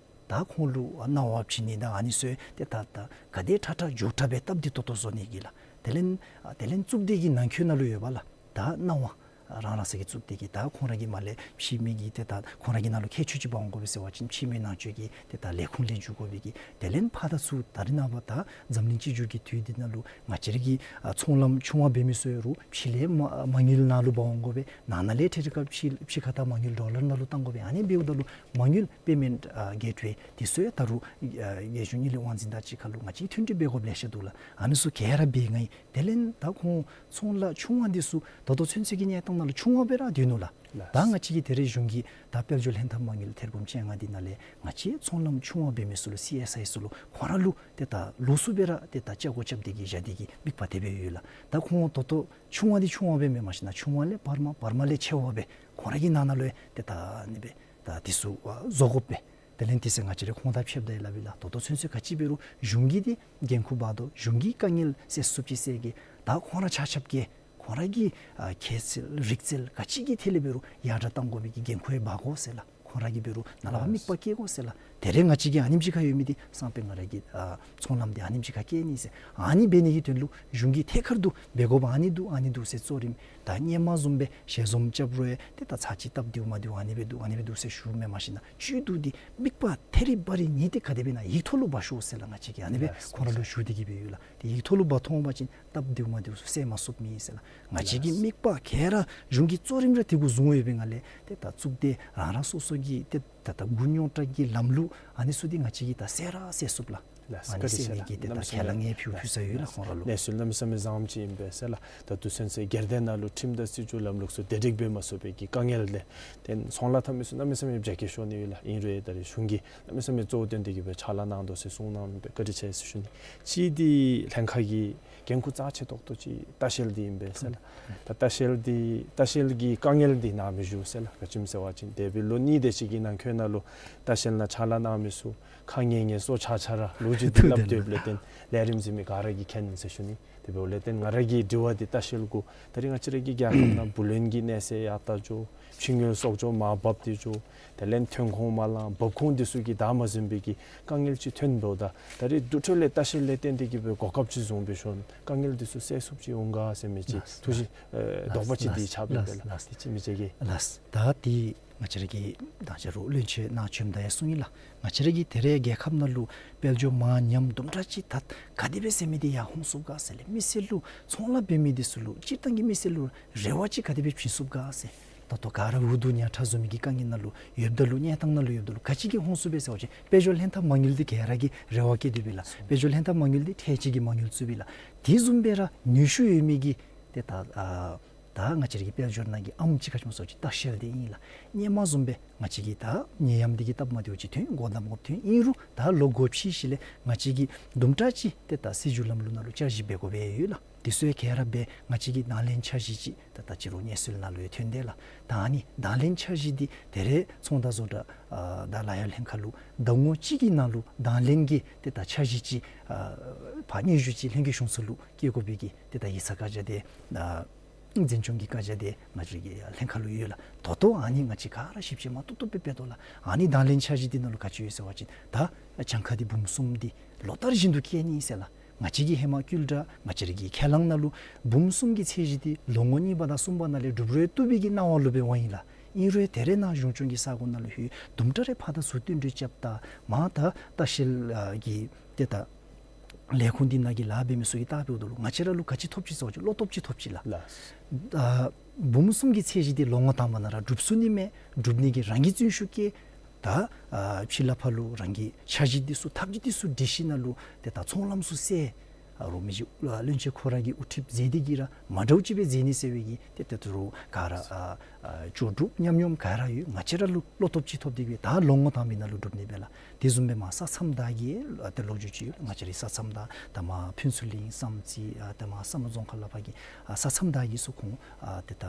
ད་ཁོང་ལུ་གནང་བ་བྱིན་ནི་དང་ཨ་ནི་ཚུ་ཏེ་ད་ད་ག་དེ་དྲག་དྲག་མགྱོགས་དྲགས་སྦེ་སྟབས་བདེ་ཏོག་ཏོ་བཟོ་ནི་གི་ལགས། དེ་ལས་ཨ་དེ་ལས་གཙུག་སྡེ་གི་ནང་འཁོད་ནང་ལུ་ཡོད་པས་ལགས། ད་གནང་བ་རང་རང་སོ་གི་གཙུག་སྡེ་གི་ད་ཁོང་ར་གི་མར་ལས་ཕྱི་མི་གི་ཏེ་ད་ཁོང་ར་གི་ནང་ལུ་མཁས་མཆོག་ཅིག་འབག་འོང་དགོ་པས་ཟེར་བ་ཅིན་ཕྱི་མི་ནང་ཆོས་ཀྱི་ཏེ་ད་ལས་ཁུངས་ལས་འཇུག་དགོ་པའི་གི་དེ་ལས་ཕར་ད་ཚུར་ད་རེས་ནངས་པ་ད་འཛམ་གླིང་གཅིག་གྱུར་གྱི་དུས་འདི་ནང་ལུ་ང་བཅས་ར་གི་ཨ་ཚོང་ལམ་ཆུང་བ་འབད་མི་ཚུ་ཡང་རུང་ཕྱི་ལས་མ་མ་དངུལ་ནང་ལུ་འབག་འོང་དགོ་པས། ནང་ན་ལས་ཏེ་རེ་ཁ་ཕྱི་ཕྱི་ཁ་ད་མ་དངུལ་ཌོ་ལར་ནང་ལུ་བཏང་དགོ་པས། ཨ་ནི་འབདཝ་ད་ལུ་མ་དངུལ་པེ་མེནཊ་ཨ་གེཊ་ཝེ་དེ་ཚུ་ཡང་ད་རུང་ཨ་རྒྱལ་གཞུང་དངུལ་ལས་དབང་འཛིན་དང་གཅིག་ཁར་ལུ་ང་བཅས་མཐུན་སྒྲིལ་འབད་དགོཔ་ལེ་ཤ་འདུག་ལགས། ཨ་ནི་ཚུ་ག་ར་འབད་ནི་དེ་ལས་ད་ཁོང་ཚོང་ལཱ་ཆུང་བ་འདི་ཚུ་ད་ལྟོ་ཚུན་ཚོད་ཀྱི་གནས་སྟངས་ནང་ལུ་ཆུང་བ་སྦེ་ར་སྡོད་ནུག་ལགས། ལགས། ད་ང་བཅས་ཀྱིས་ད་རེས་གཞུང་གི་ད་དཔལ་འབྱོར་ལྷན་ཐབས་མ་དངུལ་ཐེར་འབུམ་བཅོ་ལྔ་འདི་ནང་ལས་ང་བཅས་ཚོང་ལམ་ཆུང་བ་འབད་མི་ཚུ་ལུ་སི་ཨེསི་ཨའི་ཚུ་ལུ་ཁོང་ར་ལུ་ཏེ་ད་ལོགས་སུ་སྦེ་ར་ཏེ་ད་ལྕགས་སྒོ་རྐྱབ་སྟེ་གི་བཞག་སྟེ་གི་དམིགས་པ་དེ་སྦེ་ཡོད་ལགས། ད་ཁོང་ད་ལྟོ་ཆུང་བ་འདི་ཆུང་བ་སྦེ་མེན་མ་གཞི་ནཱ་ཆུང་བ་ལས་བར་མ་བར་མ་ལས་ཆེ་བ་སྦེ་ཁོང་ར་གི་ནང་ན་ལུ་ཡང་ཏེ་ད་ཨ་ནི་སྦེ་ད་དེ་ཚུ་ཨ་བཟོ་དགོ་པས། དེ་ལས་དེ་ཚེ་ང་བཅས་ར་ཁོང་དང་ཕྱདཔ་ད་ཡང་སླབ་ཨིན་ལགས། ད་ལྟོ་ཚུན་ཚོད་ག་ཅི་འབད་རུང་གཞུང་གིས་འདི་འགན་ཁུར་འབག་དོ། གཞུང་གིས་དཀའ་ངལ་སེལ་ཚུགསཔ་ཅིག་སེལ་གེ། ད་ཁོང་ར་ཆ་ཁྱབ་ཀྱིས་ཁོང་ར་གི་ཨ་ཁྱད་ཚད་རིག་རྩལ་ག་ཅི་གི་ཐད་ལས་འབད་རུང་ཡར་དྲག་གཏང་དགོ་པའི་གི་འགན་ཁུར་ཡང་འབག་དགོ་ཟེར་ལགས། ཁོང་ར་གིས་འབད་རུང་ནཱ་ལས་ཕར་དམིགས་པ་བསྐྱེད་དགོ་ཟེར་ལགས། ད་རེས་ང་བཅས་ཀྱི་ཨ་ནེམ་ཅིག་ཁར་ཡོད་མི་འདི་སང་ཕོད་ང་ར་གི་ཨ་ཚོང་ལམ་འདི་ཨ་ནེམ་ཅིག་ཁར་བསྐྱལ་ནི་ཟེར། ཨ་ནི་འབད་ནི་གི་དོན་ལུ་གཞུང་གིས་ཐད་ཀར་དུ་འབད་དགོཔ་ཨ་ནི་འདུག་ཨ་ནི་འདུག་ཟེར་གཙོ་རིམ་ད་སྔོན་མ་བཟུམ་སྦེ་ཞལ་འཛོམས་རྐྱབ་རུང་ཡང་ཏེ་ད་ཚར་གཅིག་སྟབས་བདེཝ་མ་བདེཝ་ཨ་ནི་སྦེ་འདུག་ཨ་ནི་སྦེ་འདུག་ཟེར་ཞུཝ་མེན་མ་གཞི་ནཱ་བཅུད་བསྡུ་སྟེ་དམིགས་པ་ཐད་རི་བ་རི་ཉིད་དེ་ག་དེ་སྦེ་ཨིན་ན་ཡིག་ཐོག་ལུ་འབག་ཤོག་ཟེར་ལགས། ང་བཅས་ཀྱིས་ཨ་ནི་སྦེ་ལགས། ཁོང་ར་ལུ་ཞུ་སྟེ་གི་སྦེ་ཡོད་ལགས། ཏེ་ཡིག་ཐོག་ལུ་འབག་ཐོན་པ་ཅིན་སྟབས་བདེཝ་མ་བདེཝ་ཚུ་སེལ་མ་ཚུགསཔ་མེད་ཟེར་ལགས། ང་བཅས་ཀྱི་དམིགས་པ་ག་ར་གཞུང་གི་གཙོ་རིམ་ར་དེ་གུ་བཟུང་ཡོད་པའི་ངང་ལས་ཏེ་ད་གཙུག་སྡེ་རང་རང་སོ་སོ་གི་ཏེ་ད་ད་འགོ་རྙོག་དྲག་གི་ལམ་ལུགས་ཨ་ནི་ཚུ་འདི་ང་བཅས་ཀྱིས་ད་སེལ་ར་སེལ་ཚུགས་ལགས། ལགས། ཨ་ནི་བཀའ་དྲིན་ཆེ་ལགས། ཟེར་མི་གི་ཏེ་ད་གནམ་མེད་ས་མེད་ཁས་ལེན་ཡང་ཕུལ་ཕུལ་ས་ཡོད་ལགས། ཁོང་ར་ལུ་གནས་ཚུལ་གནམ་མེད་ས་མེད་བཟང་པོ་ཅིག་ཨིན་པས་ཟེར་ལགས། ད་དུས་ཚོད་ཚེ་སྒེར་སྡེ་ནང་ལུ་ཁྲིམས་དང་སྲིད་བྱུས་ལམ་ལུགས་ཚུ་བདེ་སྒྲིག་འབད་མ་ཚུགས་པའི་གི་དཀའ་ངལ་ལས་ཏེ་ཚོང་ལཱ་འཐབ་མི་ཚུ་གནམ་མེད་ས་མེད་བརྒྱ་སྐྱེད་ཤོར་ནི་ཡོད་ལགས། ཨིན་རུང་ད་རེས་གཞུང་གིས་གནམ་མེད་ས་མེད་གཙོ་བོ་བཏོན་ཏེ་གིས་སྦེ་ཕྱག་ལཱ་གནང་དོ་ཟེར་གསུངས་གནང་སྦེ་བཀའ་དྲིན་ཆེ་ཟེར་ཞུ་ནི། གཅིག་འདི་ལྷན་ཁག་གི་འགན་ཁུར་རྩ་ཆེ་ཏོག་ཏོ་ཅིག་ལྟ་བཤལ་འདི་ཨིན་པས་ཟེར་ལགས། ད་ལྟ་བཤལ་འདི་ལྟ་བཤལ་གྱི་དཀའ་ངལ་འདི་ནཱ་མི་བཞུགས་ཟེར་ལགས། ག་ཅི་སྨོ་ཟེར་བ་ཅིན་འདས་པའི་ལོ་གཉིས་དེ་ཅིག་གི་ནང་འཁོད་ནང་ལུ་ལྟ་བཤལ་ནང་ཕྱག་ལཱ་གནང་མི་ཚུ་ཁ་ངལ་ངལ་གསོ་ཆ་ཆ་ར་ལོ་རྒྱུས་འདི་སླབ་སྡོདཔ་ལས་བརྟེན་ལས་རིམ་གཟིགས་མི་ག་ར་གིས་མཁྱེན་ཟེར་ཞུ་ནི། དེ་འབདཝ་ལས་བརྟེན་ང་ར་གི་དྲི་བ་འདི་ལྟ་བཤལ་གུ་ད་རེས་ང་བཅས་ར་གི་རྒྱལ་ཁབ་ནང་བུ་ལོན་གྱི་གནས་ཚད་ཡར་བལྟ་འགྱོ། ཕྱི་དངུལ་གསོག་འཇོག་མར་འབབ་སྟེ་འགྱོ། དེ་ལས་ཐོན་ཁུངས་མ་ལང་འབབ་ཁུངས་འདི་ཚུ་གི་བདའ་མ་ཟུན་པའི་གི་དཀའ་ངལ་ཅིག་ཐོན་འབདཝ་ད་ད་རེས་དུར་ཁྲོད་ལས་ལྟ་བཤལ་ལས་བརྟེན་ཏེ་གིས་སྦེ་གོ་སྐབས་ཅིག་བཟུང་སྦེ་ཤོང་དཀའ་ངལ་འདི་ཚུ་སེལ་ཚུགསཔ་ཅིག་འོང་ག་ཟེར་མི་ཅིག་ལགས། ཐུགས་བཞེད་ཨེ་ལགས། དོགས་པ་ཅིག་འདི་ལགས། ཆགས་པས་ལགས། ལགས། ལགས། དེ་ཅིག་མི་ཅིག་གིས་ལགས། ད་འདི་ང་བཅས་ར་གི་ད་ཅི་རུང་བློན་ཆེན་ནཱ་བྱོནམ་ད་ཡང་གསུངས་ཡི་ལགས། ང་བཅས་ར་གི་ད་རེས་རྒྱལ་ཁབ་ནང་ལུ་དཔལ་འབྱོར་མར་ཉམས་དུམ་གྲ་ཅིག་ད་ག་དེ་སྦེ་ཟེར་མི་འདི་ཡར་འོང་ཚུགས་ག་ཟེར་ལས་མི་སེར་ལུ་ཚོང་ལཱ་འབད་མི་འདི་ཚུ་ལུ་སྤྱིར་བཏང་གི་མི་སེར་ལུ་རེ་བ་ཅིག་ག་དེ་སྦེ་བྱིན་ཚུགས་ག་ཟེར། ད་ལྟོ་ག་ར་འུ་སྡུག་ཉལ་ཁྲག་བཟོ་མི་གི་དཀའ་ངལ་ནང་ལུ་ཡོདཔ་ད་ལུ་གནས་སྟངས་ནང་ལུ་ཡོདཔ་ད་ལུ་ག་ཅི་གིས་འོང་ཚུགས་པས་ཟེར་བ་ཅིན་དཔལ་འབྱོར་ལྷན་ཐབས་མ་དངུལ་འདི་ག་ར་གིས་རེ་བ་བསྐྱེད་དེ་སྦེ་ལགས། དཔལ་འབྱོར་ལྷན་ཐབས་མ་དངུལ་འདི་འཕྲལ་ཅིག་གིས་མ་དངུལ་ཚུད་པས་ལགས། དེ་བཟུམ་སྦེ་ར་ནུས་ཤུགས་ཡོད་མི་གི་ཏེ་ད་ཨ་ད་ང་བཅས་ར་གི་དཔལ་འབྱོར་ནང་གི་ཨམ་ཅིག་ག་ཅི་སྨོ་ཟེར་བ་ཅིན་ལྟ་བཤལ་འདི་ཨིན་ལགས། སྔོན་མ་བཟུམ་སྦེ་ང་བཅས་ཀྱིས་ད་ནད་ཡམས་འདི་གིས་སྟབས་མ་བདེཝ་ཅིག་ཐོན་སྒོ་བསྡམ་དགོཔ་ཐོན་ཨིན་རུང་ད་ལོ་འགོ་ཕྱེ་ཞིནམ་ལས་ང་བཅས་ཀྱིས་དུམ་གྲ་ཅིག་ཏེ་ད་སྲིད་བྱུས་ལམ་ལུགས་ནང་ལུ་འཆར་གཞི་འབད་དགོ་པས་ཡོད་ལགས། དེ་ཚུ་ཡང་ག་ར་འབད་ང་བཅས་ཀྱིས་དང་ལེན་འཆར་གཞི་ཅིག་ད་ད་ཅི་རུང་གནས་ཚུལ་ནང་ལུ་ཡང་ཐོན་དེས་ལགས། ད་ཨ་ནི་དང་ལེན་འཆར་གཞི་འདི་ད་རེས་ཚོང་དང་བཟོ་གྲྭ་ཨ་དང་ལཱ་གཡོག་ལྷན་ཁག་ལུ་ཟླ་ངོ་གཅིག་གི་ནང་ལུ་དང་ལེན་གྱི་ཏེ་ད་འཆར་གཞི་ཅིག་ཨ་ཕར་སྙན་ཞུ་ཅིག་ལྷན་རྒྱས་གཞུང་ཚབ་ལུ་བསྐྱལ་དགོ་པའི་གི་ཏེ་ད་ཡིག་ཚང་བཀའ་རྒྱ་དེ་ཨ་འཛིན་སྐྱོང་གི་བཀའ་རྒྱ་དེ་ང་བཅས་ཀྱི་ལྷན་ཁག་ལུ་ཡོད་ལགས། ད་ལྟོ་ཨ་ནི་ང་བཅས་ག་ར་ཞིབ་དཔྱད་མ་ཏོག་ཏོ་སྦེ་འབད་དོ་ལགས། ཨ་ནི་དང་ལེན་འཆར་གཞི་འདི་ནང་ལུ་ག་ཅི་ཡོད་ཟེར་བ་ཅིན་ད་གྱངས་ཁ་འདི་འབུམ་གསུམ་འདི་ལོ་ལྟར་བཞིན་དུ་བསྐྱལ་ནི་ཟེར་ལགས། ང་བཅས་ཀྱིས་ཧེ་མ་བསྐུལ་བསྒྲགས་ང་བཅས་ར་གི་ཁས་བླངས་ནང་ལུ་འབུམ་གསུམ་གྱི་ཚད་གཞི་འདི་ལོ་ངོ་གཉིས་པ་དང་གསུམ་པ་ནང་ལས་འགྲུབ་རེ་བཏུབ་པའི་གི་སྣང་བ་ལུ་སྦེ་འོང་ཡི་ལགས། ཨིན་རུང་ད་རེས་ནཱ་གཞུང་སྐྱོང་གི་ས་གོ་ནང་ལུ་ལྷོད་དུམ་གྲ་རེ་ཕར་དང་ཚུར་བསྟུན་གྲོས་རྐྱབ་ད་མར་ད་ལྟ་བཤལ་ཨ་གི་ཏེ་ད་ལས་ཁུངས་འདི་ནང་གི་ལཱ་འབད་མི་ཚུ་གིས་བལྟ་འབདཝ་ད་ལུ་ང་བཅས་ར་ལུ་ག་ཅི་ཐོབ་ཅི་ཟེར་བ་ཅིན་བློ་སྟོབས་ཅིག་ཐོབ་ཅི་ལགས། ཨ་འབུམ་གསུམ་གྱི་ཚད་གཞི་འདི་ལོ་ངོ་དང་པ་ནང་ར་འགྲུབ་ཚུགས་ནི་མས། འགྲུབ་ནི་གི་རང་གི་བརྩོན་ཤུགས་བསྐྱེད། ད་ཨ་ཕྱི་ལས་ཕར་ལུ་རང་གི་འཆར་གཞི་འདི་ཚུ་ཐབས་ཇུས་འདི་ཚུ་སྒྲིག་ཞིནམ་ལས་ཏེ་ད་ཚོང་ལམ་ཚུ་སེལ། ཨ་རུང་མི་རྗེ་ཨ་བློན་ཆེན་ཁོ་ར་གིས་དབུ་ཁྲིད་མཛད་དེ་གིས་ར་མ་འདྲཝ་ཅིག་སྦེ་མཛད་ནི་ཟེར་བའི་གི་ཏེ་ཏེ་ད་རུང་ག་ར་ཨ་ཨ་ལྕོགས་གྲུབ་ཉམས་མྱོང་ག་ར་ཡོད། ང་བཅས་ར་ལུ་བློ་སྟོབས་ཅིག་ཐོབ་སྟེ་གིས་ད་ལོ་ངོ་དང་པའི་ནང་ལུ་འགྲུབ་ནི་སྦེ་ལགས། དེ་བཟུམ་སྦེ་མར་ས་མཚམས་བདའ་གི་ཨ་ཏེ་ལོ་རྒྱུས་ཅིག་ཡོད། ང་བཅས་རའི་ས་མཚམས་བདའ་ད་མར་ཕུན་ཚོགས་གླིང་བསམ་རྩེ་ཨ་ད་མར་ས་མོ་རྫོང་ཁག་ལས་ཕར་གྱི་ཨ་ས་མཚམས་བདའ་གི་ཚུ་ཁོང་ཨ་ཏེ་ད་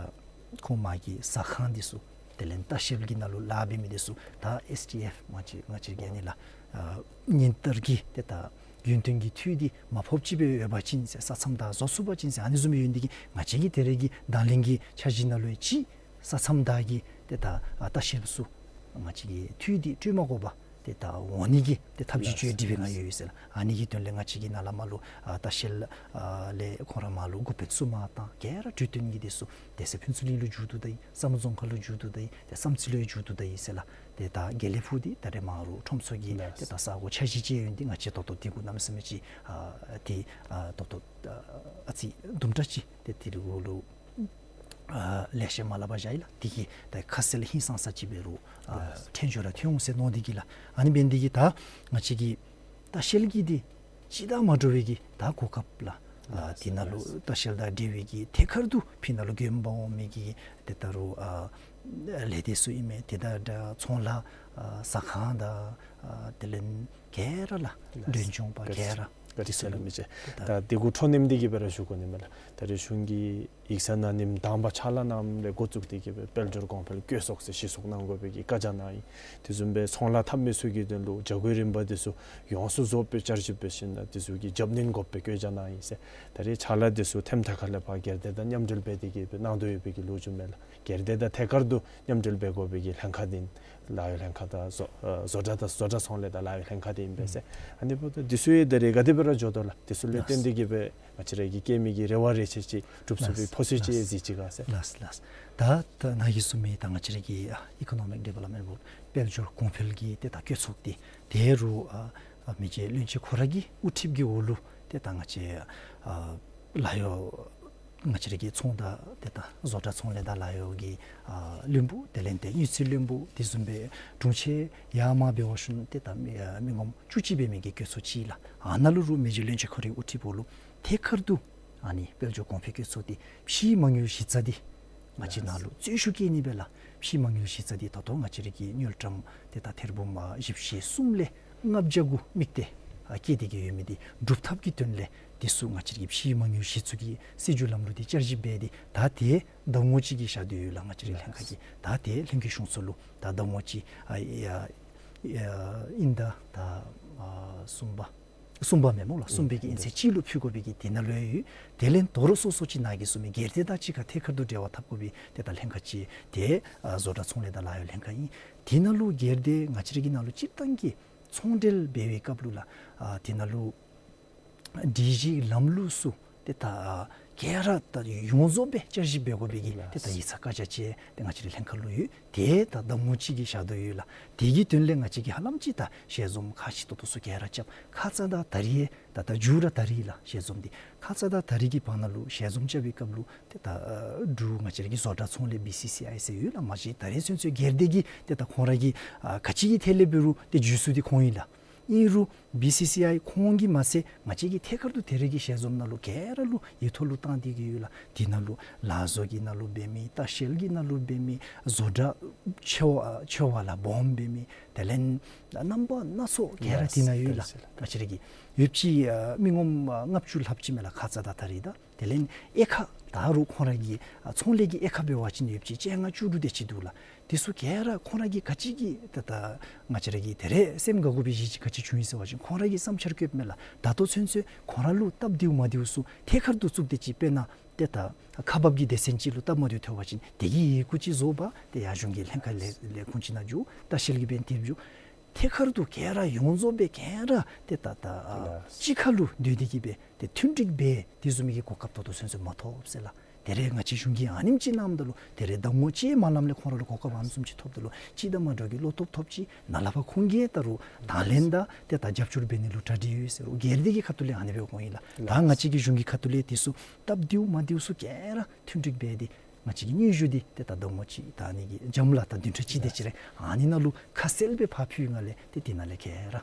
ཁོང་མར་གྱི་ཟ་ཁང་འདི་ཚུ་དེ་ལས་ལྟ་བཤལ་གྱི་ནང་ལུ་ལཱ་འབད་མི་འདི་ཚུ་ད་ཨེསི་ཌི་ཨེཕ་ང་བཅས་ང་བཅས་ཀྱི་ཨ་ནི་ལགས་ཨ་ཉིན་ལྟར་གྱི་ཏེ་ད་ཡུན་བརྟན་གྱི་འཐུས་འདི་མ་ཕོགཔ་ཅིག་སྦེ་ཡོད་པ་ཅིན་ཟེར་ས་མཚམས་བདའ་བཟོ་ཚུགས་པ་ཅིན་ཟེར་ཨ་ནི་བཟུམ་སྦེ་ཡོད་ནི་དེ་གིས་ང་བཅས་ཀྱི་ད་རེས་ཀྱི་དང་ལེན་གྱི་འཆར་གཞི་ནང་ལུ་ཡང་ཅིག་ས་མཚམས་བདའ་གི་ཏེ་ད་ཨ་ལྟ་བཤལ་ཚུ་ང་བཅས་ཀྱི་འཐུས་འདི་སྤྲོད་མ་དགོ་པར་ཏེ་ད་འོང་ནི་གི་ཏེ་ཐབས་ཇུས་ཅིག་སྒྲིག་སྦེ་ང་ཡོད་ཡོད་ཟེར་ལགས། ཨ་ནི་གི་དོན་ལས་ང་བཅས་ཀྱིས་ནཱ་ལས་མར་ལུ་ཨ་ལྟ་བཤལ་ཨ་ལས་ཁོང་ར་མར་ལུ་འགོ་དཔོན་ཚུ་མར་བཏང་ག་ར་གྲོས་བསྟུན་གྱི་འདི་ཚུ་ཏེ་ཟེར་ཕུན་ཚོགས་གླིང་ལུ་མཇུག་བསྡུ་ད་ཡི། ས་མོ་རྫོང་ཁག་ལུ་མཇུག་བསྡུ་ད་ཡི། ཏེ་བསམ་རྩེ་ལུ་ཡང་མཇུག་བསྡུ་ད་ཡི་ཟེར་ལགས། ཏེ་ད་དགེ་ལེགས་ཕུག་འདི་ད་རེས་མར་རུང་ཁྲོམ་ཚོགས་ཀྱི་ཏེ་ད་ས་གོ་འཆར་གཞི་ཅིག་ཡོད་ནི་འདི་ང་བཅས་ད་ལྟོ་དེ་གུ་གནམ་མེད་ས་མེད་ཅིག་ཨ་ཏེ་ཨ་ད་ལྟོ་ཨ་ཨ་ཙི་དུམ་གྲ་ཅིག་ཏེ་དེ་གུ་ལུ་ཨ་ལེགས་ཤོམ་མ་སླབ་པར་བཞག་ཡི་ལགས། དེ་གིས་ད་ཁ་གསལ་ཧིང་སངས་ས་ཅིག་འབད་རུང་ཨ་ལགས། ཐོན་ཚུགས་ར་ཐོན་འོང་ཟེར་མནོ་སྟེ་གིས་ལགས། ཨ་ནི་འབད་ནི་དེ་གིས་ད་ང་བཅས་ཀྱི་ལྟ་བཤལ་གྱི་འདི་ཅིག་དང་མ་འདྲ་བའི་གི་ད་གོ་སྐབས་ལགས། ཨ་ལགས། དེ་ནང་ལུ་ལགས། ལྟ་བཤལ་དང་འབྲེལ་བའི་གི་ཐད་ཀར་དུ་ཕྱི་ནང་ལུ་མགྱོནམ་འབག་འོང་མི་གི་ཏེ་ད་རུང་ཨ་ལས་སྡེ་ཚུ་ཨིན་མས། ཏེ་ད་ད་ཚོང་ལཱ་ཨ་ཟ་ཁང་དང་ཨ་དེ་ལས་ག་ར་ལགས། ལགས། མགྲོན་སྐྱོང་པ་ག་ར་བཀའ་དྲིན་ཆེ་ལགས་མི་རྗེ། ད་དེ་གུ་འཕྲོ་མཐུད་དེ་གིས་སྦེ་ར་ཞུ་དགོ་ནི་མས་ལགས། ད་རེས་གཞུང་གིས་ཡིག་ཚང་ནང་ཉིནམ་དང་པ་ཕྱག་ལཱ་གནངམ་ལས་འགོ་བཙུགས་ཏེ་གིས་སྦེ་དཔལ་འབྱོར་གོང་འཕེལ་བཀོད་སོག་ཟེར་གཞི་བཙུགས་གནང་དགོ་པའི་གི་བཀའ་རྒྱ་གནང་ཡི། དེ་བཟུམ་སྦེ་ཚོང་ལཱ་འཐབ་མི་ཚུ་གི་དོན་ལུ་བྱ་སྒོའི་རིམ་པ་འདི་ཚུ་ཡོངས་སུ་རྫོགས་པའི་བསྐྱར་ཞིབ་འབད་ཞིནམ་ལས་དེ་ཚུ་གི་རྒྱབ་སྣོན་དགོ་པའི་བཀའ་རྒྱ་གནང་ཡི་ཟེར། ད་རེས་ཕྱག་ལཱ་འདི་ཚུ་ཐེམ་ཐད་ཁ་ལས་ཕར་སྒེར་སྡེ་དང་མཉམ་འབྲེལ་འབད་དེ་གིས་སྦེ་གནང་དོ་ཡོད་པའི་གི་ལོ་རྒྱུས་མས་ལགས། སྒེར་སྡེ་དང་ཐད་ཀར་དུ་མཉམ་འབྲེལ་འབད་དགོ་པའི་གི་ལྷན་ཁག་འདི་ལཱ་གཡོག་ལྷན་ཁག་དང་བཟོ་ཨ་བཟོ་གྲྭ་དང་བཟོ་གྲྭ་ཚོང་ལས་དང་ལཱ་གཡོག་ལྷན་ཁག་འདི་ཨིན་པས་ཟེར། ཨ་ནི་འབདཝ་ད་འདི་ཚུ་ཡང་ད་རེས་ག་དེ་སྦེ་ར་འགྱོ་དོ་ལགས། འདི་ཚུ་ལུ་བརྟེན་ཏེ་གིས་སྦེ་ང་བཅས་ར་གིས་བསྐྱེད་མི་གི་རེ་བ་རེ་ཆེ་ཅིག་འགྲུབ་ཚུགས་པའི་ཕོ་ཚོད་ཅིག་གཟིགས་ཅི་ག་ཟེར། ལགས་ལགས། ད་ད་ནཱ་གིས་གསུངས་མི་ད་ང་བཅས་ར་གི་ཨ་ཨི་ཀོ་ནོ་མིག་ཌི་ཝེ་ལོབ་མེནཊ་བོརཌ་དཔལ་འབྱོར་གོང་འཕེལ་གྱི་ཏེ་ད་བཀོད་ཚོགས་འདི་དེ་རུང་ཨ་ཨ་མི་རྗེ་བློན་ཆེན་ཁོ་ར་གི་དབུ་ཁྲིད་ཀྱི་འོག་ལུ་ཏེ་ད་ང་བཅས་ཨ་ལཱ་གཡོག་ ང་བཅས་ར་གི་ཚོང་དང་ཏེ་ད་བཟོ་གྲྭ་ཚོང་ལས་དང་ལཱ་གཡོག་གི་ཨ་བློན་པོ་དེ་ལས་ཏེ་དངུལ་རྩིས་བློན་པོ་དེ་བཟུམ་སྦེ་དྲུང་ཆེན་ཡར་མར་འབད་བ་ཅིན་ཏེ་ད་མི་ཨ་མི་ངོམ་བཅུ་གཅིག་འབད་མི་གི་གྲོས་ཚོགས་ཅིག་ལགས། ཨ་ནཱ་ལུ་རུང་མི་རྗེ་བློན་ཆེན་ཁོ་རའི་དབུ་ཁྲིདཔ་ལུ་ཐད་ཀར་དུ་ཨ་ནི་དཔལ་འབྱོར་གོང་འཕེལ་གྱི་ཚོགས་སྡེ་ཕྱིའི་མ་དངུལ་གཞི་རྩ་འདི་ང་བཅས་ནང་ལུ་རྩོལ་ཤུགས་བསྐྱེད་ནི་སྦེ་ལགས། ཕྱིའི་མ་དངུལ་གཞི་རྩ་འདི་ད་ལྟོ་ང་བཅས་ར་གི་དངུལ་ཀྲམ་ཏེ་ད་ཐེར་འབུམ་ཨ་བཞི་བཅུ་ཞེ་གསུམ་ལས་ལྔ་བརྒྱ་གུ་དམིགས་ཏེ་ཨ་བསྐྱེད་དེ་གི་ཡོད་མི་འདི་སྒྲུབ་ཐབས་ཀྱི་དོན་ལས་དེ་ཚུ་ང་བཅས་ར་གི་ཕྱིའི་མ་དངུལ་གཞི་བཙུགས་ཀྱི་སྲིད་བྱུས་ལམ་ལུགས་འདི་བསྐྱར་ཞིབ་འབད་དེ་ད་དེ་ཟླ་ངོ་གཅིག་གི་ཞག་དུས་ཡོད་ལགས། ང་བཅས་རའི་ལྷན་ཁག་གི་ད་དེ་ལྷན་རྒྱས་གཞུང་ཚོགས་ལུ་ད་ཟླ་ངོ་གཅིག་ཨ་ཨ་ཨ་ཨིན་ཟླ་ད་ཨ་གསུམ་པ་གསུམ་པ་མེན་སྨོ་ལགས། གསུམ་པའི་གི་དབྱིན་ཚེས་གཅིག་ལུ་ཕུལ་དགོ་པའི་གི་དེ་ནང་ལུ་ཡོད། དེ་ལས་དོ་རུང་སོ་སོ་ཅིག་ནཱ་གིས་གསུངས་མི་སྒེར་སྡེ་དང་གཅིག་ཁར་ཐད་ཀར་དུ་འབྲེལ་བ་འཐབ་དགོ་པའི་ཏེ་ད་ལྷན་ཁག་ཅིག་ཏེ་ཨ་བཟོ་གྲྭ་ཚོང་ལས་དང་ལཱ་གཡོག་ལྷན་ཁག་ཨིན། དེ་ནང་ལུ་སྒེར་སྡེ་ང་བཅས་ར་གི་ནང་ལུ་སྤྱིར་བཏང་གི་ཚོང་འབྲེལ་འབད་བའི་སྐབས་ལུ་ལགས་ཨ་དེ་ནང་ལུ་སྒྲིག་གཞི་ལམ་ལུགས་ཚུ་ཏེ་ད་ག་ར་ད་ཡོངས་རྫོགས་སྦེ་བསྐྱར་ཞིབ་འབད་དགོ་པའི་གི་ཏེ་ད་ཡིག་ཚང་བཀའ་རྒྱ་ཅིག་ཏེ་ང་བཅས་རའི་ལྷན་ཁག་ལུ་ཡོད། དེ་ད་ཟླ་ངོ་གཅིག་གི་ཞག་དུས་ཡོད་ལགས། དེ་གི་དོན་ལས་ང་བཅས་ཀྱིས་ཧ་ལམ་ཅིག་ད་ཞལ་འཛོམས་ཁག་ཆེ་ཏོག་ཏོ་ཚུ་ག་ར་རྐྱབ། ཁ་ཙ་དང་ད་རིས་ད་ད་མཇུག་ར་ད་རིས་ལགས་ཞལ་འཛོམས་འདི། ཁ་ཙ་དང་ད་རིས་ཀྱི་བར་ན་ལུ་ཞལ་འཛོམས་རྐྱབ་པའི་སྐབས་ལུ་ཏེ་ད་འབྲུག་ང་བཅས་ར་གི་བཟོ་གྲྭ་ཚོང་ལས་བི་སི་སི་ཨའི་ཟེར་ཡོད་ལགས། མ་གཞི་ད་རེས་ཚུན་ཚོད་སྒེར་སྡེ་གིས་ཏེ་ད་ཁོང་ར་གི་ཨ་ག་ཅི་གི་ཐད་ལས་འབད་རུང་ཏེ་བརྒྱུད་ཚུགས་འདི་ཁོང་ཨིན་ལགས། ཨིན་རུང་བི་སི་སི་ཨའི་ཁོང་གིས་མ་ཚད་ང་བཅས་ཀྱིས་ཐད་ཀར་དུ་ད་རེས་ཀྱི་ཞལ་འཛོམས་ནང་ལུ་ག་ར་ལུ་ཡིག་ཐོག་ལུ་བཏང་སྟེ་གི་ཡོད་ལགས། དེ་ནང་ལུ་ལག་བཟོ་གི་ནང་ལུ་འབད་མི་ལྟ་བཤལ་གྱི་ནང་ལུ་འབད་མི་བཟོ་གྲྭ་ཆེ་བ་ཆེ་བ་ལགས་སྦོམ་འབད་མི་དེ་ལས་རྣམ་པ་སྣ་ཚོགས་ག་ར་དེ་ནང་ཡོད་ལགས། ང་བཅས་ར་གི་ཡོདཔ་ཅིག་ཨ་མི་ངོམ་ཨ་ལྔ་བཅུ་ལྷགཔ་ཅིག་མས་ལགས་ཁ་ཙ་དང་ད་རིས་ད། དེ་ལས་དབྱེ་ཁག་ད་རུང་ཁོང་ར་གི་ཨ་ཚོང་ལས་ཀྱི་དབྱེ་ཁག་འབད་བ་ཅིན་ཡོདཔ་ཅིག་བཅོ་ལྔ་བཅུ་དྲུག་དེ་ཅིག་འདུག་ལགས། དེ་ཚུ་ག་ར་ཁོང་ར་གིས་ག་ཅི་གི་ད་ད་ང་བཅས་ར་གིས་ད་རེས་སེམས་དགའ་དགོ་པའི་གཞི་ཅིག་ག་ཅི་བྱུང་ཡི་ཟེར་བ་ཅིན་ཁོང་ར་གིས་བསམ་འཆར་བཀོདཔ་མས་ལགས། ད་ལྟོ་ཚུན་ཚོད་ཁོང་ར་ལུ་སྟབས་བདེཝ་མ་བདེཝ་ཚུ་ཐད་ཀར་དུ་བཙུགས་ཏེ་ཅིག་དཔེར་ན་ཏེ་ད་ཁག་འབགཔ་གི་སྡེ་ཚན་ཅིག་ལུ་སྟབས་མ་བདེཝ་ཐོན་པ་ཅིན་དེ་གི་ཡི་གུ་ཅིག་བཟོ་འབག་ཏེ་ཡར་གཞུང་གི་ལྷན་ཁག་ལས་ལས་ཁུངས་ཅིག་ནང་འགྱོ། ལྟ་བཤལ་གྱི་འབད་ནི་དེ་འགྱོ། ཐད་ཀར་དུ་ག་ར་ཡོངས་རྫོགས་སྦེ་ག་ར་ཏེ་ད་ད་ཨ་ལགས། གཅིག་ཁར་ལུ་སྡོད་དེ་གི་སྦེ་ཏེ་མཐུན་འགྲིག་འབད་དེ་བཟུམ་མའི་གི་གོ་སྐབས་ད་ལྟོ་ཚུན་ཚོད་མ་ཐོབ་ཟེར་ལགས། ད་རེས་ང་བཅས་གཞུང་གིས་ཨ་ནེམ་ཅིག་གནངམ་ད་ལུ་ད་རེས་ཟླ་ངོ་གཅིག་མ་ལངམ་ལས་ཁོང་ར་ལུ་གོ་སྐབས་ཨ་ནི་བཟུམ་ཅིག་ཐོབ་ད་ལུ་ཅིག་ད་མ་འདྲཝ་གི་བློ་སྟོབས་ཐོབ་ཅི། ནཱ་ལས་ཕར་ཁོང་གིས་ད་རུང་དང་ལེན་དང་ཏེ་ད་རྒྱབ་སྐྱོར་འབད་ནི་ལུ་གྲ་སྒྲིག་ཡོད་ཟེར་རུང་སྒེར་སྡེ་གི་ཁ་ཐུག་ལས་ཨ་ནི་སྦེ་འོང་ཡི་ལགས། ད་ང་བཅས་ཀྱི་གཞུང་གི་ཁ་ཐུག་ལས་དེ་ཚུ་སྟབས་བདེཝ་མ་བདེཝ་ཚུ་ག་ར་མཐུན་འགྲིག་འབད་དེ་ང་བཅས་ཀྱི་སྙན་ཞུ་འདི་ཏེ་ད་ཟླ་ངོ་གཅིག་ད་ཨ་ནི་གི་འཇམ་ལ་ད་བདུན་ཕྲག་གཅིག་དེ་ཅིག་རེ་ཨ་ནི་ནང་ལུ་ཁ་གསལ་སྦེ་ཕར་ཕུལ་ཡི་ལགས། ཏེ་དེ་ནང་ལས་ག་ར་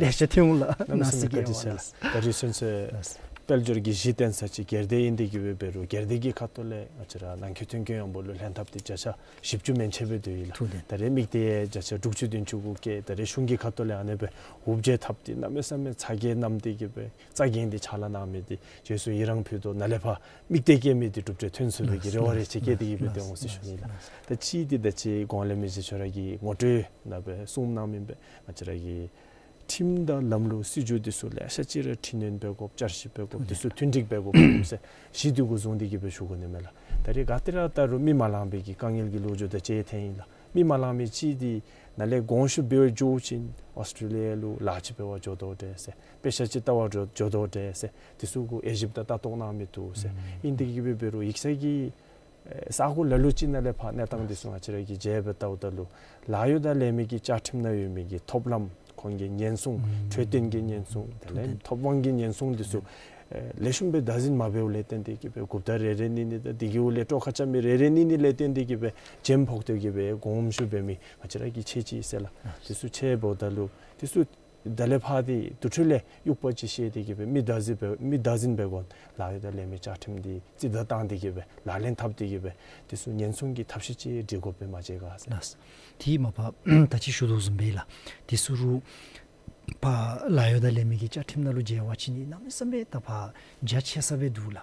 ལེ་ཤ་ཐོན་འོང་ལགས། གནམ་མེད་ས་མེད་བཀའ་དྲིན་ཆེ་ལགས། ད་རེས་ཚུན་ཚོད་དཔལ་འབྱོར་གྱི་གཞི་རྟེན་ས་ཅིག་སྒེར་སྡེ་ཨིན་ཏེ་གི་སྦེ་འབད་རུང་སྒེར་སྡེ་གི་ཁ་ཐུག་ལས་ང་བཅས་ར་ནང་འཁོད་མཐུན་རྐྱེན་ཡོངས་འབོར་ལུ་ལྷན་ཐབས་འདི་བརྒྱ་ཆ་བཞི་བཅུ་མན་ཆད་སྦེ་འདུག་ཡི་ལགས། ཐུགས་བདེན། ད་རེས་དམིགས་གཏད་བརྒྱ་ཆ་དྲུག་ཅུ་བདུན་ཅུ་གུ་བཀལ། ད་རེས་གཞུང་གི་ཁ་ཐུག་ལས་ཨ་ནེ་སྦེ་འུབ་བརྗེད་འཐབ་སྟེ་གནམ་མེད་ས་མེད་ཚ་གྱང་མནམ་སྟེ་གི་སྦེ་རྩ་འགེངས་ཏེ་ཕྱག་ལཱ་གནང་མི་འདི་རྗེས་སུ་ཡི་རང་ཕུལ་དོ། ནཱ་ལས་ཕར་དམིགས་གཏད་བསྐྱེད་མི་འདི་གྲུབ་འབྲས་ཐོན་ཚུགས་པའི་གི་རེ་བ་རེ་ཆེ་བསྐྱེད་དེ་གི་སྦེ་ཏེ་འོང་ཟེར་ཞུ་ནི་ལགས། ད་ཅི་འདི་ད་ཅི་གོང་ལས་མི་རྗེ་ཁྱོད་ར་གིས་ངོ་སྤྲོད་ནང་སྦེ་གསུངམ་གནང་མི་སྦེ་ང་བཅས་ར་གི་ཁྲིམས་དང་ལམ་ལུགས་སྲིད་བྱུས་འདི་ཚུ་ལེ་ཤ་ཅིག་ར་འཕྲི་སྣོན་འབད་དགོཔ་བསྐྱར་ཞིབ་འབད་དགོཔ་འདི་ཚུ་མཐུན་འགྲིག་འབད་དགོཔ་ཟེར་གཞི་འདི་གུ་བཟུང་སྟེ་གི་སྦེ་ཞུ་དགོ་ནི་མས་ལགས། ད་རེས་ག་ཏེ་ར་ད་རུང་མི་མ་ལང་པའི་གི་དཀའ་ངལ་གྱི་ལོ་རྒྱུས་དང་བཅས་ཐོན་ཡི་ལགས། མི་མ་ལང་མི་ཅིག་འདི་ནཱ་ལས་དགོངས་ཞུ་འབད་བར་འགྱོ་ཞིན་ཨོསི་ཊྲེ་ལི་ཡ་ལུ་ལཱ་ཅིག་འབད་བར་འགྱོ་དོ་འདྲས་ཟེར། དཔེ་ཆ་ཅིག་ལྟ་བར་འགྱོ་འགྱོ་དོ་འདྲས་ཟེར། དེ་ཚུ་གུ་དབྱེ་ཞིབ་དང་ལྟ་རྟོག་གནང་མི་འདུག་ཟེར། ཨིན་ཏེ་གི་སྦེ་འབད་རུང་ཡིག་ཚང་གི་ས་གོ་ལ་ལུ་ཅིག་ནང་ལས་ཕར་གནས་སྟངས་འདི་ཚུ་ང་བཅས་ར་གིས་མཇལ་སྦེ་བལྟཝ་ད་ལུ་ལཱ་གཡོག་དང་ལས་མི་གི་བཅའ་ཁྲིམས་ནང་ཡོད་མི་གི་ཐོབ་ལམ་ཁོང་གི་ཉེན་སྲུང་འཕྲོད་བསྟེན་གྱི་ཉེན་སྲུང་དེ་ལས་ཐོབ་དབང་གི་ཉེན་སྲུང་འདི་ཚུ་ལེགས་ཤོམ་སྦེ་བདག་འཛིན་མ་འབདཝ་ལས་བརྟེན་ཏེ་གི་སྦེ་འགོ་བདག་རེ་རེ་གཉིས་གཉིས་དང་དེ་གི་འོག་ལས་དཀྲོག་ཁ་རྐྱབ་མི་རེ་རེ་གཉིས་གཉིས་ལས་བརྟེན་ཏེ་གི་སྦེ་འཇམ་ཕོག་སྟེ་གི་སྦེ་དགོངས་ཞུ་འབད་མི་ང་བཅས་ར་གིས་ཆེ་ཅི་ཟེར་ལགས། དེ་ཚུ་ཆེ་འབདཝ་ད་ལུ་དེ་ཚུ་ད་ལས་ཕར་འདི་དུར་ཁྲོད་ལས་དབྱུག་པ་ཅིག་བཤེད་དེ་གི་སྦེ་མི་བདག་འཛིན་འབད་མི་བདག་འཛིན་འབད་དགོ། ལཱ་གཡོག་དང་ལས་མི་བཅའ་ཁྲིམས་འདི་རྩིས་ལྡན་བཏང་སྟེ་གི་སྦེ་ལག་ལེན་འཐབ་སྟེ་གི་སྦེ་དེ་ཚུ་ཉེན་སྲུང་གི་ཐབས་ཤེས་ཅིག་སྒྲིག་དགོཔ་སྦེ་མ་མཇལ་ག་ཟེར། ལགས། དེ་མ་པ་ད་ཅི་ཞུ་དོ་བཟུམ་སྦེ་ལགས། དེ་ཚུ་རུང་ཕར་ལཱ་གཡོག་དང་ལས་མི་གི་བཅའ་ཁྲིམས་ནང་ལུ་མཇལ་བ་ཅིན་ནི་གནམ་མེད་ས་མེད་ད་ཕར་རྒྱ་ཆེ་ས་སྦེ་འདུག་ལགས།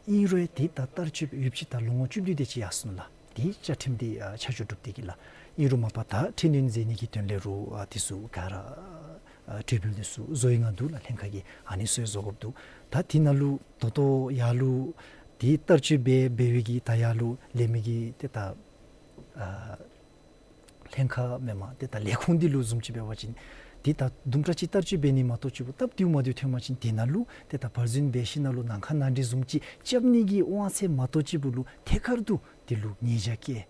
ཨིན་རུང་ཡང་དེ་ད་བསྟར་སྤྱོད་ཡོདཔ་ཅིག་ད་ལོ་ངོ་བཅུ་བདུན་དེ་ཅིག་ཡར་སོང་ལགས། དེ་བཅའ་ཁྲིམས་འདི་ཨ་ཆ་འཇོག་གྲུབ་སྟེ་གི་ལགས། ཨིན་རུང་མ་པ་ད་འཕྲི་སྣོན་མཛད་ནི་གི་དོན་ལས་རུང་ཨ་དེ་ཚུ་ག་ར་ཨ་གྲོས་འབུལ་དེ་ཚུ་བཟོ་ཡི་ང་འདུག་ལགས། ལྷན་ཁག་གིས་ཨ་ནི་ཚུ་བཟོ་དགོཔ་འདུག། ད་དེ་ནང་ལུ་ད་ལྟོ་ཡར་ལུ་དེ་བསྟར་སྤྱོད་འབད་འབད་བའི་གི་ད་ཡར་ལུ་ལས་མི་གི་ཏེ་ད་ཨ་ལྷན་ཁག་མེན་པར་ཏེ་ད་ལས་ཁུངས་འདི་ལུ་བཟུམ་ཅིག་འབད་བ་ཅིན་འདི་ད་དུམ་གྲ་ཅིག་བསྟར་སྤྱོད་འབད་ནི་མ་གཏོགས་ཅིག་སྦེ་སྟབས་བདེཝ་མ་བདེཝ་ཐོན་པ་ཅིན་དེ་ནང་ལུ་ཏེ་ད་བར་འཛིན་འབད་ཞིནམ་ལས་ནང་ཁ་ནང་འགྲིག་བཟུམ་ཅིག་རྐྱབ་ནི་གི་དབང་ཚད་མ་གཏོགས་ཅིག་སྦེ་ལུ་ཐད་ཀར་དུ་དེ་ལུ་ཉེས་བྱ་བཀལ།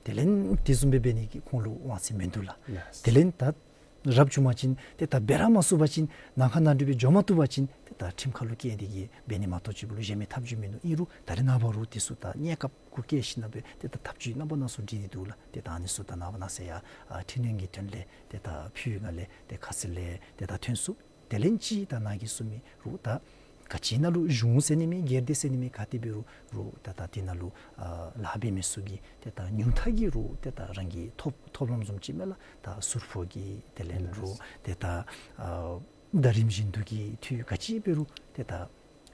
དེ་ལས་དེ་བཟུམ་སྦེ་འབད་ནི་གི་ཁོང་ལུ་དབང་ཚད་མིན་འདུག་ལགས། ལགས། དེ་ལས་ད་ རབ་བྱུང་པ་ཅིན་ཏེ་ད་འབད་ར་མ་ཚུགས་པ་ཅིན་ནང་ཁ་ནང་འགྲུལ་སྦེ་འགྱོ་མ་བཏུབ་པ་ཅིན་ཏེ་ད་ཁྲིམས་ཁ་ལུ་བཀལ་ཏེ་གིས་འབད་ནི་མ་གཏོགས་ཅིག་པོ་ལུ་གཞན་མི་ཐབས་བྱུས་མིན་འདུག། ཨིན་རུང་ད་རེས་ནངས་པ་རུང་དེ་ཚུ་ད་གནས་སྐབས་གུ་བཀལ་ཞིན་ན་སྦེ་ཏེ་ད་ཐབས་བྱུས་རྣམ་པ་སྣ་ཚོགས་སྒྲིག་སྟེ་འདུག་ལགས། ཏེ་ད་ཨ་ནི་ཚུ་ད་ནངས་པ་གནངས་ཚེ་ཡང་ཨ་འཕྲི་སྣོན་གྱི་དོན་ལས་ཏེ་ད་ཕུལ་ཡི་ག་ལས་ཏེ་ཁ་གསལ་ལས་ཏེ་ད་ཐོན་ཚུགས། དེ་ལས་ཅིག་ད་ནཱ་གིས་གསུངས་མི་རུང་ད་ག་ཅི་ནང་ལུ་གཞུང་ཟེར་ནི་མེད་སྒེར་སྡེ་ཟེར་ནི་མེད་ག་ཏེ་འབད་རུང་རུང་ད་ད་དེ་ནང་ལུ་ཨ་ལཱ་འབད་མི་ཚུ་གིས་ཏེ་ད་ཉུང་མཐའ་གི་རུང་ཏེ་ད་རང་གི་ཐོབ་ཐོབ་ལམ་བཟུམ་ཅིག་མས་ལགས། ད་ཟུར་ཕོགས་ཀྱི་དེ་ལས་རུང་ཏེ་ད་ཨ་ད་རིམ་བཞིན་དུ་གི་འཐུས་ག་ཅི་འབད་རུང་ཏེ་ད་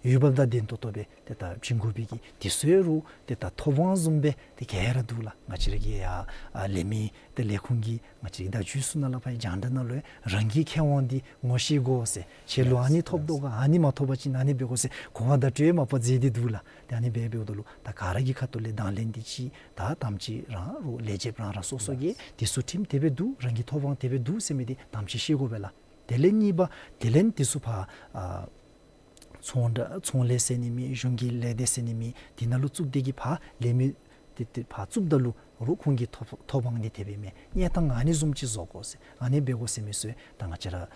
འོས་འབབ་དང་ལྡན་ཏོག་ཏོ་སྦེ་ཏེ་ད་བྱིན་དགོ་པའི་གི་དེ་ཚུ་ཡང་རུང་ཏེ་ད་ཐོབ་དབང་བཟུམ་སྦེ་ཏེ་ག་ར་འདུག་ལགས། ང་བཅས་ར་གི་ཡ་ཨ་ལས་མི་ཏེ་ལས་ཁུངས་ཀྱི་ང་བཅས་ཀྱི་བརྡ་བརྒྱུད་ཚུ་ནང་ལས་ཕར་རྒྱང་བསྒྲགས་ནང་ལུ་ཡང་རང་གི་ཁེ་དབང་འདི་ངོ་ཤེས་དགོ་ཟེར། ཁྱེད་ལུ་ཨ་ནི་ཐོབ་དོ་ག་ཨ་ནི་མ་ཐོབ་པ་ཅིན་ཨ་ནི་འབད་དགོ་ཟེར་གོ་བ་བརྡ་སྤྲོད་མ་པ་མཛད་དེ་འདུག་ལགས། ཏེ་ཨ་ནི་སྦེ་འབདཝ་ད་ལུ་ད་ག་ར་གི་ཁ་ཐུག་ལས་དང་ལེན་འདི་ཅིག་ད་དམ་ཅིག་རང་རུང་ལས་བྱེདཔ་རང་རང་སོ་སོ་གིས་དེ་ཚུ་ཁྲིམས་དེ་སྦེ་འདུག་རང་གི་ཐོབ་དབང་དེ་སྦེ་འདུག་ཟེར་མི་འདི་དམ་ཅིག་ཤེས་དགོ་པས་ལགས། དེ་ལས་གཉིས་པ་དེ་ལས་དེ་ཚུ་ཕར་ཨ་ཚོང་འབྲེལ་ཚོང་ལས་ཟེར་ནི་མེད་གཞུང་གི་ལས་སྡེ་ཟེར་ནི་མེད་དེ་ནང་ལུ་བཙུགས་ཏེ་གིས་ཕར་ལས་མི་དེ་དེ་ཕར་བཙུགསཔ་ད་ལུ་རུང་ཁོང་གི་ཐོབ་ཐོབ་དབང་འདི་དེ་སྦེ་མས། གནས་སྟངས་ཨ་ནི་བཟུམ་ཅིག་བཟོ་དགོ་ཟེར་ཨ་ནི་འབད་དགོ་ཟེར་མི་ཚུ་ད་ང་བཅས་ར་ཨ་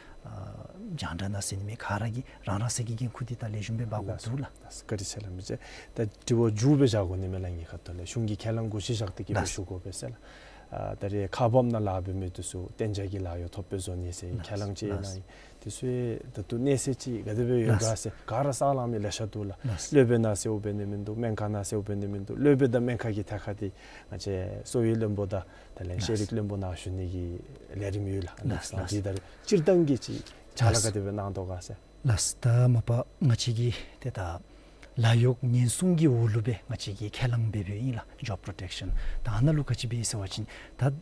རྒྱང་བསྒྲགས་ནང་ཟེར་ནི་མེད་ག་ར་གིས་རང་རང་སོའི་གི་འགན་ཁུར་འདི་ད་ལེགས་ཤོམ་སྦེ་འབག་དགོཔ་འདུག་ལགས། ལགས་སོ། བཀའ་དྲིན་ཆེ་ལགས། མི་རྗེ་ད་དྲི་བ་མཇུག་སྦེ་བཞག་དགོ་ནི་མས་ལགས། ངེའི་ཁ་ཐུག་ལས་གཞུང་གི་ཁས་བླངས་གུ་གཞི་བཞག་སྟེ་གིས་སྦེ་ལགས། ཞུ་དགོ་པས་ཟེར་ལགས། ཨ་ད་རེས་ཁག་འབག་ནང་ལཱ་འབད་མི་འདི་ཚུ་གཏན་འཇགས་ཀྱི་ལཱ་གཡོག་ཐོབ་སྦེ་བཟོ་ནི་ཟེར་ལགས། ཁས་བླངས་ཅིག་ལགས། གནང་ཡི། དེ་ཚུ་ད་ལྟོ་གནས་ཚད་ཅིག་ག་དེ་སྦེ་ཡོད་ག་ཟེར་ག་ར་ས་ལང་མི་ལེ་ཤ་འདུག་ལགས། ལགས། སློབ་དཔོན་ནང་ཟེརཝ་འབད་ནི་མིན་འདུག། སྨན་ཁང་ནང་ཟེརཝ་འབད་ནི་མིན་འདུག། སློབ་དཔོན་དང་སྨན་ཁང་གི་ཐད་ཁར་འདི་ང་བཅས་གསོ་བའི་བློན་པོ་དང་དེ་ལས་ལགས། ཤེས་རིག་བློན་པོ་ནཱ་བཞུགས་ནི་གི་ལས་རིམ་ཡོད་ལགས། ལགས་ལགས། འདི་ད་རེས་སྤྱིར་བཏང་གི་ཅིག་ཕྱག་ལཱ་ལགས། ག་དེ་སྦེ་གནང་དོ་ག་ཟེར། ལགས། ད་མ་པ་ང་བཅས་ཀྱིས་ཏེ་ད་ལཱ་གཡོག་ཉེན་སྲུང་གི་འོག་ལུ་སྦེ་ང་བཅས་ཀྱིས་ཁས་བླངས་འབད་འབདཝ་ཨིན་ལགས། Job Protection། ད་ཨ་ནཱ་ལུ་ག་ཅི་འབད་ཡི་ཟེར་བ་ཅིན་ད་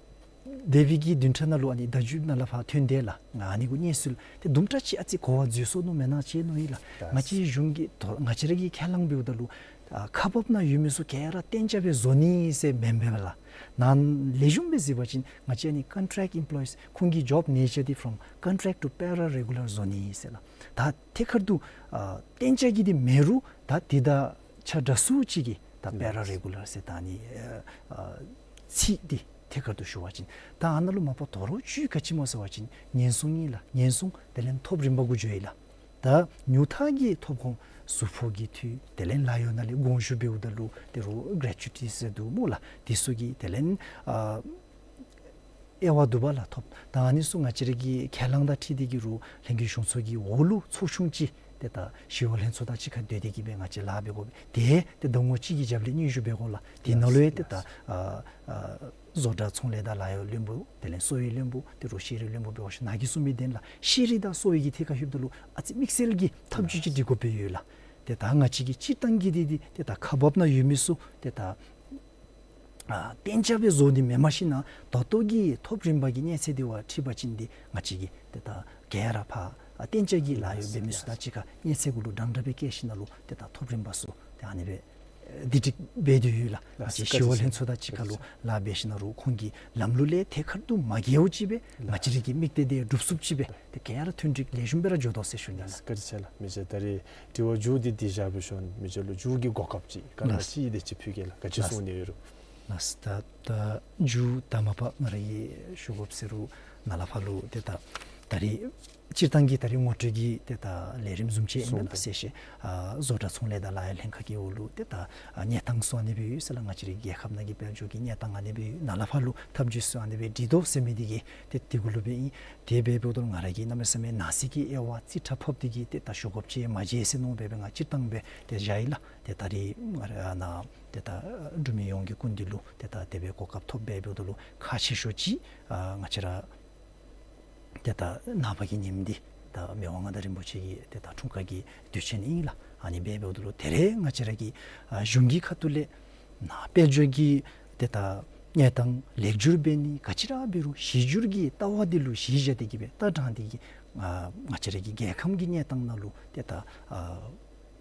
འདས་པའི་གི་བདུན་ཕྲག་ནང་ལུ་ཨ་ནི་བརྡ་བརྒྱུད་ནང་ལས་ཕར་ཐོན་དེས་ལགས། ང་ཨ་ནི་གུ་གནས་ཚུལ་ཏེ་དུམ་གྲ་ཅིག་ཨ་ཙི་གོ་བ་འཛོལ་སོ་ནུག་མེན་ན་ཅིག་མནོ་ཡི་ལགས། ལགས། ང་བཅས་གཞུང་གི་ཐོག་ང་བཅས་ར་གིས་ཁས་བླངས་འབདཝ་ད་ལུ་ཨ་ཁག་འབག་ནང་ཡོད་མི་ཚུ་ག་ར་གཏན་འཇགས་སྦེ་བཟོ་ནི་ཟེར་མེན་པས་ལགས། ནཱ་ལེགས་ཤོམ་སྦེ་གཟིགས་པ་ཅིན་ང་བཅས་ཨ་ནི་contract employees ཁོང་གི་job nature འདི་from contract to pararegular བཟོ་ནི་ཟེར་ལགས། ད་ཐད་ཀར་དུ་ཨ་གཏན་འཇགས་ཀྱི་འདི་མེད་རུང་ད་འདི་དང་ཆ་འདྲ་སུ་ཅིག་གིས་ད་ལགས། pararegular ཟེར་ད་ཨ་ནི་ཨ་ཨ་ཚིག་འདི་ཐད་ཀར་དུ་ཞུ་བ་ཅིན་ད་ཨ་ནཱ་ལུ་མ་པ་དོ་རུང་ཅིག་ག་ཅི་སྨོ་ཟེར་བ་ཅིན་ཉེན་སྲུང་ཨིན་ལགས། ཉེན་སྲུང་དེ་ལས་ཐོབ་རིམ་པ་གུ་འགྱོ་ཡི་ལགས། ད་ཉུང་མཐའ་གི་ཐོབ་ཁོང་ཟུར་ཕོགས་ཀྱི་འཐུས་དེ་ལས་ལཱ་གཡོག་ནང་ལས་དགོངས་ཞུ་འབདཝ་ད་ལུ་ཏེ་རུང་gratuity ཟེར་འདུག་སྨོ་ལགས། དེ་ཚུ་གི་དེ་ལས་ཨ་དབྱེ་བ་འདུག་པ་ལགས། ཐོབ་ད་ཨ་ནི་ཚུ་ང་བཅས་ར་གི་ཁས་བླངས་དང་འཁྲིལ་ཏེ་གིས་རུང་ལྷན་རྒྱས་གཞུང་ཚོགས་ཀྱི་འོག་ལུ་ཚོགས་ཆུང་ཅིག་ཏེ་ད་ཞི་གཡོག་ལྷན་ཚོགས་དང་གཅིག་ཁར་སྡོད་དེ་གིས་སྦེ་ང་བཅས་ལཱ་འབད་དགོ་པས། ཏེ་ཏེ་ཟླ་ངོ་གཅིག་གི་རྒྱབ་ལས་སྙན་ཞུ་འབད་དགོ་ལགས། དེ་ནང་ལུ་ཡང་ཏེ་ད་ཨ་ཨ་བཟོ་གྲྭ་ཚོང་ལས་དང་ལཱ་གཡོག་བློན་པོ་དེ་ལས་གསོ་བའི་བློན་པོ་ཏེ་རུང་ཤེས་རིག་བློན་པོ་འབད་བ་ཅིན་ནཱ་གིས་གསུངས་མི་དེ་ལགས། ཤེས་རིག་དང་གསོ་བའི་གི་ཐད་ཁར་ལྷོདཔ་ད་ལུ་ཨ་ཙི་དམིགས་བསལ་གྱི་ཐབས་བྱུས་ཅིག་སྒྲིག་དགོཔ་ཡོད་ལགས། ཏེ་ད་ང་བཅས་ཀྱི་སྤྱིར་བཏང་གི་འདི་འདི་ཏེ་ད་ཁག་འབག་ནང་ཡོད་མི་ཚུ་ཏེ་ད་ཨ་གཏན་འཇགས་སྦེ་བཟོ་ནི་མེན། མ་གཞི་ནཱ་ད་ལྟོ་གི་ཐོབ་རིམ་པ་གི་གནས་ཚད་འདི་བ་འཁྲིལ་བ་ཅིན་འདི་ང་བཅས་ཀྱིས་ཏེ་ད་ག་ར་ཕར་ཨ་གཏན་འཇགས་ཀྱི་ལཱ་གཡོག་འབད་མི་ཚུ་དང་གཅིག་ཁར་གནས་ཚད་གུ་ལུ་འདྲན་འདྲ་སྦེ་བཀལ་ཞིན་ན་ལུ་ཏེ་ད་ཐོབ་རིམ་པ་ཚུ་ཏེ་ཨ་ནི་སྦེ་ཨེ་བསྡུ་སྒྲིག་འབད་དེ་ཡོད་ལགས། ལགས། ང་བཅས་ཞི་གཡོག་ལྷན་ཚོགས་དང་གཅིག་ཁར་ལུ་ལཱ་འབད་ཞིན་ན་རུང་ཁོང་གི་ལམ་ལུགས་ལས་ཐད་ཀར་དུ་མ་འགལཝ་ཅིག་སྦེ་ང་བཅས་ར་གི་དམིགས་གཏད་དེ་སྒྲུབ་ཚུགསཔ་ཅིག་སྦེ་ཏེ་ག་ར་མཐུན་འགྲིག་ལེགས་ཤོམ་སྦེ་ར་འགྱོ་དོ་ཟེར་ཞུ་ནི་ལགས། ལགས། བཀའ་དྲིན་ཆེ་ལགས། མི་རྗེ་ད་རེས་དྲི་བ་མཇུག་འདི་འདི་བཞག་སྦེ་ཞུ་ནི། མི་རྗེ་ལུ་མཇུག་གི་གོ་སྐབས་ཅིག་སྐར་མ་ལགས། གཅིག་དེ་ཅིག་ཕུལ་གེ་ལགས། ག་ཅི་ལགས། གསུང་ནི་ཡོད་རུང་། ལགས། ད་ད་མཇུག་ད་མ་པ་ང་ར་གིས་ཞུ་དགོཔ་ཟེར་རུང་ནཱ་ལས་ཕར་ལུ་ཏེ་ད་ད་རེས་སྤྱིར་བཏང་གི་ད་རེས་ངོ་སྤྲོད་ཀྱི་ཏེ་ད་ལས་རིམ་བཟུམ་ཅིག་ཨིན་མས་ལགས། གསུངས་ཏེ་ཟེར་ཞིན་ཨ་བཟོ་གྲྭ་ཚོང་ལས་དང་ལཱ་གཡོག་ལྷན་ཁག་གི་འོག་ལུ་ཏེ་ད་ཨ་གནས་སྟངས་ཚུ་ཨ་ནི་སྦེ་ཡོད་ཟེར་ལགས། ང་བཅས་རའི་རྒྱལ་ཁབ་ནང་གི་དཔལ་འབྱོར་གྱི་གནས་སྟངས་ཨ་ནི་སྦེ་ཡོད། ནཱ་ལས་ཕར་ལུ་ཐབས་བྱུས་ཚུ་ཨ་ནི་སྦེ་སྒྲིག་དོ་ཟེར་མི་འདི་གིས་ཏེ་དེ་གུ་ལུ་སྦེ་ཨིན། དེ་སྦེ་འབདཝ་ད་ལུ་ང་ར་གིས་གནམ་མེད་ས་མེད་ནང་གསེས་ཀྱི་དབྱེ་བ་རྩིས་ཁྲ་ཕབ་སྟེ་གིས་ཏེ་ད་ཞུ་དགོཔ་ཅིག་མ་མཇལ་ཟེར་མནོ་སྦེ་སྦེ་ང་སྤྱིར་བཏང་སྦེ་ཏེ་བཞག་ཡི་ལགས། ཏེ་ད་རེས་ང་ར་ནཱ་ཏེ་ད་འབྲུག་མི་ཡོངས་ཀྱི་སྐུ་མདུན་ལུ་ཏེ་ད་དེ་སྦེ་གོ་སྐབས་ཐོབ་སྦེ་འབདཝ་ད་ལུ་ཁག་ཆེ་ཤོས་ཅིག་ཨ་ང་བཅས་ར་ཏེ་ད་ནངས་པ་གི་ཉིནམ་འདི་ད་མི་དབང་མངའ་བདག་རིན་པོ་ཆེ་གི་ཏེ་ད་འཁྲུངས་སྐར་གྱི་དུས་ཆེན་ཨིན་ལགས། ཨ་ནི་སྦེ་འབདཝ་ད་ལུ་ད་རེས་ང་བཅས་ར་གི་ཨ་གཞུང་གི་ཁ་ཐུག་ལས་ནཱ་དཔལ་འབྱོར་གྱི་ཏེ་ད་གནས་སྟངས་ལེགས་བསྒྱུར་འབད་ནི་ག་ཅི་ར་འབད་རུང་གཞི་བསྒྱུར་གྱི་ལྟ་བ་འདི་ལུ་གཞི་བཞག་སྟེ་གིས་སྦེ་ལྟ་དྲངས་ཏེ་གིས་ཨ་ང་བཅས་ར་གི་རྒྱལ་ཁམས་ཀྱི་གནས་སྟངས་ནང་ལུ་ཏེ་ད་ཨ་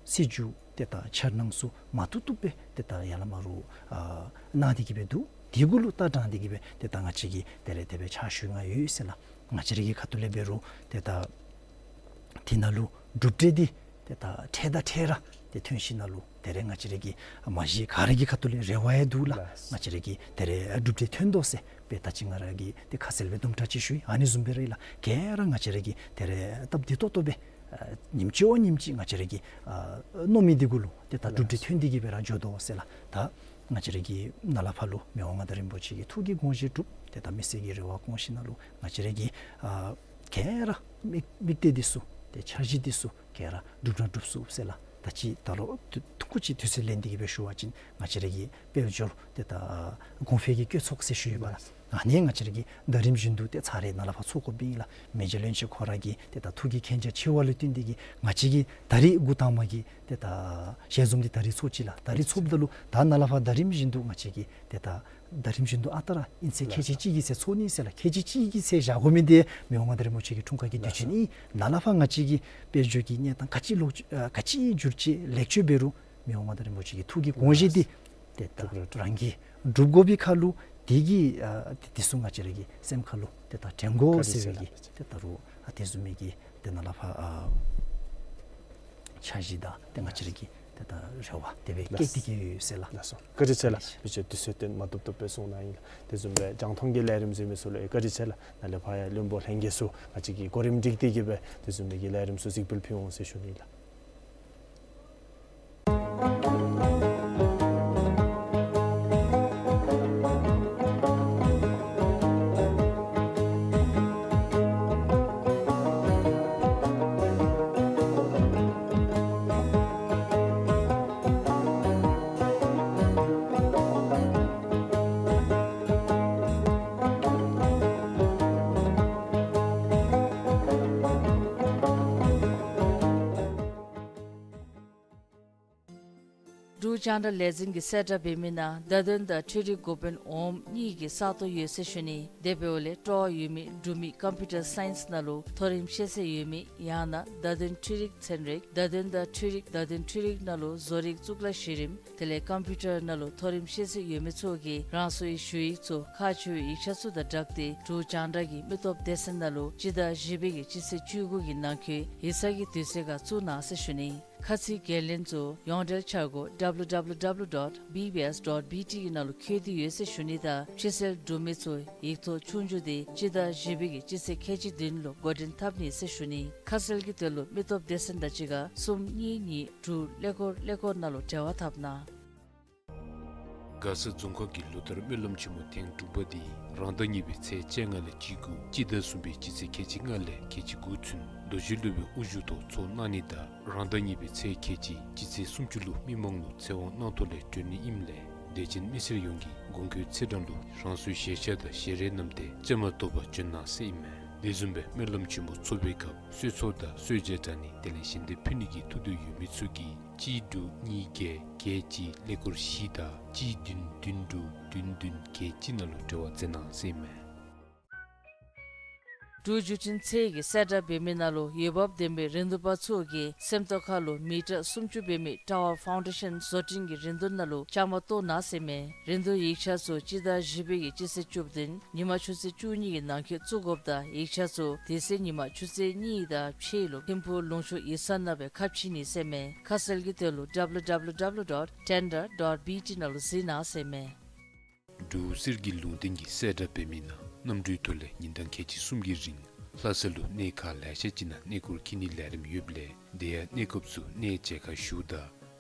སྲིད་བྱུས་ཏེ་ད་འཆར་སྣང་ཚུ་མ་ཐུག་ཐུག་སྦེ་ཏེ་ད་ཡར་ལས་མར་རུང་ཨ་གནང་སྟེ་གིས་སྦེ་འདུག། དེ་གུ་ལུ་ལྟ་དྲངས་ཏེ་གིས་སྦེ་ཏེ་ད་ང་བཅས་ཀྱིས་དེ་ལས་དེ་སྦེ་ཕྱག་ཞུ་ནི་ཡོད་ཟེར་ལགས། ང་བཅས་ར་གི་ཁ་ཐུག་ལས་འབད་རུང་ཏེ་ད་དེ་ནང་ལུ་གྲུབ་འབྲས་འདི་ཏེ་ད་འཕྲལ་དང་འཕྲལ་ར་ཏེ་ཐོན་ཞིན་ན་ལུ་ཏེ་ ཏེ་རེ་ང་བཅས་ར་གི་མ་གཞི་ག་ར་གི་ཁ་ཐུག་ལས་རེ་བ་ཡང་འདུག་ལགས། ལགས། ང་བཅས་ར་གི་ཏེ་རེ་གྲུབ་འབྲས་ཐོན་དོ་ཟེར་སྦེ་ད་ཅི་ང་ར་གིས་ཏེ་ཁ་གསལ་སྦེ་དུམ་གྲ་ཅིག་ཞུ་ཡི། ཨ་ནི་བཟུམ་སྦེ་ར་ཨིན་ལགས། ག་ར་ང་བཅས་ར་གིས་ཏེ་རེ་སྟབས་བདེ་ཏོག་ཏོ་སྦེ་ཨ་ཉིནམ་གཅིག་བ་ཉིནམ་གཅིག་ང་བཅས་ར་གི་ཨ་མནོ་མི་འདི་གུ་ལུ་ཏེ་ད་གྲུབ་འབྲས་ཐོན་ཏེ་གི་སྦེ་ར་འགྱོ་དོ་ཟེར་ལགས། ད་ང་བཅས་ར་གི་ནཱ་ལས་ཕར་ལུ་མི་དབང་མངའ་བདག་རིན་པོ་ཆེ་གི་ཐུགས་ཀྱི་དགོངས་བཞེད་གྲུབ། ཏེ་ད་མི་སེར་གྱི་རེ་བ་སྐོང་ཞིནམ་ལས་ང་བཅས་ར་གི་ཨ་ག་ར་དམིགས་དམིགས་གཏད་འདི་ཚུ་ཏེ་འཆར་གཞི་འདི་ཚུ་ག་ར་འགྲུབ་ར་འགྲུབ་ཚུགས་ཟེར་ལགས། ད་ཅི་ད་ལོ་ཐུང་ཀུ་ཅིག་དུས་ཚོད་ལེན་ཏེ་གི་སྦེ་ཞུ་བ་ཅིན་ང་བཅས་ར་གི་དཔལ་འབྱོར་ཏེ་ད་གོང་འཕེལ་གྱི་སྐྱེད་ཚོགས་ཟེར་ཞུ་ཡི་པ་ལགས། ཨ་ནི་ང་བཅས་ར་གིས་ཟླ་རིམ་བཞིན་དུ་ཏེ་ཚར་རེ་ནཱ་ལས་ཕར་ཚོགས་དགོཔ་ཨིན་ལགས། མི་རྗེ་བློན་ཆེན་ཁོ་ར་གི་ཏེ་ད་ཐུགས་ཀྱི་མཁྱེན་རྒྱ་ཆེ་བ་ལུ་བརྟེན་ཏེ་གི་ང་བཅས་ཀྱིས་ད་རིས་འགོ་དང་པ་གི་ཏེ་ད་ཞལ་འཛོམས་འདི་ད་རིས་ཚོགས་ཅི་ལགས། ད་རིས་ཚོགསཔ་ད་ལུ་ད་ནཱ་ལས་ཕར་ཟླ་རིམ་བཞིན་དུ་ང་བཅས་ཀྱིས་ཏེ་ད་ཟླ་རིམ་བཞིན་དུ་ཨ་རྟག་ར་ཨིན་ཚེ་ཁལ་གཅིག་གཅིག་གི་ཚེ་ཚོགས་ནི་ཟེར་ལགས། ཁལ་གཅིག་གཅིག་གི་ཚེ་བཞག་དགོ་མི་འདི་མི་དབང་མངའ་བདག་རིན་པོ་ཆེ་གི་འཁྲུངས་སྐར་གྱི་དུས་ཆེན་ཨིན། ནཱ་ལས་ཕར་ང་བཅས་ཀྱི་དཔལ་འབྱོར་གྱི་གནས་སྟངས་ག་ཅི་ལོག་ཨ་ག་ཅི་འགྱུར་ཅི་ལེགས་བཅོས་འབད་རུང་མི་དབང་མངའ་བདག་རིན་པོ་ཆེ་གི་ཐུགས་ཀྱི་དགོངས་བཞེད་འདི་ཏེ་ད་རང་གིས་སྒྲུབ་དགོ་པའི་ཁར་ལུ་དེ་གི་ཨ་དེ་དེ་ཚུ་ང་བཅས་ར་གི་སེམས་ཁར་ལུ་ཏེ་ད་དྲན་དགོ་ཟེར་བའི་གི་ཏེ་ད་རུང་ཨ་དེ་བཟུམ་མའི་གི་ཏེ་ནཱ་ལས་ཕར་ཨ་འཆར་གཞི་དང་ཏེ་ང་བཅས་ར་གི་ཏེ་ད་རེ་བ་དེ་སྦེ་བསྐྱེད་དེ་གི་ཡོད་ཟེར་ལགས། ལགས་སོ། བཀའ་དྲིན་ཆེ་ལགས། དཔེ་ཆ་དུས་ཚོད་བཏོན་མ་བཏུབ་བཏུབ་སྦེ་གསུངས་གནང་ཡི་ལགས། དེ་བཟུམ་སྦེ་རྒྱང་མཐོང་གི་ལས་རིམ་གཟིགས་མི་ཚུ་ལུ་ཡང་བཀའ་དྲིན་ཆེ་ལགས། ནཱ་ལས་ཕར་ཡང་བློན་པོ་ལྷན་རྒྱས་ཚུ་ང་བཅས་ཀྱིས་གོ་རིམ་སྒྲིག་སྟེ་གི་སྦེ་དེ་བཟུམ་མའི་གི་ལས་རིམ་ཚུ་གཟིགས་འབུལ་ཕུལ་འོང་ཟེར་ཞུ་ནི་ལགས། འབྲུག་རྒྱང་བསྒྲགས་ལས་འཛིན་གྱིས་གསལ་བསྒྲགས་འབད་མི་ནང་བརྡ་དོན་དང་འཕྲུལ་རིག་འགོ་དཔོན་འོགམ་གཉིས་ཀྱི་ས་སྟོང་ཡོད་ཟེར་ཞུ་ནི། དེ་འབདཝ་ལས་སྤྲོ་བ་ཡོད་མི་འབྲུག་མི་ཀམ་པིའུ་ཊར་སའིནསི་ནང་ལུ་མཐོ་རིམ་ཤེས་ཚད་ཡོད་མི་ཡང་ན་བརྡ་དོན་འཕྲུལ་རིག་ཚན་རིག་བརྡ་དོན་དང་འཕྲུལ་རིག་བརྡ་དོན་འཕྲུལ་རིག་ནང་ལུ་བཟོ་རིག་གཙུག་ལག་གཞི་རིམ་དེ་ལས་ཀམ་པིའུ་ཊར་ནང་ལུ་མཐོ་རིམ་ཤེས་ཚད་ཡོད་མི་ཚུ་གིས་རང་སོའི་ཞུ་ཡིག་ཚུ་ཁག་ཆེ་བའི་ཡིག་ཆ་ཚུ་དང་སྦྲགས་ཏེ་འབྲུག་རྒྱང་བསྒྲགས་ཀྱི་མི་སྟོབས་སྡེ་ཚན་ནང་ལུ་སྤྱི་ཟླ་བཞི་པའི་གི་སྤྱི་ཚེས་བཅུ་དགུ་གི་ནང་འཁོད་ཡིག་ཚང་གི་དུས་ཚོད་ཁར་བཙུགས་གནང་ཟེར་ཞུ་ནི། ཁ་ཚིག་འགན་ལེན་ཚུ་ཡོངས་འབྲེལ་འཆར་སྒོ་W W W dot B B S dot B T གི་ནང་ལུ་བཀོད་དེ་ཡོད་ཟེར་ཞུ་ནི་དང་ཕྱི་སེལ་གྲུབ་མི་ཚུ་ཡིག་ཐོག་ཆོས་རྒྱུགས་འདི་སྤྱི་ཟླ་བཞི་པའི་གི་སྤྱི་ཚེས་ཁལ་གཅིག་བདུན་ལུ་འགོ་འདྲེན་འཐབ་ནི་ཟེར་ཞུ་ནི། ཁ་གསལ་གྱི་དོན་ལུ་མི་སྟོབས་སྡེ་ཚན་དང་གཅིག་ཁར་གསུམ་གཉིས་གཉིས་དྲུག་ཀླད་ཀོར་ཀླད་ཀོར་ནང་ལུ་འབྲེལ་བ་འཐབ་གནང་། མགར་ས་རྫོང་ཁག་གི་ལོ་ལྟར་སྨོན་ལམ་ཆེན་མོ་ཐེངས་དྲུག་པ་འདི་རང་ཟླ་གཉིས་པའི་ཚེས་བཅོ་ལྔ་ལས་བཅུ་དགུ་སྤྱི་ཟླ་གསུམ་པའི་སྤྱི་ཚེས་ཁལ་གཅིག་ལྔ་ལས་ཁལ་གཅིག་དགུ་ཚུན་རྡོ་རྗེ་སློབ་དཔོན་དབུ་བཞུགས་ཐོག་ཚོགས་གནང་ནི་དང་རང་ཟླ་གཉིས་པའི་ཚེས་ཁལ་གཅིག་སྤྱི་ཚེས་སུམ་ཅུ་ལུ་མི་མང་ལུ་ཚེ་དབང་གནང་ཐོག་ལས་གྲོལ་ནི་ཨིནམ་ལས་དད་ཅན་མི་སེར་ཡོངས་ཀྱིས་གོང་འཁོད་ཚེས་གྲངས་ལུ་རང་སོའི་ཞལ་ཆས་དང་ཞལ་རས་བསྣམས་ཏེ་བཅའ་མར་གཏོགས་པར་བྱོན་གནང་ཟེར་ཨིན་མས། དེ་བཟུམ་སྦེ་སྨོན་ལམ་ཆེན་མོ་ཚོགས་པའི་སྐབས་གསོལ་ཚོགས་དང་གསོལ་ཇ་དྲང་ནི་དེ་ལས་ཞལ་འདེབས་ཕུལ་ནི་གི་ཐུགས་འདོད་ཡོད་མི་ཚུ་གིས་གཅིག་དྲུག་གཉིས་བརྒྱད་བརྒྱད་གཅིག་ཀླད་ཀོར་བཞི་དང་གཅིག་བདུན་བདུན་དྲུག་བདུན་བདུན་བརྒྱད་གཅིག་ནང་ལུ་འབྲེལ་བ་མཛད་གནང་ཟེར་ཨིན་མས། འབྲུག་བརྒྱུད་འཕྲིན་ཚད་ཀྱིས་གསལ་བསྒྲགས་འབད་མི་ནང་ལུ་འོས་འབབ་ལྡན་པའི་རིན་བསྡུར་པ་ཚུ་གིས་སེམས་རྟོགས་ཁ་ལུ་མི་ཊར་སུམ་ཅུ་འབད་མི་ཊ་ཝར་ཕའུན་ཌེ་ཤཱན་བཟོ་སྐྲུན་གྱི་རིན་བསྡུར་ནང་ལུ་བཅའ་མར་གཏོགས་གནང་ཟེར་ཨིན་མས། རིན་བསྡུར་ཡིག་ཆ་ཚུ་སྤྱི་ཟླ་བཞི་པའི་གི་སྤྱི་ཚེས་བཅུ་བདུན་ཉིན་མ་ཆུ་ཚོད་བཅུ་གཉིས་ཀྱི་ནང་འཁོད་བཙུགས་དགོཔ་དང་ཡིག་ཆ་ཚུ་དེ་ཚེ་ཉིན་མ་ཆུ་ཚོད་གཉིས་དང་ཕྱེད་ལུ་ཐིམ་ཕུག་ལུང་ཕྱོགས་ཡིག་ཚང་ནང་སྦེ་ཁ་ཕྱེ་ནི་ཟེར་ཨིན་མས། ཁ་གསལ་གྱི་དོན་ལུ་W W W dot tender dot B T ནང་ལུ་གཟིགས་གནང་ཟེར་ཨིན་མས། འབྲུག་གསེར་གྱི་ལུང་བསྟན་གྱིས་གསལ་བསྒྲགས་འབད་མི་ནང་གནམ་གྲུའི་ཐོག་ལས་ཉིན་གྲངས་ཁལ་གཅིག་གསུམ་གྱི་རིང་ལྷ་ས་ལུ་གནས་ཁག་ལེ་ཤ་ཅིག་ནང་གནས་སྐོར་འཁྱིད་ནིའི་ལས་རིམ་ཡོདཔ་ལས་དེ་ཡང་གནས་སྐབས་སུ་གནས་མཇལ་ཁ་ཞུཝ་ད་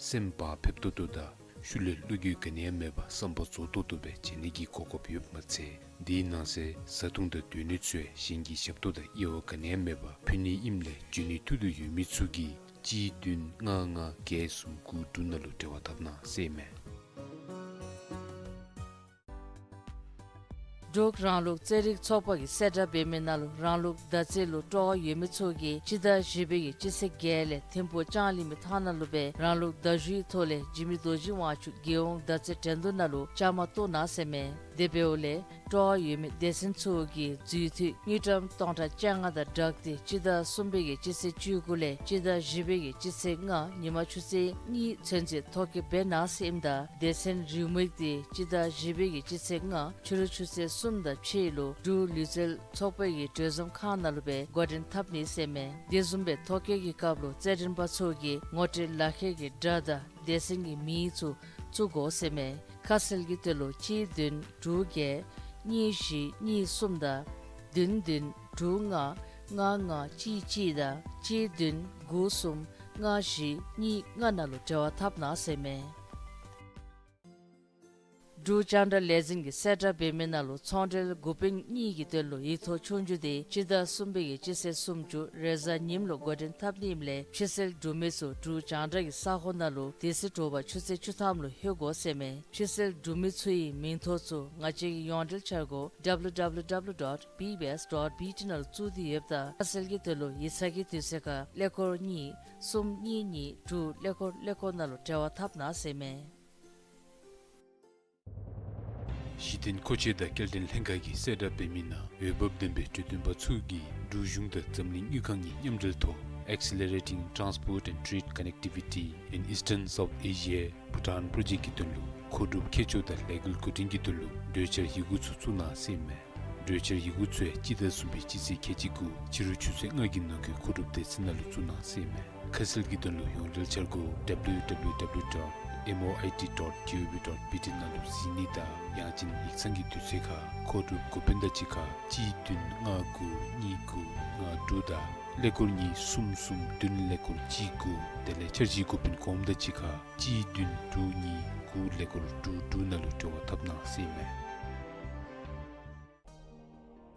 སེམས་བག་ཕེབས་ཏོག་ཏོ་དང་ཤུལ་ལས་བློ་འགྱོད་ག་ནི་ཡང་མེད་པར་བསམ་པ་རྫོགས་ཏོག་ཏོ་སྦེ་མཇལ་ནི་གི་གོ་སྐབས་ཡོདཔ་མ་ཚད་དེའི་ནང་གསེས་བཟའ་འཐུང་དང་སྡོད་གནས་ཚུ་ཡང་གཞན་གྱི་ཞབས་ཏོག་དང་དབྱེ་བ་ག་ནི་ཡང་མེད་པར་ཕུལ་ནི་ཨིནམ་ལས་འབྱོན་ནིའི་ཐུགས་འདོད་ཡོད་མི་ཚུ་གིས་གཅིག་བདུན་ལྔ་ལྔ་བརྒྱད་གསུམ་དགུ་དྲུག་ནང་ལུ་འབྲེལ་བ་འཐབ་གནང་ཟེར་ཨིན་མས། འབྲུག་རང་ལུགས་རྩེད་རིགས་ཚོགས་པ་གིས་གསལ་བསྒྲགས་འབད་མི་ནང་ལུ་རང་ལུགས་མདའ་རྩེད་ལུ་སྤྲོ་བ་ཡོད་མི་ཚུ་གིས་སྤྱི་ཟླ་བཞི་པའི་གི་སྤྱི་ཚེས་བརྒྱད་ལས་ཐིམ་ཕུག་ལྕང་གླིང་མི་ཐང་ནང་ལུ་སྦེ་རང་ལུགས་མདའ་གཞུའི་ཐོག་ལས་འཇིགས་མེད་རྡོ་རྗེ་དབང་ཕྱུག་རྒྱལ་ཡོངས་མདའ་རྩེད་འགྲན་བསྡུར་ནང་ལུ་བཅའ་མར་གཏོགས་གནང་ཟེར་ཨིན་མས། དེ་འབདཝ་ལས་སྤྲོ་བ་ཡོད་མི་སྡེ་ཚན་ཚུ་གིས་འཛུལ་འཐུས་དངུལ་ཀྲམ་སྟོང་ཕྲག་བཅོ་ལྔ་དང་སྦྲགས་ཏེ་སྤྱི་ཟླ་གསུམ་པའི་གི་སྤྱི་ཚེས་བཅུ་དགུ་ལས་སྤྱི་ཟླ་བཞི་པའི་གི་སྤྱི་ཚེས་ལྔ་ཉིན་མ་ཆུ་ཚོད་གཉིས་ཚུན་ཚོད་ཐོ་བཀོད་འབད་གནང་ཟེར་ཨིནམ་ད་སྡེ་ཚན་རེའུ་མིག་དེ་སྤྱི་ཟླ་བཞི་པའི་གི་སྤྱི་ཚེས་ལྔ་ཕྱི་རུ་ཆུ་ཚོད་གསུམ་དང་ཕྱེད་ལུ་འབྲུག་ལུས་རྩལ་ཚོགས་པའི་གི་གྲོས་འཛོམས་ཁང་ནང་ལུ་སྦེ་འགོ་འདྲེན་འཐབ་ནི་ཟེར་མས། དེ་བཟུམ་སྦེ་ཐོ་བཀོད་ཀྱི་སྐབས་ལུ་རྩེད་འགྲན་པ་ཚུ་གིས་ངོ་སྤྲོད་ལག་ཁྱེར་གྱི་སྒྲ་དང་སྡེ་ཚན་གྱི་མིང་ཚུ་བཙུགས་དགོ་ཟེར་མས། ཁ་གསལ་གྱི་དོན་ལུ་གཅིག་བདུན་དྲུག་བརྒྱད་གཉིས་བཞི་གཉིས་གསུམ་དང་བདུན་བདུན་དྲུག་ལྔ་ལྔ་ལྔ་གཅིག་གཅིག་དང་གཅིག་བདུན་དགུ་གསུམ་ལྔ་བཞི་གཉིས་ལྔ་ནང་ལུ་འབྲེལ་བ་འཐབ་གནང་ཟེར་མས། འབྲུག་རྒྱང་བསྒྲགས་ལས་འཛིན་གྱིས་གསལ་བསྒྲགས་འབད་མི་ནང་ལུ་ཚོང་འབྲེལ་འགོ་དཔོན་གཉིས་ཀྱི་དོན་ལུ་ཡིག་ཐོག་ཆོས་རྒྱུགས་དེ་སྤྱི་ཟླ་གསུམ་པའི་གི་སྤྱི་ཚེས་སུམ་ཅུ་རེས་གཟའ་ཉིམ་ལུ་འགོ་འདྲེན་འཐབ་ནི་ཨིནམ་ལས་ཕྱི་སེལ་འབྲུག་མི་ཚུ་འབྲུག་རྒྱང་བསྒྲགས་ཀྱི་ས་ཁོངས་ནང་ལུ་དེ་ཚེ་དྲོ་པ་ཆུ་ཚོད་བཅུ་ཐམ་ལུ་ལྷོད་དགོ་ཟེར་མས། ཕྱི་སེལ་འབྲུག་མི་ཚུ་གི་མིང་ཐོ་ཚུ་ང་བཅས་ཀྱི་ཡོངས་འབྲེལ་འཆར་སྒོ་W W W dot B B S dot B T ནང་ལུ་བཙུགས་ཏེ་ཡོདཔ་ད་ཁ་གསལ་གྱི་དོན་ལུ་ཡིག་ཚང་གི་དུས་ཚོད་ཁར་ཀླད་ཀོར་གཉིས་གསུམ་གཉིས་གཉིས་དྲུག་ཀླད་ཀོར་ཀླད་ཀོར་ནང་ལུ་འབྲེལ་བ་འཐབ་གནང་ཟེར་མས། གཞི་རྟེན་མཁོ་ཆས་དང་སྐྱེལ་འདྲེན་ལྷན་ཁག་གིས་གསལ་བསྒྲགས་འབད་མི་ནང་འོས་འབབ་ལྡན་པའི་གྲོས་སྟོན་པ་ཚུ་གིས་འབྲུག་གཞུང་དང་འཛམ་གླིང་དངུལ་ཁང་གི་མཉམ་འབྲེལ་ཐོག Accelerating Transport and Trade Connectivity in Eastern South Asia Bhutan Project གི་དོན་ལུ་མཁོ་སྒྲུབ་མཁས་མཆོག་དང་ལས་འགུལ་འགོ་འདྲེན་གྱི་དོན་ལུ་གྲོས་འཆར་ཡི་གུ་ཚུ་བཙུགས་གནང་ཟེར་མས། གྲོས་འཆར་ཡི་གུ་ཚུ་ཡང་སྤྱི་ཟླ་གསུམ་པའི་སྤྱི་ཚེས་ཁལ་གཅིག་དགུ་ཕྱི་རུ་ཆུ་ཚོད་ལྔ་གི་ནང་འཁོད་མཁོ་སྒྲུབ་སྡེ་ཚན་ནང་ལུ་བཙུགས་གནང་ཟེར་མས། ཁ་གསལ་གྱི་དོན་ལུ་ཡོངས་འབྲེལ་འཆར་སྒོ་W W W dot M O I T dot G O V dot B T ནང་ལུ་གཟིགས་ནི་དང་ཡང་ཅིན་ཡིག་ཚང་གི་དུས་ཚོད་ཁར་མཁོ་སྒྲུབ་འགོ་དཔོན་དང་གཅིག་ཁར་གཅིག་བདུན་ལྔ་དགུ་གཉིས་དགུ་ལྔ་དྲུག་དང་ཀླད་ཀོར་གཉིས་གསུམ་གསུམ་བདུན་ཀླད་ཀོར་གཅིག་དགུ། དེ་ལས་འཆར་གཞིའི་འགོ་དཔོན་གོངམ་དང་གཅིག་ཁར་གཅིག་བདུན་དྲུག་གཉིས་དགུ་ཀླད་ཀོར་དྲུག་དྲུག་ནང་ལུ་འབྲེལ་བ་འཐབ་གནང་ཟེར་མས།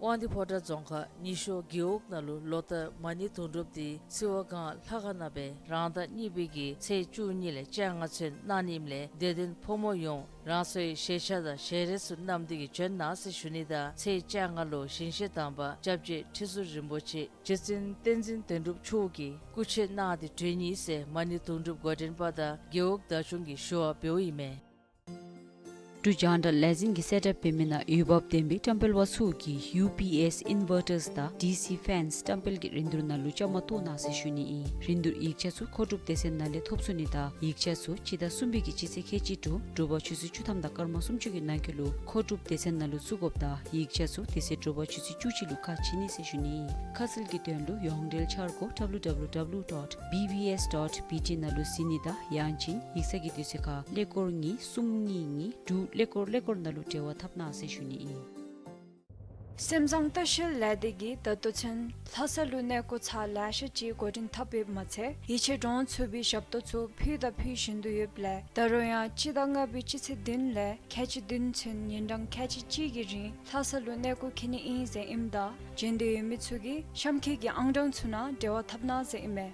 དབང་འདུས་ཕོ་བྲང་རྫོང་ཁག་ཉི་ཤོ་རྒེད་འོག་ནང་ལུ་ལོ་ལྟར་མ་ཎི་དུང་སྒྲུབ་དེ་སིལ་བ་སྒང་ལྷ་ཁང་ནང་སྦེ་རང་ཟླ་གཉིས་པའི་གི་ཚེས་བཅུ་གཉིས་ལས་བཅོ་ལྔ་ཚུན་གནང་ནི་ཨིནམ་ལས་དད་ལྡན་ཕོ་མོ་ཡོངས་རང་སོའི་ཞལ་ཆས་དང་ཞལ་རས་ཚུ་བསྣམས་ཏེ་གིས་བྱོན་གནང་ཟེར་ཞུ་ནི་དང་ཚེས་བཅོ་ལྔ་ལུ་ཞིང་གཤེགས་དམ་པ་སྐྱབས་རྗེ་ཁྲི་ཟུར་རིན་པོ་ཆེ་རྗེ་བཙུན་བསྟན་འཛིན་དོན་གྲུབ་མཆོག་གིས་སྐུ་མཆོད་གནང་སྟེ་གྲོལ་ནི་ཟེར་མ་ཎི་དུང་སྒྲུབ་འགོ་འདྲེན་པ་དང་རྒེད་འོག་བདག་སྐྱོང་གིས་ཞུ་བ་འབདཝ་ཨིན་མས། འབྲུག་རྒྱང་བསྒྲགས་ལས་འཛིན་གྱིས་གསལ་བསྒྲགས་འབད་མི་ནང་འོས་འབབ་ལྡན་པའི་བཀྲམ་སྤེལ་པ་ཚུ་གིས་ཡུ་པི་ཨེསི་ཨིན་ཝར་ཊརསི་དང་ཌི་སི་ཕེནསི་བཀྲམ་སྤེལ་གྱི་རིན་བསྡུར་ནང་ལུ་བཅའ་མར་གཏོགས་གནང་ཟེར་ཞུ་ནི་ཨིན། རིན་བསྡུར་ཡིག་ཆ་ཚུ་མཁོ་སྒྲུབ་སྡེ་ཚན་ནང་ལས་ཐོབ་ཚུགས་ནི་དང་ཡིག་ཆ་ཚུ་སྤྱི་ཟླ་གསུམ་པའི་གི་སྤྱི་ཚེས་ཁལ་གཅིག་དྲུག་དྲོ་པ་ཆུ་ཚོད་བཅུ་ཐམ་དང་སྐར་མ་སུམ་ཅུ་གི་ནང་འཁོད་ལུ་མཁོ་སྒྲུབ་སྡེ་ཚན་ནང་ལུ་བཙུགས་དགོཔ་དང་ཡིག་ཆ་ཚུ་དེ་ཚེ་དྲོ་པ་ཆུ་ཚོད་བཅུ་གཅིག་ལུ་ཁ་ཕྱེ་ནི་ཟེར་ཞུ་ནི་ཨིན། ཁ་གསལ་གྱི་དོན་ལུ་ཡོངས་འབྲེལ་འཆར་སྒོ་W W W dot B B S dot B T ནང་ལུ་གཟིགས་ནི་དང་ཡང་ཅིན་ཡིག་ཚང་གི་དུས་ཚོད་ཁར་ཀླད་ཀོར་གཉིས་གསུམ་གཉིས་གཉིས་དྲུག་ཀླད་ཀོར་ཀླད་ཀོར་ནང་ལུ་འབྲེལ་བ་འཐབ་གནང་ཟེར་ཞུ་ནི་ཨིན། སེམས་བཟང་ལྟ་བཤལ་ལས་སྡེ་གིས་ད་ལྟོ་ཚུན་ལྷ་ས་ལུ་གནས་སྐོར་ཚར་ལེ་ཤ་ཅིག་འགོ་འདྲེན་འཐབ་ཡོདཔ་མ་ཚད་ཡིད་ཆེས་འདྲོངས་ཚུགས་པའི་ཞབས་ཏོག་ཚུ་ཕུལ་དང་ཕུལ་བཞིན་དུ་ཡོདཔ་ལས་ད་རུང་ཡང་སྤྱི་ཟླ་ལྔ་པའི་སྤྱི་ཚེས་བདུན་ལས་ཁལ་གཅིག་བདུན་ཚུན་ཉིན་གྲངས་ཁལ་གཅིག་གཅིག་གི་རིང་ལྷ་ས་ལུ་གནས་སྐོར་འཁྱིད་ནི་ཨིན་ཟེར་ཨིནམ་ད་བྱོན་འདོད་ཡོད་མི་ཚུ་གིས་གཤམ་འཁོད་ཀྱི་ཨང་གྲངས་ཚུ་ནང་འབྲེལ་བ་འཐབ་གནང་ཟེར་ཨིན་མས།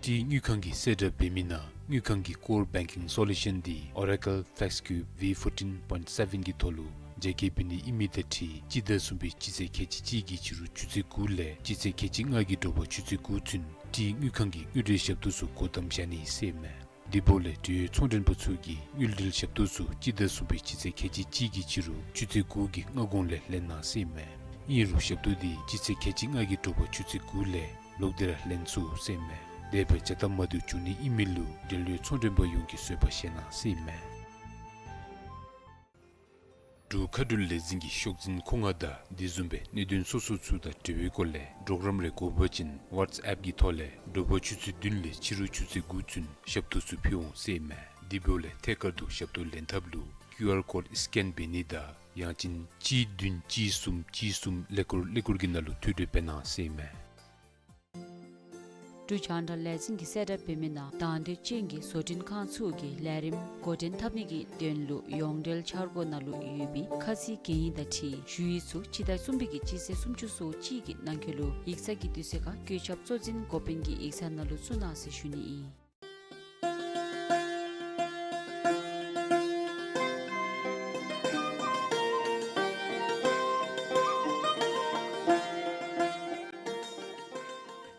ཏེ་དངུལ་ཁང་གིས་གསལ་བསྒྲགས་འབད་མི་ནང་དངུལ་ཁང་གི་ཀོར་བེང་ཀིང་སོ་ལུ་ཤཱན་འདི་Oracle FlexCube V fourteen point seven གི་ཐོག་ལུ་རྒྱ་སྐྱེད་འབད་ནི་ཨིན་མི་དང་འཁྲིལ་སྤྱི་ཟླ་གསུམ་པའི་སྤྱི་ཚེས་ཁལ་གཅིག་གཅིག་གི་ཕྱི་རུ་ཆུ་ཚོད་དགུ་ལས་སྤྱི་ཚེས་ཁལ་གཅིག་ལྔ་གི་དྲོ་པ་ཆུ་ཚོད་དགུ་ཚུན་ཏེ་དངུལ་ཁང་གི་དངུལ་འབྲེལ་ཞབས་ཏོག་ཚུ་སྒོ་བསྡམ་བཞག་ནི་ཟེར་མས། དེ་འབདཝ་ལས་འབྲེལ་ཡོད་ཚོང་མགྲོན་པ་ཚུ་གིས་དངུལ་འབྲེལ་ཞབས་ཏོག་ཚུ་སྤྱི་ཟླ་གསུམ་པའི་སྤྱི་ཚེས་ཁལ་གཅིག་གཅིག་གི་ཕྱི་རུ་ཆུ་ཚོད་དགུ་གི་སྔ་གོང་ལས་ལེན་གནང་ཟེར་མས། ཨིན་རུང་ཞབས་ཏོག་འདི་སྤྱི་ཚེས་ཁལ་གཅིག་ལྔ་གི་དྲོ་པ་ཆུ་ཚོད་དགུ་ལས་ལོག་སྟེ་ར་ལེན་ཚུགས་ཟེར་མས། དེ་སྦེ་བྱ་ལྟ་མ་བཏུབ་བྱུང་ནི་ཨིན་མི་ལུ་འབྲེལ་ཡོད་ཚོང་མགྲོན་པ་ཡོངས་ཀྱིས་བཟོད་པ་བཞེས་གནང་ཟེར་མས། འབྲུག་མཁའ་འགྲུལ་ལས་འཛིན་གྱིས་ཤོག་འཛིན་མཁོ་མངགས་དང་དེ་བཟུམ་སྦེ་གནད་དོན་སོ་སོ་ཚུ་དང་འབྲེལ་བའི་སྐོར་ལས་གྲོགས་རམ་རེ་དགོ་པ་ཅིན་ཝཊས་ཨེཔ་གི་ཐོག་ལས་དྲོ་པ་ཆུ་ཚོད་བདུན་ལས་ཕྱི་རུ་ཆུ་ཚོད་དགུ་ཚུན་ཞབས་ཏོག་ཚུ་ཕུལ་འོང་ཟེར་མས། དེ་འབདཝ་ལས་ཐད་ཀར་དུ་ཞབས་ཏོག་ལེན་ཐབས་ལུ་ཀིའུ་ཨར་ཀོཌ་སི་ཀེན་འབད་ནི་དང་ཡང་ཅིན་གཅིག་བདུན་གཅིག་གསུམ་གཅིག་གསུམ་ཀླད་ཀོར་ཀླད་ཀོར་གྱི་ནང་ལུ་ཐོས་གྲོལ་འབད་གནང་ཟེར་མས། འབྲུག་རྒྱང་བསྒྲགས་ལས་འཛིན་གྱིས་གསལ་བསྒྲགས་འབད་མི་ནང་དང་འདོད་ཅན་གྱི་བཟོ་སྐྲུན་ཁང་ཚུ་གིས་ལས་རིམ་འགོ་འདྲེན་འཐབ་ནི་གི་དོན་ལུ་ཡོངས་འབྲེལ་འཆར་སྒོ་ནང་ལུ་ཡོད་པའི་ཁ་ཚིག་གན་ཡིག་དང་འཁྲིལ་ཞུ་ཡིག་ཚུ་སྤྱི་ཟླ་གསུམ་པའི་གི་སྤྱི་ཚེས་སུམ་ཅུ་སོ་གཅིག་གི་ནང་འཁོད་ལུ་ཡིག་ཚང་གི་དུས་ཚོད་ཁར་བཀོད་ཁྱབ་གཙོ་འཛིན་འགོ་དཔོན་གྱི་ཡིག་ཚང་ནང་ལུ་བཙུགས་གནང་ཟེར་ཞུ་ནི་ཨིན།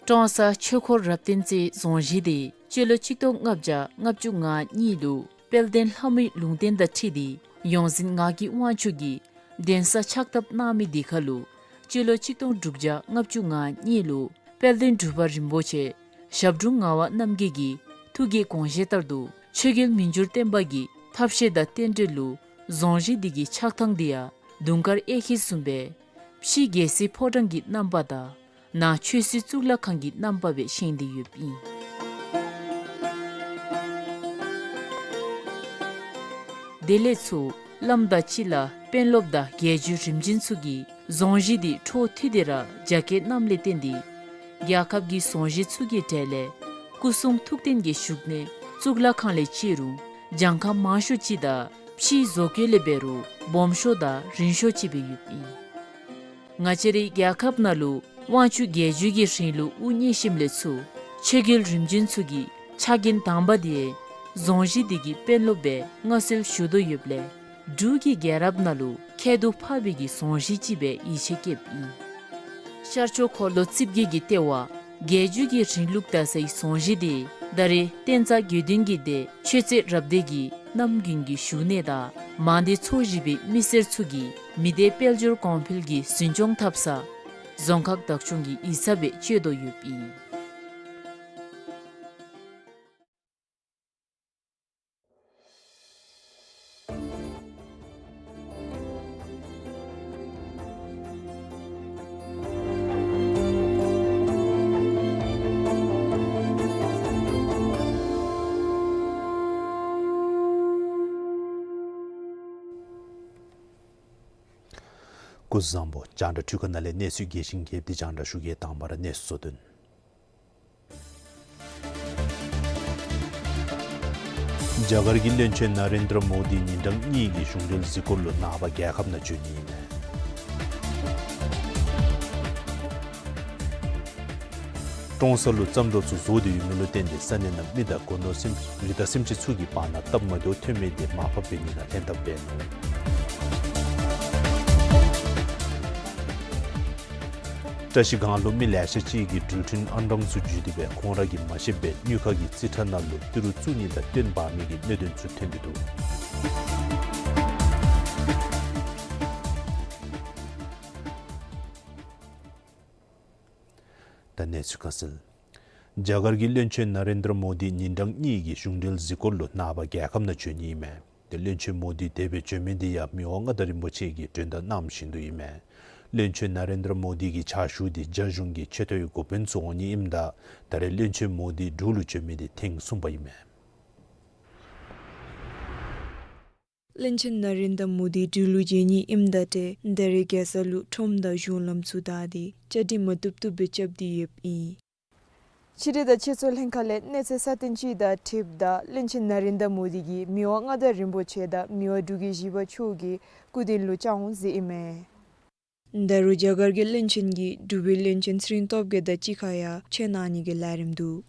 ཀྲོང་གསར་ཆོས་འཁོར་རབ་བརྟན་རྩེ་རྫོང་གཞིས་དེ་སྤྱི་ལོ་ཆིག་སྟོང་ལྔ་བརྒྱ་ལྔ་བཅུ་ང་གཉིས་ལུ་དཔལ་ལྡན་ལྷ་མོའི་ལུང་བསྟན་དང་འཁྲིལ་ཏེ་ ཡོངས་འཛིན་ངག་གི་དབང་ཕྱུག་གིས་གདན་ས་ཕྱག་བཏབ་གནང་མི་དེ་ཁར་ལུ་སྤྱི་ལོ་གཅིག་སྟོང་དྲུག་བརྒྱ་ལྔ་བཅུ་ང་གཉིས་ལུ་དཔལ་ལྡན་འབྲུག་པ་རིན་པོ་ཆེ་ཞབས་དྲུང་ངག་དབང་རྣམ་རྒྱལ་གྱི་ཐུགས་ཀྱི་དགོངས་བཞེད་ལྟར་དུ་ཆོས་རྒྱལ་མི་འགྱུར་བརྟན་པ་གི་ཐབས་ཤེས་དང་རྟེན་འབྲེལ་ལུ་རྫོང་གཞི་འདི་གི་ཆགས་ཐངས་འདི་ཡང་དུང་དཀར་གཡས་འཁྱིལ་བཟུམ་སྦེ་ཕྱི་རྒྱལ་སྲིད་ཕོ་བྲང་གི་རྣམ་པ་དང་ནང་ཆོས་སྲིད་གཙུག་ལག་ཁང་གི་རྣམ་པ་སྦེ་བཞེངས་ཏེ་ཡོདཔ་ཨིན། དེ་ལས་ཚུར་བླམ་དང་སྤྱི་བླ་དཔོན་སློབ་དང་རྒྱལ་བརྒྱུད་རིམ་བྱོན་ཚུ་གིས་རྫོང་གཞི་འདི་འཕྲོ་མཐུད་དེ་ར་རྒྱ་བསྐྱེད་གནངམ་ལས་བརྟེན་ཏེ་རྒྱལ་ཁབ་ཀྱི་རྫོང་གཞི་ཚུ་གི་གྲས་ལས་སྐུ་གསུང་ཐུགས་རྟེན་གྱི་བཞུགས་གནས་གཙུག་ལག་ཁང་ལས་བཅད་རུང་གྱངས་ཁ་མང་ཤོས་ཅིག་དང་ཕྱིའི་བཟོ་བཀོད་ལས་འབད་རུང་སྦོམ་ཤོས་དང་རིང་ཤོས་ཅིག་སྦེ་ཡོདཔ་ཨིན། ང་བཅས་རའི་རྒྱལ་ཁབ་ནང་ལུ་དབང་ཕྱུག་རྒྱལ་བརྒྱུད་ཀྱི་རིང་ལུགས་དབུ་བརྙེས་ཞིནམ་ལས་ཚུར་ཆོས་རྒྱལ་རིམ་བྱོན་ཚུ་གིས་ཕྱག་འགན་དང་པ་དེ་རྫོང་གཞི་འདི་གི་དཔོན་སློབ་སྦེ་མངའ་གསོལ་ཞུ་དོ་ཡོདཔ་ལས་འབྲུག་གི་རྒྱལ་རབས་ནང་ལུ་ཁྱད་དུ་འཕགས་པའི་གི་རྫོང་གཞི་ཅིག་སྦེ་ཡིད་ཆེས་བསྐྱེདཔ་ཨིན། ཤར་ཕྱོགས་འཁོར་ལོ་རྩིབས་བརྒྱད་ཀྱི་ལྟེ་བ་རྒྱལ་བརྒྱུད་ཀྱི་རིང་ལུགས་དར་སའི་རྫོང་གཞི་འདི་ད་རེས་བསྟན་རྩ་དགེ་འདུན་གྱི་སྡེ་ཆོས་རྩེ་རབ་སྡེ་གི་རྣམ་རྒྱུན་གྱི་བཞུགས་གནས་དང་མང་སྡེ་ཚོ་བཞི་པའི་མི་སེར་ཚུ་གིས་མི་སྡེ་དཔལ་འབྱོར་གོང་འཕེལ་གྱི་འཛིན་སྐྱོང་འཐབ་ས་རྫོང་ཁག་བདག་སྐྱོང་གི་ཡིག་ཚང་སྦེ་སྤྱོད་དོ་ཡོདཔ་ཨིན། སྐུ་གཟུགས་བཟང་པོ། རྒྱང་བསྒྲགས་འཕྲུལ་ཁང་ནང་ལས་གནས་ཚུལ་རྒྱས་ཤིང་རྒྱསཔ་དེ་རྒྱང་བསྒྲགས་ཞུ་གེ། དང་པ་ར་གནས་ཚུལ་གཙོ་དོན། རྒྱ་གར་གྱི་བློན་ཆེན་ནཱ་རེནྡྲ་མོ་དི་ཉིན་གྲངས་གཉིས་ཀྱི་གཞུང་འབྲེལ་གཟིགས་སྐོར་ལུ་ནངས་པ་རྒྱལ་ཁབ་ནང་འབྱོན་ནི་ཨིན་མས། ཀྲོང་གསར་ལུ་བརྩམས་སྒྲུང་ཚུ་བཟོ་སྟེ་ཡོད་མི་ལུ་བརྟེན་ཏེ་ས་གནས་ནང་མི་དང་སྒོ་ནོར་སེམས་རི་དྭགས་སེམས་ཅན་ཚུ་གི་བར་ན་སྟབས་མ་བདེཝ་ཐོན་མི་དེ་མར་ཕབ་འབད་ནི་ནང་ལྷན་ཐབས་འབད་ནུག། བཀྲ་ཤིས་སྒང་ལུ་མི་ལེ་ཤ་ཅིག་གིས་འགྲུལ་འཕྲིན་ཨང་གྲངས་ཚུ་བརྒྱུད་དེ་སྦེ་ཁོང་ར་གིས་མ་ཤེསཔ་སྦེ་དངུལ་ཁང་གི་རྩིས་ཁྲ་ནང་ལུ་ཏི་རུ་བཙུགས་ནི་དང་བཏོན་འབག་མི་གི་གནད་དོན་ཚུ་ཐོན་ཏེ་འདུག། ད་གནས་ཚུལ་ཁ་གསལ། རྒྱ་གར་གྱི་བློན་ཆེན་ནཱ་རེནྡྲ་མོ་དི་ཉིན་གྲངས་གཉིས་ཀྱི་གཞུང་འབྲེལ་གཟིགས་སྐོར་ལུ་ནངས་པ་རྒྱལ་ཁབ་ནང་འབྱོན་ནི་ཨིན་མས། ཏེ་བློན་ཆེན་མོ་དི་དེ་སྦེ་བྱོན་མི་འདི་ཡང་མི་དབང་མངའ་བདག་རིན་པོ་ཆེ་གིས་མགྲོན་བརྡ་གནང་བཞིན་དུ་ཨིན་མས། བློན་ཆེན་ནཱ་རེནྡྲ་མོ་དི་གི་ཕྱག་ཞུ་འདི་རྒྱ་གཞུང་གི་ཆེ་མཐོའི་འགོ་དཔོན་ཚུ་འོང་ནི་ཨིནམ་ད་ད་རེས་བློན་ཆེན་མོ་དི་འབྲུག་ལུ་བྱོན་མི་འདི་ཐེངས་གསུམ་པ་ཨིན་མས། བློན་ཆེན་ནཱ་རེནྡྲ་མོ་དི་འབྲུག་ལུ་བྱོན་ནི་ཨིནམ་ད་ཏེ་ད་རེས་རྒྱལ་ས་ལུ་ཁྲོམ་དང་གཞུང་ལམ་ཚུ་བདའ་སྟེ་བཅའ་སྒྲིག་མ་བཏུབ་བཏུབ་སྦེ་རྐྱབ་སྟེ་ཡོདཔ་ཨིན། ཕྱི་འབྲེལ་དང་ཆོས་ཚོགས་ལྷན་ཁག་ལས་གནས་ཚུལ་གསར་བཏོན་ཅིག་དང་འཁྲིལཝ་ད་བློན་ཆེན་ནཱ་རེནྡྲ་མོ་དི་གིས་མི་དབང་མངའ་བདག་རིན་པོ་ཆེ་དང་མི་དབང་འབྲུག་རྒྱལ་བཞི་པ་མཆོག་གི་སྐུ་མདུན་ལུ་བཅར་འོང་ཟེར་ཨིན་མས། ད་རུང་རྒྱ་གར་གྱི་བློན་ཆེན་གྱིས་འབྲུག་པའི་བློན་ཆེན་ཚེ་རིང་སྟོབས་རྒྱས་དང་གཅིག་ཁར་ཡང་མཇལ་གནང་ནི་གི་ལས་རིམ་འདུག།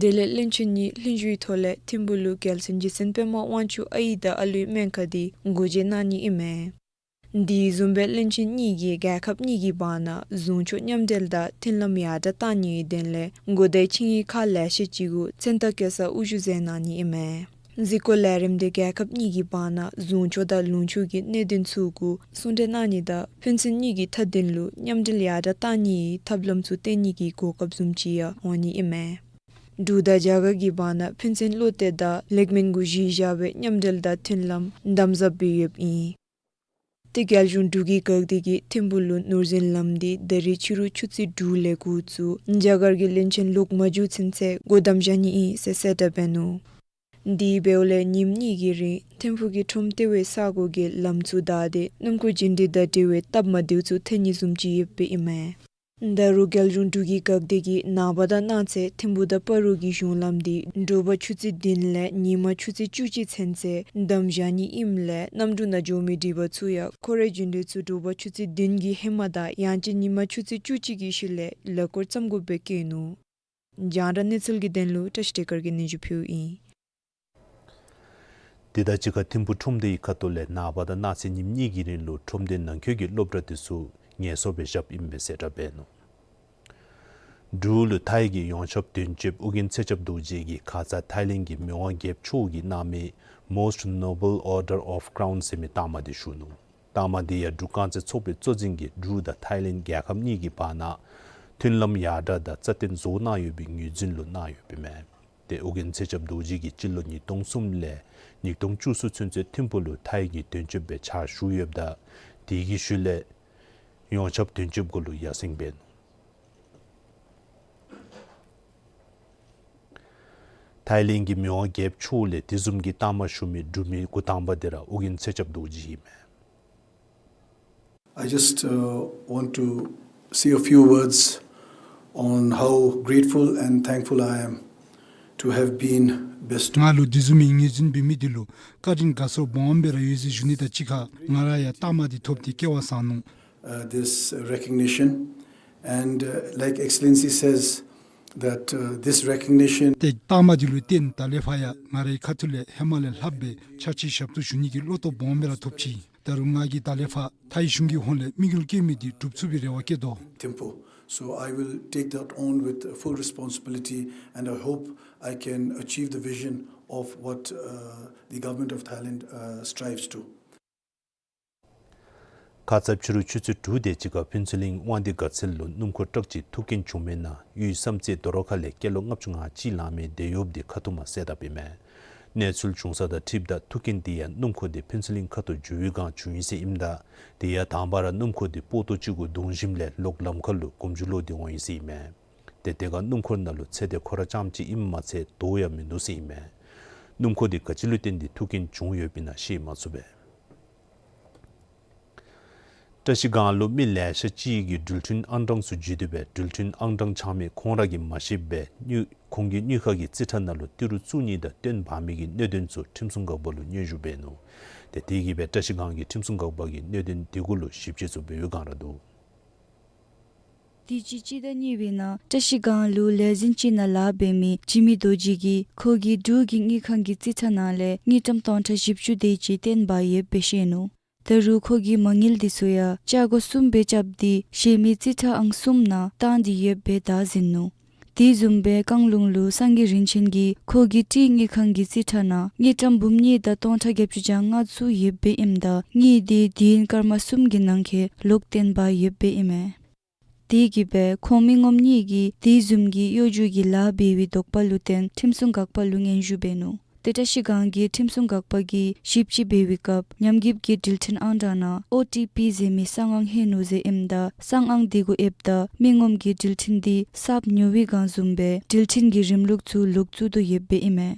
དེ་ལས་བློན་ཆེན་གཉིས་ལྷན་བཞུགས་ཐོག་ལས་ཐིམ་ཕུག་ལུ་རྒྱལ་མཚན་རྗེ་བཙུན་པདྨ་དབང་ཕྱུག་ཨའི་དང་ཨ་ལུའི་སྨན་ཁང་འདི་སྒོ་འབྱེད་གནང་ནི་ཨིན་མས། དེ་བཟུམ་སྦེ་བློན་ཆེན་གཉིས་ཀྱིས་རྒྱལ་ཁབ་གཉིས་ཀྱི་བར་ན་ཟུང་ཕྱོགས་མཉམ་འབྲེལ་དང་མཐུན་ལམ་ཡར་དྲག་གཏང་ནིའི་དོན་ལས་གོ་བརྡའི་ཆིངས་ཡིག་ཁག་ལེ་ཤ་ཅིག་གུ་མཚན་རྟགས་བཀོད་ས་དབུ་བཞུགས་མཛད་གནང་ནི་ཨིན་མས། གཟིགས་སྐོར་ལས་རིམ་འདི་རྒྱལ་ཁབ་གཉིས་ཀྱི་བར་ན་ཟུང་ཕྱོགས་དང་ལུང་ཕྱོགས་ཀྱི་གནད་དོན་ཚུ་གུ་གསུང་གྲོས་གནང་ནི་དང་ཕན་ཚུན་གཉིས་ཀྱི་མཐའ་དོན་ལུ་མཉམ་འབྲེལ་ཡར་དྲག་གཏང་ནིའི་ཐབས་ལམ་ཚུ་བཏོན་ནི་གི་གོ་སྐབས་བཟུམ་ཅིག་ཡང་འོང་ནི་ཨིན་མས། འབྲུག་དང་རྒྱ་གར་གྱི་བར་ན་ཕན་ཚུན་བློ་གཏད་དང་ལེགས་སྨོན་གུ་གཞི་བཞག་སྦེ་མཉམ་འབྲེལ་དང་མཐུན་ལམ་དམ་ཟབ་སྦེ་ཡོདཔ་ཨིན། ཏེ་རྒྱལ་གཞུང་འབྲུག་གི་འགག་སྡེ་གིས་ཐིམ་ཕུག་ལུ་ནོར་འཛིན་ལམ་འདི་ད་རིས་ཕྱི་རུ་ཆུ་ཚོད་དྲུག་ལས་འགོ་བཙུགས་རྒྱ་གར་གྱི་བློན་ཆེན་ལོག་མ་འགྱོ་ཚུན་ཚོད་སྒོ་བསྡམ་བཞག་ནི་ཨིན་ཟེར་གསལ་བསྒྲགས་འབད་ནུག། དེ་འབདཝ་ལས་ཉིནམ་གཉིས་ཀྱི་རིང་ཐིམ་ཕུག་གི་ཁྲོམ་ལྟེ་བའི་ས་གོ་གི་ལམ་ཚུ་བདའ་སྟེ་སྣུམ་འཁོར་རྒྱུན་འགྲུལ་དང་འབྲེལ་བའི་སྟབས་མ་བདེཝ་ཚུ་ཐོན་ནི་བཟུམ་ཅིག་ཡོདཔ་ཨིན་མས། ད་རུང་རྒྱལ་གཞུང་འབྲུག་གི་འགག་སྡེ་གིས་ནངས་པ་དང་གནངས་ཚེ་ཐིམ་ཕུག་དང་སྤ་རོ་གི་གཞུང་ལམ་འདི་དྲོ་པ་ཆུ་ཚོད་བདུན་ལས་ཉིན་མ་ཆུ་ཚོད་བཅུ་གཅིག་ཚུན་ཚོད་བསྡམ་བཞག་ནི་ཨིནམ་ལས་གནམ་གྲུ་ནང་འགྱོ་མི་འགྲུལ་པ་ཚུ་ཡང་ཁོ་རའི་རྒྱུན་འགྲུལ་ཚུ་དྲོ་པ་ཆུ་ཚོད་བདུན་གྱི་ཧེ་མ་དང་ཡང་ཅིན་ཉིན་མ་ཆུ་ཚོད་བཅུ་གཅིག་གི་ཤུལ་ལས་ལས་སྐོར་བརྩམ་དགོཔ་སྦེ་བཀོད་ནུག། རྒྱང་བསྒྲགས་གནས་ཚུལ་གྱི་དོན་ལུ་བཀྲ་ཤིས་བདེ་སྐར་གྱིས་སྙན་ཞུ་ཕུལཝ་ཨིན། དེ་དང་གཅིག་ཁར་ཐིམ་ཕུག་ཁྲོམ་སྡེའི་ཁ་ཐུག་ལས་ནངས་པ་དང་གནངས་ཚེ་ཉིནམ་གཉིས་ཀྱི་རིང་ལུ་ཁྲོམ་སྡེ་ནང་འཁོད་ཀྱི་སློབ་གྲྭ་དེ་ཚུ་ངལ་གསོ་སྦེ་བཞགཔ་ཨིན་པས་ཟེར་གྲགས་འབད་ནུག། འབྲུག་ལུ་ཐའི་གི་ཡོངས་ཁྱབ་དོན་གཅོདཔ་ཨོ་རྒྱན་ཚེ་སྐྱབས་རྡོ་རྗེ་གིས་ཁ་ཙ་ཐའི་ལེནཌ་གི་མི་དབང་རྒྱལཔོ་མཆོག་གིས་གནང་མི་Most Noble Order of Crown ཟེར་མི་རྟགས་མ་འདི་ཞུ་ནུག། རྟགས་མ་འདི་ཡང་འབྲུག་རྐང་རྩེད་ཚོགས་པའི་གཙོ་འཛིན་གྱིས་འབྲུག་དང་ཐའི་ལེནཌ་རྒྱལ་ཁབ་གཉིས་ཀྱི་བར་ན་མཐུན་ལམ་ཡར་དྲག་དང་རྩ་བརྟན་བཟོ་གནང་ཡོད་པའི་ངོས་འཛིན་ལུ་གནང་ཡོདཔ་ཨིན་མས། ཏེ་ཨོ་རྒྱན་ཚེ་སྐྱབས་རྡོ་རྗེ་གིས་སྤྱི་ལོ་ཉིས་སྟོང་གསུམ་ལས་ཉིས་སྟོང་བཅུ་གསུམ་ཚུན་ཚོད་ཐིམ་ཕུག་ལུ་ཐའི་གི་དོན་གཅོདཔ་སྦེ་ཕྱག་ཞུ་ཡོདཔ་ད་དེ་གི་ཤུལ་ལས་ཡོངས་ཁྱབ་དོན་གཅོདཔ་གུ་ལུ་ཡར་སེང་འབད་ནུག། ཐའི་ལེནཌ་གི་མི་དབང་རྒྱལཔོ་མཆོག་ལས་དེ་བཟུམ་གྱི་རྟགས་མ་ཞུ་མི་འབྲུག་མི་འགོ་དང་པ་འདི་ར་ཨོ་རྒྱན་ཚེ་སྐྱབས་རྡོ་རྗེ་ཨིན་མས། I just, uh, want to say a few words on how grateful and thankful I am to have been bestowed. ང་ལུ་དེ་བཟུམ་མའི་ངོས་འཛིན་འབད་མི་འདི་ལུ་བཀའ་དྲིན་དགའ་ཚོར་སྦོམ་སྦེ་ར་ཡོད་ཟེར་ཞུ་ནི་དང་གཅིག་ཁར་ང་ར་ཡང་རྟགས་མ་འདི་ཐོབ་སྟེ་སྐལ་བ་བཟང་ནུག། Uh, this recognition, and, uh, like Excellency says, that, uh, this recognition ཏེ་རྟགས་མ་འདི་ལུ་བརྟེན་ད་ལས་ཕར་ཡང་ང་རའི་ཁ་ཐུག་ལས་ཧེ་མ་ལས་ལྷགཔ་སྦེ་ཕྱག་ཕྱི་ཞབས་ཏོག་ཞུ་ནི་གི་བློ་སྟོབས་སྦོམ་སྦེ་ར་ཐོབ་ཅི། ད་རུང་ང་གིས་ད་ལས་ཕར་ཐའི་གཞུང་གི་ཧོངས་ལས་དམིགས་ཡུལ་བསྐྱེད་མི་འདི་འགྲུབ་ཚུགས་པའི་རེ་བ་བསྐྱེད་དོ། Thimphu. So I will take that on with full responsibility, and I hope I can achieve the vision of what, uh, the government of Thailand, uh, strives to. ཁ་ཙ་ཕྱི་རུ་ཆུ་ཚོད་དྲུག་དེ་ཅིག་ཁར་ཕུན་ཚོགས་གླིང་དབང་འདུས་དགའ་ཚལ་ལུ་སྣུམ་འཁོར་ཊག་ཅིག་ཐུག་རྐྱེན་བྱུང་མི་ནང་དབུས་བསམ་རྩེ་རྡོ་རོག་ཁ་ལས་སྐྱེས་ལོ་ལྔ་བཅུ་ང་གཅིག་ལང་མི་དེད་གཡོགཔ་དེ་ཁ་ཐུག་མ་གསལ་དག་པའི་མས། གནས་ཚུལ་བྱུང་ས་དང་འཁྲིལཝ་ད་ཐུག་རྐྱེན་དེ་ཡང་སྣུམ་འཁོར་དེ་ཕུན་ཚོགས་གླིང་ཁ་ཐུག་འགྱོ་བའི་སྒང་བྱུང་ཡི་ཟེར་ཨིནམ་ད་དེ་ཡང་དང་པ་ར་སྣུམ་འཁོར་དེ་སྤོ་ཏོ་ཅིག་གུ་བརྡུང་ཞིནམ་ལས་ལོག་ལམ་ཁ་ལུ་གོམ་རྒྱུ་ལོག་སྟེ་འོང་ཡི་ཟེར་ཨིན་མས། ཏེ་དེ་ཁར་སྣུམ་འཁོར་ནང་ལུ་ཚེ་འདས་ཁོ་ར་རྐྱངམ་ཅིག་ཨིནམ་མ་ཚད་དོ་ཡང་མིན་འདུག་ཟེར་ཨིན་མས། སྣུམ་འཁོར་དེ་ག་ཅི་ལུ་བརྟེན་ཏེ་ཐུག་རྐྱེན་བྱུང་ཡོདཔ་ཨིན་ན་ཤེས་མ་ཚུགས་པས། བཀྲ་ཤིས་སྒང་ལུ་མི་ལེ་ཤ་ཅིག་གིས་འགྲུལ་འཕྲིན་ཨང་གྲངས་ཚུ་བརྒྱུད་དེ་སྦེ་འགྲུལ་འཕྲིན་ཨང་གྲངས་འཆང་མི་ཁོང་ར་གིས་མ་ཤེསཔ་སྦེ་དངུལ་ཁོང་གི་དངུལ་ཁང་གི་རྩིས་ཁྲ་ནང་ལུ་ཏི་རུ་བཙུགས་ནི་དང་བཏོན་འབག་མི་གི་གནད་དོན་ཚུ་ཁྲིམས་སྲུང་འགག་པ་ལུ་སྙན་ཞུ་འབད་ནུག། ཏེ་དེ་གིས་སྦེ་བཀྲ་ཤིས་སྒང་གི་ཁྲིམས་སྲུང་འགག་པ་གིས་གནད་དོན་དེ་གུ་ལུ་ཞིབ་དཔྱད་ཚུ་འབད་བའི་སྒང་ར་འདུག། དུས་ཅི་སྤྱི་ཟླ་གཉིས་པའི་ནང་བཀྲ་ཤིས་སྒང་ལུ་ལས་འཛིན་ཅིག་ནང་ལཱ་འབད་མི་འཇིགས་མེད་རྡོ་རྗེ་གིས་ཁོ་གིས་འབྲུག་གི་དངུལ་ཁང་གི་རྩིས་ཁྲ་ནང་ལས་དངུལ་ཀྲམ་སྟོང་ཕྲག་བཞི་བཅུ་དེ་ཅིག་བཏོན་འབག་ཡོདཔ་སྦེ་བཤད་ནུག། ད་རུང་ཁོ་གིས་མ་དངུལ་འདི་ཚུ་ཡང་ལྕགས་སྒོ་གསུམ་སྦེ་རྐྱབ་སྟེ་གཞན་མི་རྩིས་ཁྲ་ཨང་གསུམ་ནང་བཏང་སྟེ་ཡོདཔ་སྦེ་བདའ་ཟིན་ནུག། དེ་བཟུམ་སྦེ་བཀང་ལུང་ལུ་སངས་རྒྱས་རིན་ཆེན་གྱིས་ཁོ་གི་ཊི་དངུལ་ཁང་གི་རྩིས་ཁྲ་ནང་དངུལ་ཀྲམ་འབུམ་གཉིས་དང་སྟོང་ཕྲག་བརྒྱད་ཅུ་གྱ་ལྔ་ཚུ་ཡོདཔ་སྦེ་ཨིནམ་ད་དངུལ་དེ་དུས་ཡུན་སྐར་མ་གསུམ་གྱི་ནང་འཁོད་ལོག་བཏོན་འབག་ཡོདཔ་སྦེ་ཨིན་མས། དེ་གིས་སྦེ་ཁོང་མི་ངོམ་གཉིས་ཀྱིས་དེ་བཟུམ་གྱི་གཡོ་སྒྱུ་གི་ལཱ་འབད་བའི་དོགས་པ་ལུ་བརྟེན་ཁྲིམས་སྲུང་འགག་པ་ལུ་སྙན་ཞུ་འབད་ནུག། ཏེ་བཀྲ་ཤིས་སྒང་གི་ཁྲིམས་སྲུང་འགག་པ་གིས་ཞིབ་དཔྱད་འབད་བའི་སྐབས་ཉམས་རྒུདཔ་གི་འགྲུལ་འཕྲིན་ཨང་གྲངས་ནང་ཨོ་ཊི་པི་ཟེར་མི་གསང་ཨང་ལྷོད་ནུག་ཟེར་ཨིནམ་ད་གསང་ཨང་དེ་གུ་ཨེབ་ད་མི་ངོམ་གྱིས་འགྲུལ་འཕྲིན་དེ་གསརཔ་ཉོ་བའི་སྒང་བཟུམ་སྦེ་འགྲུལ་འཕྲིན་གྱི་རིམ་ལུགས་ཚུ་ལོག་བཙུགས་དོ་ཡོདཔ་སྦེ་ཨིན་མས།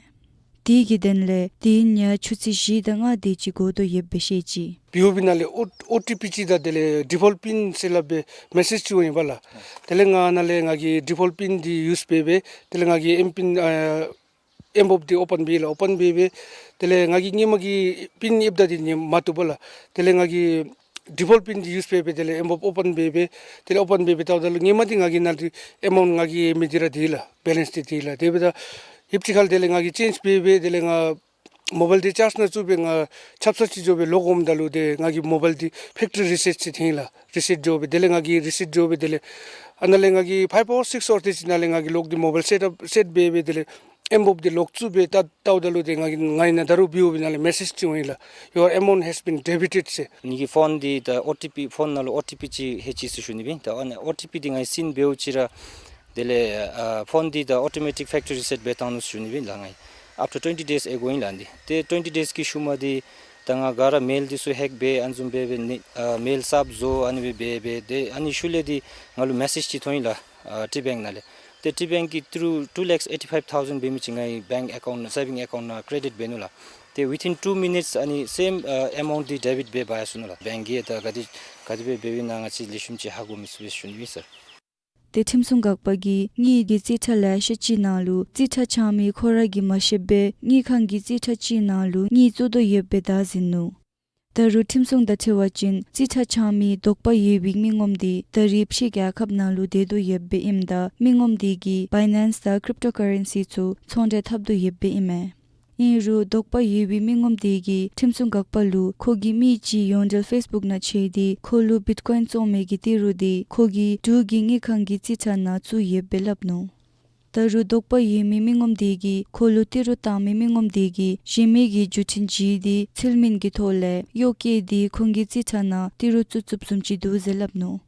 དེ་གི་དོན་ལས་དུས་ཡུན་ཡང་ཆུ་ཚོད་བཞི་དང་ལྔ་དེ་ཅིག་འགོར་དོ་ཡོདཔ་སྦེ་བཤད་ཅི། བི་ཨོ་པི་ནང་ལས་ཨོ་ཨོ་ཊི་པི་ཅིག་དང་དེ་ལས་ཌི་ཕོལཊ་པིན་ཟེར་སླབ་པའི་མེ་སེཇ་ཅིག་འོང་ཡི་པ་ལགས། དེ་ལས་ང་ནཱ་ལས་ང་གིས་ཌི་ཕོལཊ་པིན་འདི་ཡུསི་འབད་སྦེ་དེ་ལས་ང་གིས་ཨེམ་པིན་ཨ་ཨེམ་བོབ་འདི་ཨོ་པཱན་འབད་ཡི་ལགས། ཨོ་པཱན་འབད་སྦེ་དེ་ལས་ང་གིས་སྔོན་མ་གི་པིན་ཨེབ་ད་འདི་ནི་མ་བཏུབ་པ་ལགས། དེ་ལས་ང་གིས་ཌི་ཕོལཊ་པིན་འདི་ཡུསི་འབད་སྦེ་དེ་ལས་ཨེམ་བོབ་ཨོ་པཱན་འབད་སྦེ་དེ་ལས་ཨོ་པཱན་འབད་སྦེ་བལྟཝ་ད་ལུ་སྔོན་མ་འདི་ང་གིས་ནཱ་འདི་ཨེ་མའུནཊ་ང་གིས་མི་འདི་ར་འདི་ལགས། བེ་ལེནསི་འདི་འདི་ལགས། དེ་འབདཝ་ད་ཧིབ་ཅིག་ཁར་དེ་ལས་ང་གིས་ཅེནཇ་འབད་སྦེ་དེ་ལས་ང་མོ་བཱའིལ་འདི་ཅཱརཇ་ནང་བཙུགས་སྦེ་ང་ཆབ་གསང་ཅིག་འགྱོ་སྦེ་ལོག་འོངམ་ད་ལུ་ཏེ་ང་གི་མོ་བཱའིལ་འདི་ཕེཀ་ཊི་རི་རི་སེཊ་ཅིག་འཐོན་ཡི་ལགས། རི་སེཊ་འགྱོ་སྦེ་དེ་ལས་ང་གིས་རི་སེཊ་འགྱོ་སྦེ་དེ་ལས་ཨ་ནཱ་ལས་ང་གིས་ཕའིབ་ཨར་སིཀསི་ཨར་དེ་ཅིག་ནང་ལས་ང་གིས་ལོག་སྟེ་མོ་བཱའིལ་སེཊ་ཨཔ་སེཊ་འབད་སྦེ་དེ་ལས་ཨེམ་བོབ་འདི་ལོག་བཙུགས་སྦེ་བལྟ་བལྟཝ་ད་ལུ་ཏེ་ང་གིས་ང་ཡང་ནཱ་ད་རུང་བི་ཨོ་བི་ནང་ལས་མེ་སེཇ་ཅིག་འོང་ཡི་ལགས། Your amount has been debited ཟེར། ངེ་གི་ཕོན་འདི་ད་ཨོ་ཊི་པི་ཕོན་ནང་ལུ་ཨོ་ཊི་པི་ཅིག་ལྷོད་ཅི་ཟེར་ཞུ་ནི་སྦེ་ཨིན། ད་ཨ་ནི་ཨོ་ཊི་པི་འདི་ང་གིས་སེནཌ་འབདཝ་ཅིག་ར་དེ་ལས་ཨ་ཕོན་འདི་ད་ཨོ་ཊོ་མེ་ཊིཀ་ཕེཀ་ཊི་རི་རི་སེཊ་འབད་བཏང་ནུག་ཟེར་ཞུ་ནི་སྦེ་ཨིན་ལགས། ང་གིས་ཨབ་ཊར་ཊུ་ཝེན་ཊི་ཌེསི་ཨེ་གོ་ཨིན་ལགས། འདི་ཏེ་ཊུ་ཝེན་ཊི་ཌེསི་གི་ཤུལ་མ་འདི་ད་ང་ག་ར་མེལ་འདི་ཚུ་ཧེག་འབད་ཨ་ནི་བཟུམ་འབད་སྦེ་ནི་ཨ་མེལ་གསརཔ་བཟོ་ཨ་ནི་སྦེ་འབད་སྦེ་ཏེ་ཨ་ནི་ཤུལ་ལས་འདི་ང་ལུ་མེ་སེཇ་ཅིག་ཐོན་ཡི་ལགས། ཨ་ཊི་བེངཀ་ནང་ལས། ཏེ་ཊི་བེངཀ་གིས་ཏི་རུ་ཊུ་ལེཀསི་ཨེ་ཊི་ཕའིབ་ཐའུ་ཟེནཌ་འབད་མི་ཅིག་ང་གི་བེངཀ་ཨེ་ཀའུནཊ་ནང་སེ་བིང་ཨེ་ཀའུནཊ་ནང་ཀྲེ་ཌིཊ་འབད་ནུག་ལགས། ཏེ་ཝི་ཐིན་ཊུ་མི་ནིཊསི་ཨ་ནི་སེམ་ཨ་ཨེ་མའུནཊ་འདི་ཌེ་བིཊ་འབད་འབག་ཡར་སོ་ནུག་ལགས། བེངཀ་གིས་ད་ག་དེ་ག་དེ་སྦེ་འབདཝ་ཨིན་ན་ང་བཅས་ལེགས་ཤོམ་ཅིག་ཧ་གོ་མི་ཚུགས་པས་ཟེར་ཞུ་ནི་སྦེ་ཨིན་ཟེར། ཏེ་ཁྲིམས་སྲུང་འགག་པ་གིས་དངུལ་གྱི་རྩིས་ཁྲ་ལེ་ཤ་ཅིག་ནང་ལུ་རྩིས་ཁྲ་འཆང་མི་ཁོ་ར་གིས་མ་ཤེས་པར་དངུལ་ཁང་གི་རྩིས་ཁྲ་ཅིག་ནང་ལུ་དངུལ་བཙུགས་དོ་ཡོདཔ་སྦེ་བདའ་ཟིན་ནུག། ད་རུང་ཁྲིམས་སྲུང་དང་འཁྲིལ་བ་ཅིན་རྩིས་ཁྲ་འཆང་མི་དོགས་པ་ཡོད་པའི་མི་ངོམ་འདི་ད་རེས་ཕྱི་རྒྱལ་ཁབ་ནང་ལུ་སྡོད་དོ་ཡོདཔ་སྦེ་ཨིནམ་ད་མི་ངོམ་འདི་གིས་བའི་ནེནསི་དང་ཀྲིབ་ཊོ་ཀ་རེན་སི་ཚུ་ཚོང་འབྲེལ་འཐབ་དོ་ཡོདཔ་སྦེ་ཨིན་མས། ཨིན་རུང་དོགས་པ་ཡོད་པའི་མི་ངོམ་དེ་གིས་ཁྲིམས་སྲུང་འགག་པ་ལུ་ཁོ་གི་མི་ཅིག་ཡོངས་འབྲེལ་ཕེསི་བུཀ་ནང་ཆས་ཏེ་ཁོ་ལུ་བིཊ་ཀོའིན་བཙོང་མི་གི་ཏི་རུ་དེ་ཁོ་གི་འབྲུག་གི་དངུལ་ཁང་གི་རྩིས་ཁྲ་ནང་བཙུགས་ཡོདཔ་སྦེ་སླབ་ནུག། ད་རུང་དོགས་པ་ཡོད་མི་མི་ངོམ་དེ་གིས་ཁོ་ལུ་ཏི་རུ་བཏང་མི་མི་ངོམ་དེ་གིས་གཞན་མི་གི་བརྒྱུད་འཕྲིན་བརྒྱུད་དེ་ཚུལ་མིན་གྱི་ཐོག་ལས་གཡོག་བཀོལ་ཏེ་ཁོང་གི་རྩིས་ཁྲ་ནང་ཏི་རུ་བཙུགས་བཙུགསཔ་བཟུམ་ཅིག་འདུག་ཟེར་སླབ་ནུག།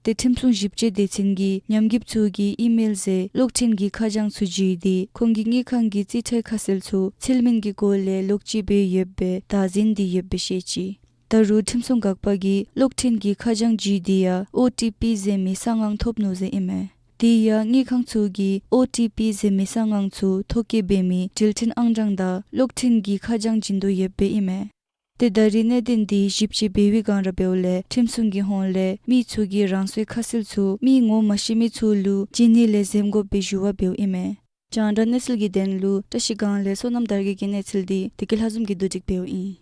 ཏེ་ཁྲིམས་སྲུང་ཞིབ་དཔྱད་སྡེ་ཚན་གྱིས་ཉམས་རྒུདཔ་ཚུ་གི་ཨི་མེལ་ཟེར་གློག་འཕྲིན་གྱི་ཁ་བྱང་ཚུ་བརྒྱུད་དེ་ཁོང་གི་དངུལ་ཁང་གི་རྩིས་ཁྲའི་ཁ་གསལ་ཚུ་ཚུལ་མིན་གྱི་སྒོ་ལས་ལོག་སྤྱོད་འབད་ཡོདཔ་སྦེ་བདའ་འཛིན་འདི་ཡོདཔ་སྦེ་བཤད་ཅི། ད་རུང་ཁྲིམས་སྲུང་འགག་པ་གིས་གློག་འཕྲིན་གྱི་ཁ་བྱང་བརྒྱུད་དེ་ཡང་ཨོ་ཊི་པི་ཟེར་མི་གསང་སྔགས་ཐོབ་ནུག་ཟེར་ཨིན་མས། དེ་ཡང་དངུལ་ཁང་ཚུ་གིས་ཨོ་ཊི་པི་ཟེར་མི་གསང་སྔགས་ཚུ་ཐོ་བཀོད་འབད་མི་འགྲུལ་འཕྲིན་ཨང་གྲངས་དང་གློག་འཕྲིན་གྱི་ཁ་བྱང་བྱིན་དོ་ཡོདཔ་སྦེ་ཨིན་མས། ཏེ་ད་རིས་གནད་དོན་འདི་ཞིབ་དཔྱད་འབད་བའི་སྒང་ར་འབདཝ་ལས་ཁྲིམས་སྲུང་གི་ཧོངས་ལས་མི་ཚུ་གིས་རང་སོའི་ཁ་གསལ་ཚུ་མི་ངོ་མ་ཤེས་མི་ཚུ་ལུ་བྱིན་ནི་ལས་འཛེམ་དགོཔ་སྦེ་ཞུ་བ་འབདཝ་ཨིན་མས། རྒྱང་བསྒྲགས་གནས་ཚུལ་གྱི་དོན་ལུ་བཀྲ་ཤིས་སྒང་ལས་བསོད་ནམས་དར་རྒྱས་ཀྱི་གནས་ཚུལ་འདི་བདེ་སྐྱིད་ལྷ་འཛོམས་ཀྱིས་བསྡུ་སྒྲིག་འབདཝ་ཨིན།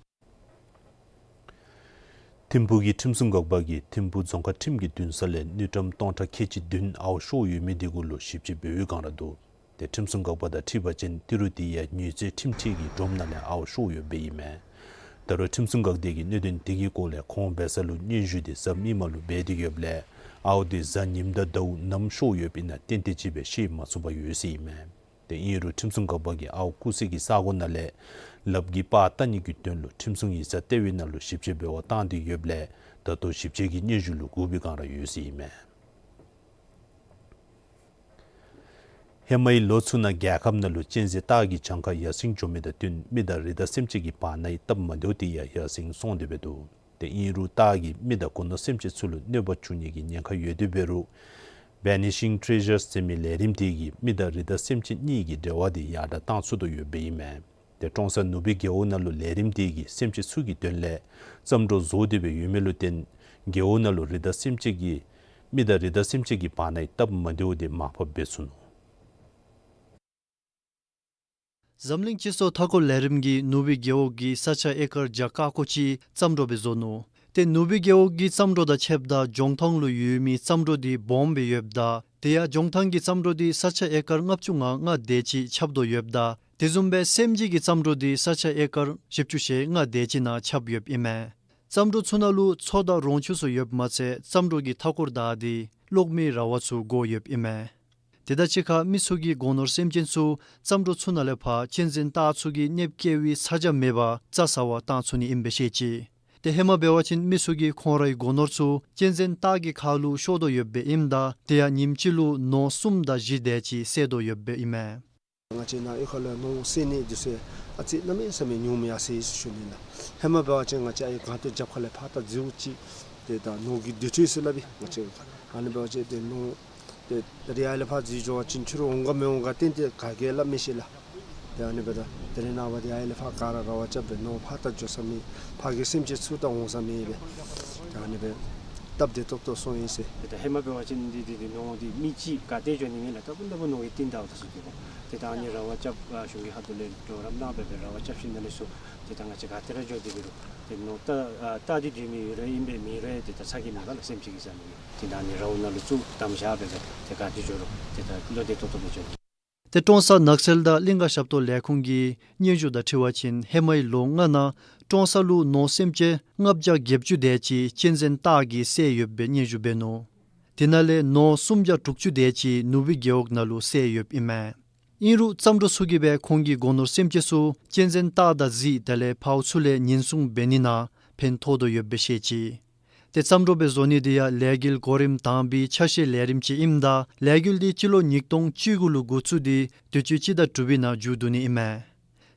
ཐིམ་ཕུག་གི་ཁྲིམས་སྲུང་འགག་པ་གིས་ཐིམ་ཕུག་རྫོང་ཁག་ཁྲིམས་ཀྱི་འདུན་ས་ལས་དངུལ་ཀྲམ་སྟོང་ཕྲག་ཁལ་གཅིག་བདུན་ཨརཝ་ཤོར་ཡོད་མི་དེ་གུ་ལུ་ཞིབ་དཔྱད་འབད་བའི་སྒང་ར་འདུག། ཏེ་ཁྲིམས་སྲུང་འགག་པ་དང་འཁྲིལ་བ་ཅིན་ཏི་རུ་དེ་ཡང་ཉེས་རྩོད་ཁྲིམས་ཁྲིམས་ཀྱི་སྒྲོམ་ནང་ལས་ཨརཝ་ཤོར་ཡོདཔ་སྦེ་ཨིན་མས། ད་རུང་ཁྲིམས་སྲུང་འགག་སྡེ་གིས་གནད་དོན་དེ་གི་སྐོར་ལས་ཁོང་འབད་ས་ལུ་སྙན་ཞུ་དེ་གཟའ་མིག་དམར་ལུ་འབད་དེ་ཡོདཔ་ལས་ཨརཝ་དེ་གཟའ་ཉིམ་དང་ཟླཝ་ནམ་ཤོར་ཡོདཔ་ཨིན་ན་ཏན་ཏན་ཅིག་སྦེ་ཤེས་མ་ཚུགས་པར་ཡོད་ཟེར་ཨིན་མས། ཏེ་ཨིན་རུང་ཁྲིམས་སྲུང་འགག་པ་གིས་ཨརཝ་བརྐུ་ས་གི་ས་གོ་ནང་ལས་ལགཔ་གིས་པར་བལྟ་ནི་གི་དོན་ལུ་ཁྲིམས་སྲུང་ཡིག་ཚང་ལྟེ་བའི་ནང་ལུ་ཞིབ་དཔྱད་འབད་བར་བཏང་སྟེ་ཡོདཔ་ལས་ད་ལྟོ་ཞིབ་དཔྱད་ཀྱི་སྙན་ཞུ་ལུ་སྒུག་པའི་སྒང་ར་ཡོད་ཟེར་ཨིན་མས། ཧེ་མའི་ལོ་ཚུ་ནང་རྒྱལ་ཁབ་ནང་ལུ་གཅན་གཟན་སྟག་གི་གྱངས་ཁ་ཡར་སེང་འགྱོ་མི་དང་བསྟུན་མི་དང་རི་དྭགས་སེམས་ཅན་གྱི་བར་ནའི་སྟབས་མ་བདེཝ་དེ་ཡང་ཡར་སེང་སོང་སྟེ་འབད་འདུག། ཏེ་ཨིན་རུང་སྟག་གིས་མི་དང་སྒོ་ནོར་སེམས་ཅན་ཚུ་ལུ་གནོད་པ་བྱུང་ནི་གི་ཉེན་ཁ་ཡོད་དེ་འབད་རུང་Vanishing Treasures ཟེར་མི་ལས་རིམ་དེ་གིས་མི་དང་རི་དྭགས་སེམས་ཅན་གཉིས་ཀྱི་འབྲེལ་བ་དེ་ཡར་དྲག་བཏང་ཚུགས་དོ་ཡོདཔ་སྦེ་ཨིན་མས། ཏེ་ཀྲོང་གསར་ནུ་སྦིས་རྒེད་འོག་ནང་ལུ་ལས་རིམ་དེ་གིས་སེམས་ཅན་ཚུ་གི་དོན་ལས་བརྩམས་སྒྲུང་བཟོ་སྟེ་འབད་ཡོད་མི་ལུ་བརྟེན་རྒེད་འོག་ནང་ལུ་རི་དྭགས་སེམས་ཅན་གྱི་མི་དང་རི་དྭགས་སེམས་ཅན་གྱི་བར་ནའི་སྟབས་མ་བདེཝ་དེ་མར་ཕབ་འབད་ཚུགས་ནུག། འཛམ་གླིང་སྤྱི་ཚོགས་མཐའ་འཁོར་ལས་རིམ་གྱིས་ནུ་སྦིས་རྒེད་འོག་གི་ས་ཆ་ཨེ་ཀར་བརྒྱ་ཀ་ཀོ་ཅིག་བརྩམས་སྒྲུང་སྦེ་བཟོ་ནུག། ཏེ་ནུ་སྦིས་རྒེད་འོག་གི་བརྩམས་སྒྲུང་དང་ཕྱདཔ་ད་འཇོང་ཐང་ལུ་ཡོད་མི་བརྩམས་སྒྲུང་དེ་སྦོམ་སྦེ་ཡོདཔ་ད་དེ་ཡང་འཇོང་ཐང་གི་བརྩམས་སྒྲུང་དེ་ས་ཆ་ཨེ་ཀར་ལྔ་བཅུ་ང་ལྔ་དེ་ཅིག་ཁྱབ་དོ་ཡོདཔ་ད་དེ་བཟུམ་སྦེ་སེམས་ཅན་གྱི་བརྩམས་སྒྲུང་དེ་ས་ཆ་ཨེ་ཀར་བཞི་བཅུ་ཞེ་ལྔ་དེ་ཅིག་ནང་ཁྱབ་ཡོདཔ་ཨིན་མས། བརྩམས་སྒྲུང་ཚུ་ནང་ལུ་མཚོ་དང་རོང་ཆུ་ཚུ་ཡོདཔ་མ་ཚད་བརྩམས་སྒྲུང་གི་མཐའ་འཁོར་དང་དེ་གློག་མེའི་ར་བ་ཚུ་བགོ་ཡོདཔ་ཨིན་མས། དེ་དང་གཅིག་ཁར་མི་ཚུ་གིས་སྒོ་ནོར་སེམས་ཅན་ཚུ་བརྩམས་སྒྲུང་ཚུ་ནང་ལས་ཕར་གཅན་གཟན་སྟག་ཚུ་གིས་གནོདཔ་བཀལ་བའི་ཚ་གྱང་མེད་པར་རྩྭ་ཟ་བར་བཏང་ཚུགས་ནི་ཨིནམ་སྦེ་བཤད་ཅི། ཏེ་ཧེ་མ་འབད་བ་ཅིན་མི་ཚུ་གིས་ཁོང་རའི་སྒོ་ནོར་ཚུ་གཅན་གཟན་སྟག་གི་ཁ་ལུ་ཤོར་དོ་ཡོདཔ་སྦེ་ཨིནམ་ད་དེ་ཡང་ཉིནམ་གཅིག་ལུ་ནོར་གསུམ་དང་བཞི་དེ་ཅིག་བསད་དོ་ཡོདཔ་སྦེ་ཨིན་མས། ང་བཅས་ནཱ་གཡུས་ཁ་ལུ་ནོར་བསད་ནི་འདི་ཚུ་ཨ་ཙི་གནམ་མེད་ས་མེད་ཉུངམ་ཡར་སོ་ཡི་ཟེར་ཞུ་ནི་ལགས། ཧེ་མ་འབད་བ་ཅིན་ང་བཅས་ཨའི་སྒང་ཏོ་རྒྱབ་ཁ་ལས་ཕར་ད་ཟེཝ་ཅིག་ཏེ་ད་ནོར་གྱི་འདུ་འཕྲོད་ཟེར་སླབ་ཨིན། ང་བཅས་ཨ་ནི་འབད་བ་ཅིན་ཏེ་ནོར་ཏེ་ད་རིས་ཨའི་ལས་ཕར་ཟེཝ་འགྱོ་བ་ཅིན་ཕྱི་རུ་འོང་ག་མི་འོང་ག་ཏན་ཏན་ག་གིས་སླབ་མི་ཤེས་ལགས། ཏེ་ཨ་ནི་འབདཝ་ད་དེ་རིང་ནངས་པ་འདི་ཨའི་ལས་ཕར་ག་ར་ར་བ་རྐྱབ་སྦེ་ནོར་ཕར་ད་འགྱོ་ས་མེད། ཕར་གྱི་སེམས་ཅན་ཚུ་ད་འོང་ས་མེད་པས། ཏེ་ཨ་ནི་སྦེ་སྟབས་བདེ་ཏོག་ཏོ་སོང་ཡི་ཟེར། ཏེ་ད་ཧེ་མ་འབད་བ་ཅིན་འདི་འདི་འདི་ནོར་འདི་མི་གཅིག་ག་ཏེ་འགྱོ་ནི་མེད་ལགས། ད་ཀུན་ཏུ་ནོར་གྱི་རྟིང་བདའཝ་ད་ཚུ་འདུག་གོ། ཏེ་ད་ཨ་ནི་ར་བ་རྐྱབ་ཨ་གཞུང་གི་ཁ་ཐུག་ལས་གྲོགས་རམ་གནང་སྦེ་སྦེ་ར་བ་རྐྱབ་ཞིནམ་ལས་ཚུར་ཏེ་ད་ང་བཅས་ག་ཏེ་ར་འགྱོ་སྟེ་འབད་རུང་ཏེ་ནོར་ད་ཨ་ད་འདི་འདི་མི་ཡོད་རུང་ཨིན་པས་མེད་རུང་ཏེ་ད་ཚ་གྱང་མེད་པར་ལགས་སེམས་ཅན་གྱིས་ཟ་ནི་མེད། ཏེ་ད་ཨ་ནི་ར་བ་ནང་ལུ་ཚུར་བསྡམ་བཞག་སྦེ་སྦེ་ཏེ་ག་ཏེ་འགྱོ་རུང་ཏེ་ད་བློ་བདེ་ཏོག་ཏོ་སྦེ་འགྱོ། ཏེ་ཀྲོང་གསར་ནགས་ཚལ་དང་གླིང་ག་ཞབས་ཏོག་ལས་ཁུངས་ཀྱི་སྙན་ཞུ་དང་འཁྲིལ་བ་ཅིན་ཧེ་མའི་ལོ་ལྔ་ནང་ཀྲོང་གསར་ལུ་ནོར་སེམས་ཅན་ལྔ་བརྒྱ་བརྒྱད་ཅུ་དེ་ཅིག་གཅན་གཟན་སྟག་གིས་བསད་ཡོདཔ་སྦེ་སྙན་ཞུ་འབད་ནུག། དེ་ནང་ལས་ནོར་སུམ་བརྒྱ་དྲུག་ཅུ་དེ་ཅིག་ནུ་སྦིས་རྒེད་འོག་ནང་ལུ་བསད་ཡོདཔ་ཨིན་མས། ཨིན་རུང་བརྩམས་སྒྲུང་ཚུ་གིས་སྦེ་ཁོང་གི་སྒོ་ནོར་སེམས་ཅན་ཚུ་གཅན་གཟན་སྟག་དང་གཟིག་དེ་ལས་འཕརཝ་ཚུ་ལས་ཉེན་སྲུང་འབད་ནི་ནང་ཕན་ཐོགས་དོ་ཡོདཔ་སྦེ་བཤད་ཅི། ཏེ་བརྩམས་སྒྲུང་སྦེ་བཟོ་ནི་འདི་ཡང་ལས་འགུལ་གོ་རིམ་དང་པའི་ཆ་ཤས་ལས་རིམ་ཅིག་ཨིནམ་ད་ལས་འགུལ་འདི་སྤྱི་ལོ་ཉིས་སྟོང་བཅུ་དགུ་ལུ་འགོ་བཙུགས་ཏེ་དུས་ཅི་སྤྱི་ཟླ་དྲུག་པའི་ནང་མཇུག་བསྡུ་ནི་ཨིན་མས།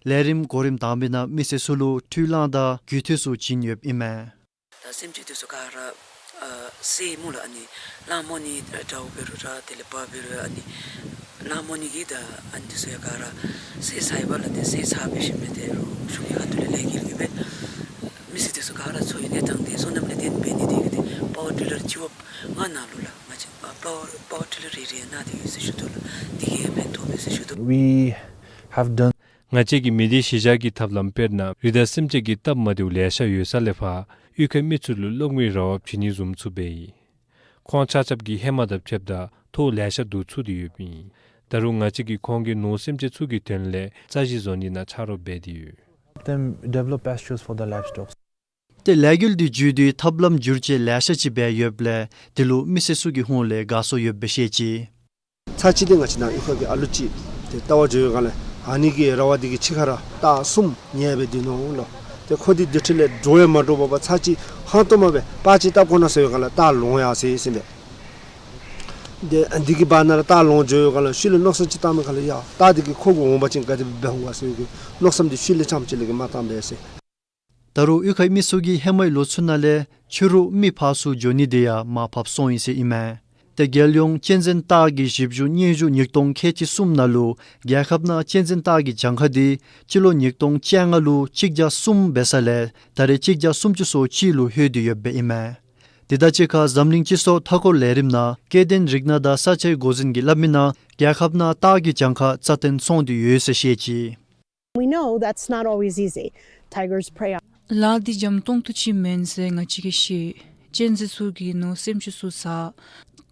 ལས་རིམ་གོ་རིམ་དང་པའི་ནང་མི་སེར་ཚུ་ལུ་འཕྲུལ་གླང་དང་རྒུད་འཐུས་ཚུ་བྱིན་ཡོདཔ་ཨིན་མས། ད་སེམས་ཅན་འདི་ཚུ་ག་ར་ཨ་བསད་སྨོ་ལགས། ཨ་ནི་གླང་མོ་ནི་དགྲ་བོ་འབད་རུང་ར་དེ་ལས་བ་འབད་རུང་ཨ་ནི་གླང་མོ་ནི་གིས་ད་ཨ་ནི་འདི་ཚུ་ཡང་ག་ར་བསད་ཚར་ཡི་པ་ལགས། ཏེ་བསད་ཚར་སྦེ་ཞིནམ་ལས་ཏེ་རོགས་གཞུང་གི་ཁ་ཐུག་ལས་ལས་འགུལ་ཡོད་པས། མི་སེར་འདི་ཚུ་ག་ར་འཚོ་བའི་གནས་སྟངས་དེ་སོ་ནམ་ལས་བརྟེན་འབད་ནི་དེ་གིས་ཏེ་པ་ཝར་ཊི་ལར་ཅིག་འབདཝ་ང་ནང་ལུ་ལགས། ང་བཅས་ཨ་པ་ཝར་པ་ཝར་ཊི་ལར་རེ་རེ་ཡང་གནང་སྟེ་ཡོད་ཟེར་ཞུ་དོ་ལགས། དེ་གིས་ཕན་ཐོགས་པས་ཟེར་ཞུ་དོ། We have done ང་བཅས་ཀྱིས་མི་སྡེ་གཞིར་བཞག་གི་ཐབས་ལམ་དཔེར་ན་རི་དྭགས་སེམས་ཅན་གྱི་སྟབས་མ་བདེཝ་ལེ་ཤ་ཡོད་ས་ལས་ཕར་གཡུས་ཁའི་མི་ཚུ་ལུ་གློག་མེའི་ར་བ་བྱིན་ནི་བཟུམ་ཚུ་འབད་ཡི། ཁོང་ཆ་ཁྱབ་ཀྱིས་ཧེ་མ་དང་ཕྱདཔ་ད་ཐོ་ལེ་ཤ་བསྡུ་ཚུགས་ཏེ་ཡོདཔ་ཨིན། ད་རུང་ང་བཅས་ཀྱིས་ཁོང་གི་ནོར་སེམས་ཅན་ཚུ་གི་དོན་ལས་རྩྭ་ཞིང་བཟོ་ནི་ནང་ཆ་རོགས་འབད་དེ་ཡོད། Them develop pastures for the livestock. ཏེ་ལས་འགུལ་འདི་བརྒྱུད་དེ་ཐབས་ལམ་བསྒྱུར་བཅོས་ལེ་ཤ་ཅིག་འབད་ཡོདཔ་ལས་དེ་ལུ་མི་སེར་ཚུ་གི་ཧོངས་ལས་དགའ་ཚོར་ཡོདཔ་སྦེ་བཤད་ཅི། ཚར་གཅིག་འདི་ང་བཅས་ནཱ་གཡུས་ཁ་གི་ཨ་ལུ་ཅིག་ཏེ་ལྟ་བར་འགྱོ་བའི་སྒང་ལས་ཨ་ནི་གི་ར་བ་འདི་གི་ཕྱི་ཁར་ར་སྟག་གསུམ་ཉལ་སྦེ་སྡོད་ནུག་ལོ། ཏེ་ཁོ་འདི་སྡོད་ཁྲི་ལས་འདྲོག་ཡང་མ་འདྲོག་པར་ཚར་གཅིག་ཧང་སྟོང་མ་སྦེ་སྤར་ཅིག་བཏབ་དགོ་ན་ཟེར་བའི་སྒང་ལས་སྟག་ལོང་ཡར་སོ་ཡི་ཟེར་མས། ཏེ་ཨ་འདི་གི་བར་ན་ར་སྟག་ལོང་འགྱོ་བའི་སྒང་ལས་ཤུལ་ལས་མནོ་བསམ་ཅིག་བཏང་མི་སྒང་ལས་ཡ་སྟག་འདི་གིས་ཁོ་གི་འོང་འབབ་ཅིག་ག་དེ་སྦེ་འབག་འོང་ག་ཟེར་བའི་མནོ་བསམ་འདི་ཤུལ་ལས་རྐྱངམ་ཅིག་ལས་ཀྱི་མ་བཏང་པས་ཟེར། ད་རུང་གཡུས་ཁའི་མི་ཚུ་གིས་ཧེ་མའི་ལོ་ཚུ་ནང་ལས་ཕྱི་རུ་མི་ཕར་ཚུར་འགྱོ་ནི་འདི་ཡང་མར་ཕབ་སོང་ཡི་ཟེར་ཨིན་མས། ཏེ་རྒྱལ་ཡོངས་གཅན་གཟན་སྟག་གི་བཞི་བཅུ་སྙན་ཞུ་ཉིས་སྟོང་ཁལ་གཅིག་གསུམ་ནང་ལུ་རྒྱལ་ཁབ་ནང་གཅན་གཟན་སྟག་གི་གྱངས་ཁ་འདི་སྤྱི་ལོ་ཉིས་སྟོང་བཅོ་ལྔ་ལུ་གཅིག་བརྒྱ་གསུམ་འབད་ས་ལས་ད་རེས་གཅིག་བརྒྱ་སུམ་ཅུ་སོ་གཅིག་ལུ་ལྷོད་དེ་ཡོདཔ་ཨིན་མས། དེ་དང་གཅིག་ཁར་འཛམ་གླིང་སྤྱི་ཚོགས་མཐའ་འཁོར་ལས་རིམ་ནང་སྐྱེ་ལྡན་རིགས་སྣ་དང་ས་ཆའི་འགོ་འཛིན་གྱིས་སླབ་མི་ནང་རྒྱལ་ཁབ་ནང་སྟག་གི་གྱངས་ཁ་རྩ་བརྟན་སོང་སྟེ་ཡོད་ཟེར་བཤད་ཅི། We know that's not always easy. Tigers prey on ལཱ་འདི་འཇམ་ཏོང་ཏོ་ཅིག་མེན་ཟེར་ང་བཅས་ཀྱིས་ཤེས། གཅན་གཟན་ཚུ་གིས་ནོར་སེམས་ཅན་ཚུ་ཟ།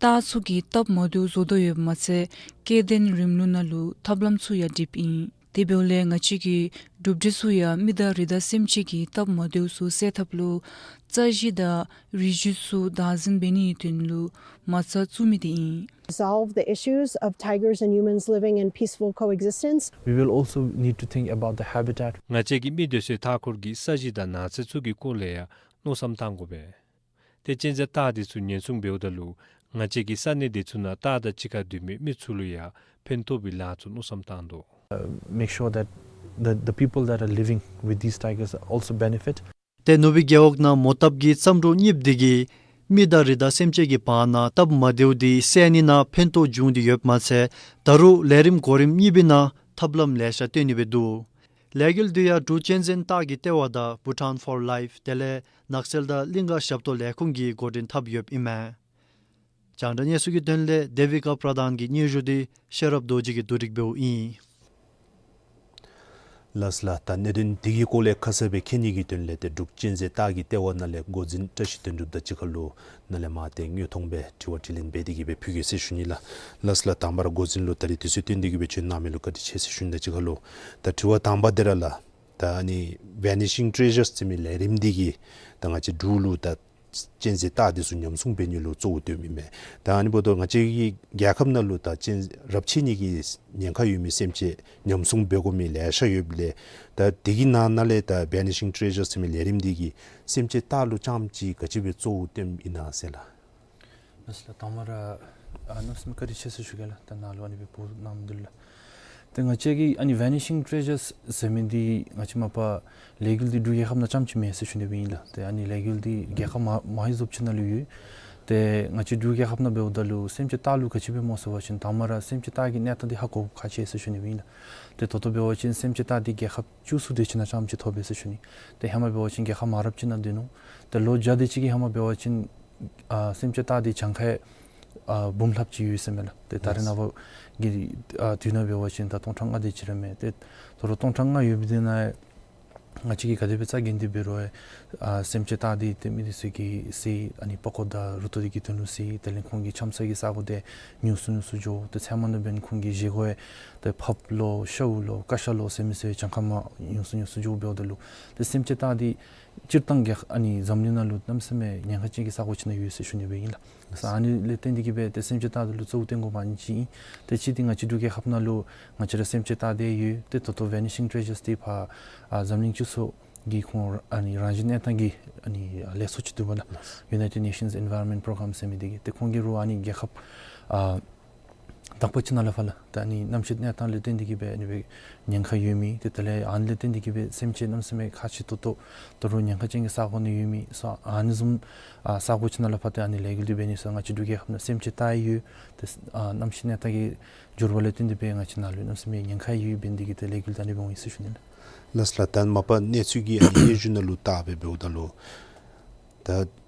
སྟག་ཚུ་གིས་སྟབས་མ་བདེཝ་བཟོ་དོ་ཡོདཔ་མ་ཚད་སྐྱེ་ལྡན་རིམ་ལུགས་ནང་ལུ་ཐབས་ལམ་ཚུ་ཡང་འགྲིགཔ་ཨིན། དེ་འབདཝ་ལས་ང་བཅས་ཀྱིས་གྲུབ་འབྲས་ཚུ་ཡང་མི་དང་རི་དྭགས་སེམས་ཅན་གྱི་སྟབས་མ་བདེཝ་ཚུ་སེལ་ཐབས་ལུ་རྩྭ་ཞིང་དང་རི་ཆུ་ཚུ་བདག་འཛིན་འབད་ནིའི་དོན་ལུ་མ་རྩ་བཙུགས་མི་འདི་ཨིན། Solve the issues of tigers and humans living in peaceful coexistence. We will also need to think about the habitat. ང་བཅས་ཀྱིས་མི་སྡོད་སའི་མཐའ་འཁོར་གྱི་ས་གཞི་དང་ནགས་ཚལ་ཚུ་གི་སྐོར་ལས་ཡང་མནོ་བསམ་བཏང་དགོ་པས། ཏེ་གཅན་གཟན་སྟག་འདི་ཚུ་ཉེན་སྲུང་འབདཝ་ད་ལུ་ང་བཅས་ཀྱིས་ས་གནས་འདི་ཚུ་ནང་སྟག་དང་གཅིག་ཁར་སྡོད་མི་མི་ཚུ་ལུ་ཡང་ཕན་ཐོགས་པའི་ལཱ་ཚུ་མནོ་བསམ་བཏང་དོ། Uh, make sure that the, the people that are living with these tigers also benefit. ཏེ་ནུབ་སྦིས་རྒེད་འོག་ནང་མོ་བཏབ་ཀྱི་བརྩམས་སྒྲུང་གཉིསཔ་འདི་གིས་མི་དང་རི་དྭགས་སེམས་ཅན་གྱི་བར་ན་སྟབས་མ་བདེཝ་འདི་སེལ་ནི་ནང་ཕན་ཐོགས་བྱུང་སྟེ་ཡོདཔ་མ་ཚད་ད་རུང་ལས་རིམ་གོ་རིམ་གཉིསཔའི་ནང་ཐབས་ལམ་ལེ་ཤ་སྟོན་ནི་སྦེ་འདུག། ལས་འགུལ་འདི་ཡང་འབྲུག་གཅན་གཟན་སྟག་གི་ལྟེ་བ་དང་Bhutan for Life དེ་ལས་ནགས་ཚལ་དང་གླིང་ག་ཞབས་ཏོག་ལས་ཁུངས་ཀྱིས་འགོ་འདྲེན་འཐབ་ཡོདཔ་ཨིན་མས། རྒྱང་བསྒྲགས་གནས་ཚུལ་གྱི་དོན་ལས་དེ་བི་ཀ་པྲ་དཱན་གྱི་སྙན་ཞུ་འདི་ཤེས་རབ་རྡོ་རྗེ་གིས་བསྡུ་སྒྲིག་འབདཝ་ཨིན། ལགས་ལགས། ད་གནད་དོན་འདི་གི་སྐོར་ལས་ཁ་གསལ་སྦེ་མཁྱེན་ནི་གི་དོན་ལས་ཏེ་འབྲུག་གཅན་གཟན་སྟག་གི་ལྟེ་བ་ནང་ལས་འགོ་འཛིན་བཀྲ་ཤིས་དོན་གྲུབ་དང་གཅིག་ཁར་ལུ་ནཱ་ལས་མར་ཏེ་དངོས་མཐོང་སྦེ་དྲི་བ་དྲིས་ལན་འབད་དེ་གི་སྦེ་ཕུལ་གེ་ཟེར་ཞུ་ནི་ལགས། ལགས་ལགས། དང་པ་ར་འགོ་འཛིན་ལུ་ད་རིས་དུས་ཚོད་བཏོན་ཏེ་གི་སྦེ་བྱོན་གནང་མི་ལུ་བཀའ་དྲིན་ཆེ་ཟེར་ཞུ་ནི་དང་གཅིག་ཁར་ལུ་ད་དྲི་བ་དང་པ་འདི་ར་ལགས། ད་ཨ་ནི་Vanishing Treasures ཟེར་མི་ལས་རིམ་འདི་གིས་ད་ང་བཅས་འབྲུག་ལུ་ད་གཅན་གཟན་སྟག་འདི་ཚུ་ཉམས་སྲུང་འབད་ནི་ལུ་གཙོ་བོ་བཏོན་མི་མས། ད་ཨ་ནི་འབདཝ་ད་ང་བཅས་ཀྱི་རྒྱལ་ཁབ་ནང་ལུ་ད་གཅན་རབས་ཆད་ནི་གི་ཉེན་ཁ་ཡོད་མི་སེམས་ཅན་ཉམས་སྲུང་འབད་དགོ་མི་ལེ་ཤ་ཡོདཔ་ལས་ད་དེ་གི་ནང་ན་ལས་ད་Vanishing Treasures ཟེར་མི་ལས་རིམ་འདི་གིས་སེམས་ཅན་སྟག་ལུ་རྐྱངམ་ཅིག་ག་ཅི་སྦེ་གཙོ་བོ་བཏོནམ་ཨིན་ན་ཟེར་ལགས། ལགས་ལགས། དང་པ་ར་ཨ་གནམ་མེད་ས་མེད་བཀའ་དྲིན་ཆེ་ཟེར་ཞུ་གེ་ལགས། ད་ནཱ་ལུ་ཨ་ནི་སྦེ་འབོ་གནང་མི་འདི་ལུ་ལགས། ཏེ་ང་བཅས་ཀྱི་ཨ་ནི་Vanishing Treasures ཟེར་མི་འདི་ང་བཅས་མ་པ་ལས་འགུལ་འདི་འབྲུག་རྒྱལ་ཁབ་ནང་རྐྱངམ་ཅིག་མེན་ཟེར་ཞུ་ནི་སྦེ་ཨིན་ལགས། ཏེ་ཨ་ནི་ལས་འགུལ་འདི་རྒྱལ་ཁབ་མང་མང་རབས་ཅིག་ནང་ལུ་ཡོད། ཏེ་ང་བཅས་འབྲུག་རྒྱལ་ཁབ་ནང་འབདཝ་ད་ལུ་སེམས་ཅན་སྟག་ལུ་ག་ཅི་སྦེ་སྨོ་ཟེར་བ་ཅིན་དང་པ་ར་སེམས་ཅན་སྟག་གི་གནས་སྟངས་འདི་ཧ་གོ་ཁག་ཆེ་ཟེར་ཞུ་ནི་སྦེ་ཨིན་ལགས། ཏེ་ད་ལྟོ་འབད་བ་ཅིན་སེམས་ཅན་སྟག་འདི་རྒྱལ་ཁབ་བཅུ་གསུམ་དེ་ཅིག་ནང་རྐྱངམ་ཅིག་ཐོབ་པས་ཟེར་ཞུ་ནི། ཏེ་ཧེ་མ་འབད་བ་ཅིན་རྒྱལ་ཁབ་མང་རབས་ཅིག་ནང་སྡོད་ནུག། ཏེ་ལོ་བརྒྱ་དེ་ཅིག་གི་ཧེ་མ་འབད་བ་ཅིན་ཨ་སེམས་ཅན་སྟག་འདི་གྱངས་ཁ་ཨ་འབུམ་ལྷགཔ་ཅིག་ཡོད་ཟེར་མས་ལགས། ཏེ་ད་རེས་ནངས་པ་གི་ཨ་དུས་ནང་འབད་བ་ཅིན་ད་སྟོང་ཕྲག་ལྔ་དེ་ཅིག་ར་མས། ཏེ་ད་རུང་སྟོང་ཕྲག་ལྔ་ཡོད་པའི་དེ་ནང་ང་བཅས་ཀྱིས་ག་དེ་སྦེ་རྩ་འགེངས་ཏེ་འབད་རུང་ཨ་སེམས་ཅན་སྟག་འདི་ཏེ་མི་སྡེ་ཚུ་གིས་བསད་ཨ་ནི་པགས་ཀོ་དང་རུ་ཏོ་འདི་གི་དོན་ལུ་བསད། དེ་ལས་ཁོང་གི་འཁྱམ་ས་གི་ས་གོ་འདི་ཉུང་སུ་ཉུང་སུ་འགྱོ། ཏེ་ཚལ་མ་ནང་འབདན་ཁོང་གི་བཞེས་སྒོ་ཡང་ཏེ་ཕགཔ་ལོ་ཤཝ་ལོ་ཀ་ཤ་ལོ་ཟེར་མི་ཚུ་གྱངས་ཁ་མང་ཉུང་སུ་ཉུང་སུ་འགྱོཝ་འབདཝ་ད་ལུ་ཏེ་སེམས་ཅན་སྟག་འདི་སྤྱིར་བཏང་གི་ཨ་ནི་འཛམ་གླིང་ནང་ལུ་གནམ་མེད་ས་མེད་ཉེན་ཁ་ཅན་གྱི་ས་གོ་ཅིག་ནང་ཡོད་ཟེར་ཞུ་ནི་སྦེ་ཨིན་ལགས། ས་ཨ་ནི་ལས་བརྟེན་ཏེ་གི་སྦེ་ཏེ་སེམས་ཅན་སྟག་འདི་ལུ་གཙོ་བོ་བཏོན་དགོཔ་ཨ་ནི་ཅིག་ཨིན། ཏེ་གཅིག་འདི་ང་བཅས་འབྲུག་རྒྱལ་ཁབ་ནང་ལུ་ང་བཅས་ར་སེམས་ཅན་སྟག་འདི་ཡོད། ཏེ་ད་ལྟོ་Vanishing Treasures འདི་ཕར་ཨ་འཛམ་གླིང་སྤྱི་ཚོགས་ཀྱི་ཁོང་ཨ་ནི་རང་བཞིན་གནས་སྟངས་ཀྱི་ཨ་ནི་ལས་ཚོགས་ཅིག་འདུག་པ་ལགས། United Nations Environment Program ཟེར་མི་འདི་གིས། ཏེ་ཁོང་གིས་རུང་ཨ་ནི་རྒྱལ་ཁབ་ཨ་དག་པ་ཅིག་ནང་ལས་ཕར་ལགས། ད་ཨ་ནི་གནམ་གཤིས་གནས་སྟངས་ལས་བརྟེན་ཏེ་གི་སྦེ་ཨ་ནི་སྦེ་ཉེན་ཁ་ཡོད་མི་ཏེ་དེ་ལས་ཨ་ནི་ལས་བརྟེན་ཏེ་གི་སྦེ་སེམས་ཅན་གནམ་མེད་ས་མེད་ཁག་ཆེ་ཏོག་ཏོ་ད་རུང་ཉེན་ཁ་ཅན་གྱི་ས་གོ་ནང་ཡོད་མི་ས་ཨ་ནི་བཟུམ་ཨ་ས་གོ་ཅིག་ནང་ལས་ཕར་ཏེ་ཨ་ནི་ལས་འགུལ་འདི་འབད་ནི་ས་ང་བཅས་འབྲུག་རྒྱལ་ཁབ་ནང་སེམས་ཅན་སྟག་ཡོད། ཏེ་ཨ་གནམ་གཤིས་གནས་སྟངས་ཀྱི་འགྱུར་བ་ལས་བརྟེན་ཏེ་སྦེ་ང་བཅས་ནཱ་ལུ་གནམ་མེད་ས་མེད་ཉེན་ཁ་ཡོདཔ་འབད་ནི་འདི་གིས་ཏེ་ལས་འགུལ་ད་ཨ་ནི་སྦེ་འོང་ཡི་ཟེར་ཞུ་ནི་ལགས། ལགས་ལགས། ད་མ་པ་གནས་ཚུལ་གྱི་ཨ་ནི་སྙན་ཞུ་ནང་ལུ་བལྟ་སྦེ་འབདཝ་ད་ལུ་ད་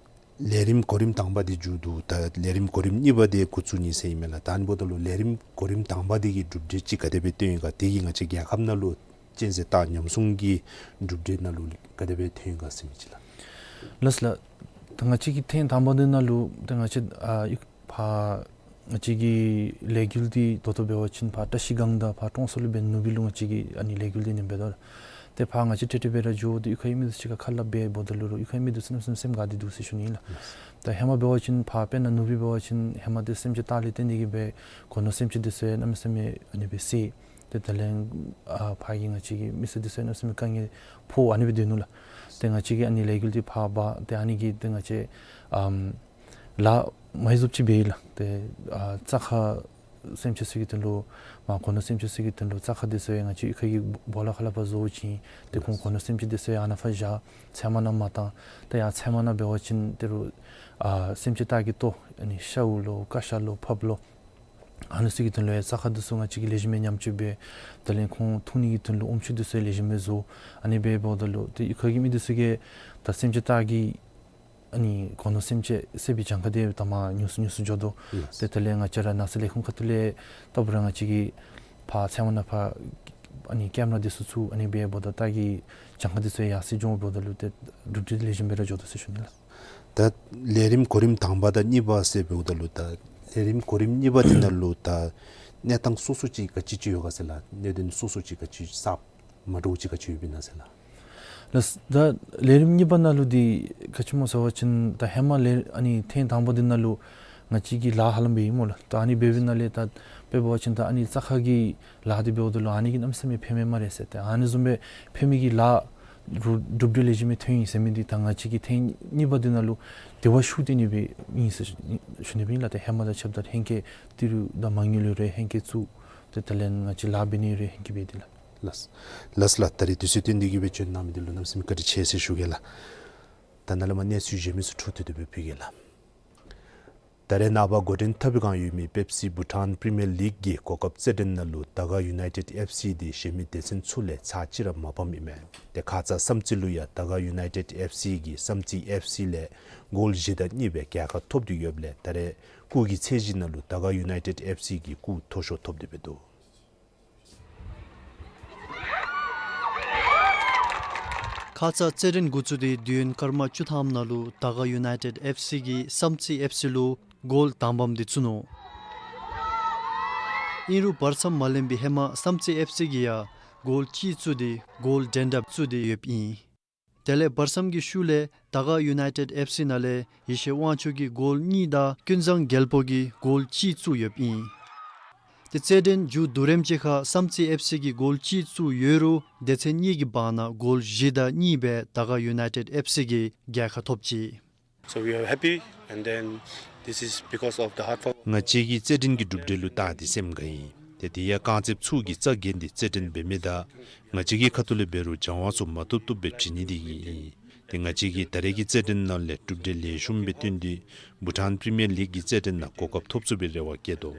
ལས་རིམ་གོ་རིམ་དང་པ་འདི་མཇུག་བསྡུ། ད་ལས་རིམ་གོ་རིམ་གཉིས་པ་འདི་འགོ་བཙུགས་ནི་ཟེར་ཨིན་མས་ལགས། ད་ཨ་ནི་འབདཝ་ད་ལུ་ལས་རིམ་གོ་རིམ་དང་པ་འདི་གིས་གྲུབ་འབྲས་ཅིག་ག་དེ་སྦེ་བཏོན་ཡི་ག། དེ་གིས་ང་བཅས་རྒྱལ་ཁབ་ནང་ལུ་གཅན་གཟན་སྟག་ཉམས་སྲུང་གི་གྲུབ་འབྲས་ནང་ལུ་ག་དེ་སྦེ་ཐོན་ཡི་ག་ཟེར་མི་ཅིག་ལགས། ལགས་ལགས། ད་ང་བཅས་ཀྱིས་ཐེངས་དང་པ་འདི་ནང་ལུ་ད་ང་བཅས་ཨ་ཡུ་ཕར་ ང་བཅས་ཀྱི་ལས་འགུལ་འདི་ད་ལྟོ་འབད་བ་ཅིན་ཕར་བཀྲ་ཤིས་སྒང་དང་ཕར་ཀྲོང་གསར་ལུ་འབད་ནུབ་སྦེ་ལུ་ང་བཅས་ཀྱི་ཨ་ནི་ལས་འགུལ་འདི་ཨ་ནི་འབད་དོ་ལགས། ཏེ་ཕར་ང་བཅས་ཏེ་ཏེ་འབད་ར་འགྱོ་སྟེ་གཡུས་ཁའི་མི་འདི་ཚུ་ག་ཁ་སླབ་འབད་འབདཝ་ད་ལུ་རོགས་གཡུས་ཁའི་མི་འདི་ཚུ་གནམ་མེད་ས་མེད་སེམས་དགའ་སྟེ་འདུག་ཟེར་ཞུ་ནི་ཨིན་ལགས། ད་ཧེ་མ་འབད་བ་ཅིན་ཕར་དཔེར་ན་ནུབ་སྦེ་འབད་བ་ཅིན་ཧེ་མ་འདི་སེམས་ཅན་སྟག་ལས་བརྟེན་ཏེ་གིས་སྦེ་སྒོ་ནོར་སེམས་ཅན་འདི་ཚུ་ཡང་གནམ་མེད་ས་མེད་ཨ་ནི་སྦེ་བསད། ཏེ་ད་ལན་ཨ་ཕར་གྱི་ང་བཅས་ཀྱི་མི་སེར་འདི་ཚུ་ཡང་གནམ་མེད་ས་མེད་དཀའ་ངལ་ཕོག་ཨ་ནི་སྦེ་སྡོད་ནུག་ལགས། ཏེ་ང་བཅས་ཀྱིས་ཨ་ནི་ལས་འགུལ་འདི་ཕར་འབག་སྟེ་ཨ་ནི་གིས་ཏེ་ང་བཅས་ཨམ་ལཱ་མ་ཧེ་བཟུམ་ཅིག་འབད་ཡི་ལགས། ཏེ་ཨ་རྩྭ་ཁ་སེམས་ཅན་ཚུ་གི་དོན་ལུ་མར་སྒོ་ནོར་སེམས་ཅན་ཚུ་གི་དོན་ལུ་རྩྭ་ཁ་འདི་ཚུ་ཡང་ང་བཅས་གཡུས་ཁ་གི་སྦོ་ལོགས་ཁ་ལས་ཕར་བཟོ་བྱིན། ཏེ་ཁོང་སྒོ་ནོར་སེམས་ཅན་འདི་ཚུ་ཡང་ཨ་ནཱ་ཕར་བཞག་ཚལ་མ་ནང་མ་བཏང་། ཏེ་ཡར་ཚལ་མ་ནང་འབད་བ་ཅིན་ཏེ་རོགས་ཨ་སེམས་ཅན་སྟག་གི་ལྟོ་ཨ་ནི་ཤཝ་ལོ་ཀ་ཤ་ལོ་ཕགཔ་ལོ་ཨ་ནི་ཚུ་གི་དོན་ལུ་ཡང་རྩྭ་ཁ་འདི་ཚུ་ང་བཅས་ཀྱིས་ལེགས་ཤོམ་སྦེ་ཉམས་བཅོས་འབད། ད་ལན་ཁོང་འཐུང་ནི་གི་དོན་ལུ་ཨོམ་ཆུ་འདི་ཚུ་ཡང་ལེགས་ཤོམ་སྦེ་བཟོ། ཨ་ནི་སྦེ་འབདཝ་ད་ལུ་ཏེ་གཡུས་ཁ་གི་མི་འདི་ཚུ་གིས་ད་སེམས་ཅན་སྟག་གི་ཨ་ནི་སྒོ་ནོར་སེམས་ཅན་བསད་པའི་གྱངས་ཁ་འདི་ད་མར་ཉུང་སུ་ཉུང་སུ་འགྱོ་དོ། ལགས། ཏེ་ད་ལན་ང་བཅས་ར་ནགས་ཚལ་ལས་ཁུངས་ཁ་ཐུག་ལས་ལྟ་བུ་ར་ང་བཅས་ཀྱིས་ཕར་ཚལ་མ་ནང་ཕར་ཨ་ནི་ཀེམ་ར་འདི་ཚུ་བཙུགས། ཨ་ནི་སྦེ་འབདཝ་ད་སྟག་གི་གྱངས་ཁ་འདི་ཚུ་ཡར་སེང་འགྱོ་འབདཝ་ད་ལུ་ཏེ་གྲུབ་འབྲས་ལེགས་ཤོམ་སྦེ་ར་འགྱོ་དོ་ཟེར་ཞུ་ནི་ལགས། ད་ལས་རིམ་གོ་རིམ་དང་པ་དང་གཉིས་པ་ཟེར་འབདཝ་ད་ལུ་ད་ལས་རིམ་གོ་རིམ་གཉིས་པ་འདི་ནང་ལུ་ད་གནས་སྟངས་སོ་སོ་ཅིག་ག་ཅི་ཅིག་ཡོད་ག་ཟེར་ལགས། གནད་དོན་སོ་སོ་ཅིག་ག་ཅི་གསརཔ་མ་འདྲཝ་ཅིག་ག་ཅི་ཡོདཔ་ཨིན་ན་ཟེར་ལགས། ལགས། ད་ལས་རིམ་གཉིས་པ་ནང་ལུ་འདི་ག་ཅི་སྨོ་ཟེར་བ་ཅིན་ད་ཧེ་མ་ལས་ཨ་ནི་ཐེངས་དང་པ་འདི་ནང་ལུ་ང་བཅས་ཀྱིས་ལཱ་ཧ་ལམ་འབད་ཡི་སྨོ་ལགས། ད་ཨ་ནི་འབད་བའི་ནང་ལས་ད་དཔེ་འབད་བ་ཅིན་ད་ཨ་ནི་རྩྭ་ཁ་གི་ལཱ་འདི་འབདཝ་ད་ལུ་ཨ་ནི་གིས་གནམ་མེད་ས་མེད་ཕན་མས་སྨ་རེ་ཟེར། ཏེ་ཨ་ནི་བཟུམ་སྦེ་ཕན་མི་གི་ལཱ་རུ་གྲུབ་འབྲས་ལེགས་ཤོམ་སྦེ་ཐོན་ཡི་ཟེར་མི་འདི་ད་ང་བཅས་ཀྱིས་ཐེངས་གཉིས་པ་འདི་ནང་ལུ་དེ་བ་ཤུགས་བཏོན་ནི་སྦེ་ཨིན་ཟེར་ཞུ་ནི་སྦེ་ཨིན་ལགས། ཏེ་ཧེ་མ་དང་ཕྱདཔ་ད་ལྷན་རྒྱས་ཏི་རུ་དང་མ་དངུལ་ལུ་རེ་ཧེང་སྐལ་བཙུགས། ཏེ་ད་ལན་ང་བཅས་ལཱ་འབད་ནི་རེ་ཧེང་སྐལ་འབད་དེ་ལགས། ལགས། ལགས་ལགས། ད་རིས་དུས་ཚོད་བཏོན་ཏེ་གིས་སྦེ་བྱོན་གནང་མི་འདི་ལུ་གནམ་མེད་ས་མེད་བཀའ་དྲིན་ཆེ་ཟེར་ཞུ་གེ་ལགས། ད་ནཱ་ལས་མར་གནས་ཚུལ་གཞན་མི་ཚུ་འཕྲོ་མཐུད་དེ་སྦེ་ཕུལ་གེ་ལགས། ད་རེས་ནངས་པ་འགོ་འདྲེན་འཐབ་པའི་བསྒང་ཡོད་མི་པེབ་སི་བྷུ་ཊཱན་པི་རི་མི་ཡར་ལིག་གི་གོ་སྐབས་རྩེད་འགྲན་ནང་ལུ་དར་དཀར་ཡུ་ནའི་ཊེཌ་ཨེཕ་སི་འདི་གཞན་མི་སྡེ་ཚན་ཚུ་ལས་ཚར་གཅིག་ར་མ་ཕམ་ཨིན་མས། ཏེ་ཁ་ཙ་བསམ་རྩེ་ལུ་ཡང་དར་དཀར་ཡུ་ནའི་ཊེཌ་ཨེཕ་སི་གིས་བསམ་རྩེ་ཨེཕ་སི་ལས་གོལ་བཞི་དང་གཉིས་སྦེ་རྒྱལ་ཁ་ཐོབ་སྟེ་ཡོདཔ་ལས་ད་རེས་སྐུགས་ཀྱི་ཚད་གཞི་ནང་ལུ་དར་དཀར་ཡུ་ནའི་ཊེཌ་ཨེཕ་སི་གིས་སྐུགས་མཐོ་ཤོས་ཐོབ་སྟེ་སྦེ་འདུག། ཁ་ཙ་རྩེད་འགྲན་འགོ་བཙུགས་ཏེ་དུས་ཡུན་སྐར་མ་བཅུ་ཐམ་ནང་ལུ་དར་དཀར་ཡུ་ནའི་ཊེཌ་ཨེཕ་སི་གིས་བསམ་རྩེ་ཨེཕ་སི་ལུ་གོལ་དང་པམ་འདི་བཙུགས་ནུག། ཨིན་རུང་བར་མཚམས་མ་ལེན་པའི་ཧེ་མ་བསམ་རྩེ་ཨེཕ་སི་གིས་ཡང་གོལ་གཅིག་བཙུགས་ཏེ་གོལ་འགྲན་ཟླ་བཙུགས་ཏེ་ཡོདཔ་ཨིན། དེ་ལས་བར་མཚམས་ཀྱི་ཤུལ་ལས་དར་དཀར་ཡུ་ནའི་ཊེཌ་ཨེཕ་སི་ནང་ལས་ཡེ་ཤེས་དབང་ཕྱུག་གིས་གོལ་གཉིས་དང་ཀུན་བཟང་རྒྱལ་པོ་གིས་གོལ་གཅིག་བཙུགས་ཡོདཔ་ཨིན། ཏེ་རྩེད་འགྲན་མཇུག་བསྡུ་རནམ་ཅིག་ཁར་བསམ་རྩེ་ཨེཕ་སི་གིས་གོལ་གཅིག་བཙུགས་ཡོད་རུང་སྡེ་ཚན་གཉིས་ཀྱི་བར་ན་གོལ་བཞི་དང་གཉིས་སྦེ་དར་དཀར་ཡུ་ནའི་ཊེཌ་ཨེཕ་སི་གིས་རྒྱལ་ཁ་ཐོབ་ཅི། So we are happy, and then this is because of the hard work. ང་བཅས་ཀྱི་རྩེད་འགྲན་གྱི་གྲུབ་འབྲས་ལུ་བལྟ་སྟེ་སེམས་དགའ་ཡི། ཏེ་དེ་ཡང་རྐང་རྩེདཔ་ཚུ་གིས་རྩ་འགེངས་ཏེ་རྩེད་འགྲན་འབད་མི་དང་ང་བཅས་ཀྱི་ཁ་ཐུག་ལས་འབད་རུང་སྦྱང་བ་ཚུ་མ་བཏུབ་བཏུབ་སྦེ་བྱིན་ནི་དེ་གིས་ཨིན། ཏེ་ང་བཅས་ཀྱིས་ད་རེས་ཀྱི་རྩེད་འགྲན་ནང་ལས་གྲུབ་འབྲས་ལེགས་ཤོམ་སྦེ་བཏོན་ཏེ་བྷུ་ཊཱན་པི་རི་མི་ཡར་ལིག་གི་རྩེད་འགྲན་ནང་གོ་སྐབས་ཐོབ་ཚུགས་པའི་རེ་བ་བསྐྱེད་དོ།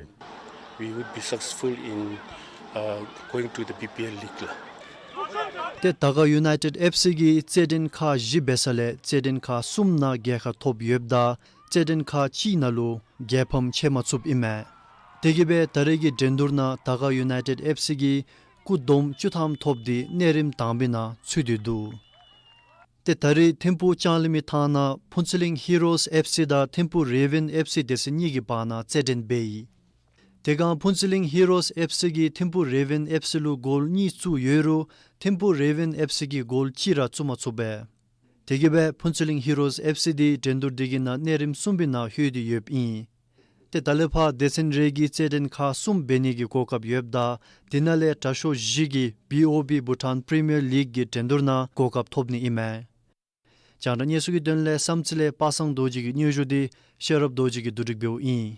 We would be successful in, uh, going to the B P L league ལགས། ཏེ་དར་དཀར་ཡུ་ནའི་ཊེཌ་ཨེཕ་སི་གིས་རྩེད་འགྲན་ཁག་བཞི་འབད་ས་ལས་རྩེད་འགྲན་ཁག་གསུམ་ནང་རྒྱལ་ཁ་ཐོབ་ཡོདཔ་ད་རྩེད་འགྲན་ཁག་གཅིག་ནང་ལུ་རྒྱལ་ཕམ་ཕྱད་མ་ཚུགསཔ་ཨིན་མས། དེ་གིས་སྦེ་ད་རེས་ཀྱི་འགྲན་བསྡུར་ནང་དར་དཀར་ཡུ་ནའི་ཊེཌ་ཨེཕ་སི་གིས་སྐུགས་བསྡོམས་བཅུ་ཐམ་ཐོབ་སྟེ་གནས་རིམ་དང་པའི་ནང་ཚུད་དེ་འདུག། ཏེ་ད་རེས་ཐིམ་ཕུག་ལྕང་གླིང་མི་ཐང་ནང་ཕུན་ཚོགས་གླིང་ཧི་རོས་ཨེཕ་སི་དང་ཐིམ་ཕུག་རེ་ཝན་ཨེཕ་སི་སྡེ་ཚན་གཉིས་ཀྱི་བར་ན་རྩེད་འགྲན་འབད་ཡི། དེ་སྒང་ཕུན་ཚོགས་གླིང་ཧི་རོས་ཨེཕ་སི་གིས་ཐིམ་ཕུག་རེ་ཝན་ཨེཕ་སི་ལུ་གོལ་གཉིས་བཙུགས་ཡོད་རུང་ཐིམ་ཕུག་རེ་ཝན་ཨེཕ་སི་གིས་གོལ་གཅིག་ར་བཙུགས་མ་ཚུགས་པས། དེ་གིས་སྦེ་ཕུན་ཚོགས་གླིང་ཧི་རོས་ཨེཕ་སི་འདི་འགྲན་བསྡུར་འདི་གི་ནང་གནས་རིམ་གསུམ་པའི་ནང་ལྷོད་དེ་ཡོདཔ་ཨིན། ཏེ་ད་ལས་ཕར་སྡེ་ཚན་རེ་གི་རྩེད་འགྲན་ཁག་གསུམ་འབད་ནི་གི་གོ་སྐབས་ཡོདཔ་ད་དེ་ནང་ལས་དྲག་ཤོས་བཞི་གིས་བི་ཨོ་བི་བྷུ་ཊཱན་པི་རི་མི་ཡར་ལིག་གི་འགྲན་བསྡུར་ནང་གོ་སྐབས་ཐོབ་ནི་ཨིན་མས། རྒྱང་བསྒྲགས་གནས་ཚུལ་གྱི་དོན་ལས་བསམ་རྩེ་ལས་པ་སངས་རྡོ་རྗེ་གི་སྙན་ཞུ་འདི་ཤེས་རབ་རྡོ་རྗེ་གིས་བསྡུ་སྒྲིག་འབདཝ་ཨིན།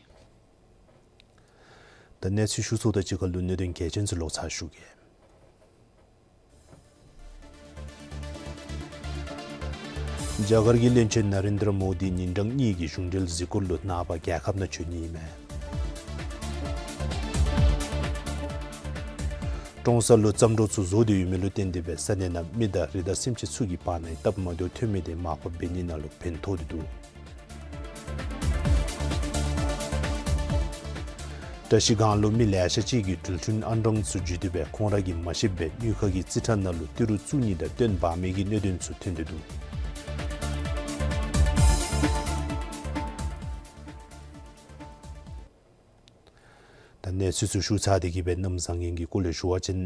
ད་གནས་ཚུལ་ཞུ་ཚརཝ་དང་གཅིག་ཁར་ལུ་གནད་དོན་གལ་ཆེན་ཚུ་ལོག་ཚར་ཞུ་གེ། རྒྱ་གར་གྱི་བློན་ཆེན་ན་རེན་དྲ་མོ་དི་ཉིན་གྲངས་གཉིས་ཀྱི་གཞུང་འབྲེལ་གཟིགས་སྐོར་ལུ་ནངས་པ་རྒྱལ་ཁབ་ནང་བྱོན་ནི་ཨིན་མས། ཀྲོང་གསར་ལུ་རྩྭ་འབྲོག་ཚུ་བཟོ་སྟེ་ཡོད་མི་ལུ་བརྟེན་ཏེ་སྦེ་ས་གནས་ནང་མི་དང་རི་དྭགས་སེམས་ཅན་ཚུ་གི་བར་ན་སྟབས་མ་བདེཝ་ཐོན་མི་དེ་མར་ཕབ་འབད་ནི་ནང་ལུ་ཕན་ཐོགས་ཏེ་འདུག། བཀྲ་ཤིས་སྒང་ལུ་མི་ལེ་ཤ་ཅིག་གིས་འགྲུལ་འཕྲིན་ཨང་གྲངས་ཚུ་བརྒྱུད་དེ་སྦེ་ཁོང་ར་གིས་མ་ཤེས་པར་དངུལ་ཁང་གི་རྩིས་ཁྲ་ནང་ལུ་ཏི་རུ་བཙུགས་ནི་དང་བཏོན་འབག་མི་གི་གནད་དོན་ཚུ་ཐོན་ཏེ་འདུག། གནས་ཚུལ་ཚུ་ཞུ་ཚར་ཏེ་གི་སྦེ་གནམ་བཟང་ངན་གྱི་སྐོར་ལས་ཞུ་བ་ཅིན་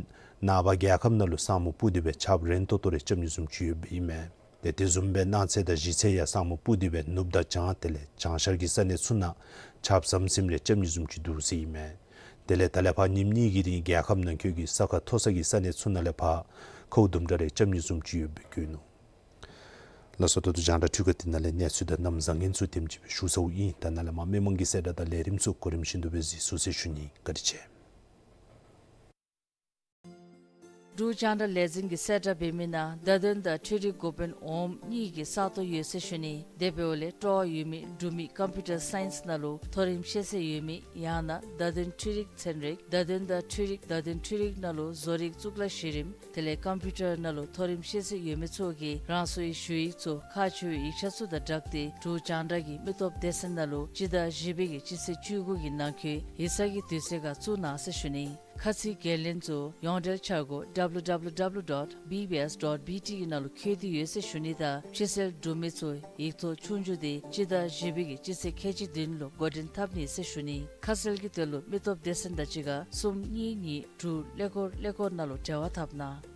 ནངས་པ་རྒྱལ་ཁབ་ནང་ལུ་ས་སྨུག་སྤུབས་ཏེ་སྦེ་ཆརཔ་རན་ཏོག་ཏོ་རེ་རྐྱབ་ནི་བཟུམ་ཅིག་ཡོདཔ་ཨིན་མས། ཏེ་དེ་བཟུམ་སྦེ་གནངས་ཚེ་དང་གཞེས་ཚེ་ཡང་ས་སྨུག་སྤུབས་ཏེ་སྦེ་ནུབ་དང་བྱང་དེ་ལས་བྱང་ཤར་གྱི་ས་གནས་ཚུ་ནང་ཆརཔ་ཟམ་ཟིམ་རེ་རྐྱབ་ནི་བཟུམ་ཅིག་འདུག་ཟེར་ཨིན་མས། དེ་ལས་ད་ལས་ཕར་ཉིནམ་གཉིས་ཀྱི་རིང་རྒྱལ་ཁབ་ནང་འཁོད་ཀྱི་ས་ཁ་མཐོ་ས་གི་ས་གནས་ཚུ་ནང་ལས་ཕར་ཁཝ་དུམ་གྲ་རེ་རྐྱབ་ནི་བཟུམ་ཅིག་ཡོདཔ་སྦེ་བཀོད་ནུག། ལགས་སོ། ད་ལྟོ་རྒྱང་བསྒྲགས་འཕྲུལ་ཁང་འདི་ནང་ལས་གནས་ཚུལ་དང་གནམ་བཟང་ངན་ཚུ་དེམ་ཅིག་སྦེ་ཞུ་ཚརཝ་ཨིན། ད་ནཱ་ལས་མར་མི་མང་གི་གསལ་བསྒྲགས་དང་ལས་རིམ་ཚུ་གོ་རིམ་བཞིན་དུ་སྦེ་གཟིགས་ཚུགས་ཟེར་ཞུ་ནི། བཀའ་དྲིན་ཆེ། འབྲུག་རྒྱང་བསྒྲགས་ལས་འཛིན་གྱིས་གསལ་བསྒྲགས་འབད་མི་ནང་བརྡ་དོན་དང་འཕྲུལ་རིག་འགོ་དཔོན་འོགམ་གཉིས་ཀྱི་ས་སྟོང་ཡོད་ཟེར་ཞུ་ནི། དེ་འབདཝ་ལས་སྤྲོ་བ་ཡོད་མི་འབྲུག་མི་ཀམ་པིའུ་ཊར་སའིནསི་ནང་ལུ་མཐོ་རིམ་ཤེས་ཚད་ཡོད་མི་ཡང་ན་བརྡ་དོན་འཕྲུལ་རིག་ཚན་རིག་བརྡ་དོན་དང་འཕྲུལ་རིག་བརྡ་དོན་འཕྲུལ་རིག་ནང་ལུ་བཟོ་རིག་གཙུག་ལག་གཞི་རིམ་དེ་ལས་ཀམ་པིའུ་ཊར་ནང་ལུ་མཐོ་རིམ་ཤེས་ཚད་ཡོད་མི་ཚུ་གིས་རང་སོའི་ཞུ་ཡིག་ཚུ་ཁག་ཆེ་བའི་ཡིག་ཆ་ཚུ་དང་སྦྲགས་ཏེ་འབྲུག་རྒྱང་བསྒྲགས་ཀྱི་མི་སྟོབས་སྡེ་ཚན་ནང་ལུ་སྤྱི་ཟླ་བཞི་པའི་གི་སྤྱི་ཚེས་བཅུ་དགུ་གི་ནང་འཁོད་ཡིག་ཚང་གི་དུས་ཚོད་ཁར་བཙུགས་གནང་ཟེར་ཞུ་ནི། ཁ་ཚིག་འགན་ལེན་ཚུ་ཡོངས་འབྲེལ་འཆར་སྒོ་W W W dot B B S dot B T གི་ནང་ལུ་འཁོད་དེ་ཡོད་ཟེར་ཞུ་ནི་དང་ཕྱི་སེལ་འབྲུག་མི་ཚུ་ཡིག་ཐོག་ཆོས་རྒྱུགས་དེ་སྤྱི་ཟླ་བཞི་པའི་གི་སྤྱི་ཚེས་ཁལ་གཅིག་བདུན་ལུ་འགོ་འདྲེན་འཐབ་ནི་ཟེར་ཞུ་ནི། ཁ་གསལ་གྱི་དོན་ལུ་མི་སྟོབས་སྡེ་ཚན་དང་གཅིག་ཁར་གསུམ་གཉིས་གཉིས་དྲུག་ཀླད་ཀོར་ཀླད་ཀོར་ནང་ལུ་འབྲེལ་བ་འཐབ་གནང་།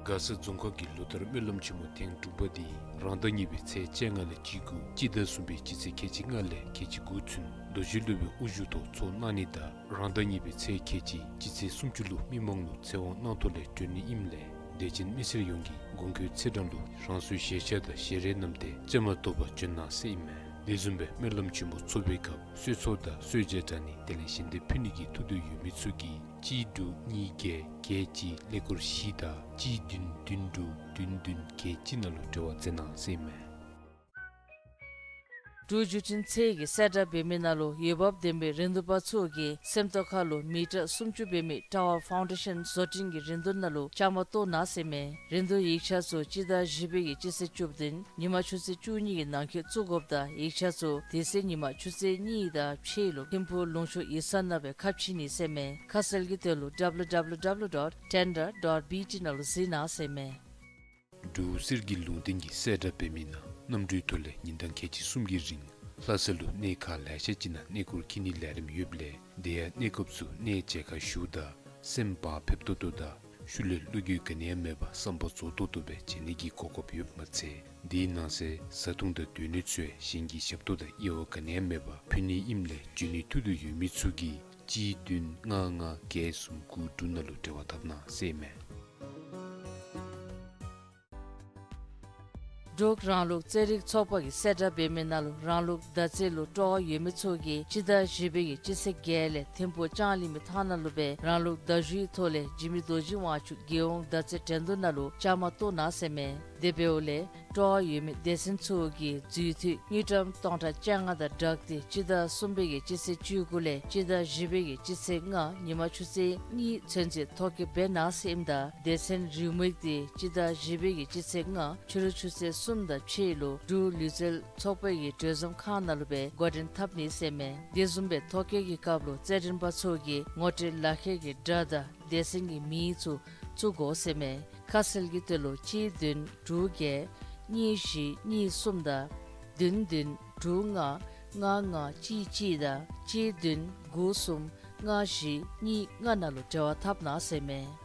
མགར་ས་རྫོང་ཁག་གི་ལོ་བསྟར་སྨོན་ལམ་ཆེན་མོ་ཐེངས་དྲུག་པ་འདི་རང་ཟླ་གཉིས་པའི་ཚེས་བཅོ་ལྔ་ལས་བཅུ་དགུ་སྤྱི་ཟླ་གསུམ་པའི་སྤྱི་ཚེས་ཁལ་གཅིག་ལྔ་ལས་ཁལ་གཅིག་དགུ་ཚུན་རྡོ་རྗེ་སློབ་དཔོན་དབུ་བཞུགས་ཐོག་ཚོགས་གནང་ནི་དང་རང་ཟླ་གཉིས་པའི་ཚེས་ཁལ་གཅིག་སྤྱི་ཚེས་སུམ་ཅུ་ལུ་མི་མང་ལུ་ཚེ་དབང་གནང་ཐོག་ལས་གྲོལ་ནི་ཨིནམ་ལས་དད་ཅན་མི་སེར་ཡོངས་ཀྱིས་གོང་འཁོད་ཚེས་གྲངས་ལུ་རང་སོའི་ཞལ་ཆས་དང་ཞལ་རས་བསྣམས་ཏེ་བཅའ་མར་གཏོགས་པར་བྱོན་གནང་ཟེར་ཨིན་མས། དེ་བཟུམ་སྦེ་སྨོན་ལམ་ཆེན་མོ་ཚོགས་པའི་སྐབས་གསོལ་ཚོགས་དང་གསོལ་ཇ་གྲལ་ནི་དེ་ལས་ཞལ་འདེབས་ཕུལ་ནི་གི་ཐུགས་འདོད་ཡོད་མི་ཚུ་གིས་གཅིག་དྲུག་གཉིས་བརྒྱད་བརྒྱད་གཅིག་ཀླད་ཀོར་བཞི་དང་གཅིག་བདུན་བདུན་དྲུག་བདུན་བདུན་བརྒྱད་གཅིག་ནང་ལུ་འབྲེལ་བ་མཛད་གནང་ཟེར་ཨིན་མས། འབྲུག་བརྒྱུད་འཕྲིན་ཚད་ཀྱིས་གསལ་བསྒྲགས་འབད་མི་ནང་ལུ་འོས་འབབ་ལྡན་པའི་རིན་བསྡུར་པ་ཚུ་གིས་སེམས་རྟོགས་ཁ་ལུ་མི་ཊར་སུམ་ཅུ་འབད་མི་ཊ་ཝར་ཕའུན་ཌེ་ཤཱན་བཟོ་སྐྲུན་གྱི་རིན་བསྡུར་ནང་ལུ་བཅའ་མར་གཏོགས་གནང་ཟེར་ཨིན་མས། རིན་བསྡུར་ཡིག་ཆ་ཚུ་སྤྱི་ཟླ་བཞི་པའི་གི་སྤྱི་ཚེས་བཅུ་བདུན་ཉི་མ་ཆུ་ཚོད་བཅུ་གཉིས་ཀྱི་ནང་འཁོད་བཙུགས་དགོཔ་དང་ཡིག་ཆ་ཚུ་དེ་ཚེ་ཉི་མ་ཆུ་ཚོད་གཉིས་དང་ཕྱེད་ལུ་ཐིམ་ཕུག་ལུང་ཕྱོགས་ཡིག་ཚང་ནང་སྦེ་ཁ་ཕྱེ་ནི་ཟེར་ཨིན་མས། ཁ་གསལ་གྱི་དོན་ལུ་W W W dot tender dot B T ནང་ལུ་གཟིགས་གནང་ཟེར་ཨིན་མས། འབྲུག་གསེར་གྱི་ལུང་བསྟན་གྱིས་གསལ་བསྒྲགས་འབད་མི་ནང་གནམ་གྲུའི་ཐོག་ལས་ཉིན་གྲངས་ཁལ་གཅིག་གསུམ་གྱི་རིང་ལྷ་ས་ལུ་གནས་ཁག་ལེ་ཤ་ཅིག་ནང་གནས་སྐོར་འཁྱིད་ནིའི་ལས་རིམ་ཡོདཔ་ལས་དེ་ཡང་གནས་སྐབས་སུ་གནས་མཇལ་ཁ་ཞུཝ་ད་སེམས་བག་ཕེབས་ཏོག་ཏོ་དང་ཤུལ་ལས་བློ་འགྱོད་ག་ནི་ཡང་མེད་པར་བསམ་པ་རྫོགས་ཏོག་ཏོ་སྦེ་མཇལ་ནི་གི་གོ་སྐབས་ཡོདཔ་མ་ཚད་དེའི་ནང་གསེས་བཟའ་འཐུང་དང་སྡོད་གནས་ཚུ་ཡང་གཞན་གྱི་ཞབས་ཏོག་དང་དབྱེ་བ་ག་ནི་ཡང་མེད་པར་ཕུལ་ནི་ཨིནམ་ལས་འབྱོན་ནིའི་ཐུགས་འདོད་ཡོད་མི་ཚུ་གིས་གཅིག་བདུན་ལྔ་ལྔ་བརྒྱད་གསུམ་དགུ་དྲུག་ནང་ལུ་འབྲེལ་བ་འཐབ་གནང་ཟེར་ཨིན་མས། འབྲུག་རང་ལུགས་རྩེད་རིགས་ཚོགས་པ་གིས་གསལ་བསྒྲགས་འབད་མི་ནང་ལུ་རང་ལུགས་མདའ་རྩེད་ལུ་སྤྲོ་བ་ཡོད་མི་ཚུ་གིས་སྤྱི་ཟླ་བཞི་པའི་གི་སྤྱི་ཚེས་བརྒྱད་ལས་ཐིམ་ཕུག་ལྕང་གླིང་མི་ཐང་ནང་ལུ་སྦེ་རང་ལུགས་མདའ་གཞུའི་ཐོག་ལས་འཇིགས་མེད་རྡོ་རྗེ་དབང་ཕྱུག་རྒྱལ་ཡོངས་མདའ་རྩེད་འགྲན་བསྡུར་ནང་ལུ་བཅའ་མར་གཏོགས་གནང་ཟེར་ཨིན་མས། དེ་འབདཝ་ལས་སྤྲོ་བ་ཡོད་མི་སྡེ་ཚན་ཚུ་གིས་འཛུལ་འཐུས་དངུལ་ཀྲམ་སྟོང་ཕྲག་བཅོ་ལྔ་དང་སྦྲགས་ཏེ་སྤྱི་ཟླ་གསུམ་པའི་གི་སྤྱི་ཚེས་བཅུ་དགུ་ལས་སྤྱི་ཟླ་བཞི་པའི་གི་སྤྱི་ཚེས་ལྔ་ཉི་མ་ཆུ་ཚོད་གཉིས་ཚུན་ཚོད་ཐོ་བཀོད་འབད་གནང་ཟེར་ཨིནམ་ད་སྡེ་ཚན་རེའུ་མིག་དེ་སྤྱི་ཟླ་བཞི་པའི་གི་སྤྱི་ཚེས་ལྔ་ཕྱི་རུ་ཆུ་ཚོད་གསུམ་དང་ཕྱེད་ལུ་འབྲུག་ལུས་རྩལ་ཚོགས་པའི་གི་གྲོས་འཛོམས་ཁང་ནང་ལུ་སྦེ་འགོ་འདྲེན་འཐབ་ནི་ཟེར་ཨིན་མས། དེ་བཟུམ་སྦེ་ཐོ་བཀོད་ཀྱི་སྐབས་ལུ་རྩེད་འགྲན་པ་ཚུ་གིས་ངོ་སྤྲོད་ལག་ཁྱེར་གྱི་སྒྲ་དང་སྡེ་ཚན་གྱི་མིང་ཚུ་བཙུགས་དགོ་ཟེར་ཨིན་མས། ཁ་གསལ་གྱི་དོན་ལུ་གཅིག་བདུན་དྲུག་བརྒྱད་གཉིས་བཞི་གཉིས་གསུམ་དང་བདུན་བདུན་དྲུག་ལྔ་ལྔ་ལྔ་གཅིག་གཅིག་དང་གཅིག་བདུན་དགུ་གསུམ་ལྔ་བཞི་གཉིས་ལྔ་ནང་ལུ་འབྲེལ་བ་འཐབ་གནང་ཟེར་ཨིན་མས།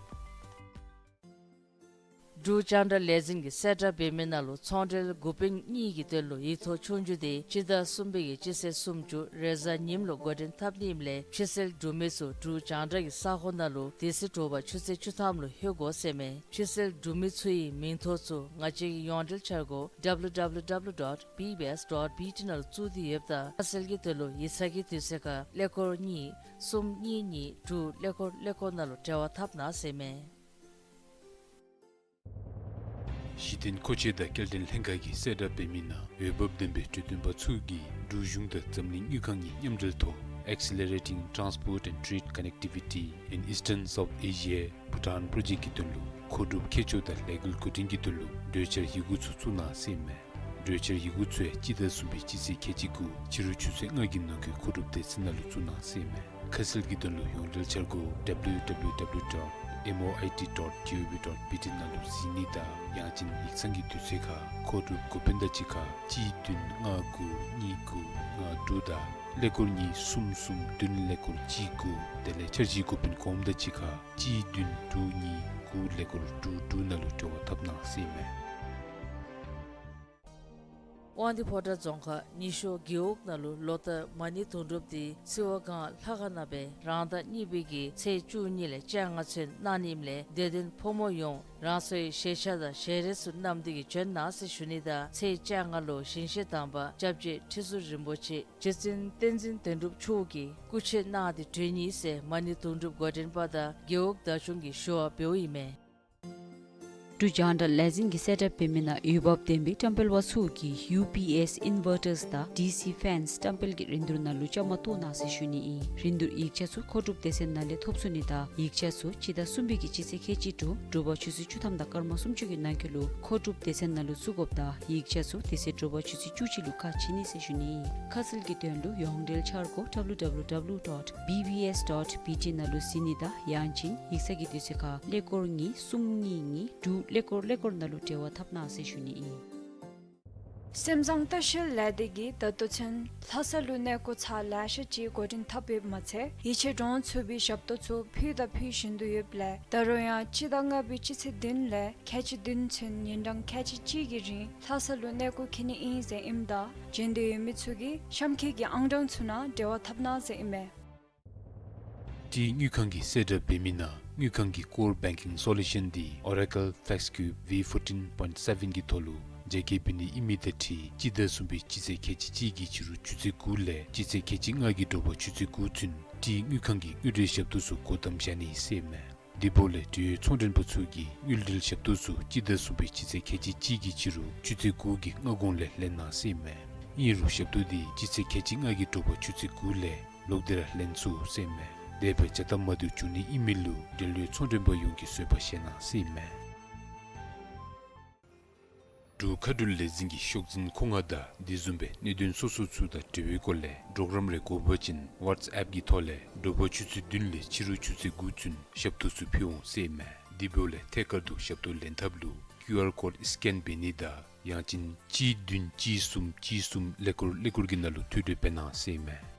འབྲུག་རྒྱང་བསྒྲགས་ལས་འཛིན་གྱིས་གསལ་བསྒྲགས་འབད་མི་ནང་ལུ་ཚོང་འབྲེལ་འགོ་དཔོན་གཉིས་ཀྱི་དོན་ལུ་ཡིག་ཐོག་ཆོས་རྒྱུགས་དེ་སྤྱི་ཟླ་གསུམ་པའི་གི་སྤྱི་ཚེས་སུམ་ཅུ་རེས་གཟའ་ཉིམ་ལུ་འགོ་འདྲེན་འཐབ་ནི་ཨིནམ་ལས་ཕྱི་སེལ་འབྲུག་མི་ཚུ་འབྲུག་རྒྱང་བསྒྲགས་ཀྱི་ས་ཁོངས་ནང་ལུ་དེ་ཚེ་དྲོ་པ་ཆུ་ཚོད་བཅུ་ཐམ་ལུ་ལྷོད་དགོ་ཟེར་ཨིན་མས། ཕྱི་སེལ་འབྲུག་མི་ཚུ་གི་མིང་ཐོ་ཚུ་ང་བཅས་ཀྱི་ཡོངས་འབྲེལ་འཆར་སྒོ་W W W dot B B S dot B T ནང་ལུ་བཙུགས་ཏེ་ཡོདཔ་ད་ཁ་གསལ་གྱི་དོན་ལུ་ཡིག་ཚང་གི་དུས་ཚོད་ཁར་ཀླད་ཀོར་གཉིས་གསུམ་གཉིས་གཉིས་དྲུག་ཀླད་ཀོར་ཀླད་ཀོར་ནང་ལུ་འབྲེལ་བ་འཐབ་གནང་ཟེར་ཨིན་མས། གཞི་རྟེན་མཁོ་ཆས་དང་སྐྱེལ་འདྲེན་ལྷན་ཁག་གིས་གསལ་བསྒྲགས་འབད་མི་ནང་འོས་འབབ་ལྡན་པའི་གྲོས་སྟོན་པ་ཚུ་གིས་འབྲུག་གཞུང་དང་འཛམ་གླིང་དངུལ་ཁང་གཉིས་མཉམ་འབྲེལ་ཐོག་Accelerating Transport and Trade Connectivity in Eastern South Asia Bhutan Project གི་དོན་ལུ་མཁོ་སྒྲུབ་མཁས་མཆོག་དང་ལས་འགུལ་འགོ་འདྲེན་གྱི་དོན་ལུ་གྲོས་འཆར་ཡི་གུ་ཚུ་བཙུགས་གནང་ཟེར་ཨིན་མས། གྲོས་འཆར་ཡི་གུ་ཚུ་ཡང་སྤྱི་ཟླ་གསུམ་པའི་སྤྱི་ཚེས་ཁལ་གཅིག་དགུ་ཕྱི་རུ་ཆུ་ཚོད་ལྔ་གི་ནང་འཁོད་མཁོ་སྒྲུབ་སྡེ་ཚན་ནང་ལུ་བཙུགས་གནང་ཟེར་ཨིན་མས། ཁ་གསལ་གྱི་དོན་ལུ་ཡོངས་འབྲེལ་འཆར་སྒོ་W W W dot M O I T dot G O V dot B T ནང་ལུ་གཟིགས་ནི་དང་ཡང་ཅིན་ཡིག་ཚང་གི་དུས་ཚོད་ཁར་མཁོ་སྒྲུབ་འགོ་དཔོན་དང་གཅིག་ཁར་གཅིག་བདུན་ལྔ་དགུ་གཉིས་དགུ་ལྔ་དྲུག་དང་ཀླད་ཀོར་གཉིས་གསུམ་གསུམ་བདུན་ཀླད་ཀོར་གཅིག་དགུ། དེ་ལས་འཆར་གཞི་འགོ་དཔོན་གོངམ་དང་གཅིག་ཁར་གཅིག་བདུན་དྲུག་གཉིས་དགུ་ཀླད་ཀོར་དྲུག་དྲུག་ནང་ལུ་འབྲེལ་བ་འཐབ་གནང་ཟེར་ཨིན་མས། དབང་འདུས་ཕོ་བྲང་རྫོང་ཁག་ཉི་ཤོ་རྒེད་འོག་ནང་ལུ་ལོ་ལྟར་མ་ཎི་དུང་སྒྲུབ་འདི་སིལ་བ་སྒང་ལྷ་ཁང་ནང་སྦེ་རང་ཟླ་གཉིས་པའི་གི་ཚེས་བཅུ་གཉིས་ལས་བཅོ་ལྔ་ཚུན་གནང་ནི་ཨིནམ་ལས་དད་ལྡན་ཕོ་མོ་ཡོངས་རང་སོའི་ཞལ་ཆས་དང་ཞལ་རས་ཚུ་བསྣམས་ཏེ་གིས་བྱོན་གནང་ཟེར་ཞུ་ནི་དང་ཚེས་བཅོ་ལྔ་ལུ་ཞིང་གཤེགས་དམ་པ་སྐྱབས་རྗེ་ཁྲི་ཟུར་རིན་པོ་ཆེ་རྗེ་བཙུན་བསྟན་འཛིན་དོན་གྲུབ་མཆོག་གིས་སྐུ་མཆོད་གནང་སྟེ་གྲོལ་ནི་ཟེར་མ་ཎི་དུང་སྒྲུབ་འགོ་འདྲེན་པ་དང་རྒེད་འོག་བདག་སྐྱོང་གིས་ཞུ་བ་འབདཝ་ཨིན་མས། འབྲུག་རྒྱང་བསྒྲགས་ལས་འཛིན་གྱིས་གསལ་བསྒྲགས་འབད་མི་ནང་འོས་འབབ་ལྡན་པའི་བཀྲམ་སྤེལ་པ་ཚུ་གིས་ཡུ་པི་ཨེསི་ཨིན་ཝར་ཊརསི་དང་ཌི་སི་ཕེནསི་བཀྲམ་སྤེལ་གྱི་རིན་བསྡུར་ནང་ལུ་བཅའ་མར་གཏོགས་གནང་ཟེར་ཞུ་ནི་ཨིན། རིན་བསྡུར་ཡིག་ཆ་ཚུ་མཁོ་སྒྲུབ་སྡེ་ཚན་ནང་ལས་ཐོབ་ཚུགས་ནི་དང་ཡིག་ཆ་ཚུ་སྤྱི་ཟླ་གསུམ་པའི་གི་སྤྱི་ཚེས་ཁལ་གཅིག་དྲུག་དྲོ་པ་ཆུ་ཚོད་བཅུ་ཐམ་དང་སྐར་མ་སུམ་ཅུ་གི་ནང་འཁོད་ལུ་མཁོ་སྒྲུབ་སྡེ་ཚན་ནང་ལུ་བཙུགས་དགོཔ་དང་ཡིག་ཆ་ཚུ་དེ་ཚེ་དྲོ་པ་ཆུ་ཚོད་བཅུ་གཅིག་ལུ་ཁ་ཕྱེ་ནི་ཟེར་ཞུ་ནི་ཨིན། ཁ་གསལ་གྱི་དོན་ལུ་ཡོངས་འབྲེལ་འཆར་སྒོ་W W W dot B B S dot B T ནང་ལུ་གཟིགས་ནི་དང་ཡང་ཅིན་ཡིག་ཚང་གི་དུས་ཚོད་ཁར་ཀླད་ཀོར་གཉིས་གསུམ་གཉིས་གཉིས་དྲུག་ཀླད་ཀོར་ཀླད་ཀོར་ནང་ལུ་འབྲེལ་བ་འཐབ་གནང་ཟེར་ཞུ་ནི་ཨིན། སེམས་བཟང་ལྟ་བཤལ་ལས་སྡེ་གིས་ད་ལྟོ་ཚུན་ལྷ་ས་ལུ་གནས་སྐོར་ཚར་ལེ་ཤ་ཅིག་འགོ་འདྲེན་འཐབ་ཡོདཔ་མ་ཚད་ཡིད་ཆེས་འདྲོངས་ཚུགས་པའི་ཞབས་ཏོག་ཚུ་ཕུལ་དང་ཕུལ་བཞིན་དུ་ཡོདཔ་ལས་ད་རུང་ཡང་སྤྱི་ཟླ་ལྔ་པའི་སྤྱི་ཚེས་བདུན་ལས་ཁལ་གཅིག་བདུན་ཚུན་ཉིན་གྲངས་ཁལ་གཅིག་གཅིག་གི་རིང་ལྷ་ས་ལུ་གནས་སྐོར་འཁྱིད་ནི་ཨིན་ཟེར་ཨིནམ་ད་བྱོན་འདོད་ཡོད་མི་ཚུ་གིས་གཤམ་འཁོད་ཀྱི་ཨང་གྲངས་ཚུ་ནང་འབྲེལ་བ་འཐབ་གནང་ཟེར་ཨིན་མས། ཏི་དངུལ་ཁང་གིས་གསལ་བསྒྲགས་འབད་མི་ནང་དངུལ་ཁང་གི་ཀོར་བེང་ཀིང་སོ་ལུ་ཤཱན་འདི་Oracle FlexCube V fourteen point seven གི་ཐོག་ལུ་རྒྱ་སྐྱེད་འབད་ནི་ཨིན་མི་དང་འཁྲིལ་སྤྱི་ཟླ་གསུམ་པའི་སྤྱི་ཚེས་ཁལ་གཅིག་གཅིག་གི་ཕྱི་རུ་ཆུ་ཚོད་དགུ་ལས་སྤྱི་ཚེས་ཁལ་གཅིག་ལྔ་གི་དྲོ་པ་ཆུ་ཚོད་དགུ་ཚུན་ཏི་དངུལ་ཁང་གི་དངུལ་འབྲེལ་ཞབས་ཏོག་ཚུ་སྒོ་བསྡམ་བཞག་ནི་ཟེར་ཨིན་མས། དེ་འབདཝ་ལས་འབྲེལ་ཡོད་ཚོང་མགྲོན་པ་ཚུ་གིས་དངུལ་འབྲེལ་ཞབས་ཏོག་ཚུ་སྤྱི་ཟླ་གསུམ་པའི་སྤྱི་ཚེས་ཁལ་གཅིག་གཅིག་གི་ཕྱི་རུ་ཆུ་ཚོད་དགུ་གི་སྔ་གོང་ལས་ལེན་གནང་ཟེར་ཨིན་མས། ཨིན་རུང་ཞབས་ཏོག་འདི་སྤྱི་ཚེས་ཁལ་གཅིག་ལྔ་གི་དྲོ་པ་ཆུ་ཚོད་དགུ་ལས་ལོག་སྟེ་ར་ལེན་ཚུགས་ཟེར་ཨིན་མས། དེ་སྦེ་བྱ་ལྟ་མ་བཏུབ་བྱུང་ནི་ཨིན་མི་ལུ་འབྲེལ་ཡོད་ཚོང་མགྲོན་པ་ཡོངས་ཀྱིས་བཟོད་པ་བཞེས་གནང་ཟེར་ཨིན་མས། འབྲུག་མཁའ་འགྲུལ་ལས་འཛིན་གྱིས་ཤོག་འཛིན་མཁོ་མངགས་དང་དེ་བཟུམ་སྦེ་གནད་དོན་སོ་སོ་ཚུ་དང་འབྲེལ་བའི་སྐོར་ལས་གྲོགས་རམ་རེ་དགོ་པ་ཅིན་ཝཊས་ཨེཔ་གི་ཐོག་ལས་དྲོ་པ་ཆུ་ཚོད་བདུན་ལས་ཕྱི་རུ་ཆུ་ཚོད་དགུ་ཚུན་ཞབས་ཏོག་ཚུ་ཕུལ་འོང་ཟེར་ཨིན་མས། དེ་འབདཝ་ལས་ཐད་ཀར་དུ་ཞབས་ཏོག་ལེན་ཐབས་ལུ་ཀིའུ་ཨར་ཀོཌ་སི་ཀེན་འབད་ནི་དང་ཡང་ཅིན་གཅིག་བདུན་གཅིག་གསུམ་གཅིག་གསུམ་ཀླད་ཀོར་ཀླད་ཀོར་གྱི་ནང་ལུ་ཐུགས་སྤྲོ་འབད་གནང་ཟེར་ཨིན་མས།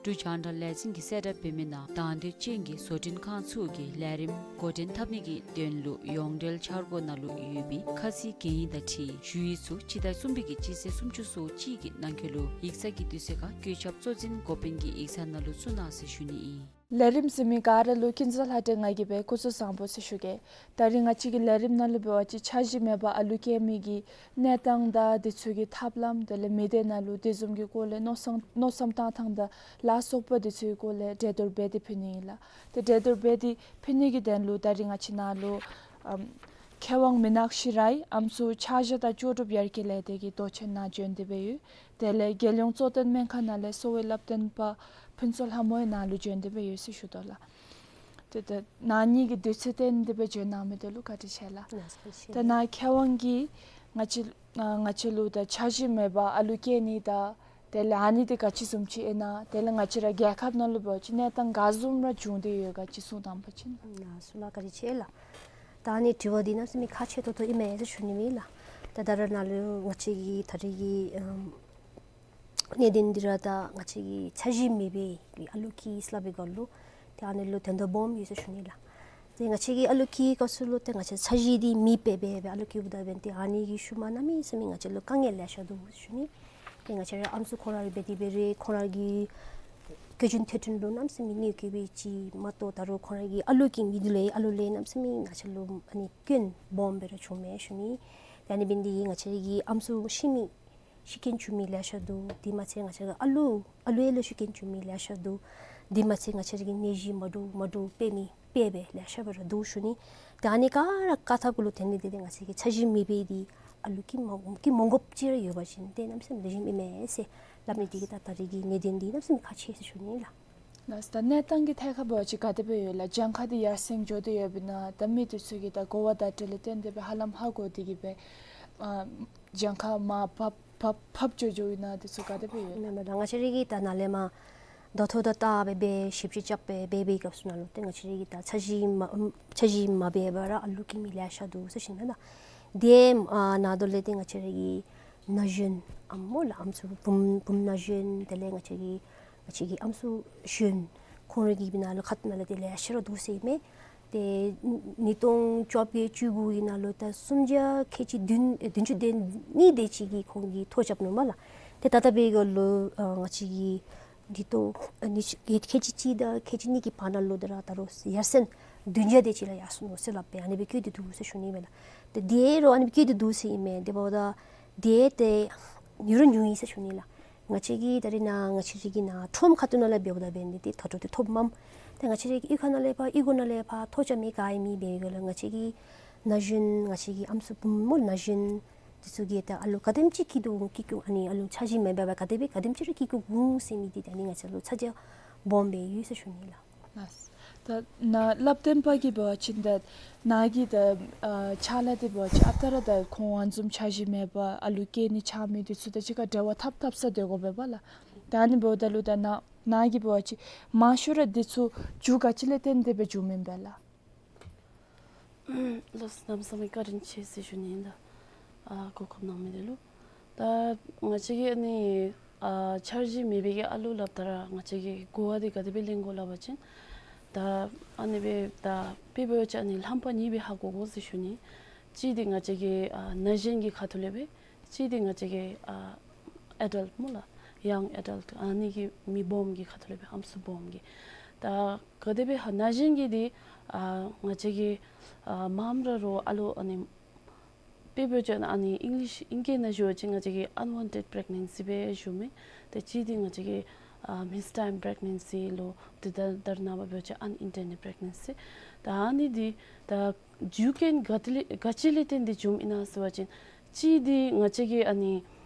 འབྲུག་རྒྱང་བསྒྲགས་ལས་འཛིན་གྱིས་གསལ་བསྒྲགས་འབད་མི་ནང་དང་འདོད་ཅན་གྱི་བཟོ་སྐྲུན་ཁང་ཚུ་གིས་ལས་རིམ་འགོ་འདྲེན་འཐབ་ནི་གི་དོན་ལུ་ཡོངས་འབྲེལ་འཆར་སྒོ་ནང་ལུ་ཡོད་པའི་ཁ་ཚིག་གན་ཡིག་དང་འཁྲིལ་ཞུ་ཡིག་ཚུ་སྤྱི་ཟླ་གསུམ་པའི་གི་སྤྱི་ཚེས་སུམ་ཅུ་སོ་གཅིག་གི་ནང་འཁོད་ལུ་ཡིག་ཚང་གི་དུས་ཚོད་ཁར་བཀོད་ཁྱབ་གཙོ་འཛིན་འགོ་དཔོན་གྱི་ཡིག་ཚང་ནང་ལུ་བཙུགས་གནང་ཟེར་ཞུ་ནི་ཨིན། ལས་རིམ་ཟེར་མི་ག་ར་ལུ་ཀུན་བཟང་ལྷ་སྒྲོན་ང་གིས་སྦེ་སྐུ་གཟུགས་བཟང་པོ་ཟེར་ཞུ་གེ། ད་རིས་ང་བཅས་ཀྱི་ལས་རིམ་ནང་ལུ་འབད་བ་ཅིན་འཆར་གཞི་མེད་པར་ཨ་ལུ་སྐྱེ་མི་གི་གནས་སྟངས་དང་དེ་ཚུ་གི་ཐབས་ལམ་དེ་ལས་མི་སྡེ་ནང་ལུ་དེ་བཟུམ་གྱི་སྐོར་ལས་མནོ་བསམ་མནོ་བསམ་བཏང་ཐངས་དང་ལ་སོགས་པ་དེ་ཚུ་གི་སྐོར་ལས་གྲོས་བསྡུར་འབད་དེ་ཕུལ་ནི་ཨིན་ལགས། ཏེ་གྲོས་བསྡུར་འབད་དེ་ཕུལ་ནི་གི་དོན་ལུ་ད་རིས་ང་བཅས་ནཱ་ལུ་ཨམ་མཁས་དབང་མི་ནག་ཤི་རའི་ཨམ་སྲུ་ཕྱག་ཞུ་དང་ལྕོགས་གྲུབ་ཡར་རྒྱས་ལས་སྡེ་གི་མདོ་ཆེན་ནང་བྱོན་ཏེ་སྦེ་ཡོད། དེ་ལས་རྒྱལ་ཡོངས་གཙོ་བསྟེན་སྨན་ཁང་ནང་ལས་གསོ་བའི་བསླབ་སྟོན་པ་ཕུན་ཚོགས་ལྷ་མོ་ཡང་ནཱ་ལུ་བྱོན་ཏེ་སྦེ་ཡོད་ཟེར་ཞུ་དོ་ལགས། ཏེ་ད་ནཱ་གཉིས་ཀྱིས་དུས་ཚོད་བཏོན་ཏེ་སྦེ་བྱོན་གནང་མི་འདི་ལུ་བཀའ་དྲིན་ཆེ་ལགས། ལགས་སོ། ད་ནཱ་མཁས་དབང་གིས་ང་བཅས་ང་བཅས་ལུ་ད་འཆར་གཞི་མེད་པར་ཨ་ལུ་སྐྱེ་ནི་དང་དེ་ལས་ཨ་ནི་འདི་ག་ཅི་བཟུམ་ཅིག་ཨིན་ན་དེ་ལས་ང་བཅས་ར་རྒྱལ་ཁབ་ནང་ལུ་འབད་བ་ཅིན་གནས་སྟངས་ག་བཟུམ་ར་བྱུང་སྟེ་ཡོད་ག་ཅིག་གསུང་དང་པ་ཅིན། ལགས་སོ་ལགས། བཀའ་དྲིན་ཆེ་ལགས། ད་ཨ་ནི་དྲི་བ་འདི་གནམ་མེད་ས་མེད་ཁག་ཆེ་ཏོག་ཏོ་ཨིན་མས་ཟེར་ཞུ་ནི་ཨིན་ལགས། ད་ད་རེས་ནཱ་ལུ་ང་བཅས་ཀྱི་ད་རེས་ཀྱི་ཨམ་གནད་དོན་འདི་ར་ད་ང་བཅས་ཀྱི་འཆར་གཞི་མེད་པའི་ཨ་ལུ་སྐྱེས་སླབ་པའི་སྐོར་ལུ་ཏེ་ཨ་ནི་ལུ་དོན་དག་སྦོམ་ཡོད་ཟེར་ཞུ་ནི་ལགས། ཏེ་ང་བཅས་ཀྱི་ཨ་ལུ་སྐྱེས་སྐབས་སུ་ལུ་ཏེ་ང་བཅས་འཆར་གཞི་འདི་མེད་པར་སྦེ་སྦེ་ཨ་ལུ་སྐྱེཝ་ད་འབདན་ཏེ་ཨ་ནི་གི་ཤུལ་མ་གནམ་མེད་ས་མེད་ང་བཅས་ལུ་དཀའ་ངལ་ལེ་ཤ་འདུག་ཟེར་ཞུ་ནི། ཏེ་ང་བཅས་ར་ཨམ་སྲུ་ཁོང་ར་ར་འབད་དེ་འབད་རུང་ཁོང་ར་གི་བཀོལ་སྤྱོད་མཐུན་འགྱུར་ལུ་གནམ་མེད་ས་མེད་གནོད་སྐྱེལ་བའི་ཅིག་མ་གཏོགས་ད་རུང་ཁོང་ར་གི་ཨ་ལུ་སྐྱེ་མི་འདི་ལུ་ཨ་ལུ་ལུ་གནམ་མེད་ས་མེད་ང་བཅས་ལུ་ཨ་ནི་སྐྱོན་སྦོམ་སྦེ་ར་བྱུངམ་མས་ཞུ་ནི། ཏེ་ཨ་ནི་འབདན་འདི་ང་བཅས་ར་གི་ཨམ་སྲུ་ཤི་མི་ཤི་རྐྱེན་བྱུང་མི་ལེ་ཤ་འདུག། དེ་མ་ཚད་ང་བཅས་ར་ཨ་ལུ་ཨ་ལུ་ཡང་ལུ་ཤི་རྐྱེན་བྱུང་མི་ལེ་ཤ་འདུག། དེ་མ་ཚད་ང་བཅས་ར་གི་ནད་གཞི་མ་འདྲཝ་མ་འདྲཝ་འཕེལ་མི་འཕེལ་སྦེ་ལེ་ཤ་སྦེ་ར་འདུག་ཞུ་ནི། ཏེ་ཨ་ནི་ག་ར་བཀག་ཐབས་གུ་ལུ་དེ་ནི་དེ་དེ་ང་བཅས་ཀྱི་འཆར་གཞི་མེད་པའི་འདི་ཨ་ལུ་སྐྱེ་མ་སྐྱེ་མ་དགོཔ་ཅིག་ར་ཡོད་པ་ཅིན་ཏེ་གནམ་མེད་ས་མེད་ལེགས་ཤོམ་ཨིན་མས་ཟེར་སླབ་ནི་འདི་གིས་ད་ད་རེས་ཀྱི་གནད་དོན་འདི་གནམ་མེད་ས་མེད་ཁག་ཆེ་ཟེར་ཞུ་ནི་ལགས། ལགས་སོ། ད་གནས་སྟངས་ཀྱི་ཐད་ཁར་འབད་བ་ཅིན་ག་དེ་སྦེ་ཡོད་ལགས། གྱངས་ཁ་འདི་ཡར་སེང་འགྱོ་སྟེ་ཡོདཔ་ཨིན་ན། ད་མི་འདི་ཚུ་གིས་ད་གོ་བ་དང་འབྲེལ་ཏེ་བརྟེན་ཏེ་སྦེ་ཧ་ལམ་ཧ་གོ་སྟེ་གིས་སྦེ་ཨ་གྱངས་ཁ་མར་ཕབ་ཕབ་ཕབ་འགྱོ་འགྱོཝ་ཨིན་ན་འདི་ཚུ་ག་དེ་སྦེ་ཡོད། མེན་མེན། ད་ང་བཅས་ར་གིས་ད་ནཱ་ལས་མར་ ད་ཐོ་ད་ད་སྦེ་སྦེ་ཞིབ་ཅིག་རྐྱབ་སྦེ་འབད་བའི་སྐབས་སུ་ནང་ལུ་ཏེ་ང་བཅས་ར་གི་ད་འཆར་གཞི་མ་འཆར་གཞི་མ་འབད་བར་ར་ཨ་ལུ་སྐྱེ་མི་ལེ་ཤ་འདུག་ཟེར་ཞུ་ནི་ལགས། དེ་ཨ་ནང་དོག་ལས་ཏེ་ང་བཅས་ར་གི་ན་གཞོན་ཨམ་སྨོ་ལགས། ཨམ་སྲུ་བུམོ་བུམོ་ན་གཞོན་དེ་ལས་ང་བཅས་ར་གི་ང་བཅས་ཀྱི་ཨམ་སྲུ་གཞོན་ཁོང་ར་གི་ནང་ལུ་ཁ་ཐུག་ནང་ལས་ཏེ་ལེ་ཤ་ར་འདུག་ཟེར་མས། ཏེ་ཉིས་སྟོང་བཅོ་བརྒྱད་བཅུ་དགུ་གི་ནང་ལུ་ད་སུམ་བརྒྱ་ཁལ་གཅིག་བདུན་བདུན་ཅུ་དོན་གཉིས་དེ་ཅིག་གིས་ཁོང་གིས་ཐོ་རྐྱབ་ནུག་སྨོ་ལགས། ཏེ་ད་ལྟོ་འབད་བའི་སྐབས་ལུ་ཨ་ང་བཅས་ཀྱི་ཉིས་སྟོང་ཨ་ཉིས་ཁལ་གཅིག་གཅིག་དང་ཁལ་གཅིག་གཉིས་ཀྱི་བར་ན་ལུ་ད་ར་ད་རུང་ཡར་སེང་བདུན་བརྒྱ་དེ་ཅིག་ལུ་ཡར་སོང་ནུག་ཟེར་སླབ་སྦེ་ཨ་ནི་སྦེ་བཀོད་དེ་འདུག་ཟེར་ཞུ་ནི་མས་ལགས། ཏེ་དེ་རུང་ཨ་ནི་སྦེ་བཀོད་དེ་འདུག་ཟེར་ཨིན་མས། དེ་འབདཝ་ད་དེ་ཏེ་ཉུང་རུང་ཉུང་ཡི་ཟེར་ཞུ་ནི་ལགས། ང་བཅས་ཀྱི་ད་རེས་ནཱ་ང་བཅས་ར་གི་ནཱ་ཁྲོམ་ཁ་ཐུག་ནང་ལས་འབདཝ་ད་འབད་ནི་འདི་ད་ལྟོ་འདི་ཐོབ་མས། ཏེ་ང་བཅས་ར་གི་གཡུས་ཁ་ནང་ལས་ཕར་གཡུས་སྒོ་ནང་ལས་ཕར་ཐོ་རྐྱབ་མི་ག་ཡོད་མི་འབད་བའི་སྐབས་ལུ་ང་བཅས་ཀྱི་ན་གཞོན་ང་བཅས་ཀྱི་ཨམ་སྲུ་བུམོ་ན་གཞོན་འདི་ཚུ་གིས་ད་ཨ་ལུ་ག་དེམ་ཅིག་སྐྱེ་དོ་སྐྱེ་བཅུག་ཨ་ནི་ཨ་ལུ་འཆར་གཞི་མེད་པར་ག་དེ་སྦེ་ག་དེམ་ཅིག་ར་སྐྱེ་བཅུག་འོང་ཟེར་མི་འདི་ད་ཨ་ནི་ང་བཅས་ལུ་ཚ་གྱང་སྦོམ་སྦེ་ཡོད་ཟེར་ཞུ་ནི་ལགས། ལགས། ད་ནཱ་སླབ་སྟོན་པ་གིས་འབད་བ་ཅིན་ད་ནཱ་གི་ད་ཨ་ཕྱག་ལཱ་འདི་འབད་བ་ཅིན་ཨ་རྟག་ར་ད་ཁོང་ཨ་ནི་བཟུམ་འཆར་གཞི་མེད་པར་ཨ་ལུ་སྐྱེ་ནི་ཆགས་མི་འདི་ཚུ་དང་གཅིག་ཁར་འབྲེལ་བ་འཐབ་འཐབ་ས་སྡོད་དགོ་པས་པ་ལགས། ད་ཨ་ནི་འབདཝ་ད་ལུ་ད་ནཱ་ནཱ་གིས་འབད་བ་ཅིན་མང་ཤོས་ར་འདི་ཚུ་རྒྱུ་ག་ཅི་ལས་བརྟེན་ཏེ་སྦེ་འབྱུངམ་ཨིན་པས་ལགས། ལགས་སོ། གནམ་མེད་ས་མེད་བཀའ་དྲིན་ཆེ་ཟེར་ཞུ་ནི་ཨིན་ལགས། ཨ་གོ་སྐབས་གནང་མི་འདི་ལུ། ད་ང་བཅས་ཀྱིས་ཨ་ནི་ཨ་འཆར་གཞི་མེད་པའི་གི་ཨ་ལུ་སླབ་ད་ར་ང་བཅས་ཀྱིས་གོ་བ་འདི་ག་དེ་སྦེ་ལེན་དགོ་སླབ་པ་ཅིན་ད་ཨ་ནི་སྦེ་ད་དཔེ་འབད་བ་ཅིན་ཨ་ནི་རྣམ་པ་གཉིས་སྦེ་ཧ་གོ་དགོ་ཟེར་ཞུ་ནི། གཅིག་འདི་ང་བཅས་ཀྱི་ཨ་ན་གཞོན་གྱི་ཁ་ཐུག་ལས་སྦེ། གཅིག་འདི་ང་བཅས་ཀྱི་ཨ་ཨེ་ཌལཊ་སྨོ་ལགས། ཡང་ཨེ་ཌལཊ་ཨ་ནི་གི་མི་སྦོམ་གྱི་ཁ་ཐུག་ལས་སྦེ་ཨམ་སྲུ་སྦོམ་གྱི། ད་ག་དེ་སྦེ་ཧ་ན་གཞོན་གྱི་འདི་ཨ་ང་བཅས་ཀྱིས་ཨ་མངམ་ར་རོགས་ཨ་ལུ་ཨ་ནི་དཔེ་འབད་བ་ཅིན་ཨ་ནི་ཨིང་ལིཤ་ཨིང་སྐད་ནང་ཞུ་བ་ཅིན་ང་བཅས་ཀྱིས་ཨན་ཝཱན་ཊེཌ་པི་རེག་ནེན་སི་སྦེ་ཞུ་མི། ད་གཅིག་འདི་ང་བཅས་ཀྱིས་ཨ་མིས་ཊའིམ་པི་རེག་ནེན་སི་ལོ། ཏེ་ད་ད་རེས་ནངས་པ་འབད་བ་ཅིན་ཨན་ཨིན་ཊེན་ཌེཌ་པི་རེག་ནེན་སི། ད་ཨ་ནི་འདི་ད་རྒྱུ་རྐྱེན་ག་ཏེ་ལས་ག་ཅི་ལས་བརྟེན་ཏེ་འབྱུངམ་ཨིན་ན་ཟེར་བ་ཅིན་གཅིག་འདི་ང་བཅས་ཀྱིས་ཨ་ནི་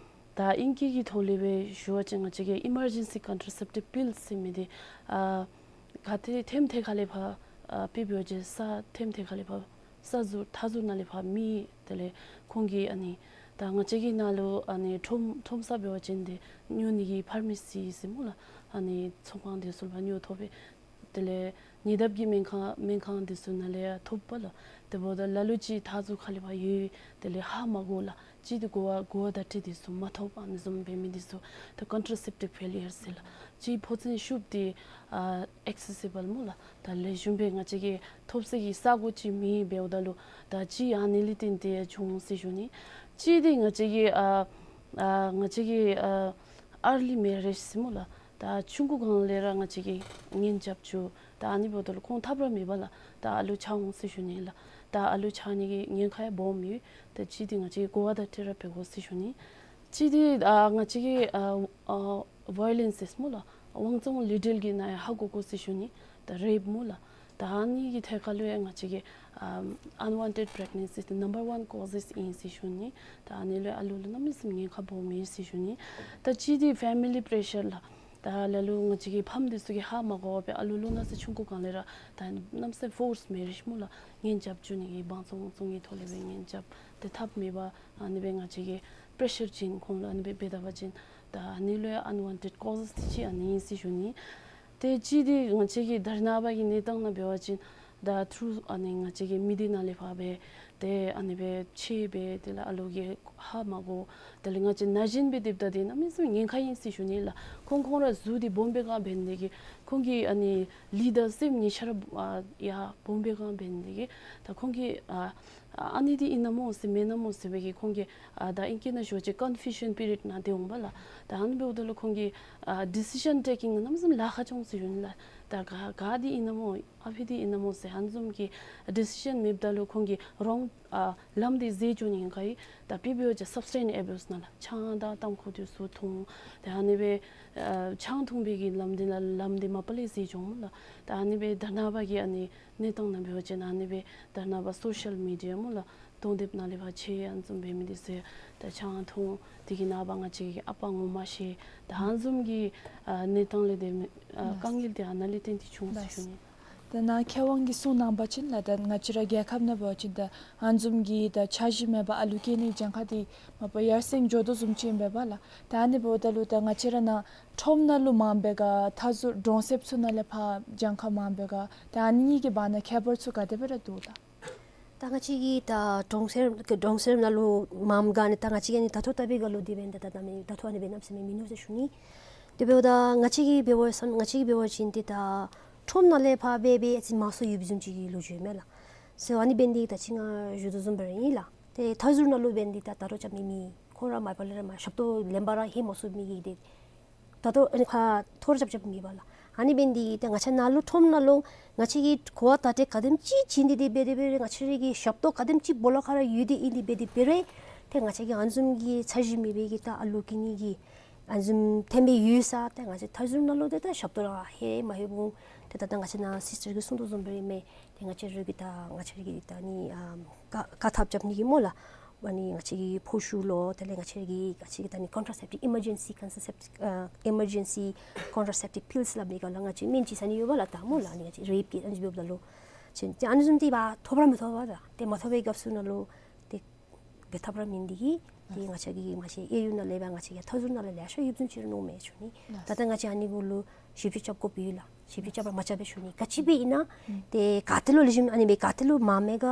ད་ཨིང་སྐད་ཀྱི་ཐོག་ལས་སྦེ་ཞུ་བ་ཅིན་ང་བཅས་ཀྱིས་ཨི་མར་ཇེན་སི་ཀོན་ཊ་ར་སེབ་ཊིབ་པིལ་ཟེར་མི་འདི་ཨ་ག་ཏེ་ཐེམ་ཐེ་ཁ་ལས་ཕར་ཨ་དཔེ་འབད་བ་ཅིན་ས་ཐེམ་ཐེ་ཁ་ལས་ཕར་ས་ཟུར་མཐའ་ཟུར་ནང་ལས་ཕར་མི་དེ་ལས་ཁོང་གིས་ཨ་ནི་ད་ང་བཅས་ཀྱི་ནང་ལུ་ཨ་ནི་ཁྲོམ་ཁྲོམ་ས་འབད་བ་ཅིན་འདི་ཉོ་ནི་གི་ཕར་མ་སི་ཟེར་སྨོ་ལགས། ཨ་ནི་ཚོང་ཁང་འདི་ཚུ་ལས་ཕར་ཉོ་ཐོབ་པས། དེ་ལས་ཉེ་འདབས་ཀྱི་སྨན་ཁང་སྨན་ཁང་འདི་ཚུ་ནང་ལས་ཡང་ཐོབ་པས་ལགས། དེ་འབདཝ་ད་ལ་ལུ་ཅིག་མཐའ་ཟུར་ཁ་ལས་ཕར་ཡོད། དེ་ལས་ཧ་མ་གོ་ལགས། གཅིག་འདི་གོ་བ་གོ་བ་བརྡ་སྤྲོད་འདི་ཚུ་མ་ཐོབ། ཨ་ནི་བཟུམ་འབད་མི་འདི་ཚུ་ད་ཀོན་ཊ་ར་སེབ་ཊིབ་ཕེ་ལི་ཡར་ཟེར་ལགས། གཅིག་ཕོ་མཚན་ཤུབས་འདི་ཨ་ཨེག་སེ་སི་བཱལ་སྨོ་ལགས། ད་ལེགས་ཤོམ་སྦེ་ང་བཅས་ཀྱིས་ཐོབ་ས་གི་ས་སྒོ་ཅིག་མེད། འབདཝ་ད་ལུ་ད་གཅིག་ཨ་ནི་ལས་བརྟེན་ཏེ་འབྱུང་ཟེར་ཞུ་ནི། གཅིག་འདི་ང་བཅས་ཀྱིས་ཨ་ཨ་ང་བཅས་ཀྱིས་ཨ་ཨར་ལི་མེ་རེཇ་ཟེར་སྨོ་ལགས། ད་ཆུང་ཀུ་སྒང་ལས་ར་ང་བཅས་ཀྱིས་གཉེན་རྐྱབ་བཅུག། ད་ཨ་ནི་འབདཝ་ད་ལུ་ཁོང་ཐབས་ར་མེད་པར་ལགས་ད་ཨ་ལུ་ཆགས་འོང་ཟེར་ཞུ་ནི་ལགས། ད་ཨ་ལུ་ཆགས་ནི་གི་ཉེན་ཁ་ཡང་སྦོམ་ཡོད། ད་གཅིག་འདི་ང་བཅས་ཀྱིས་གོ་བ་བརྡ་སྤྲོད་ར་འབད་དགོ་ཟེར་ཞུ་ནི། གཅིག་འདི་ཨ་ང་བཅས་ཀྱིས་ཨ་ཨ་ཝའི་ལེནསི་ཟེར་སྨོ་ལགས། དབང་བཙོང་ལུས་འབྲེལ་གྱི་ནང་ཡང་ཧ་གོ་དགོ་ཟེར་ཞུ་ནི། ད་རེཔ་སྨོ་ལགས། ད་ཨ་ནི་གི་ཐད་ཁར་ལུ་ཡང་ང་བཅས་ཀྱིས་ཨ་ཨན་ཝཱན་ཊེཌ་པི་རེག་ནེན་སི་འདི་ནམ་བར་ཝཱན་ཀོ་ཟེས་ཨིན་ཟེར་ཞུ་ནི། ད་ཨ་ནི་ལུ་ཨ་ལུ་ལུ་གནམ་མེད་ས་མེད་ཉེན་ཁ་སྦོམ་ཨིན་ཟེར་ཞུ་ནི། ད་གཅིག་འདི་ཕེ་མི་ལི་པེ་རེ་ཤར་ལགས། ད་ལ་ལུ་ང་བཅས་ཀྱི་ཕམ་འདི་ཚུ་གིས་ཧ་མ་གོ་བར་སྦེ་ཨ་ལུ་ལུ་ན་ཚ་ཆུང་ཀུ་སྒང་ལས་ར་ད་གནམ་མེད་ས་མེད་ཕོརསི་མེ་རེཇ་སྨོ་ལགས། གཉེན་རྐྱབ་བཅུག་ནི་གི་དབང་བཙོང་དབང་བཙོང་གི་ཐོག་ལས་སྦེ་གཉེན་རྐྱབ་སྟེ་ཐབས་མེད་པར་ཨ་ནི་སྦེ་ང་བཅས་ཀྱིས་པེ་རེ་ཤར་བྱིན། ཁོང་ལུ་ཨ་ནི་སྦེ་འབད་ད་པ་ཅིན་ད་ཨ་ནི་ལུ་ཡང་ཨན་ཝཱན་ཊེཌ་ཀོ་ཟེས་འདི་གཅིག་ཨ་ནི་ཨིན་ཟེར་ཞུ་ནི། ཏེ་གཅིག་འདི་ང་བཅས་ཀྱི་ད་རེས་ནངས་པ་གི་གནས་སྟངས་ནང་འབད་བ་ཅིན་ད་ཐུར་ཨ་ནི་ང་བཅས་ཀྱི་མི་སྡེ་ནང་ལས་ཕར་སྦེ་ཏེ་ཨ་ནི་སྦེ་ཆད་སྦེ་དེ་ལས་ཨ་ལུ་གིས་ཧ་མ་གོ། དེ་ལས་ང་བཅས་ན་གཞོན་སྦེ་སྡོདཔ་ད་འདི་གནམ་མེད་ས་མེད་ཉེན་ཁ་ཨིན་ཟེར་ཞུ་ནི་ལགས། ཁོང་ཁོང་ར་གཟུགས་འདི་སྦོམ་པའི་སྒང་འབད་ནི་དེ་གིས་ཁོང་གི་ཨ་ནི་ལུས་དང་སེམས་གཉིས་ཆ་ར་ཨ་ཡར་སྦོམ་པའི་སྒང་འབད་ནི་དེ་གིས་ད་ཁོང་གིས་ཨ་ཨ་ནི་འདི་ཨིན་ན་སྨོ་ཟེར་མེན་ན་སྨོ་ཟེར་བའི་གི་ཁོང་གིས་ཨ་ད་ཨིང་སྐད་ནང་ཞུ་བ་ཅིན་ཀོན་ཕིའུ་ཤཱན་པི་རི་ཡཌ་ནང་སྡོད་འོང་པ་ལགས། ད་ཨ་ནི་འབདཝ་ད་ལུ་ཁོང་གི་ཨ་ཌི་སི་ཤཱན་ཊེ་ཀིང་གནམ་མེད་ས་མེད་ལཱ་ཁག་བྱུང་ཟེར་ཞུ་ནི་ལགས། ད་ག་ག་འདི་ཨིན་ན་སྨོ་ཨ་ཕི་འདི་ཨིན་ན་སྨོ་ཟེར་ཨ་ནི་བཟུམ་གྱི་ཌི་སི་ཤཱན་མེདཔ་ད་ལུ་ཁོང་གིས་རོང་ཨ་ལམ་འདི་འཛེགས་འགྱོ་ནི་ཨིན་ག་ཨིན། ད་དཔེ་འབད་བ་ཅིན་སབ་སི་ཊེནསི་ཨེ་བིའུསི་ནང་ལགས། ཆང་དང་ཏམ་ཁུ་འདི་ཚུ་འཐུང་། ད་ཨ་ནི་སྦེ་ཨ་ཆང་འཐུང་པའི་གི་ལམ་འདི་ནང་ལམ་འདི་མ་པ་ལས་འཛེགས་འགྱོ་སྨོ་ལགས། ད་ཨ་ནི་སྦེ་ད་རེས་ནངས་པ་གི་ཨ་ནི་གནས་སྟངས་ནང་འབད་བ་ཅིན་ཨ་ནི་སྦེ་ད་རེས་ནངས་པ་སོ་ཤཱལ་མི་ཌི་ཡ་སྨོ་ལགས། གདོང་དེབ་ནང་ལས་ཕར་ཆད་ཨ་ནི་བཟུམ་འབད་མི་འདི་ཚུ་ད་ཆང་འཐུང་། དེ་གི་ནངས་པ་ང་བཅས་ཀྱི་ཨ་པ་ངོ་མ་ཤེས། ད་ཨ་ནི་བཟུམ་གྱི་ཨ་གནས་སྟངས་ལས་འདི་ཨ་དཀའ་ངལ་འདི་ཨ་ནཱ་ལས་བརྟེན་ཏེ་བྱུང་ཟེར་ཞུ་ནི། ད་ནཱ་མཁས་དབང་གིས་གསུངས་གནང་བ་ཅིན་ལགས། ད་ང་བཅས་ར་རྒྱལ་ཁབ་ནང་འབད་བ་ཅིན་ད་ཨ་ནི་བཟུམ་གྱི་ད་འཆར་གཞི་མེད་པར་ཨ་ལུ་སྐྱེ་ནི་གྱངས་ཁ་འདི་མ་པ་ཡར་སེང་འགྱོ་དོ་བཟུམ་ཅིག་ཨིན་པས་ལགས། ད་ཨ་ནི་འབདཝ་ད་ལུ་ད་ང་བཅས་ར་ནཱ་ཁྲོམ་ནང་ལུ་མངམ་སྦེ་ག་མཐའ་ཟུར་གྲོང་གསེབ་ཚུ་ནང་ལས་ཕར་གྱངས་ཁ་མངམ་སྦེ་ག་ད་ཨ་ནི་གཉིས་ཀྱི་བར་ན་ཁྱད་པར་ཚུ་ག་དེ་སྦེ་ར་འདུག་ལགས། ད་ང་བཅས་ཀྱི་ད་གྲོང་གསེབ་གྲོང་གསེབ་ནང་ལུ་མངམ་ག་ནི་ད་ང་བཅས་ཀྱི་ནི་ད་ལྟོ་ལྟ་བུའི་སྒང་ལུ་དེ་སྦེ་ད་ད་ད་མི་ད་ལྟོ་ཨ་ནི་སྦེ་གནམ་མེད་ས་མེད་མིན་ནུག་ཟེར་ཞུ་ནི། དེ་འབདཝ་ད་ང་བཅས་ཀྱིས་འབད་བ་ས་ང་བཅས་ཀྱིས་འབད་བ་ཅིན་ཏེ་ད་ཁྲོམ་ནང་ལས་ཕར་འབད་འབད་ཨ་ཙི་མང་སུ་ཡོད་པའི་བཟུམ་ཅིག་གི་ལོ་རྒྱུས་མས་ལགས། ཟེར་ཨ་ནི་འབད་ནི་འདི་ད་ཅི་ང་ཞུ་དོ་བཟུམ་སྦེ་ར་ཨིན་ལགས། ཏེ་མཐའ་ཟུར་ནང་ལུ་འབད་ནི་འདི་ད་ད་རུང་རྐྱབ་མི་མེད། ཁོང་ར་མ་པ་ལས་ར་མ་ཞབས་ཏོག་ལེན་པར་ར་ལྷོད་མ་ཚུགས་མི་གི་འདི་ད་ལྟོ་ཨ་ནི་ཁ་ཐོར་རྐྱབ་རྐྱབ་མེད་པས་ལགས། ཨ་ནི་འབད་ནི་འདི་ད་ང་བཅས་ནཱ་ལུ་ཁྲོམ་ནང་ལུ་ང་བཅས་ཀྱིས་གོ་བ་བརྡ་སྤྲོད་ག་དེམ་ཅིག་བྱིན་ཏེ་འདི་འབད་དེ་འབད་རུང་ང་བཅས་ར་གི་ཞབས་ཏོག་ག་དེམ་ཅིག་སྦོ་ལོགས་ཁར་ར་ཡོད་དེ་ཨིན་འདི་འབད་དེ་འབད་རུང་ཏེ་ང་བཅས་ཀྱི་ཨ་ནི་བཟུམ་གྱི་འཆར་གཞི་མེད་པའི་གི་ད་ཨ་ལུ་སྐྱེ་ནི་གི་ཨ་ནི་བཟུམ་ཐོན་པའི་ཡུལ་ས་ཏེ་ང་བཅས་མཐའ་ཟུར་ནང་ལུ་ཏེ་ད་ཞབས་ཏོག་ར་ཧེ་མ་ཧེ་བུ་ཏེ་ད་ད་ང་བཅས་ནཱ་སིས་ཊར་གྱིས་གསུངས་དོ་བཟུམ་སྦེ་མས། ཏེ་ང་བཅས་ར་གི་ད་ང་བཅས་ར་གི་ད་ནི་ཨམ་ཀ་ཀ་ཐབ་རྐྱབ་ནི་གི་སྨོ་ལགས། ཨ་ནི་ང་བཅས་ཀྱི་ཕོ་ཤུ་ལོ་དེ་ལས་ང་བཅས་ར་གི་ང་བཅས་ཀྱི་ད་ནི་ཀོན་ཊ་སེབ་ཊིབ་ཨི་མར་ཇེན་སི་ཀོན་ཊ་སེབ་ཊིབ་ཨ་ཨི་མར་ཇེན་སི་ཀོན་ཊ་སེབ་ཊིབ་པིལསི་སླབ་མི་ག་ལགས། ང་བཅས་སྨན་ཅིག་ཟ་ནི་ཡོད་པས་ལགས། ད་སྨོ་ལགས་ཨ་ནི་ང་བཅས་རེབ་ཀྱི་ཨ་ནི་འབདཝ་ད་ལུ་ཅིན་ཏེ་ཨ་ནི་བཟུམ་འདི་འབད་ཐོབ་ར་མི་ཐོབ་པས་ད། ཏེ་མ་ཐོབ་པའི་སྐབས་སུ་ནང་ལུ་ཏེ་འབད་ཐབས་ར་མེད་འདི་གིས་ཏེ་ང་བཅས་ཀྱི་མ་གཞི་གཡས་གཡོན་ནང་ལས་འབད་ང་བཅས་ཀྱི་མཐའ་ཟུར་ནང་ལས་ལེ་ཤ་ཡོདཔ་བཟུམ་ཅིག་ར་མནོཝ་མས་ཞུ་ནི། ད་ལྟོ་ང་བཅས་ཨ་ནི་གུ་ལུ་ཞིབ་དཔྱད་རྐྱབ་དགོཔ་ཡོད་ལགས། ཞིབ་དཔྱད་རྐྱབ་པར་མ་རྐྱབ་པས་ཞུ་ནི། ག་ཅི་སྦེ་ཨིན་ན་ཏེ་ག་ཏེ་ལུ་ལེགས་ཤོམ་ཨ་ནི་སྦེ་ག་ཏེ་ལུ་མ་མེད་ག་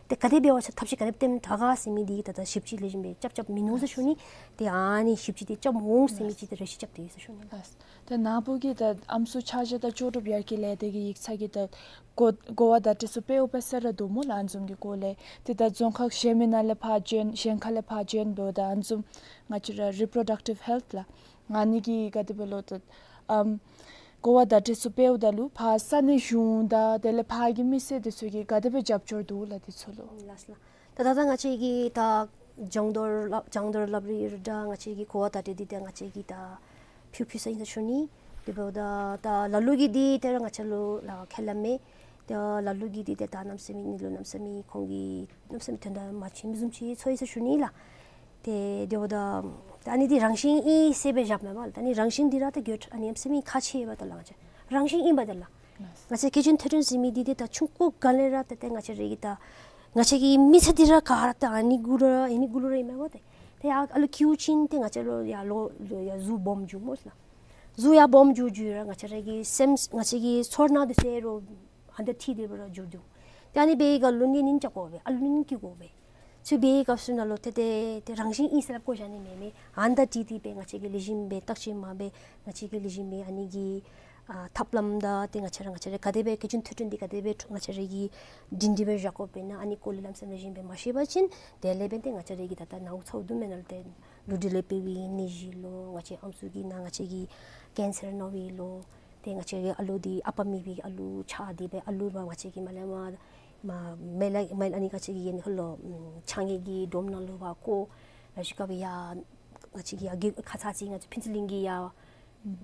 ཏེ་ག་དེ་འབད་བ་ཅིན་ཐབས་ཤེས་ག་དེ་སྟོནམ་དྲག་ག་ཟེར་མི་འདི་ད་ལྟོ་ཞིབ་དཔྱད་ལེགས་ཤོམ་སྦེ་རྐྱབ་རྐྱབ་མིན་ནུག་ཟེར་ཞུ་ནི། ཏེ་ཨ་ནི་ཞིབ་དཔྱད་འདི་རྐྱབ་འོང་ཟེར་མི་ཅིག་ཏེ་རེ་ཞིག་རྐྱབ་སྟེ་ཡོད་ཟེར་ཞུ་ནི་ལགས། ད་ནཱ་བུ་གིས་ད་ཨམ་སྲུ་ཆ་བཞག་ད་ལྕོགས་གྲུབ་ཡར་རྒྱས་ལས་སྡེ་གི་ཡིག་ཚང་གི་ད་གོ་གོ་བ་བརྡ་སྤྲོད་ཚུ་སྤེལཝ་སྦེ་ཟེར་ར་འདུག་སྨོ་ལགས། ཨ་ནི་བཟུམ་གྱི་སྐོར་ལས་ཏེ་ད་རྫོང་ཁག་གཞན་མི་ནང་ལས་ཕར་བྱོན་གཞན་ཁ་ལས་ཕར་བྱོན་འབདཝ་ད་ཨ་ནི་བཟུམ་ང་བཅས་ར་རི་པོརོ་ཌག་ཊིབ་ཧེལཐ་ལགས། ཨ་ནི་གི་ག་དེ་སྦེ་ལོ་ད་ཨམ་གོ་བ་བརྡ་སྤྲོད་ཚུ་སྤེལཝ་ད་ལུ་ཕར་ས་གནས་གཞུང་དང་དེ་ལས་ཕར་གྱི་མི་སེར་འདི་ཚུ་གིས་ག་དེ་སྦེ་རྒྱབ་སྐྱོར་འདུག་ལགས་འདི་ཚུ་ལུ། ལགས་ལགས། ད་ད་ད་ང་བཅས་ཀྱིས་ད་སྦྱོང་བརྡར་སླབ་སྦྱོང་བརྡར་སླབ་རིགས་ར་ད་ང་བཅས་ཀྱིས་གོ་བ་བརྡ་སྤྲོད་འདི་ད་ང་བཅས་ཀྱིས་ད་ཕུལ་ཕུལ་ས་ཨིན་ཟེར་ཞུ་ནི། དེ་འབདཝ་ད་ད་ལ་ལུ་གིས་འདི་ཏེ་ར་ང་བཅས་ལུ་ལགས་ཁས་ལེན་མས། ད་ལ་ལུ་གིས་འདི་ཏེ་ད་གནམ་མེད་ས་མེད་ནི་ལུ་གནམ་མེད་ས་མེད་ཁོང་གིས་གནམ་མེད་ས་མེད་དོན་དག་མ་བྱིན་བཟུམ་ཅིག་ཚོར་ཡི་ཟེར་ཞུ་ནི་ལགས། ཏེ་དེ་འབདཝ་ད་ད་ཨ་ནི་འདི་རང་བཞིན་ཨིན་ཟེར་སྦེ་བཞགཔ་མེན་པས་ལགས། ད་ཨ་ནི་རང་བཞིན་འདི་ར་ད་གྱོད་ཨ་ནི་གནམ་མེད་ས་མེད་ཁག་ཆེ་བས་ད་ལགས། ང་བཅས་རང་བཞིན་ཨིན་པས་ད་ལགས། ང་བཅས་སྐྱེས་ཆེན་ཐོས་གྲོལ་ཟེར་མི་འདི་ཏེ་ད་ཆུང་ཀུ་སྒང་ལས་ར་ད་ཏེ་ང་བཅས་ར་གི་ད་ང་བཅས་ཀྱི་མི་ཚེ་འདི་ར་ག་ར་ད་ཨ་ནི་གུ་ར་ཨ་ནི་གུ་ལུ་ར་ཨིན་མས་པ་ཏེ། ཏེ་ཡར་ཨ་ལུ་སྐྱེས་ཅིན་ཏེ་ང་བཅས་ལུ་ཡར་ལོག་ལོག་ཡར་གཟུགས་སྦོམ་འགྱོ་སྨོ་ལགས། གཟུགས་ཡར་སྦོམ་འགྱོ་འགྱོ་ར་ང་བཅས་ར་གི་སེམས་ང་བཅས་ཀྱི་ཚོར་སྣང་འདི་ཚུ་ར་ཧན་ཏེ་ཐིག་སྟེ་སྦེ་ར་འགྱོ་འགྱོ། ཏེ་ཨ་ནི་འབད་བའི་སྒང་ལུ་གཉེན་ཉེཝ་རྐྱབ་དགོ་པས། ཨ་ལུ་གཉེན་སྐྱེ་དགོ་པས། ཚུ་འབད་བའི་སྐབས་སུ་ནང་ལུ་ཏེ་ཏེ་ཏེ་རང་བཞིན་ཨིན་ཟེར་སླབ་བཀོ་བཞག་ནི་མེན་མས། ཧན་ཏེ་ཏིག་ཏིག་སྦེ་ང་བཅས་ཀྱིས་ལེགས་ཤོམ་སྦེ་བརྟག་དཔྱད་མ་འབད་ང་བཅས་ཀྱིས་ལེགས་ཤོམ་སྦེ་ཨ་ནི་གི་ཨ་ཐབས་ལམ་དང་ཏེ་ང་བཅས་ར་ང་བཅས་ར་ག་དེ་སྦེ་སྐྱེས་ཆེན་ཐོས་གྲོལ་འདི་ག་དེ་སྦེ་ང་བཅས་ར་གིས་སྒྲིང་སྒྲི་སྦེ་བཞག་དགོ་པས་ན་ཨ་ནི་སྐོར་ལས་ལམ་སེང་ལེགས་ཤོམ་སྦེ་མ་ཤེས་པ་ཅིན་དེ་ལས་འབད་ཏེ་ང་བཅས་ར་གི་ད་ད་ནཝ་ཚཝ་དུམ་མེན་ན་ལུ་ཏེ་ལུས་འབྲེལ་ལས་འཕེལ་བའི་ནད་གཞི་ལོ་ང་བཅས་ཨམ་སྲུ་གི་ནང་ང་བཅས་ཀྱི་ཀེན་སར་ན་བའི་ལོ། ཏེ་ང་བཅས་ཀྱི་ཨ་ལུ་འདི་ཨ་པ་མེད་པའི་ཨ་ལུ་ཆགས་ཏེ་སྦེ་ཨ་ལུ་ར་ང་བཅས་ཀྱི་མ་ལས་མར་མ་མེ་ལ་མེ་ལ་ཨ་ནི་ང་བཅས་ཀྱི་ཡན་ཧོ་ལོ་ཨམ་ཆ་ངེ་གི་སྒྲོམ་ནང་ལུ་བཀོ། ར་ཤི་ཀ་བི་ཡ་ང་བཅས་ཀྱི་ཡ་གི་ཁ་ཚ་ཅིག་ང་བཅས་ཕུན་ཚོགས་གླིང་གི་ཡ་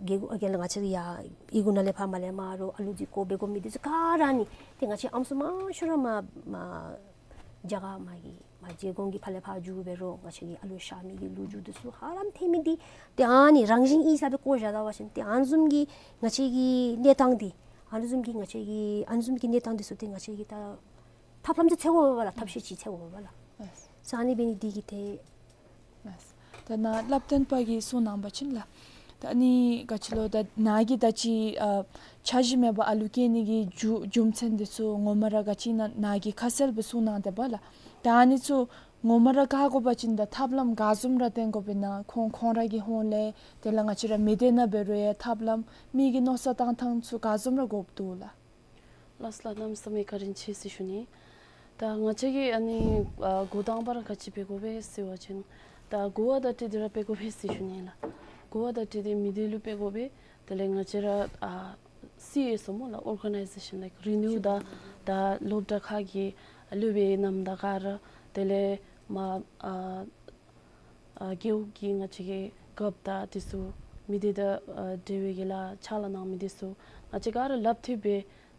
གི་གུ་ཨ་གི་ལ་ང་བཅས་ཀྱི་ཡ་ཨི་གུ་ནང་ལས་ཕར་མ་ལས་མར་རོགས་ཨ་ལུ་འདི་བཀོ་སྦེ་བཀོ་མི་འདི་ཚུ་ག་ར་ནི་ཏེ་ང་བཅས་ཨམ་སྲུ་མང་ཤོས་ར་མ་མ་རྒྱ་གར་མ་གི་མ་རྗེ་གོང་གི་ཕར་ལས་ཕར་འགྱོ་སྦེ་རོགས་ང་བཅས་ཀྱི་ཨ་ལུ་ཤ་མི་གི་ལོ་རྒྱུས་འདི་ཚུ་ཧ་ལམ་ཐོན་མི་འདི་ཏེ་ཨ་ནི་རང་བཞིན་ཨིན་ཟེར་སྦེ་བཀོ་བཞག་ད་པ་ཅིན་ཏེ་ཨ་ནི་བཟུམ་གྱི་ང་བཅས་ཀྱི་གནས་སྟངས་འདི་ཨ་ནི་བཟུམ་གྱི་ང་བཅས་ཀྱི་ཨ་ནི་བཟུམ་གྱི་གནས་སྟངས་འདི་ཚུ་ཏེ་ང་བཅས་ཀྱི་ད་ཐབས་ལམ་ཅིག་འཚོལ་དགོ་པས་ལགས། ཐབས་ཤེས་ཅིག་འཚོལ་དགོ་པས་ལགས། ཨ་ནི་འབད་ནི་འདི་གིས་ཏེ། ད་ནཱ་བསླབ་སྟོན་པ་གིས་གསུངས་གནང་བ་ཅིན་ལགས། ད་ཨ་ནི་ག་ཅི་ལོ་ད་ནཱ་གིས་ད་ཅི་ཨ་འཆར་གཞི་མེད་པར་ཨ་ལུ་སྐྱེ་ནི་གི་རྒྱུ་རྒྱུ་མཚན་འདི་ཚུ་ངོ་མ་ར་ག་ཅི་ཨིན་ན་ནཱ་གིས་ཁ་གསལ་སྦེ་གསུངས་གནང་སྟེ་པ་ལགས། ད་ཨ་ནི་ཚུ་ངོ་མ་ར་བཀག་དགོ་པ་ཅིན་ད་ཐབས་ལམ་ག་བཟུམ་ར་བསྟེན་དགོ་པས་ན་ཁོང་ཁོང་ར་གི་ཧོངས་ལས་དེ་ལས་ང་བཅས་ར་མི་སྡེ་ནང་འབད་རུང་ཡང་ཐབས་ལམ་མི་གི་མནོ་བསམ་བཏང་ཐངས་ཚུ་ག་བཟུམ་ར་དགོཔ་འདུག་ལགས། ལགས་ལགས། གནམ་མེད་ས་མེད་བཀའ་དྲིན་ཆེ་ཟེར་ཞུ་ནི། ད་ང་བཅས་ཀྱིས་ཨ་ནི་ཨ་འགོ་དང་པ་ར་ག་ཅི་འབད་དགོ་པས་ཟེར་བ་ཅིན་ད་གོ་བ་བརྡ་སྤྲོད་འདི་ར་འབད་དགོ་པས་ཟེར་ཞུ་ནི་ལགས། གོ་བ་བརྡ་སྤྲོད་འདི་མི་སྡེ་ལུ་འབད་དགོ་པས། དེ་ལས་ང་བཅས་ར་ཨ་སི་ཨེསི་ཨོ་སྨོ་ལགས། Organization like རི་ནིའུ་དང་ད་སློབ་གྲྭ་ཁག་གི་སློབ་དཔོན་རྣམས་དང་ག་ར་དེ་ལས་མ་ཨ་ཨ་རྒེད་འོག་གི་ང་བཅས་ཀྱི་རྒཔོ་དང་འདི་ཚུ་མི་སྡེ་དང་ཨ་འབྲེལ་བའི་གི་ལཱ་ཕྱག་ལཱ་གནང་མི་འདི་ཚུ་ང་བཅས་ག་ར་ལགཔ་མཐུད་སྦེ་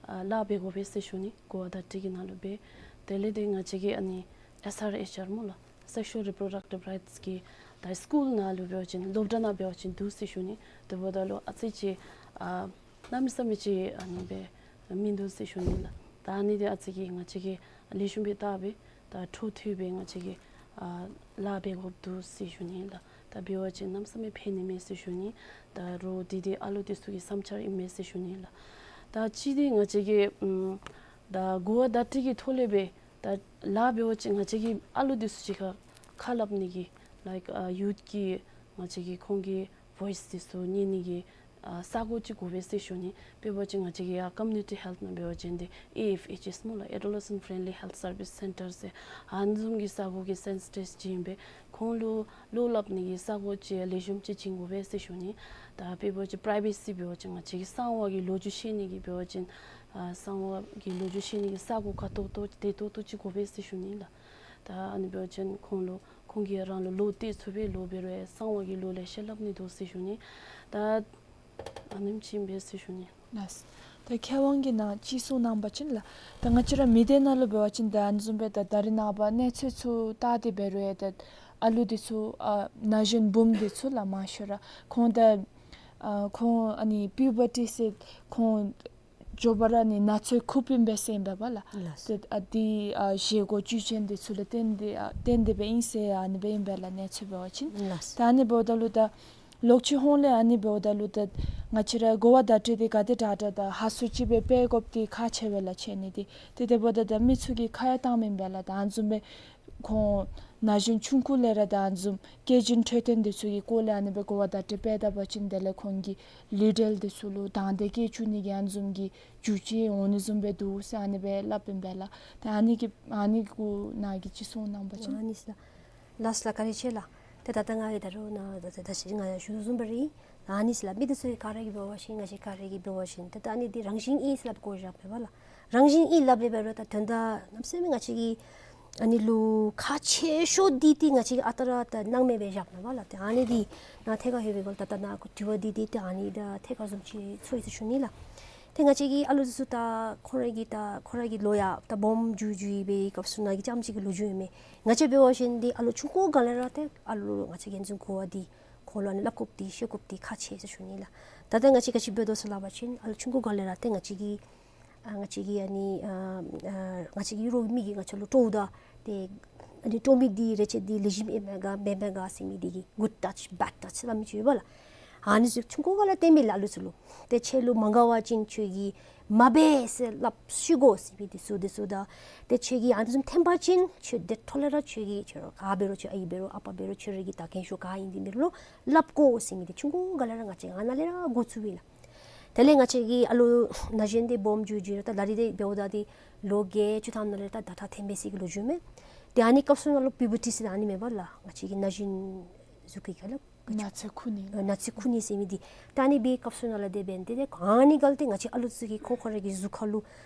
ཨ་ལཱ་འབད་དགོ་པས་ཟེར་ཞུ་ནི། གོ་བ་བརྡ་སྤྲོད་ཀྱི་ནང་ལུ་སྦེ། དེ་ལས་ཏེ་ང་བཅས་ཀྱི་ཨ་ནི་ཨེསི་ཨར་ཨེཆ་ཨར་སྨོ་ལགས། Sexual Reproductive Rights གི་ད་སི་ཀུལ་ནང་ལུ་འབད་བ་ཅིན་སློབ་གྲྭ་ནང་འབད་བ་ཅིན་འདུག་ཟེར་ཞུ་ནི། དེ་འབདཝ་ད་ལུ་ཨ་ཙི་ཅིག་ཨ་གནམ་མེད་ས་མེད་ཅིག་ཨ་ནི་སྦེ་ མིན་འདུག་ཟེར་ཞུ་ནི་ལགས། ད་ཨ་ནི་འདི་ཨ་ཙི་གི་ང་བཅས་ཀྱིས་ལེགས་ཤོམ་སྦེ་བལྟ་སྦེ་ད་འཕྲོ་མཐུད་སྦེ་ང་བཅས་ཀྱིས་ཨ་ལཱ་འབད་དགོཔ་འདུག་ཟེར་ཞུ་ནི་ལགས། ད་འབད་བ་ཅིན་གནམ་མེད་ས་མེད་ཕན་ནི་མས་ཟེར་ཞུ་ནི། ད་རོགས་འདི་འདི་ཨ་ལུ་འདི་ཚུ་གི་བསམ་འཆར་ཨིན་མས་ཟེར་ཞུ་ནི་ལགས། ད་གཅིག་འདི་ང་བཅས་ཀྱིས་ཨམ་ད་གོ་བ་བརྡ་སྤྲོད་ཀྱི་ཐོག་ལས་སྦེ་ད་ལཱ་འབད་བ་ཅིན་ང་བཅས་ཀྱི་ཨ་ལུ་འདི་ཚུ་གཅིག་ཁར་ཁ་སླབ་ནི་གི་ལའིཀ་ཨ་ཡུཐ་ཀྱི་ང་བཅས་ཀྱི་ཁོང་གི་བོའིསི་འདི་ཚུ་ཉན་ནི་གི་ཨ་ས་གོ་ཅིག་དགོ་པས་ཟེར་ཞུ་ནི། དཔེ་འབད་བ་ཅིན་ང་བཅས་ཀྱི་ཨ་ཀོ་མིའུ་ནི་ཊི་ཧེལཐ་ནང་འབད་བ་ཅིན་འདི་ཨེ་ཨེཕ་ཨེཆ་ཨེསི་སྨོ་ལགས། Adolescent Friendly Health Service Center ཟེར་ཨ་ནི་བཟུམ་གྱི་ས་གོ་གི་སེནསི་ཊིབ་ཅིག་ཨིན་པས། ཁོང་ལུ་བློ་སླབ་ནི་གི་ས་གོ་ཅིག་ལེགས་ཤོམ་ཅིག་བྱིན་དགོ་པས་ཟེར་ཞུ་ནི། ད་དཔེ་འབད་བ་ཅིན་པ་རའི་བེ་སི་འབད་བ་ཅིན་ང་བཅས་ཀྱི་གསང་བ་གི་ལོ་རྒྱུས་བཤད་ནི་གི་འབད་བ་ཅིན་ཨ་གསང་བ་གི་ལོ་རྒྱུས་བཤད་ནི་གི་ས་གོ་ཁ་ཐོག་ཐོག་བདེ་ཏོག་ཏོ་ཅིག་དགོ་པས་ཟེར་ཞུ་ནི་ལགས། ད་ཨ་ནི་འབད་བ་ཅིན་ཁོང་ལུ་ཁོང་གིས་རང་ལུ་བློ་གཏད་ཚུགས་པས། ལོག་འབད་རུང་གསང་བ་གི་ལོ་ལེ་ཤ་སླབ་ནི་འདུག་ཟེར་ཞུ་ནི། ད་ཨ་ནེམ་ཅིག་ཨིན་པས་ཟེར་ཞུ་ནི་ལགས། ད་མཁས་དབང་གིས་ནཱ་ཅིག་གསུངས་གནང་བ་ཅིན་ལགས། ད་ང་བཅས་ར་མི་སྡེ་ནང་ལུ་འབད་བ་ཅིན་ད་ཨ་ནི་བཟུམ་སྦེ་ད་ད་རེས་ནངས་པ་གནས་ཚུལ་ཚུ་བལྟ་སྟེ་འབད་རུང་ཡང་ད་ཨ་ལུ་འདི་ཚུ་ཨ་ན་གཞོན་བུམོ་འདི་ཚུ་ལགས་མང་ཤོས་ར་ཁོང་ད་ཨ་ཁོང་ཨ་ནི་པིའུ་བར་ཊི་ཟེར་ཁོང་མགྱོགས་པ་ར་ཨ་ནི་ན་ཚོད་ཁུག་པའི་སྦེ་ཟེར་ཨིན་པས་ལགས། ལགས། ཏེ་ཨ་འདི་ཨ་བཞེས་སྒོ་བཅུད་ཅན་འདི་ཚུ་ལུ་བརྟེན་ཏེ་ཨ་བརྟེན་ཏེ་སྦེ་ཨིན་ཟེར་ཨ་ནི་སྦེ་ཨིན་པས་ལགས་གནས་ཚུལ་འབད་བ་ཅིན། ལགས། ད་ཨ་ནི་འབདཝ་ད་ལུ་ད་ལོག་ཅིག་ཧོངས་ལས་ཨ་ནི་འབདཝ་ད་ལུ་ད་ང་བཅས་ར་གོ་བ་བརྡ་སྤྲོད་འདི་ག་དེ་དྲག་དྲག་ད་ཧ་སུ་ཅིག་སྦེ་སྤེལ་དགོཔ་འདི་ཁག་ཆེ་བས་ལགས། ཆེ་ནི་འདི་ཏེ་དེ་འབདཝ་ད་ད་མི་ཚུ་གིས་ཁ་ཡང་བཏངམ་ཨིན་པས་ལགས། ད་ཨ་ནི་བཟུམ་སྦེ་ཁོང་ན་གཞོན་ཆུང་ཀུ་ལས་ར་ད་ཨ་ནི་བཟུམ་སྐྱེ་རྒྱུན་འཕྲོད་བསྟེན་འདི་ཚུ་གི་སྐོར་ལས་ཨ་ནི་སྦེ་གོ་བ་བརྡ་སྤྲོད་སྤེལ་ད་པ་ཅིན་དེ་ལས་ཁོང་གི་ལི་ཌར་འདི་ཚུ་ལུ་དང་འདོད་སྐྱེ་བཅུག་ནི་གི་ཨ་ནི་བཟུམ་གྱི་རྒྱུ་ཅིག་འོང་ནི་བཟུམ་སྦེ་འདུག་ཟེར་ཨ་ནི་སྦེ་སླབ་ཨིན་པས་ལགས། ད་ཨ་ནི་གི་ཨ་ནི་གུ་ནཱ་གིས་ཅིག་གསུངས་གནང་བ་ཅིན། ཨ་ནི་ཟེར་ལགས། ལགས་ལགས། བཀའ་དྲིན་ཆེ་ལགས། ཏེ་ད་ལྟོ་ང་གིས་ད་རུང་ནཱ་ད་ད་ཅི་ང་ཞུ་དོ་བཟུམ་སྦེ་ར་ཨིན། ཨ་ནི་ཟེར་ལགས། མི་འདི་ཚུ་གིས་ག་ར་གིས་འབད་བ་ཅིན་ང་བཅས་ག་ར་གིས་འབད་བ་ཅིན་ད་ད་ཨ་ནི་འདི་རང་བཞིན་ཨིན་ཟེར་སླབ་དགོ་བཞག་པས་པ་ལགས། རང་བཞིན་ཨིན་སླབ་སྦེ་འབད་རུང་ད་དོན་དག་གནམ་མེད་ས་མེད་ང་བཅས་ཀྱིས་ཨ་ནི་ལུ་ཁག་ཆེ་ཤོས་འདི་ཏེ་ང་བཅས་ཀྱིས་ཨ་རྟག་ར་ད་སྣང་མེད་སྦེ་བཞགཔ་མས་པ་ལགས། ཏེ་ཨ་ནི་འདི་ནཱ་ཐད་ཀར་ལྷོད་པའི་སྒང་ལུ་ད་ད་ནཱ་དྲི་བ་འདི་འདི་ཏེ་ཨ་ནི་ད་ཐད་ཀར་བཟུམ་ཅིག་ཚོར་ཡི་ཟེར་ཞུ་ནི་ལགས། ཏེ་ང་བཅས་ཀྱི་ཨ་ལུ་འདི་ཚུ་ད་ཁོང་ར་གི་ད་ཁོང་ར་གི་ལོ་ཡང་ད་སྦོམ་འགྱོ་འགྱོ་བའི་སྐབས་སུ་ནཱ་གི་རྐྱངམ་ཅིག་གི་ལོ་རྒྱུས་ཨིན་མས། ང་བཅས་འབད་བ་ཅིན་འདི་ཨ་ལུ་ཆུང་ཀུ་སྒང་ལས་ར་ཏེ་ཨ་ལུ་ང་བཅས་ཀྱིས་འཛིན་དགོ་པ་འདི་ཁོང་ལུ་ཨ་ནི་སླབ་དགོཔ་འདི་བཤད་དགོཔ་འདི་ཁག་ཆེ་ཟེར་ཞུ་ནི་ལགས། ད་ལྟོ་ང་བཅས་ག་ཅི་འབད་དོ་ཟེར་སླབ་པ་ཅིན་ཨ་ལུ་ཆུང་ཀུ་སྒང་ལས་ར་ཏེ་ང་བཅས་ཀྱིས་ཨ་ང་བཅས་ཀྱིས་ཨ་ནི་ཨ་ཨ་ང་བཅས་ཀྱི་རོགས་མི་གིས་ང་བཅས་ལུ་དཀྲོགཔ་ད་ཏེ་ཨ་ནི་དཀྲོག་མི་འདི་རེ་ཆེ་འདི་ལེགས་ཤོམ་ཨིན་མས་ག་མེན་མས་ག་ཟེར་མི་འདི་གི་good touch bad touch ཟེར་སླབ་མི་ཅིག་ཡོད་པ་ལགས། ཨ་ནི་ཚུ་ཆུང་ཀུ་སྒང་ལས་སྟོན་མི་ལགས་ཨ་ལུ་ཚུ་ལུ། ཏེ་ཁྱོད་ལུ་མ་དགའ་བ་ཅིན་ཁྱོད་ཀྱིས་མ་འབད་ཟེར་སླབ་ཤི་དགོ་ཟེར་མི་འདི་ཚུ་འདི་ཚུ་དང་། ཏེ་ཁྱོད་ཀྱིས་ཨ་ནི་བཟུམ་འཐེན་པ་ཅིན་ཁྱོད་དེ་འཕྲོ་ལས་ར་ཁྱོད་ཀྱིས་ཁྱོད་ར་ག་འབད་རུང་ཁྱོད་ཨའི་འབད་རུང་ཨ་པ་འབད་རུང་ཁྱོད་ར་གི་ད་རྒན་ཤོས་ག་ཨིན་འདི་འབད་རུང་སླབ་དགོ་ཟེར་མི་འདི་ཆུང་ཀུ་སྒང་ལས་ར་ང་བཅས་ཨ་ནཱ་ལས་ར་འགོ་བཙུགས་པས་ལགས། དེ་ལས་ང་བཅས་ཀྱི་ཨ་ལུ་ན་གཞོན་འདི་སྦོམ་འགྱོ་འགྱོ་ར་ད་ལ་ལུ་འདི་འབདཝ་ད་འདི་ལོ་བརྒྱད་ཅུ་ཐམ་ནང་ལས་ར་ད་ད་ད་ཐེམ་སྦེ་ཟེར་གྱི་ལོ་རྒྱུས་མས། ཏེ་ཨ་ནི་སྐབས་སུ་ནང་ལུ་པིའུ་བར་ཊི་ཟེར་ཨ་ནི་མས་པ་ལགས། ང་བཅས་ཀྱི་ན་གཞོན་གཟུགས་ཀྱི་ཁ་ལགས། ན་ཚོད་ཁུག་ནི། ཨ་ན་ཚོད་ཁུག་ནི་ཟེར་མི་འདི། ད་ཨ་ནི་སྦེ་སྐབས་སུ་ནང་ལས་དེ་འབདན་ཏེ་ཏེ་ཨ་ནི་སྒང་ལས་ཏེ་ང་བཅས་ཨ་ལུ་ཚུ་གིས་ཁོང་ཁོང་ར་གི་གཟུགས་ཁ་ལུ་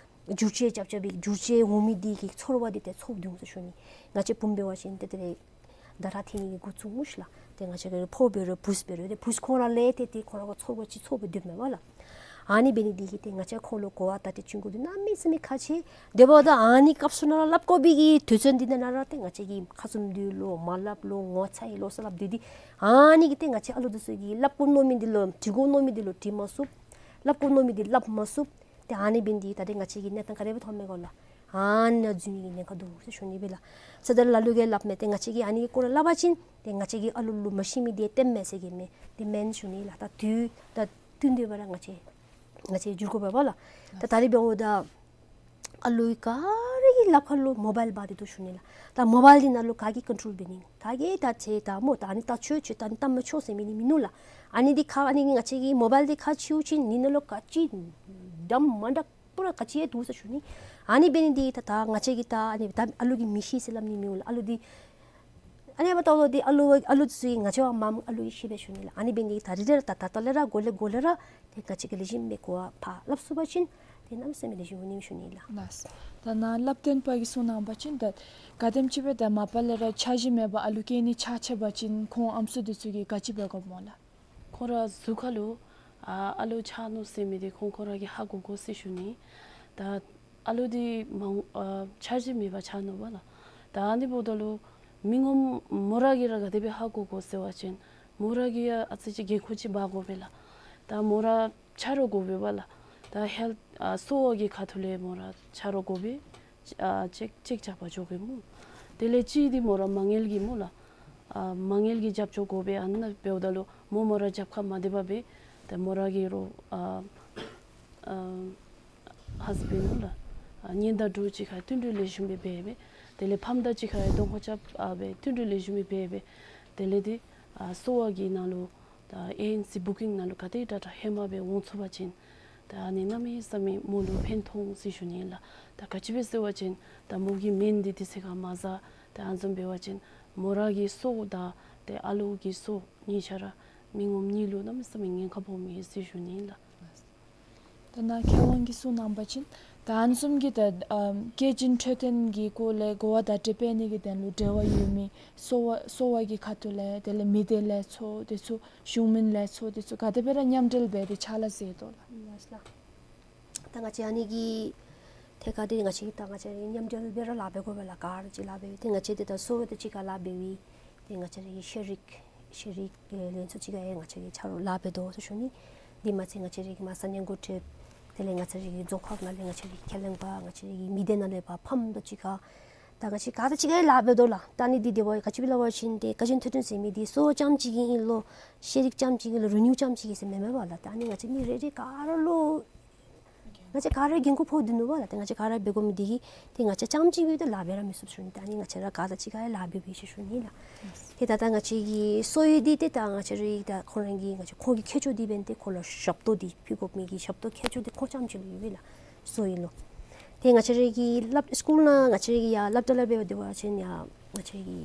འགྱུར་བཅོས་རྐྱབ་རྐྱབ་པའི་འགྱུར་བཅོས་འོང་མི་འདི་གི་ཚོར་བ་འདི་ཏེ་ཚོར་འོང་ཟེར་ཞུ་ནི། ང་བཅས་བུམོ་འབད་བ་ཅིན་ཏེ་དེ་ལས་ད་ར་འཐེན་ནི་གི་འགོ་བཙུགས་མས་ལགས། ཏེ་ང་བཅས་ཀྱི་ཕོ་འབད་རུང་བུཚ་འབད་རུང་ཏེ་བུཚ་ཁོང་ར་ལས་ཏེ་ཏེ་ཁོང་ར་གི་ཚོར་བ་ཅིག་ཚོར་སྦེ་སྡོདཔ་མས་པ་ལགས། ཨ་ནི་འབད་ནི་འདི་གིས་ཏེ་ང་བཅས་ཁོང་ལུ་གོ་བ་བརྡ་སྤྲོད་བྱིན་དགོ་འདི་གནམ་མེད་ས་མེད་ཁག་ཆེ། དེ་འབདཝ་ད་ཨ་ནི་སྐབས་སུ་ནང་ལུ་སླབ་དགོ་པའི་གི་དུས་ཚོད་འདི་ནང་ན་ར་ཏེ་ང་བཅས་ཀྱིས་ཁ་བཙུམ་སྡོད་ལོ་མ་སླབ་ལོ་ངོ་ཚ་ཡི་ལོ་ཟེར་སླབ་སྡོད་དེ། ཨ་ནི་གིས་ཏེ་ང་བཅས་ཨ་ལུ་འདི་ཚུ་གིས་སླབ་དགོ་མནོ་མི་འདི་ལུ་དྲི་དགོ་མནོ་མི་འདི་ལུ་དྲི་མ་ཚུགས། སླབ་དགོ་མནོ་མི་འདི་སླབ་མ་ཚུགས། ཏེ་ཨ་ནི་འབད་ནི་འདི་གིས་ད་ཏེ་ང་བཅས་ཀྱི་གནས་སྟངས་ག་དེ་སྦེ་ཐོནམ་མས་གོ་ལགས། ཨ་ནི་འཛུལ་ནི་གི་ཉེན་ཁ་འདུག་ཟེར་ཞུ་ནི་སྦེ་ལགས། ཟེར་ད་ལ་ལུ་གིས་སླབ་མས། ཏེ་ང་བཅས་ཀྱིས་ཨ་ནི་གི་སྐོར་ལས་སླབ་པ་ཅིན་ཏེ་ང་བཅས་ཀྱིས་ཨ་ལུ་ལུ་མ་ཤེས་མི་འདི་སྟོནམ་མས་ཟེར་གྱི་མས། དེ་མེན་ཞུ་ནི་ལགས། ད་དུས་ད་བསྟུན་ཏེ་འབད་ར་ང་བཅས་ང་བཅས་འགྱུར་དགོ་པས་པ་ལགས། ད་ད་རེས་འབདཝ་ད་ཨ་ལུ་ག་ར་གི་ལགཔ་ཁ་ལུ་མོ་བཱའིལ་འབག་སྟེ་འདུག་ཞུ་ནི་ལགས། ད་མོ་བཱའིལ་འདི་ནང་ལུ་ག་གིས་ཀོན་ཊོལ་འབད་ནི། ག་གིས་ད་ཅིག་ད་སྨོ་ད་ཨ་ནི་བལྟ་ཆོག་ཆོག་ད་ཨ་ནི་བལྟ་མ་ཆོག་ཟེར་མི་འདི་མིན་ནུག་ལགས། ཨ་ནི་འདི་ཁ་ཨ་ནི་ང་བཅས་ཀྱི་མོ་བཱའིལ་འདི་ཁ་ཕྱེ་བ་ཅིན་འདི་ནང་ལུ་ག་ཅི་འདྲ་མ་འདྲཝ་པུ་ར་ག་ཅི་ཡང་འདུག་ཟེར་ཞུ་ནི། ཨ་ནི་འབད་ནི་འདི་གིས་ད་ད་ང་བཅས་ཀྱིས་ད་ཨ་ནི་ད་ཨ་ལུ་གིས་མི་ཤེས་ཟེར་སླབ་ནི་མི་འོང་ལགས། ཨ་ལུ་འདི་ཨ་ནི་འབདཝ་ད་ལུ་འདི་ཨ་ལུ་ཨ་ལུ་ཚུ་གིས་ང་བཅས་བ་མ་ཨ་ལུ་གིས་ཤེས་པས་ཞུ་ནི་ལགས། ཨ་ནི་འབད་ནི་འདི་གིས་ད་རེས་ར་ད་ད་ལྟོ་ལས་ར་འགོ་ལས་འགོ་ལས་ར་ཏེ་ང་བཅས་ཀྱིས་ལེགས་ཤོམ་སྦེ་གོ་བ་ཕར་སླབ་ཚུགས་པ་ཅིན་ཏེ་གནམ་མེད་ས་མེད་ལེགས་ཤོམ་འོང་ནི་མས་ཞུ་ནི་ལགས། ལགས། ད་ནཱ་བསླབ་སྟོན་པ་གིས་གསུངས་གནང་བ་ཅིན་ད་ག་དེམ་ཅིག་སྦེ་ད་མ་པ་ལས་ར་འཆར་གཞི་མེད་པར་ཨ་ལུ་སྐྱེ་ནི་ཆགས་ཆགས་པ་ཅིན་ཁོང་ཨམ་སྲུ་འདི་ཚུ་གིས་ག་ཅི་འབད་དགོཔ་སྨོ་ལགས། ཁོང་ར་གཟུགས་ཁ་ལུ་ཨ་ཨ་ལུ་ཆགས་ནུག་ཟེར་མི་འདི་ཁོང་ཁོང་ར་གིས་ཧ་གོ་དགོ་ཟེར་ཞུ་ནི། ད་ཨ་ལུ་འདི་མ་འོ་ཨ་འཆར་གཞི་མེད་པར་ཆགས་ནུག་པ་ལགས། ད་ཨ་ནི་འབདཝ་ད་ལུ་མི་ངོམ་མོ་ར་གིས་ར་ག་དེ་སྦེ་ཧ་གོ་དགོ་ཟེར་བ་ཅིན་མོ་ར་གིས་ཡང་ཨ་ཙི་ཅིག་འགན་ཁུར་ཅིག་འབག་དགོ་པས་ལགས། ད་མོ་ར་ཆ་རོགས་དགོ་པས་པ་ལགས། ད་ཧེལཐ་ཨ་གསོ་བ་གི་ཁ་ཐུག་ལས་མོ་ར་ཆ་རོགས་དགོ་པས། ཨ་ཅེཀ་ཅེཀ་རྐྱབ་པར་འགྱོ་དགོ་མོ། དེ་ལས་གཅིག་འདི་མོ་ར་མ་དངུལ་གྱི་མོ་ལགས། ཨ་མ་དངུལ་གྱི་རྒྱབ་སྐྱོར་དགོ་པས། ཨ་ནཱ་འབདཝ་ད་ལུ་མོ་མོ་ར་རྒྱབ་ཁར་མ་སྡོད་པར་སྦེ་ཏེ་མོ་ར་གི་རོགས་ཨ་ཨ་ཧཱས་བེནཌ་ལགས་ཨ་ཉེན་བརྡ་དྲུག་ཅིག་ཁར་བསྟུན་གྲོས་ལེགས་ཤོམ་སྦེ་འབད་སྦེ། དེ་ལས་ཕམ་དང་གཅིག་ཁར་ཡང་གདོང་ཁར་རྐྱབ་ཨ་སྦེ་བསྟུན་གྲོས་ལེགས་ཤོམ་སྦེ་འབད་སྦེ། དེ་ལས་ཏེ་ཨ་གསོ་བ་གི་ནང་ལུ་ད་ཨེ་ཨེན་སི་བུ་ཀིང་ནང་ལུ་ག་དེ་དྲག་དྲག་ཧེ་མ་སྦེ་འོང་ཚུགས་པ་ཅིན་ད་ཨ་ནི་གནམ་མེད་ས་མེད་མོ་ལུ་ཕན་ཐོགས་འོང་ཟེར་ཞུ་ནི་ལགས། ད་ག་ཅི་སྦེ་ཟེར་བ་ཅིན་ད་མོ་གི་སྨན་འདི་དུས་ཚོད་ཁར་མ་བཟའ། ད་ཨ་ནི་བཟུམ་འབད་བ་ཅིན་མོ་ར་གི་གསོ་དང་ཏེ་ཨ་ལུ་གི་གསོ་གཉིས་ཆ་ར་མི་ངོམ་གཉིས་ལུ་གནམ་མེད་ས་མེད་ཉེན་ཁ་སྦོམ་ཨིན་ཟེར་ཞུ་ནི་ལགས། ད་ནཱ་མཁས་དབང་གིས་གསུངས་གནང་བ་ཅིན་ད་ཨ་ནི་བཟུམ་གྱི་ད་ཨམ་སྐྱེས་ཆེན་འཕྲོད་བསྟེན་གྱི་སྐོར་ལས་གོ་བ་བརྡ་སྤྲོད་འབད་ནི་གི་དོན་ལུ་འབྲེལ་བ་ཡོད་མི་གསོ་བ་གསོ་བ་གི་ཁ་ཐུག་ལས་དེ་ལས་མི་སྡེ་ལས་ཚོགས་དེ་ཚུ་གཞུང་མིན་ལས་ཚོགས་དེ་ཚུ་ག་དེ་སྦེ་ར་མཉམ་འབྲེལ་འབད་དེ་ཕྱག་ལཱ་མཛད་དོ་ལགས། ལགས་ལགས། ད་ང་བཅས་ཨ་ནི་གི་ཐད་ཁར་འདི་ང་བཅས་ཀྱིས་ད་ང་བཅས་ར་མཉམ་འབྲེལ་སྦེ་ར་ལཱ་འབད་དགོ་པས་ལགས། ག་ར་གཅིག་ལཱ་འབད་བའི་ཏེ་ང་བཅས་འདི་ད་གསོ་བ་དང་གཅིག་ཁར་ལཱ་འབད་བའི་ཏེ་ང་བཅས་ར་གི་ཤེས་རིག་ཤེས་རིག་ཨེ་ལྷན་ཚོགས་ཅིག་ཁར་ཡང་ང་བཅས་ཀྱིས་ཆ་རོགས་ལཱ་འབད་དོ་ཟེར་ཞུ་ནི། འདི་མ་ཚད་ང་བཅས་ར་གི་མར་ས་གནས་འགོ་ཁྲིདཔ་དེ་ལས་ང་བཅས་ར་གི་རྫོང་ཁག་ནང་ལས་ང་བཅས་ར་གི་ཁས་ལེན་པ་ང་བཅས་ར་གི་མི་སྡེ་ནང་ལས་ཕར་ཕམ་དང་གཅིག་ཁར། ད་ང་བཅས་ག་ར་གཅིག་ཁར་ཡང་ལཱ་འབད་དོ་ལགས། ད་ཨ་ནི་འདི་དེ་བ་ག་ཅི་སྦེ་སླབ་པ་ཅིན་ཏེ་སྐྱེས་ཆེན་འཕྲོད་བསྟེན་ཟེར་མི་འདི་གསོ་བ་རྐྱངམ་གཅིག་གི་ཨིན་ལོ་ཤེས་རིག་རྐྱངམ་གཅིག་གི་ལོ་རིག་ནུས་རྐྱངམ་གཅིག་གི་ཟེར་མེན་མས་པ་ལགས། ད་ཨ་ནི་ང་བཅས་མི་རེ་རེ་ག་ར་ལུ་ང་བཅས་ག་ར་འགན་ཁུར་ཕོག་སྟེ་འདུག་པ་ལགས། ཏེ་ང་བཅས་ག་ར་འབད་དགོ་མི་འདི་གིས་ཏེ་ང་བཅས་རྐྱངམ་གཅིག་གིས་ཏེ་ལཱ་འབད་ར་མི་ཚུགས་ཟེར་ཞུ་ནི། ད་ཨ་ནི་ང་བཅས་ར་ག་ར་གཅིག་ཁར་ཡང་ལཱ་འབད་བའི་ཟེར་ཞུ་ནི་ལགས། ཏེ་ད་ལྟོ་ང་བཅས་ཀྱི་གསོ་བའི་འདི་ཏེ་ད་ང་བཅས་ར་ད་ཁོང་ར་གི་ང་བཅས་ཁོང་གི་ཁྱད་ཆོས་འདི་འབདན་ཏེ་ཁོང་ལུ་ཞབས་ཏོག་འདི་ཕུལ་དགོ་མི་གི་ཞབས་ཏོག་ཁྱད་ཆོས་འདི་ཁོང་རྐྱངམ་གཅིག་ལུ་ཡོད་པས་ལགས། གསོ་བའི་ལུ། ཏེ་ང་བཅས་ར་གི་སློབ་སི་ཀུལ་ནང་ང་བཅས་ར་གི་ཡར་སློབ་གྲྭ་ལས་འབད་དེ་འབད་བ་ཅིན་ཡར་ང་བཅས་ར་གི་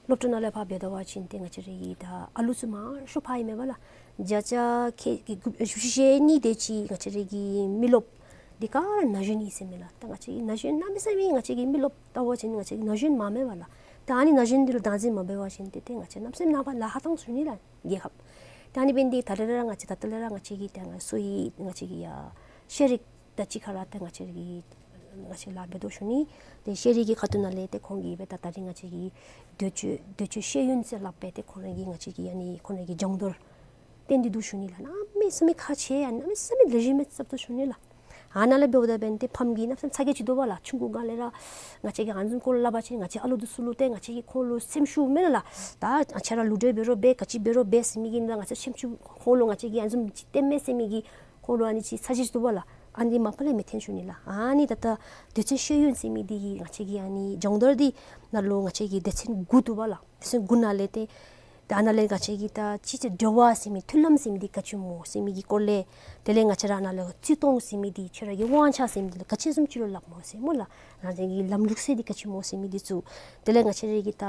སློབ་གྲྭ་ནང་ལས་ཕར་འབད་དེ་འབད་བ་ཅིན་ཏེ་ང་བཅས་ར་གི་ད་ཨ་ལུ་ཚུ་མང་ཤོས་ཕར་ཨིན་མས་པ་ལགས། བརྒྱ་ཆ་ཁལ་གཅིག་བཞི་བཅུ་ཞེ་གཉིས་དེ་ཅིག་ང་བཅས་ར་གི་མི་རློབས་འདི་ག་ར་ན་གཞོན་ཨིན་ཟེར་མས་ལགས། ད་ང་བཅས་ཀྱི་ན་གཞོན་གནམ་མེད་ས་མེད་ང་བཅས་ཀྱི་མི་རློབས་ལྟ་བ་ཅིན་ང་བཅས་ཀྱི་ན་གཞོན་མང་མས་པ་ལགས། ད་ཨ་ནི་ན་གཞོན་འདི་ལུ་བདག་འཛིན་མ་འབད་བ་ཅིན་ཏེ་ཏེ་ང་བཅས་གནམ་མེད་ས་མེད་ནངས་པ་ལཱ་ཧ་ཐང་ཟེར་ཞུ་ནི་ལགས་རྒྱལ་ཁབ། ད་ཨ་ནི་འབདན་འདི་ད་རེས་ར་ང་བཅས་ད་ལྟོ་ལས་ར་ང་བཅས་ཀྱི་ད་ང་གསོ་བའི་ང་བཅས་ཀྱི་ཡ་ཤེས་རིག་དང་གཅིག་ཁར་ར་ད་ང་བཅས་ར་གི་ང་བཅས་ལཱ་འབད་དོ་ཞུ་ནི། ཏེ་ཤེས་རིག་གི་ཁ་ཐུག་ནང་ལས་ཏེ་ཁོང་གིས་སྦེ་ད་ད་རིས་ང་བཅས་ཀྱི་འདོད་སྤྱོད་འདོད་སྤྱོད་ཤེས་ཡོན་ཟེར་སླབ་སྦེ་ཏེ་ཁོང་ར་གིས་ང་བཅས་ཀྱི་ཨ་ནི་ཁོང་ར་གི་སྦྱོང་བརྡར་བཏོན་ཏེ་འདུག་ཞུ་ནི་ལགས། གནམ་མེད་ས་མེད་ཁག་ཆེ་ཡང་གནམ་མེད་ས་མེད་ལེགས་ཤོམ་སྦེ་རྐྱབ་དོ་ཞུ་ནི་ལགས། ཨ་ནཱ་ལས་འབདཝ་ད་འབདན་ཏེ་ཕམ་གྱི་གནམ་མེད་ས་མེད་ཚ་གྱང་ཅིག་འདུག་པ་ལགས། ཆུང་ཀུ་སྒང་ལས་ར་ང་བཅས་ཀྱིས་ཨ་ནི་བཟུམ་སྐོར་ལས་སླབ་པ་ཅིན་ང་བཅས་ཨ་ལུ་འདི་ཚུ་ལུ་ཏེ་ང་བཅས་ཀྱིས་ཁོང་ལུ་སེམས་ཤུགས་མེད་ལགས། ད་ང་བཅས་ར་ལུ་འབྲེལ་འབད་རུང་འབད་ག་ཅི་འབད་རུང་འབད་ཟེར་མི་གི་ནང་ང་བཅས་སེམས་ཤུགས་ཁོང་ལུ་ང་བཅས་ཀྱིས་ཨ་ནི་བཟུམ་ཅིག་སྟོན་མས་ཟེར་མི་གི་ཁོང་ལུ་ཨ་ནི་ཅིག་ཚ་གྱང་ཅིག་འདུག་པ་ལགས། ཨ་ནི་མ་པ་ལས་མི་འཐོན་ཞུ་ནི་ལགས། ཨ་ནི་ད་ལྟོ་འདོད་སྤྱོད་ཤེས་ཡོན་ཟེར་མི་འདི་གིས་ང་བཅས་ཀྱི་ཨ་ནི་སྦྱོང་བརྡར་འདི་ནང་ལུ་ང་བཅས་ཀྱི་སྡེ་ཚན་དགུ་འདུག་པ་ལགས། སྡེ་ཚན་དགུ་ནང་ལས་ཏེ་ད་ཨ་ནཱ་ལས་ང་བཅས་ཀྱི་ད་སྤྱི་ཚེ་འབྲེལ་བ་ཟེར་མི་མཐུན་ལམ་ཟེར་མི་འདི་ག་ཅི་སྨོ་ཟེར་མི་གི་སྐོར་ལས་དེ་ལས་ང་བཅས་ར་ཨ་ནཱ་ལས་བརྩི་མཐོང་ཟེར་མི་འདི་ཁྱོད་ར་གི་དབང་ཆ་ཟེར་མི་འདི་ལུ་ག་ཅི་བཟུམ་ཅིག་ལུ་སླབ་སྨོ་ཟེར་སྨོ་ལགས། ང་བཅས་ཀྱི་ལམ་ལུགས་ཟེར་འདི་ག་ཅི་སྨོ་ཟེར་མི་འདི་ཚུ་དེ་ལས་ང་བཅས་ར་གི་ད་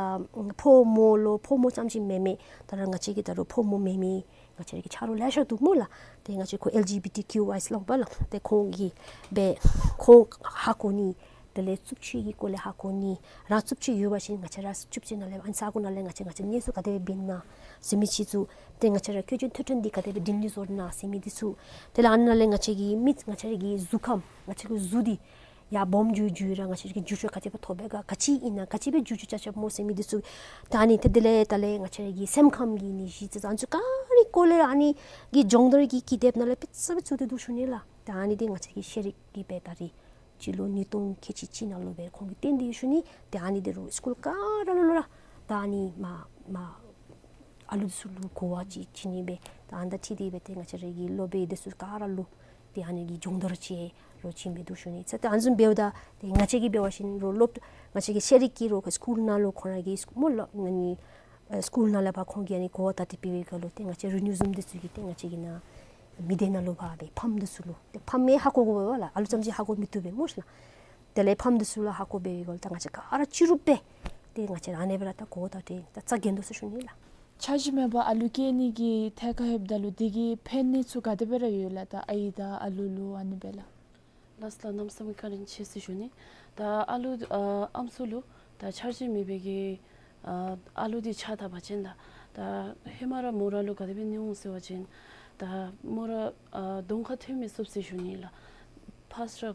ཕོ་མོ་ལུ་ཕོ་མོ་ཙམ་ཅིག་མེན་མས། ད་རུང་ང་བཅས་ཀྱི་ད་རུང་ཕོ་མོ་མེན་མི་ང་བཅས་ར་གི་ཆ་རོགས་ལེ་ཤ་འདུག་སྨོ་ལགས། ཏེ་ང་བཅས་ཁོང་ཨེལ་ཇི་བི་ཊི་ཀིའུ་ཨའི་ལུ་འབད་ལགས། ཏེ་ཁོང་གིས་སྦེ་ཁོང་ཧ་གོ་ནི་དེ་ལས་རྩུབ་སྤྱོད་ཀྱི་སྐོར་ལས་ཧ་གོ་ནི། རང་རྩུབ་སྤྱོད་ཡོད་པ་ཅིན་ང་བཅས་ར་རྩུབ་སྤྱོད་ནང་ལས་ཨ་ནི་ས་གོ་ནང་ལས་ང་བཅས་ང་བཅས་གནས་ཚུལ་ག་དེ་སྦེ་འབད་ན་ཟེར་མི་ཅིག་ཚུ། ཏེ་ང་བཅས་ར་སྐྱེས་ཆེན་འཕྲོད་བསྟེན་འདི་ག་དེ་སྦེ་སྒྲིང་སྒྲི་བཟོ་ན་ཟེར་མི་འདི་ཚུ། དེ་ལས་ཨ་ནཱ་ལས་ང་བཅས་ཀྱི་མི་ང་བཅས་ར་གི་གཟུགས་ཁམས་ང་བཅས་ཀྱི་གཟུགས་འདི་ཡར་སྦོམ་འགྱོ་འགྱོ་ར་ང་བཅས་ཀྱི་འགྱུར་བཅོས་ག་དེ་སྦེ་ཐོབ་པས་ག་ག་ཅི་ཨིན་ན་ག་ཅི་སྦེ་འགྱུར་བཅོས་རྐྱབ་རྐྱབ་སྨོ་ཟེར་མི་འདི་ཚུ། ད་ཨ་ནི་ཏེ་དེ་ལས་ད་ལས་ང་བཅས་ར་གི་སེམས་ཁམས་ཀྱི་ནད་གཞི་ཅིག་ཨ་ནི་ཚུ་ག་ར་སྐོར་ལས་ཨ་ནི་གི་སྦྱོང་བརྡར་གྱི་ཀི་དེབ་ནང་ལས་དཔེ་ཆ་སྦེ་བཙུགས་ཏེ་འདུག་ཞུ་ནི་ལགས། ད་ཨ་ནི་འདི་ང་བཅས་ཀྱི་ཤེས་རིག་གི་སྦེ་ད་རིས་སྤྱི་ལོ་ཉིས་སྟོང་ཁལ་གཅིག་གཅིག་ནང་ལུ་སྦེ་ཁོང་གིས་བཏོན་ཏེ་ཡོད་ཞུ་ནི། ཏེ་ཨ་ནི་འདི་རུང་སི་ཀུལ་ག་ར་ལུ་ལུ་ར་ད་ཨ་ནི་མ་མ་ཨ་ལུ་འདི་ཚུ་ལུ་གོ་བ་ཅིག་བྱིན་ནི་སྦེ་ད་ཨ་ནི་དང་འཁྲིལ་ཏེ་སྦེ་ཏེ་ང་བཅས་ར་གི་སློབ་དཔོན་འདི་ཚུ་ག་ར་ལུ་ཏེ་ཨ་ནི་གི་སྦྱོང་བརྡར་ཅིག་རོགས་བྱིན་སྦེ་འདུག་ཞུ་ནི། ཚེ་ཏེ་ཨ་ནི་བཟུམ་འབདཝ་ད་ཏེ་ང་བཅས་ཀྱིས་འབད་བ་ཅིན་རོགས་སློབ་ང་བཅས་ཀྱི་ཤེས་རིག་གི་རོགས་སི་ཀུལ་ནང་ལུ་ཁོང་ར་གི་སི་ཀུལ་སྨོ་ལགས། ཨ་ནི་ཨ་སི་ཀུལ་ནང་ལས་ཕར་ཁོང་གིས་ཨ་ནི་གོ་བརྡ་འདི་སྤེལ་བའི་སྐབས་ལུ་ཏེ་ང་བཅས་རིག་ནུས་འཛོམས་འདི་ཚུ་གིས་ཏེ་ང་བཅས་ཀྱི་ནཱ་མི་སྡེ་ནང་ལུ་ཕར་སྦེ་ཕམ་འདི་ཚུ་ལུ་ཏེ་ཕམ་ཡང་ཧ་གོ་དགོ་པས་ལགས། ཨ་ལུ་ཙམ་ཅིག་ཧ་གོ་མི་བཏུབ་པས་སྨོ་ཤེ་ལགས། དེ་ལས་ཕམ་འདི་ཚུ་ལུ་ཧ་གོ་འབད་བའི་སྐབས་ལུ་ད་ང་བཅས་ག་ར་སྤྱི་རུབ་སྦེ་ཏེ་ང་བཅས་ར་ཨ་ནེ་སྦེ་ར་ད་གོ་བརྡ་འདི་ད་རྩ་འགེངས་དོ་ཟེར་ཞུ་ནི་ལགས། འཆར་གཞི་མེད་པར་ཨ་ལུ་སྐྱེ་ནི་གི་ཐད་ཁར་ལྷོདཔ་ད་ལུ་དེ་གི་ཕན་ནུས་ཚུ་ག་དེ་སྦེ་ར་ཡོད་ལགས། ད་ཨའི་དང་ཨ་ལུ་ལུ་ཨ་ནི་སྦེ་ལགས། ལགས་ལགས། གནམ་མེད་ས་མེད་བཀའ་དྲིན་ཆེ་ཟེར་ཞུ་ནི། ད་ཨ་ལུ་ཨ་ཨམ་སྲུ་ལུ་ད་འཆར་གཞི་མེད་པའི་གི་ཨ་ཨ་ལུ་འདི་ཆགས་ད་པ་ཅིན་ལགས། ད་ཧེ་མ་ར་མོ་ར་ལུ་ག་དེ་སྦེ་ནི་འོང་ཟེར་བ་ཅིན་ད་མོ་ར་ཨ་གདོང་ཁར་ཐོན་མི་ཚུགས་ཟེར་ཞུ་ནི་ལགས། ཕར་སྤྲོ་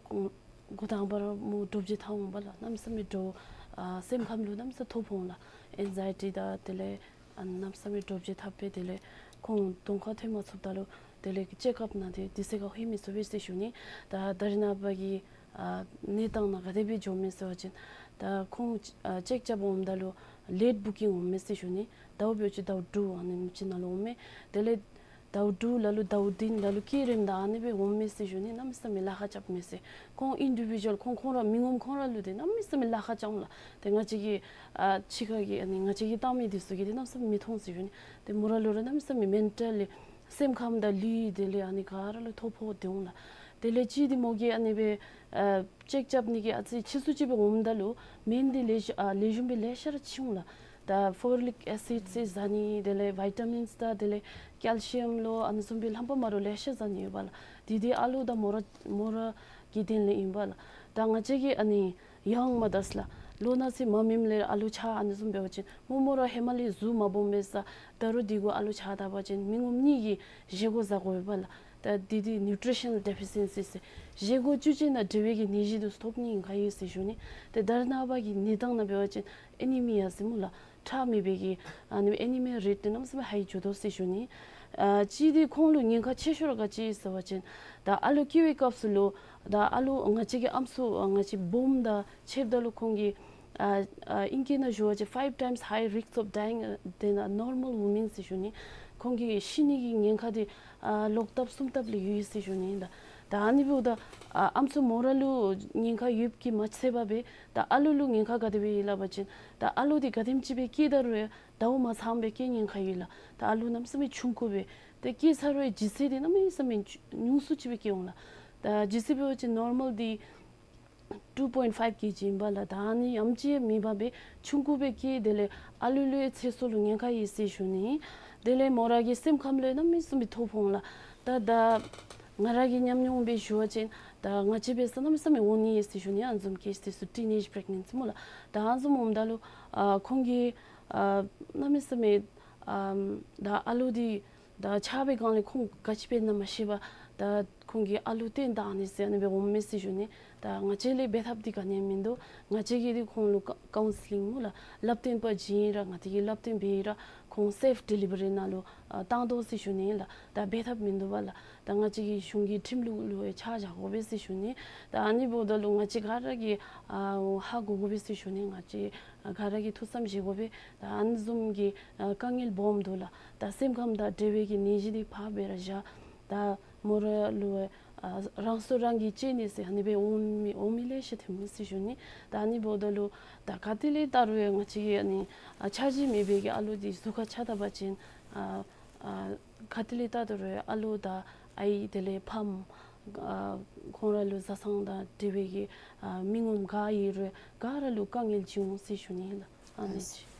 འགོ་དང་པ་ར་མོ་འདྲོག་བྱེལ་ཐལ་འོང་པ་ལགས། གནམ་མེད་ས་མེད་འདྲོག་ཨ་སེམས་ཁམས་ལུ་གནམ་མེད་ས་ཐོ་ཕོག་འོང་ལགས། ཨེང་ཛའི་ཊི་དང་དེ་ལས་ཨ་གནམ་མེད་ས་མེད་འདྲོག་བྱེལ་ཐལ་སྦེ་དེ་ལས་ཁོང་གདོང་ཁར་ཐོན་མ་ཚུགསཔ་ད་ལུ་ དེ་ལས་ཀྱི་ཅེཀ་ཨཔ་ནང་དེ་དུས་ཚོད་ཁར་ལྷོད་མི་ཚུགས་པས་ཟེར་ཞུ་ནི། ད་ད་རེས་ནངས་པ་གི་ཨ་གནས་སྟངས་ནང་ག་དེ་སྦེ་འགྱོ་མས་ཟེར་བ་ཅིན་ད་ཁོང་ཨ་ཅེཀ་རྐྱབ་འོངམ་ད་ལུ་ལེཊ་བུ་ཀིང་འོང་མས་ཟེར་ཞུ་ནི། ཟླཝ་འབད་བ་ཅིན་ཟླཝ་དྲུག་ཨ་ནི་ཅིག་ནང་ལུ་འོང་མས། དེ་ལས་ཟླཝ་དྲུག་ལ་ལུ་ཟླཝ་བདུན་ལ་ལུ་སྐྱེལ་རནམ་ད་ཨ་ནི་སྦེ་འོང་མས་ཟེར་ཞུ་ནི། གནམ་མེད་ས་མེད་ལཱ་ཁག་རྐྱབ་མས་ཟེར། ཁོང་ཨིན་ཌི་བི་ཇུ་ཨལ་ཁོང་ཁོང་ར་མི་ངོམ་ཁོང་ར་ལུ་དེ་གནམ་མེད་ས་མེད་ལཱ་ཁག་རྐྱབ་འོང་ལགས། དེ་ང་བཅས་ཀྱི་ཨ་ཕྱི་ཁ་གི་ཨ་ནི་ང་བཅས་ཀྱི་བཏང་མི་འདི་ཚུ་གིས་དེ་གནམ་མེད་ས་མེད་མི་མཐོང་ཟེར་ཞུ་ནི། དེ་མོ་ར་ལུ་ར་གནམ་མེད་ས་མེད་མེན་ཊལ་ལི་སེམས་ཁམས་དང་ལུས་དེ་ལས་ཨ་ནི་ག་ར་ལུ་ཐོ་ཕོག་སྟེ་འོང་ལགས། དེ་ལས་ཅིག་དེ་མོ་གིས་ཨ་ནི་སྦེ་ཨ་ཅེཀ་རྐྱབ་ནི་གི་ཨ་ཙི་ཕྱིས་སུ་ཅིག་སྦེ་འོངམ་ད་ལུ་སྨན་འདི་ལེགས་ཤོམ་ཨ་ལེགས་ཤོམ་སྦེ་ལེ་ཤ་ར་ཕྱེ་འོང་ལགས། ད་ཕོ་ལིག་ཨེ་སིཌ་ཟེར་ཟ་ནི་དེ་ལས་བི་ཊ་མིནསི་དང་དེ་ལས་ཀེལ་ཤི་ཡམ་ལོ་ཨ་ནི་བཟུམ་སྦེ་རྣམ་པ་མ་འདྲཝ་ལེ་ཤ་ཟ་ནི་ཡོད་པ་ལགས། དེ་དེ་ཨ་ལུ་དང་མོ་ར་མོ་ར་གི་དོན་ལས་ཨིན་པ་ལགས། ད་ང་བཅས་ཀྱི་ཨ་ནི་ཡང་མ་དརས་ལགས། ལོ་ན་ཚོད་མ་སྨིནམ་ལས་ཨ་ལུ་ཆགས་ཨ་ནི་བཟུམ་འབད་བ་ཅིན་མོ་མོ་ར་ཧེ་མ་ལས་གཟུགས་མ་སྦོམ་པས་ས། ད་རུང་དེ་གུ་ཨ་ལུ་ཆགས་ད་པ་ཅིན་མི་ངོམ་གཉིས་ཀྱིས་བཞེས་སྒོ་བཟའ་དགོ་པས་ལགས། ད་དེ་དེ་ནིའུ་ཊི་ཤ་ནཱལ་ཌི་ཕི་ཤེན་སི་ཟེར། བཞེས་སྒོ་བཅུད་ཅན་དང་འབྲེལ་བའི་གི་ནད་གཞི་དེ་ཚུ་ཐོབ་ནི་ཨིན་ག་ཡོད་ཟེར་ཞུ་ནི། དེ་ད་རེས་ནངས་པ་གི་གནས་སྟངས་ནང་འབད་བ་ཅིན་ཨེ་ནི་མི་ཡ་ཟེར་སྨོ་ལགས། ཁྲག་མེད་པའི་གི་ཨ་ནི་ཨེ་ནི་མི་ཡ་རེཊ་དེ་གནམ་མེད་ས་མེད་ཧའི་འགྱོ་དོ་ཟེར་ཞུ་ནི། ཨ་ཅིག་དེ་ཁོང་ལུ་ཉེན་ཁ་ཆེ་ཤོས་ར་ག་ཅི་ཟེར་བ་ཅིན་ད་ཨ་ལུ་སྐྱེ་བའི་སྐབས་སུ་ལུ་ད་ཨ་ལུ་ང་བཅས་ཀྱི་ཨམ་སྲུ་ང་བཅས་སྦོམ་དང་ཕྱདཔ་ད་ལུ་ཁོང་གི་ཨ་ཨ་ཨིང་སྐད་ནང་ཞུ་བ་ཅིན་five times high risk of dying than a normal woman ཟེར་ཞུ་ནི། ཁོང་གི་ཤི་ནི་གི་ཉེན་ཁ་དེ་ཨ་ལོག་ལྟབ་གསུམ་ལྟབ་ལས་ཡོད་ཟེར་ཞུ་ནི་ལགས། ད་ཨ་ནི་འབདཝ་ད་ཨ་ཨམ་སྲུ་མོ་ར་ལུ་ཉེན་ཁ་ཡོདཔ་གིས་མ་ཚད་པར་སྦེ་ད་ཨ་ལུ་ལུ་ཉེན་ཁ་ག་དེ་སྦེ་ཡོད་སླབ་པ་ཅིན་ད་ཨ་ལུ་དེ་ག་དེམ་ཅིག་སྦེ་སྐྱེས་ད་རུང་ཟླཝ་མ་ཚངམ་སྦེ་སྐྱེ་ཉེན་ཁ་ཡོད་ལགས། ད་ཨ་ལུ་གནམ་མེད་ས་མེད་ཆུང་ཀུ་སྦེ་ཏེ་སྐྱེས་ཚར་བའི་ལྗིད་ཚད་དེ་གནམ་མེད་ས་མེད་ཉུང་སུ་ཅིག་སྦེ་སྐྱེ་འོང་ལགས། ད་ལྗིད་ཚད་འབད་བ་ཅིན་ནོར་མཱལ་དེ་two point five kg ཨིན་པ་ལགས། ད་ཨ་ནི་ཡང་ཅིན་མེད་པར་སྦེ་ཆུང་ཀུ་སྦེ་སྐྱེ། དེ་ལས་ཨ་ལུ་ལུ་ཡང་ཚེ་སྲོག་ལུ་ཉེན་ཁ་ཡོད་ཟེར་ཞུ་ནི། དེ་ལས་མོ་ར་གི་སེམས་ཁམས་ལུ་ཡང་གནམ་མེད་ས་མེད་ཐོ་ཕོག་འོང་ལགས། ད་ད་ང་ར་གི་ཉམས་མྱོང་སྦེ་ཞུ་བ་ཅིན་ད་ང་བཅས་འབད་ས་གནམ་མེད་ས་མེད་འོང་ནི་ཡོད་ཟེར་ཞུ་ནི། ཨ་ནི་བཟུམ་ཀེསི་དེ་ཚུ་ཊིན་ཨེཇ་པི་རེག་ནེནཊ་སི་སྨོ་ལགས། ད་ཨ་ནི་བཟུམ་འོངམ་ད་ལུ་ཨ་ཁོང་གིས་ཨ་གནམ་མེད་ས་མེད་ཨ་ད་ཨ་ལུ་དེ་ད་ཆགས་པའི་སྒང་ལས་ཁོང་ག་ཅི་འབད་ན་མ་ཤེས་པར་ད་ཁོང་གིས་ཨ་ལུ་བཏོན་བཏང་ནི་ཟེར་ཨ་ནི་སྦེ་འོངམ་མས་ཟེར་ཞུ་ནི། ད་ང་བཅས་ལས་འབད་ཐབས་འདི་ག་ནི་ཡང་མིན་འདུག། ང་བཅས་ཀྱིས་འདི་ཁོང་ལུ་ཀ་ཀའུན་སི་ལིང་སྨོ་ལགས། བསླབ་སྟོན་པ་བྱིན་ར་ང་བཅས་ཀྱིས་བསླབ་སྟོན་འབད་ར་ཁོང་སེཕ་ཌི་ལི་བ་རི་ནང་ལུ་ཨ་བཏང་དོ་ཟེར་ཞུ་ནི་ལགས། ད་འབད་ཐབས་མིན་འདུག་པ་ལགས། ད་ང་བཅས་ཀྱིས་གཞུང་གི་ཁྲིམས་ལུགས་ལུ་ཡང་ཆ་བཞག་དགོ་པས་ཟེར་ཞུ་ནི། ད་ཨ་ནི་འབདཝ་ད་ལུ་ང་བཅས་ག་ར་གིས་ཨ་ཧ་གོ་དགོ་པས་ཟེར་ཞུ་ནི། ང་བཅས་ག་ར་གིས་ཐུགས་བསམ་བཞེས་དགོ་པས། ད་ཨ་ནི་བཟུམ་གྱི་ཨ་དཀའ་ངལ་སྦོམ་འདུག་ལགས། ད་སེམས་ཁམས་དང་འབྲེལ་བའི་གི་ནད་གཞི་འདི་ཕར་སྦེ་ར་བཞག། ད་མོ་ར་ལུ་ཨ་རང་སྲོག་རང་གིས་བཅད་ནི་ཟེར་ཨ་ནི་སྦེ་འོང་མི་འོང་མི་ལེ་ཤ་ཐོན་མས་ཟེར་ཞུ་ནི། ད་ཨ་ནི་འབདཝ་ད་ལུ་ད་ག་ཏེ་ལས་བལྟ་རུང་ཡང་ང་བཅས་ཀྱི་ཨ་ནི་ཨ་འཆར་གཞི་མེད་པའི་གི་ཨ་ལུ་འདི་གཟུགས་ཁར་ཆགས་ད་པ་ཅིན་ཨ་ཨ་ག་ཏེ་ལས་བལྟ་ད་རུང་ཡང་ཨ་ལུ་དང་ཨའི་དེ་ལས་ཕམ་ཨ་ཁོང་ར་ལུ་བཟའ་ཚང་དང་འབྲེལ་བའི་གི་ཨ་མི་ངོམ་ག་ཨིན་རུང་ག་ར་ལུ་དཀའ་ངལ་ཅིག་འོང་ཟེར་ཞུ་ནི་ལགས། ཨ་ནི་ཅིག།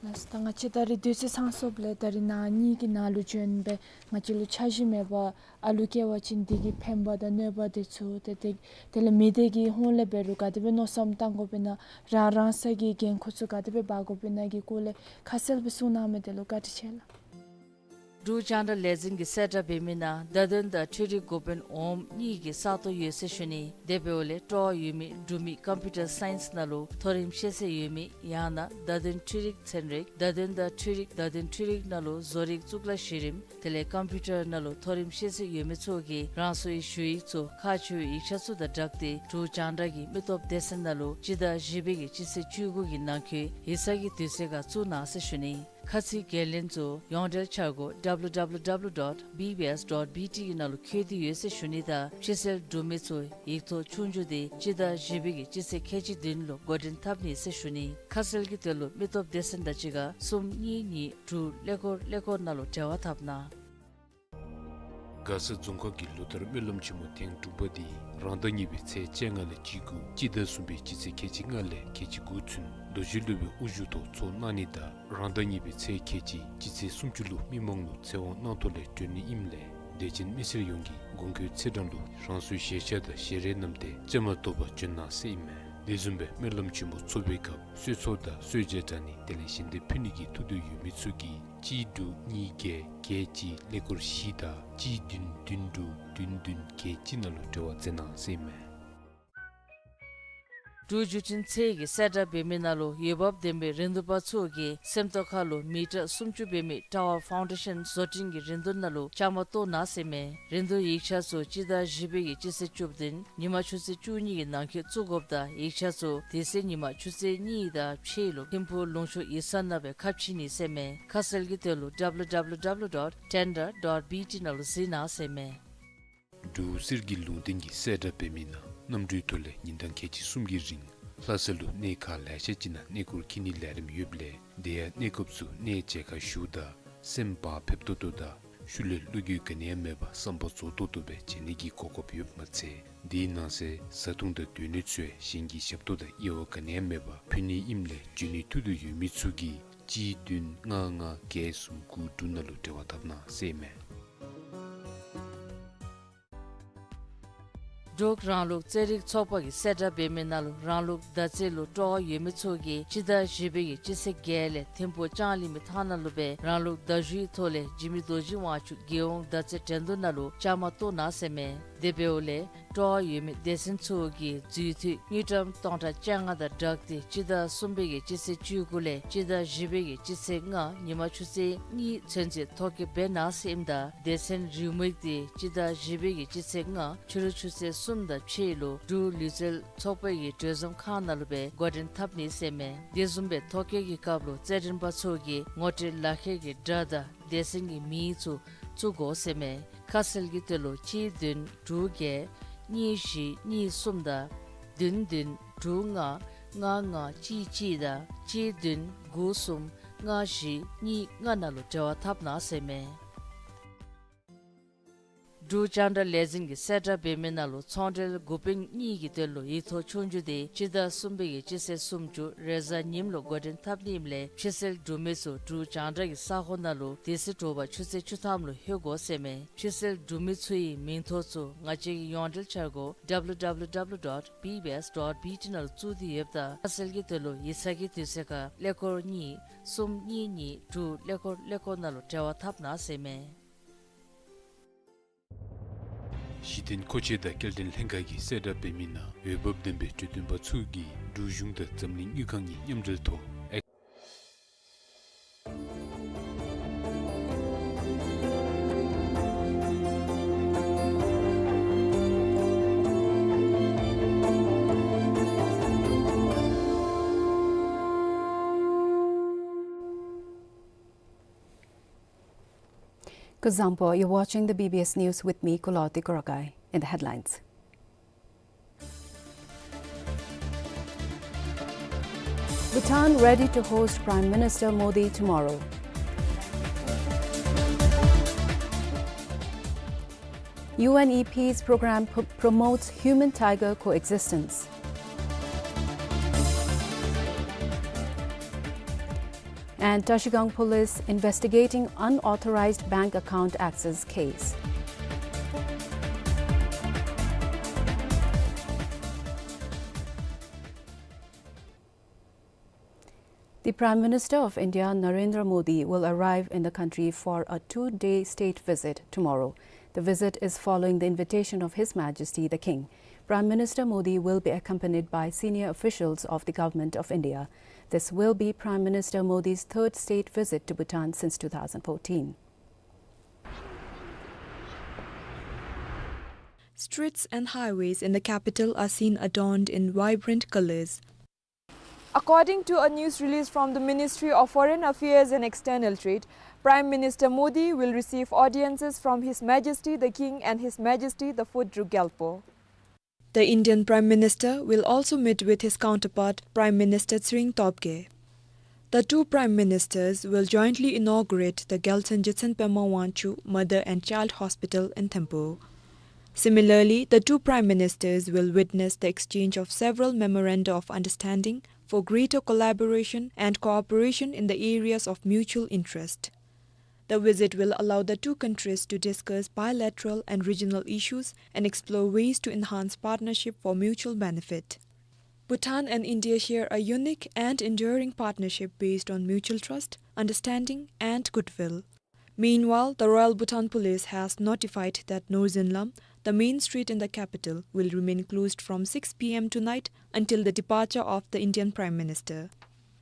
ལགས་སོ། ད་ང་བཅས་ད་རིས་དུས་ཚོད་ཚང་སོཔ་ལས་ད་རིས་ནཱ་གཉིས་ཀྱི་ནང་ལུ་བྱོན་སྦེ་ང་བཅས་ལུ་འཆར་གཞི་མེད་པར་ཨ་ལུ་སྐྱེ་བ་ཅིན་དེ་གི་ཕན་པ་དང་གནོད་པ་དེ་ཚུ་ཏེ་དེ་དེ་ལས་མི་སྡེ་གི་ཧོངས་ལས་འབད་རུང་ག་དེ་སྦེ་མནོ་བསམ་བཏང་དགོ་པས་ན་རང་རང་སོའི་གི་འགན་ཁུར་ཚུ་ག་དེ་སྦེ་འབག་དགོ་པས་ན་གི་སྐོར་ལས་ཁ་གསལ་སྦེ་གསུང་གནང་མི་དེ་ལུ་བཀའ་དྲིན་ཆེ་ལགས། འབྲུག་རྒྱང་བསྒྲགས་ལས་འཛིན་གྱིས་གསལ་བསྒྲགས་འབད་མི་ནང་བརྡ་དོན་དང་འཕྲུལ་རིག་འགོ་དཔོན་འོགམ་གཉིས་ཀྱི་ས་སྟོང་ཡོད་ཟེར་ཞུ་ནི། དེ་འབདཝ་ལས་སྤྲོ་བ་ཡོད་མི་འབྲུག་མི་ཀམ་པིའུ་ཊར་སའིནསི་ནང་ལུ་མཐོ་རིམ་ཤེས་ཚད་ཡོད་མི་ཡང་ན་བརྡ་དོན་འཕྲུལ་རིག་ཚན་རིག་བརྡ་དོན་དང་འཕྲུལ་རིག་བརྡ་དོན་འཕྲུལ་རིག་ནང་ལུ་བཟོ་རིག་གཙུག་ལག་གཞི་རིམ་དེ་ལས་ཀམ་པིའུ་ཊར་ནང་ལུ་མཐོ་རིམ་ཤེས་ཚད་ཡོད་མི་ཚུ་གིས་རང་སོའི་ཞུ་ཡིག་ཚུ་ཁག་ཆེ་བའི་ཡིག་ཆ་ཚུ་དང་སྦྲགས་ཏེ་འབྲུག་རྒྱང་བསྒྲགས་ཀྱི་མི་སྟོབས་སྡེ་ཚན་ནང་ལུ་སྤྱི་ཟླ་བཞི་པའི་གི་སྤྱི་ཚེས་བཅུ་དགུ་གི་ནང་འཁོད་ཡིག་ཚང་གི་དུས་ཚོད་ཁར་བཙུགས་གནང་ཟེར་ཞུ་ནི། ཁ་ཚིག་འགན་ལེན་ཚུ་ཡོངས་འབྲེལ་འཆར་སྒོ་W W W dot B B S dot B T གི་ནང་ལུ་འཁོད་དེ་ཡོད་ཟེར་ཞུ་ནི་དང་ཕྱི་སེལ་འབྲུག་མི་ཚུ་ཡིག་ཐོག་ཆོས་རྒྱུགས་དེ་སྤྱི་ཟླ་བཞི་པའི་གི་སྤྱི་ཚེས་ཁལ་གཅིག་བདུན་ལུ་འགོ་འདྲེན་འཐབ་ནི་ཟེར་ཞུ་ནི། ཁ་གསལ་གྱི་དོན་ལུ་མི་སྟོབས་སྡེ་ཚན་དང་གཅིག་ཁར་གསུམ་གཉིས་གཉིས་དྲུག་ཀླད་ཀོར་ཀླད་ཀོར་ནང་ལུ་འབྲེལ་བ་འཐབ་གནང་། མགར་ས་རྫོང་ཁག་གི་ལོ་བསྟར་སྨོན་ལམ་ཆེན་མོ་ཐེངས་དྲུག་པ་འདི་རང་ཟླ་གཉིས་པའི་ཚེས་བཅོ་ལྔ་ལས་བཅུ་དགུ་སྤྱི་ཟླ་གསུམ་པའི་སྤྱི་ཚེས་ཁལ་གཅིག་ལྔ་ལས་ཁལ་གཅིག་དགུ་ཚུན་རྡོ་རྗེ་སློབ་དཔོན་དབུ་བཞུགས་ཐོག་ཚོགས་གནང་ནི་དང་རང་ཟླ་གཉིས་པའི་ཚེས་ཁལ་གཅིག་སྤྱི་ཚེས་སུམ་ཅུ་ལུ་མི་མང་ལུ་ཚེ་དབང་གནང་ཐོག་ལས་གྲོལ་ནི་ཨིནམ་ལས་དད་ཅན་མི་སེར་ཡོངས་ཀྱིས་གོང་འཁོད་ཚེས་གྲངས་ལུ་རང་སོའི་ཞལ་ཆས་དང་ཞལ་རས་བསྣམས་ཏེ་བཅའ་མར་གཏོགས་པར་བྱོན་གནང་ཟེར་ཨིན་མས། དེ་བཟུམ་སྦེ་སྨོན་ལམ་ཆེན་མོ་ཚོགས་པའི་སྐབས་གསོལ་ཚོགས་དང་གསོལ་ཇ་དྲང་ནི་དེ་ལས་ཞལ་འདེབས་ཕུལ་ནི་གི་ཐུགས་འདོད་ཡོད་མི་ཚུ་གིས་གཅིག་དྲུག་གཉིས་བརྒྱད་བརྒྱད་གཅིག་ཀླད་ཀོར་བཞི་དང་གཅིག་བདུན་བདུན་དྲུག་བདུན་བདུན་བརྒྱད་གཅིག་ནང་ལུ་འབྲེལ་བ་མཛད་གནང་ཟེར་ཨིན་མས། འབྲུག་བརྒྱུད་འཕྲིན་ཚད་ཀྱིས་གསལ་བསྒྲགས་འབད་མི་ནང་ལུ་འོས་འབབ་ལྡན་པའི་རིན་བསྡུར་པ་ཚུ་གིས་སེམས་རྟོགས་ཁ་ལུ་མི་ཊར་སུམ་ཅུ་འབད་མི་ཊ་ཝར་ཕའུན་ཌེ་ཤཱན་བཟོ་སྐྲུན་གྱི་རིན་བསྡུར་ནང་ལུ་བཅའ་མར་གཏོགས་གནང་ཟེར་མས། རིན་བསྡུར་ཡིག་ཆ་ཚུ་སྤྱི་ཟླ་བཞི་པའི་གི་སྤྱི་ཚེས་བཅུ་བདུན་ཉིན་མ་ཆུ་ཚོད་བཅུ་གཉིས་ཀྱི་ནང་འཁོད་བཙུགས་དགོཔ་དང་ཡིག་ཆ་ཚུ་དེ་ཚེ་ཉིན་མ་ཆུ་ཚོད་གཉིས་དང་ཕྱེད་ལུ་ཐིམ་ཕུག་ལུང་ཕྱོགས་ཡིག་ཚང་ནང་སྦེ་ཁ་ཕྱེ་ནི་ཟེར་མས། ཁ་གསལ་གྱི་དོན་ལུ་W W W dot tender dot B T ནང་ལུ་གཟིགས་གནང་ཟེར་མས། འབྲུག་གསེར་གྱི་ལུང་བསྟན་གྱིས་གསལ་བསྒྲགས་འབད་མི་ནང་གནམ་གྲུའི་ཐོག་ལས་ཉིན་གྲངས་ཁལ་གཅིག་གསུམ་གྱི་རིང་ལྷ་ས་ལུ་གནས་ཁག་ལེ་ཤ་ཅིག་ནང་གནས་སྐོར་འཁྱིད་ནིའི་ལས་རིམ་ཡོདཔ་ལས་དེ་ཡང་གནས་སྐབས་སུ་གནས་མཇལ་ཁ་ཞུཝ་ད་སེམས་བག་ཕེབས་ཏོག་ཏོ་དང་ཤུལ་ལས་བློ་འགྱོད་ག་ནི་ཡང་མེད་པར་བསམ་པ་རྫོགས་ཏོག་ཏོ་སྦེ་མཇལ་ནི་གི་གོ་སྐབས་ཡོདཔ་མ་ཚད་དེའི་ནང་གསེས་བཟའ་འཐུང་དང་སྡོད་གནས་ཚུ་ཡང་གཞན་གྱི་ཞབས་ཏོག་དང་དབྱེ་བ་ག་ནི་ཡང་མེད་པར་ཕུལ་ནི་ཨིནམ་ལས་འབྱོན་ནིའི་ཐུགས་འདོད་ཡོད་མི་ཚུ་གིས་གཅིག་བདུན་ལྔ་ལྔ་བརྒྱད་གསུམ་དགུ་དྲུག་ནང་ལུ་འབྲེལ་བ་འཐབ་གནང་ཟེར་མས། འབྲུག་རང་ལུགས་རྩེད་རིགས་ཚོགས་པ་གིས་གསལ་བསྒྲགས་འབད་མི་ནང་ལུ་རང་ལུགས་མདའ་རྩེད་ལུ་སྤྲོ་བ་ཡོད་མི་ཚུ་གིས་སྤྱི་ཟླ་བཞི་པའི་གི་སྤྱི་ཚེས་བརྒྱད་ལས་ཐིམ་ཕུག་ལྕང་གླིང་མི་ཐང་ནང་ལུ་སྦེ་རང་ལུགས་མདའ་གཞུའི་ཐོག་ལས་འཇིགས་མེད་རྡོ་རྗེ་དབང་ཕྱུག་རྒྱལ་ཡོངས་མདའ་རྩེད་འགྲན་བསྡུར་ནང་ལུ་བཅའ་མར་གཏོགས་གནང་ཟེར་མས། དེ་འབདཝ་ལས་སྤྲོ་བ་ཡོད་མི་སྡེ་ཚན་ཚུ་གིས་འཛུལ་དུས་དངུལ་ཀྲམ་སྟོང་ཕྲག་བཅོ་ལྔ་དང་སྦྲགས་ཏེ་སྤྱི་ཟླ་གསུམ་པའི་གི་སྤྱི་ཚེས་བཅུ་དགུ་ལས་སྤྱི་ཟླ་བཞི་པའི་གི་སྤྱི་ཚེས་ལྔ་ཉིན་མ་ཆུ་ཚོད་གཉིས་ཚུན་ཚོད་ཐོ་བཀོད་འབད་གནང་ཟེར་ཨིནམ་ད་སྡེ་ཚན་རེའུ་མིག་དེ་སྤྱི་ཟླ་བཞི་པའི་གི་སྤྱི་ཚེས་ལྔ་ཕྱི་རུ་ཆུ་ཚོད་གསུམ་དང་ཕྱེད་ལུ་འབྲུག་ལུས་རྩལ་ཚོགས་པའི་གི་གྲོས་འཛོམས་ཁང་ནང་ལུ་སྦེ་འགོ་འདྲེན་འཐབ་ནི་ཟེར་མས། དེ་བཟུམ་སྦེ་ཐོ་བཀོད་ཀྱི་སྐབས་ལུ་རྩེད་འགྲན་པ་ཚུ་གིས་ངོ་སྤྲོད་ལག་ཁྱེར་གྱི་སྒྲ་དང་སྡེ་ཚན་གྱི་མིང་ཚུ་བཙུགས་དགོ་ཟེར་མས། ཁ་གསལ་གྱི་དོན་ལུ་གཅིག་བདུན་དྲུག་བརྒྱད་གཉིས་བཞི་གཉིས་གསུམ་དང་བདུན་བདུན་དྲུག་ལྔ་ལྔ་ལྔ་གཅིག་གཅིག་དང་གཅིག་བདུན་དགུ་གསུམ་ལྔ་བཞི་གཉིས་ལྔ་ནང་ལུ་འབྲེལ་བ་འཐབ་གནང་ཟེར་མས། འབྲུག་རྒྱང་བསྒྲགས་ལས་འཛིན་གྱིས་གསལ་བསྒྲགས་འབད་མི་ནང་ལུ་ཚོང་འབྲེལ་འགོ་དཔོན་གཉིས་ཀྱི་དོན་ལུ་ཡིག་ཐོག་ཆོས་རྒྱུགས་དེ་སྤྱི་ཟླ་གསུམ་པའི་གི་སྤྱི་ཚེས་སུམ་ཅུ་རེས་གཟའ་ཉིམ་ལུ་འགོ་འདྲེན་འཐབ་ནི་ཨིནམ་ལས་ཕྱི་སེལ་འབྲུག་མི་ཚུ་འབྲུག་རྒྱང་བསྒྲགས་ཀྱི་ས་ཁོངས་ནང་ལུ་དེ་ཚེ་དྲོ་པ་ཆུ་ཚོད་བཅུ་ཐམ་ལུ་ལྷོད་དགོ་ཟེར་མས། ཕྱི་སེལ་འབྲུག་མི་ཚུ་གི་མིང་ཐོ་ཚུ་ང་བཅས་ཀྱི་ཡོངས་འབྲེལ་འཆར་སྒོ་W W W dot B B S dot B T ནང་ལུ་བཙུགས་ཏེ་ཡོདཔ་ད་ཁ་གསལ་གྱི་དོན་ལུ་ཡིག་ཚང་གི་དུས་ཚོད་ཁར་ཀླད་ཀོར་གཉིས་གསུམ་གཉིས་གཉིས་དྲུག་ཀླད་ཀོར་ཀླད་ཀོར་ནང་ལུ་འབྲེལ་བ་འཐབ་གནང་ཟེར་མས། གཞི་རྟེན་མཁོ་ཆས་དང་སྐྱེལ་འདྲེན་ལྷན་ཁག་གིས་གསལ་བསྒྲགས་འབད་མི་ནང་འོས་འབབ་ལྡན་པའི་འཕྲོད་བསྟེན་པ་ཚུ་གིས་འབྲུག་གཞུང་དང་འཛམ་གླིང་དངུལ་ཁང་གཉིས་མཉམ་འབྲེལ་ཐོག་ཨེག Kuzuzangpo, you're watching the B B S News with me, Kuloti Korokai. In the headlines. Bhutan ready to host Prime Minister Modi tomorrow. U N E P's program p-, promotes human-tiger coexistence. And Trashigang police investigating unauthorized bank account access case. The Prime Minister of India, Narendra Modi, will arrive in the country for a two-day state visit tomorrow. The visit is following the invitation of His Majesty the King. Prime Minister Modi will be accompanied by senior officials of the Government of India. This will be Prime Minister Modi's third state visit to Bhutan since two thousand fourteen. Streets and highways in the capital are seen adorned in vibrant colors. According to a news release from the Ministry of Foreign Affairs and External Trade, Prime Minister Modi will receive audiences from His Majesty the King and His Majesty the Fourth Druk Gyalpo. The Indian Prime Minister will also meet with his counterpart, Prime Minister Tshering Tobgay. The two Prime Ministers will jointly inaugurate the Gyaltsuen Jetsun Pema Wangchuck Mother and Child Hospital in Thimphu. Similarly, the two Prime Ministers will witness the exchange of several memoranda of understanding for greater collaboration and cooperation in the areas of mutual interest. The visit will allow the two countries to discuss bilateral and regional issues and explore ways to enhance partnership for mutual benefit. Bhutan and India share a unique and enduring partnership based on mutual trust, understanding, and goodwill. Meanwhile, the Royal Bhutan Police has notified that Norzinlam, The main street in the capital will remain closed from six p m tonight until the departure of the Indian Prime Minister.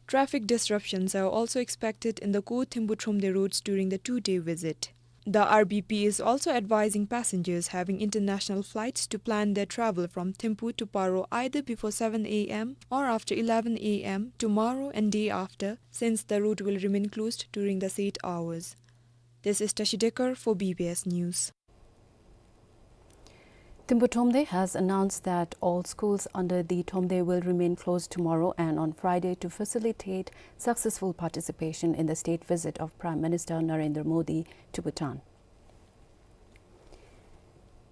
Traffic disruptions are also expected in the Ko Thimphu Thromde roads during the two-day visit. The R B P is also advising passengers having international flights to plan their travel from Thimphu to Paro either before seven a m or after eleven a m tomorrow and day after, since the route will remain closed during the said hours. This is Tashi Dekar for B B S News. Thimphu Thromde has announced that all schools under the Thromde will remain closed tomorrow and on Friday to facilitate successful participation in the state visit of Prime Minister Narendra Modi to Bhutan.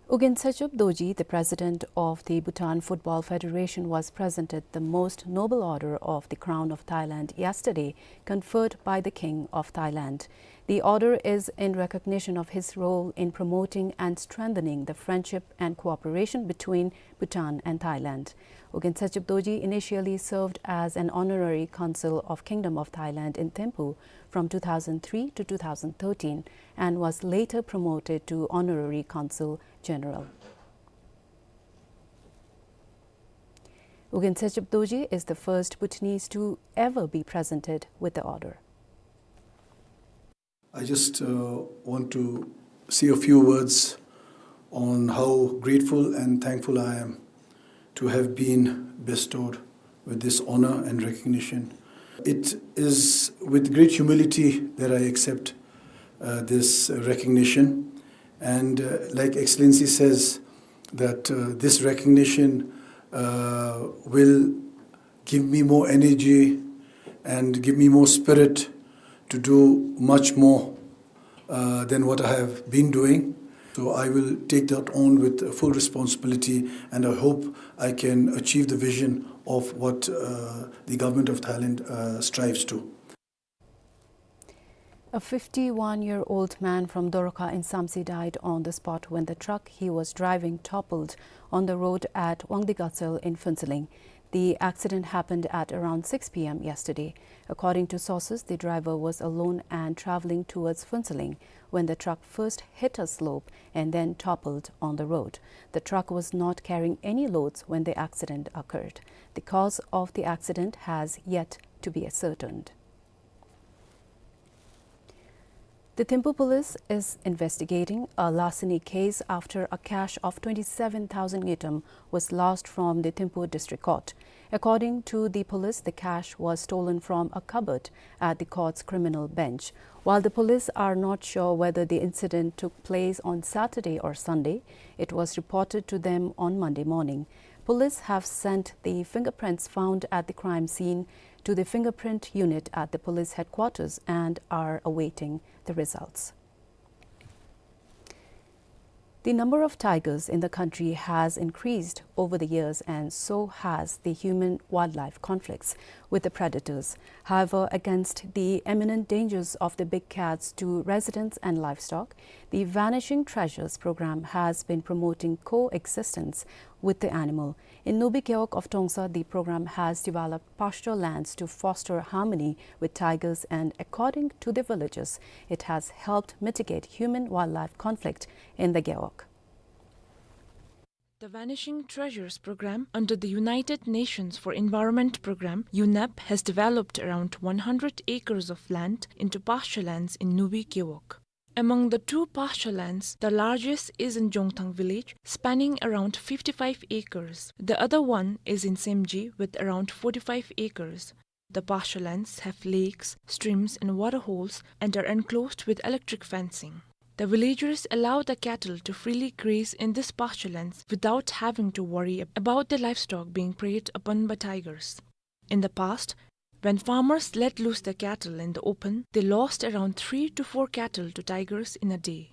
U Gin Setsup Dorji, the president of the Bhutan Football Federation, was presented the most noble order of the Crown of Thailand yesterday, conferred by the King of Thailand. The order is in recognition of his role in promoting and strengthening the friendship and cooperation between Bhutan and Thailand. U Gin Setsup Dorji initially served as an honorary consul of Kingdom of Thailand in Thimphu from two thousand three to two thousand thirteen and was later promoted to honorary consul general. U Gin Setsup Dorji is the first Bhutanese to ever be presented with the order. I just, uh, want to say a few words on how grateful and thankful I am to have been bestowed with this honor and recognition. It is with great humility that I accept, uh, this recognition. And, uh, like Excellency says, that, uh, this recognition, uh, will give me more energy and give me more spirit to do much more, uh, than what I have been doing. So I will take that on with full responsibility, and I hope I can achieve the vision of what, uh, the government of Thailand, uh, strives to. A fifty-one-year-old man from Dorkha in Samtse died on the spot when the truck he was driving toppled on the road at Wangdikasel in Phuentsholing. The accident happened at around six p m yesterday. According to sources, the driver was alone and traveling towards Phuentsholing when the truck first hit a slope and then toppled on the road. The truck was not carrying any loads when the accident occurred. The cause of the accident has yet to be ascertained. The Thimphu police is investigating a larceny case after a cash of twenty-seven thousand ngultrum was lost from the Thimphu District Court. According to the police, the cash was stolen from a cupboard at the court's criminal bench. While the police are not sure whether the incident took place on Saturday or Sunday, it was reported to them on Monday morning. Police have sent the fingerprints found at the crime scene to the fingerprint unit at the police headquarters and are awaiting the results. The number of tigers in the country has increased over the years, and so has the human-wildlife conflicts with the predators. However, against the imminent dangers of the big cats to residents and livestock, the Vanishing Treasures program has been promoting coexistence with the animal. In Nubi Gewog of Trongsa, the program has developed pasture lands to foster harmony with tigers, and according to the villagers, it has helped mitigate human-wildlife conflict in the Gewog. The Vanishing Treasures program under the United Nations for Environment program, UNEP, has developed around one hundred acres of land into pasture lands in Nubi Gewog. Among the two pasture lands, the largest is in Jongthang village, spanning around fifty-five acres. The other one is in Semji with around forty-five acres. The pasture lands have lakes, streams and water holes and are enclosed with electric fencing. The villagers allow the cattle to freely graze in this pasture lands without having to worry about the livestock being preyed upon by tigers. In the past, when farmers let loose their cattle in the open, they lost around three to four cattle to tigers in a day.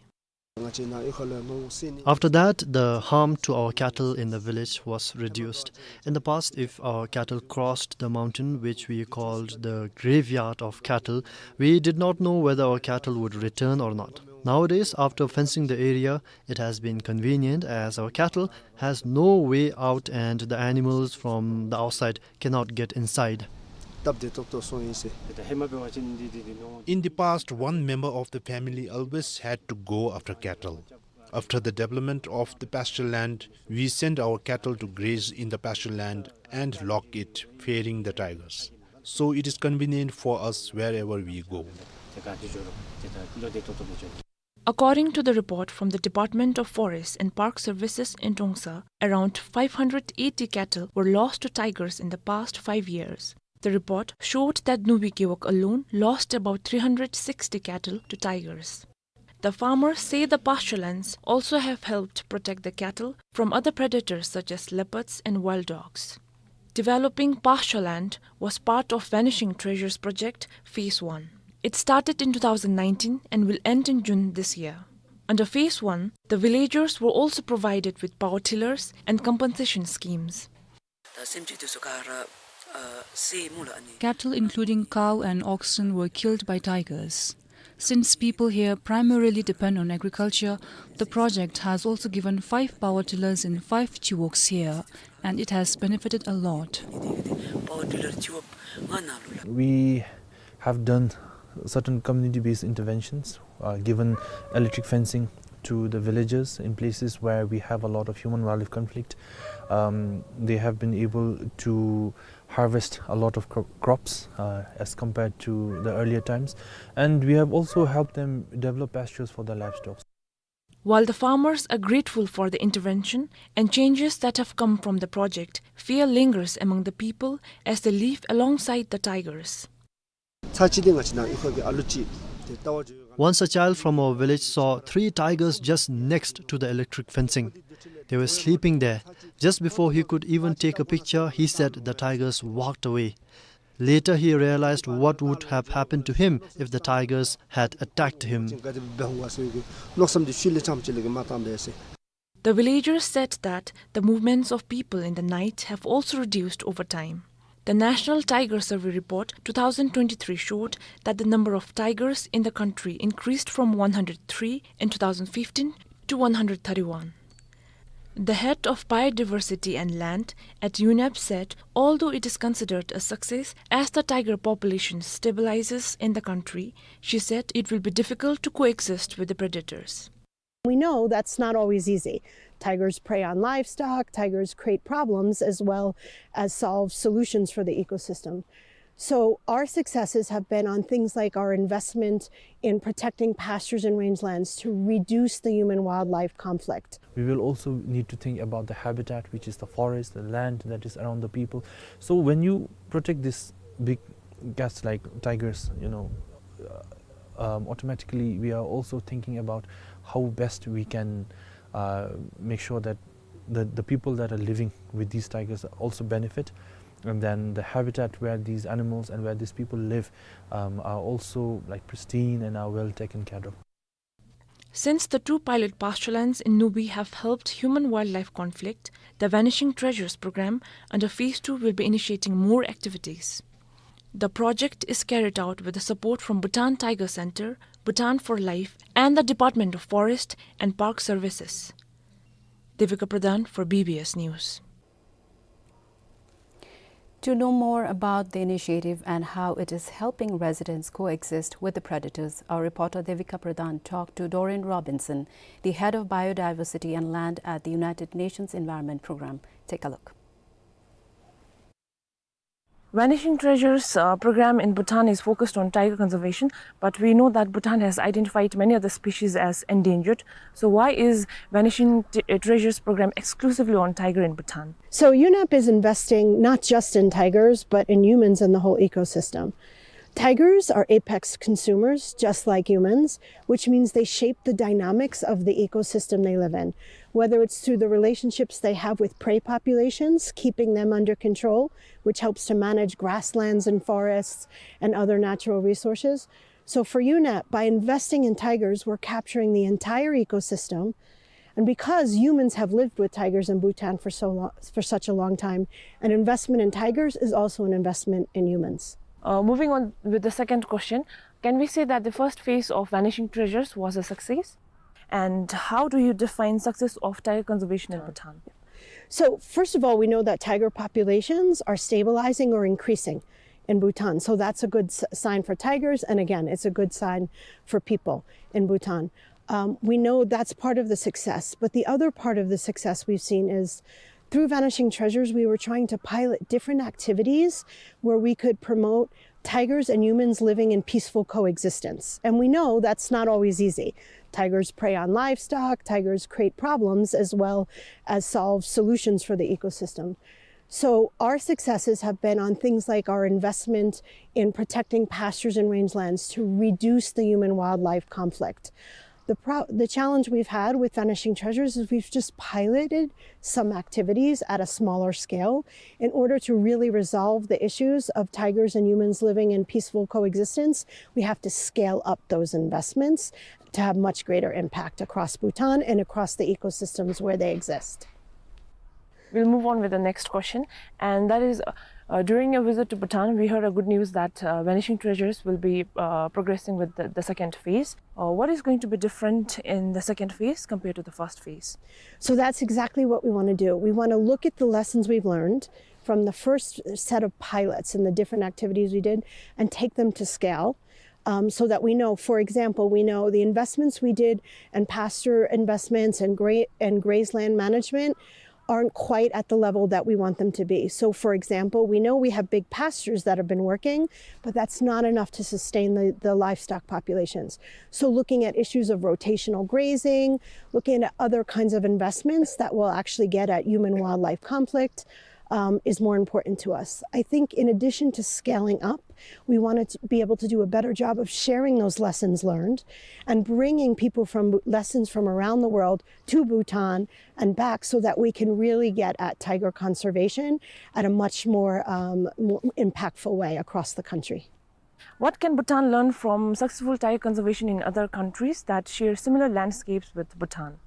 After that, the harm to our cattle in the village was reduced. In the past, if our cattle crossed the mountain, which we called the graveyard of cattle, we did not know whether our cattle would return or not. Nowadays, after fencing the area, it has been convenient as our cattle has no way out and the animals from the outside cannot get inside. In the past, one member of the family always had to go after cattle. After the development of the pasture land, we send our cattle to graze in the pasture land and lock it, fearing the tigers. So it is convenient for us wherever we go. According to the report from the Department of Forest and Park Services in Trongsa, around five hundred eighty cattle were lost to tigers in the past five years. The report showed that Nubi Gewog alone lost about three hundred sixty cattle to tigers. The farmers say the pasture lands also have helped protect the cattle from other predators such as leopards and wild dogs. Developing pasture land was part of Vanishing Treasures Project Phase one. It started in two thousand nineteen and will end in June this year. Under Phase one, the villagers were also provided with power tillers and compensation schemes. Cattle, including cow and oxen, were killed by tigers. Since people here primarily depend on agriculture, the project has also given five power tillers in five chiwogs here, and it has benefited a lot. We have done certain community-based interventions, uh, given electric fencing to the villages in places where we have a lot of human-wildlife conflict. Um, they have been able to harvest a lot of cro-, crops, uh, as compared to the earlier times. And we have also helped them develop pastures for their livestock. While the farmers are grateful for the intervention and changes that have come from the project, fear lingers among the people as they live alongside the tigers. Once a child from our village saw three tigers just next to the electric fencing. They were sleeping there. Just before he could even take a picture, he said the tigers walked away. Later, he realized what would have happened to him if the tigers had attacked him. The villagers said that the movements of people in the night have also reduced over time. The National Tiger Survey Report two thousand twenty-three showed that the number of tigers in the country increased from one hundred three in two thousand fifteen to one hundred thirty-one. The head of Biodiversity and Land at UNEP said, although it is considered a success as the tiger population stabilizes in the country, she said it will be difficult to coexist with the predators. We know that's not always easy. Tigers prey on livestock, tigers create problems as well as solve solutions for the ecosystem. So our successes have been on things like our investment in protecting pastures and rangelands to reduce the human-wildlife conflict. We will also need to think about the habitat, which is the forest, the land that is around the people. So when you protect these big cats like tigers, you know, uh, um, automatically we are also thinking about how best we can, uh, make sure that the, the people that are living with these tigers also benefit, and then the habitat where these animals and where these people live, um, are also, like, pristine and are well taken care of. Since the two pilot pasturelands in Nubi have helped human-wildlife conflict, the Vanishing Treasures program under phase two will be initiating more activities. The project is carried out with the support from Bhutan Tiger Center, Bhutan for Life, and the Department of Forest and Park Services. Devika Pradhan for B B S News. To know more about the initiative and how it is helping residents coexist with the predators, our reporter Devika Pradhan talked to Doreen Robinson, the head of Biodiversity and Land at the United Nations Environment Program. Take a look. Vanishing Treasures, uh, program in Bhutan is focused on tiger conservation, but we know that Bhutan has identified many other species as endangered. So why is Vanishing T-, uh, Treasures program exclusively on tiger in Bhutan? So UNEP is investing not just in tigers, but in humans and the whole ecosystem. Tigers are apex consumers, just like humans, which means they shape the dynamics of the ecosystem they live in, whether it's through the relationships they have with prey populations, keeping them under control, which helps to manage grasslands and forests and other natural resources. So for UNEP, by investing in tigers, we're capturing the entire ecosystem. And because humans have lived with tigers in Bhutan for so lo-, for such a long time, an investment in tigers is also an investment in humans. Uh, moving on with the second question, can we say that the first phase of Vanishing Treasures was a success? And how do you define success of tiger conservation in Bhutan? So, first of all, we know that tiger populations are stabilizing or increasing in Bhutan. So that's a good s-, sign for tigers, and again, it's a good sign for people in Bhutan. Um, we know that's part of the success, but the other part of the success we've seen is through Vanishing Treasures, we were trying to pilot different activities where we could promote tigers and humans living in peaceful coexistence. And we know that's not always easy. Tigers prey on livestock, tigers create problems as well as solve solutions for the ecosystem. So our successes have been on things like our investment in protecting pastures and rangelands to reduce the human-wildlife conflict. The pro-, the challenge we've had with Vanishing Treasures is we've just piloted some activities at a smaller scale. In order to really resolve the issues of tigers and humans living in peaceful coexistence, we have to scale up those investments to have much greater impact across Bhutan and across the ecosystems where they exist. We'll move on with the next question, and that is, uh, uh, during your visit to Bhutan, we heard a good news that, uh, Vanishing Treasures will be, uh, progressing with the, the second phase. Uh, what is going to be different in the second phase compared to the first phase? So that's exactly what we want to do. We want to look at the lessons we've learned from the first set of pilots and the different activities we did and take them to scale, um, so that we know, for example, we know the investments we did and pasture investments and gra-, and grazeland management aren't quite at the level that we want them to be. So, for example, we know we have big pastures that have been working, but that's not enough to sustain the, the livestock populations. So looking at issues of rotational grazing, looking at other kinds of investments that will actually get at human-wildlife conflict, um, is more important to us. I think in addition to scaling up, we wanted to be able to do a better job of sharing those lessons learned and bringing people from, lessons from around the world to Bhutan and back so that we can really get at tiger conservation at a much more, um, more impactful way across the country. What can Bhutan learn from successful tiger conservation in other countries that share similar landscapes with Bhutan?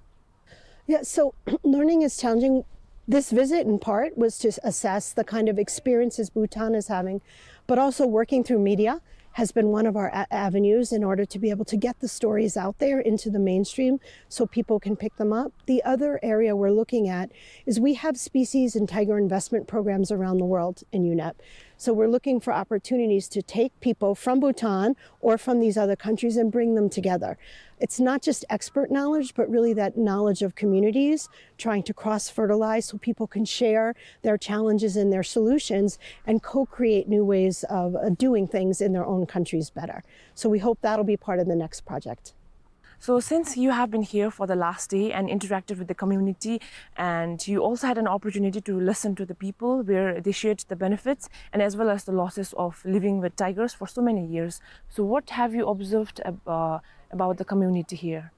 Yeah, so learning is challenging. This visit, in part, was to assess the kind of experiences Bhutan is having, but also working through media has been one of our a-, avenues in order to be able to get the stories out there into the mainstream so people can pick them up. The other area we're looking at is we have species and tiger investment programs around the world in UNEP. So we're looking for opportunities to take people from Bhutan or from these other countries and bring them together. It's not just expert knowledge, but really that knowledge of communities trying to cross-fertilize so people can share their challenges and their solutions and co-create new ways of, uh, doing things in their own countries better. So we hope that'll be part of the next project. So since you have been here for the last day and interacted with the community, and you also had an opportunity to listen to the people where they shared the benefits and as well as the losses of living with tigers for so many years, so what have you observed ab-, uh, about the community here?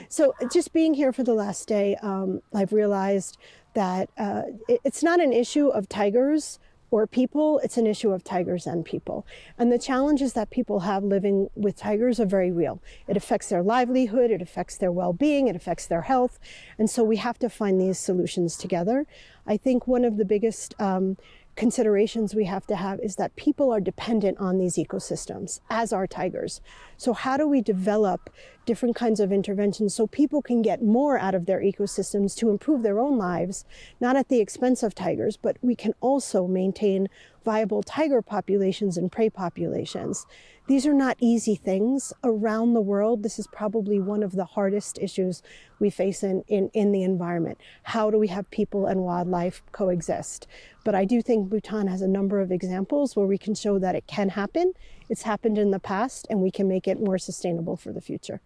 So just being here for the last day, um, I've realized that, uh, it, it's not an issue of tigers or people, it's an issue of tigers and people. And the challenges that people have living with tigers are very real. It affects their livelihood, it affects their well-being, it affects their health. And so we have to find these solutions together. I think one of the biggest, um, considerations we have to have is that people are dependent on these ecosystems, as are tigers. So how do we develop different kinds of interventions so people can get more out of their ecosystems to improve their own lives, not at the expense of tigers, but we can also maintain viable tiger populations and prey populations? These are not easy things. Around the world, this is probably one of the hardest issues we face in, in, in the environment. How do we have people and wildlife coexist? But I do think Bhutan has a number of examples where we can show that it can happen. It's happened in the past, and we can make it more sustainable for the future.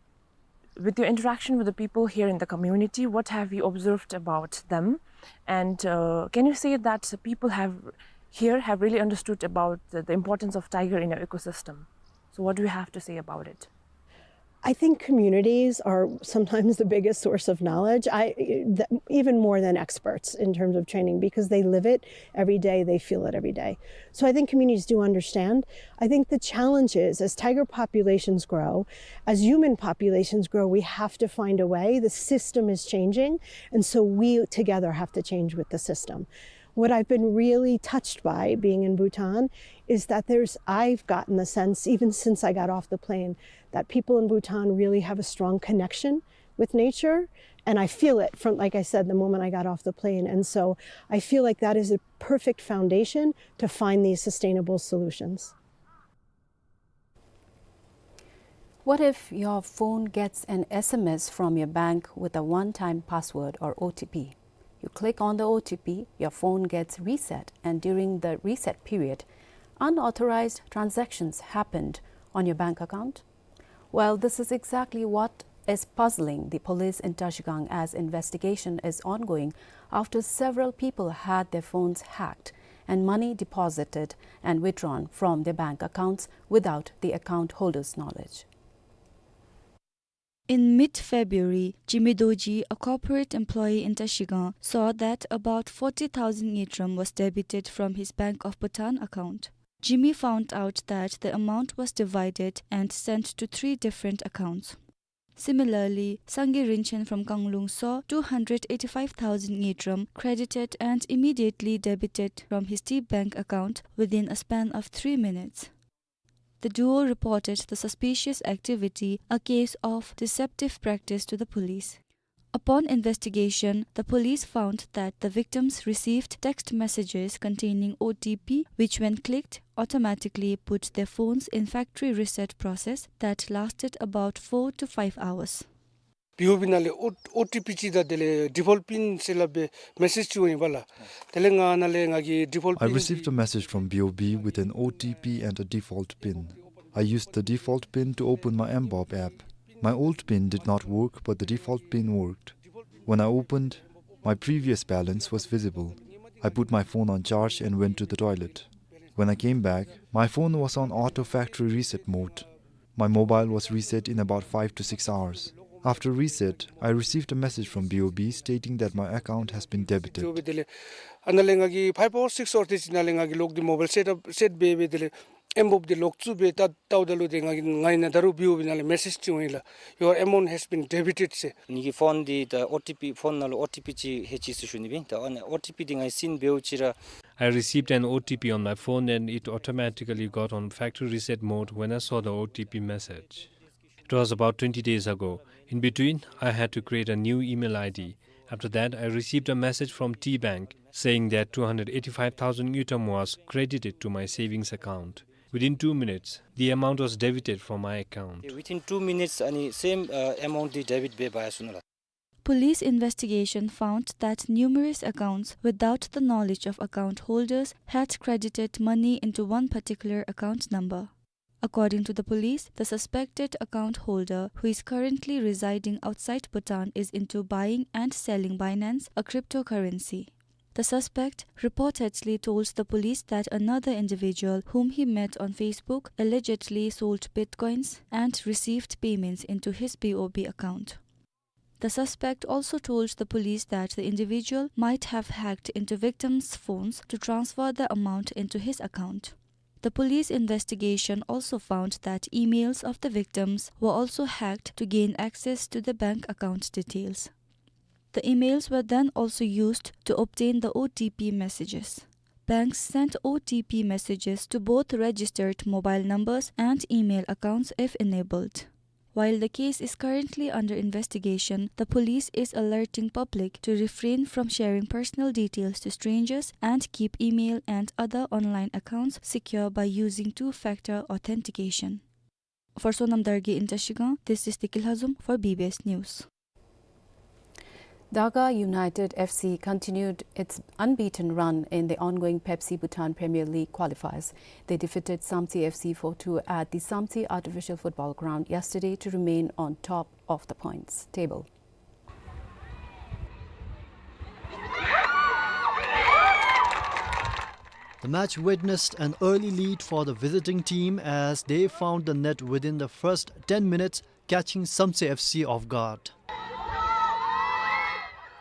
With your interaction with the people here in the community, what have you observed about them? And, uh, can you say that the people have, here have really understood about the, the importance of tiger in our ecosystem? So what do you have to say about it? I think communities are sometimes the biggest source of knowledge, I, th-, even more than experts in terms of training, because they live it every day, they feel it every day. So I think communities do understand. I think the challenge is, as tiger populations grow, as human populations grow, we have to find a way. The system is changing, and so we together have to change with the system. What I've been really touched by being in Bhutan is that there's, I've gotten the sense, even since I got off the plane, that people in Bhutan really have a strong connection with nature. And I feel it from, like I said, the moment I got off the plane. And so I feel like that is a perfect foundation to find these sustainable solutions. What if your phone gets an S M S from your bank with a one-time password or O T P? You click on the O T P, your phone gets reset, and during the reset period, unauthorized transactions happened on your bank account? Well, this is exactly what is puzzling the police in Trashigang, as investigation is ongoing after several people had their phones hacked and money deposited and withdrawn from their bank accounts without the account holders' knowledge. In mid-February, Jimmy Dorji, a corporate employee in Trashigang, saw that about forty thousand ngultrum was debited from his Bank of Bhutan account. Jimmy found out that the amount was divided and sent to three different accounts. Similarly, Sangay Rinchen from Kanglung saw two hundred eighty-five thousand ngultrum credited and immediately debited from his T Bank account within a span of three minutes. The duo reported the suspicious activity, a case of deceptive practice, to the police. Upon investigation, the police found that the victims received text messages containing O T P, which when clicked, automatically put their phones in factory reset process that lasted about four to five hours. B O B ནང་ལས་ཨོ་ཨོ་ཊི་པི་ཅིག་དང་དེ་ལས་ཌི་ཕོལཊ་པིན་ཟེར་སླབ་པའི་མེ་སེཇ་ཅིག་འོང་ཡི་པ་ལགས། དེ་ལས་ང་ནཱ་ལས་ང་གིས་ཌི་ཕོལཊ་པིན། I received a message from B O B with an O T P and a default pin. I used the default pin to open my M bob app. My old pin did not work, but the default pin worked. When I opened, my previous balance was visible. I put my phone on charge and went to the toilet. When I came back, my phone was on auto factory reset mode. My mobile was reset in about five to six hours. After reset, I received a message from B O B stating that my account has been debited. ཨ་ནཱ་ལས་ང་གིས་ཕའིབ་ཨར་སིགསི་ཨར་དེ་ཅིག་ནང་ལས་ང་གིས་ལོག་སྟེ་མོ་བཱའིལ་སེཊ་ཨཔ་སེཊ་འབད་འབད་དེ་ལས་ཨེམ་བོབ་དེ་ལོག་བཙུགས་སྦེ་བལྟ་བལྟཝ་ད་ལུ་དེ་ང་གིས་ང་ཨིན་ན་ད་རུང་བི་ཨོ་བི་ནང་ལས་མེ་སེཇ་ཅིག་འོང་ཡི་ལགས། Your amount has been debited ཟེར། ངེ་གི་ཕོན་འདི་ད་ཨོ་ཊི་པི་ཕོན་ནང་ལུ་ཨོ་ཊི་པི་ཅིག་ལྷོད་ཅི་ཟེར་ཞུ་ནི་ཨིན། ད་ཨ་ནི་ཨོ་ཊི་པི་འདི་ང་གིས་སེནཌ་འབདཝ་ཅིག་ར། I received an O T P on my phone and it automatically got on factory reset mode when I saw the O T P message. It was about twenty days ago. In between, I had to create a new email I D. After that, I received a message from T Bank saying that two hundred eighty-five thousand ngultrum was credited to my savings account. Within two minutes, the amount was debited from my account. Within two minutes, ཨ་ནི་སེམ་ཨ་ཨེ་མའུནཊ་འདི་ཌེ་བིཊ་འབད་འབད་སོང་ནུག་ལགས། Police investigation found that numerous accounts without the knowledge of account holders had credited money into one particular account number. According to the police, the suspected account holder, who is currently residing outside Bhutan, is into buying and selling Binance, a cryptocurrency. The suspect reportedly told the police that another individual whom he met on Facebook allegedly sold bitcoins and received payments into his B O B account. The suspect also told the police that the individual might have hacked into victims' phones to transfer the amount into his account. The police investigation also found that emails of the victims were also hacked to gain access to the bank account details. The emails were then also used to obtain the O T P messages. Banks sent O T P messages to both registered mobile numbers and email accounts if enabled. While the case is currently under investigation, the police is alerting public to refrain from sharing personal details to strangers and keep email and other online accounts secure by using two-factor authentication. For Sonam Dargay in Trashigang, this is Tiki Lhazom for B B S News. Daga United F C continued its unbeaten run in the ongoing Pepsi Bhutan Premier League qualifiers. They defeated Samtse F C four two at the Samtse Artificial Football Ground yesterday to remain on top of the points table. The match witnessed an early lead for the visiting team as they found the net within the first ten minutes, catching Samtse F C off guard.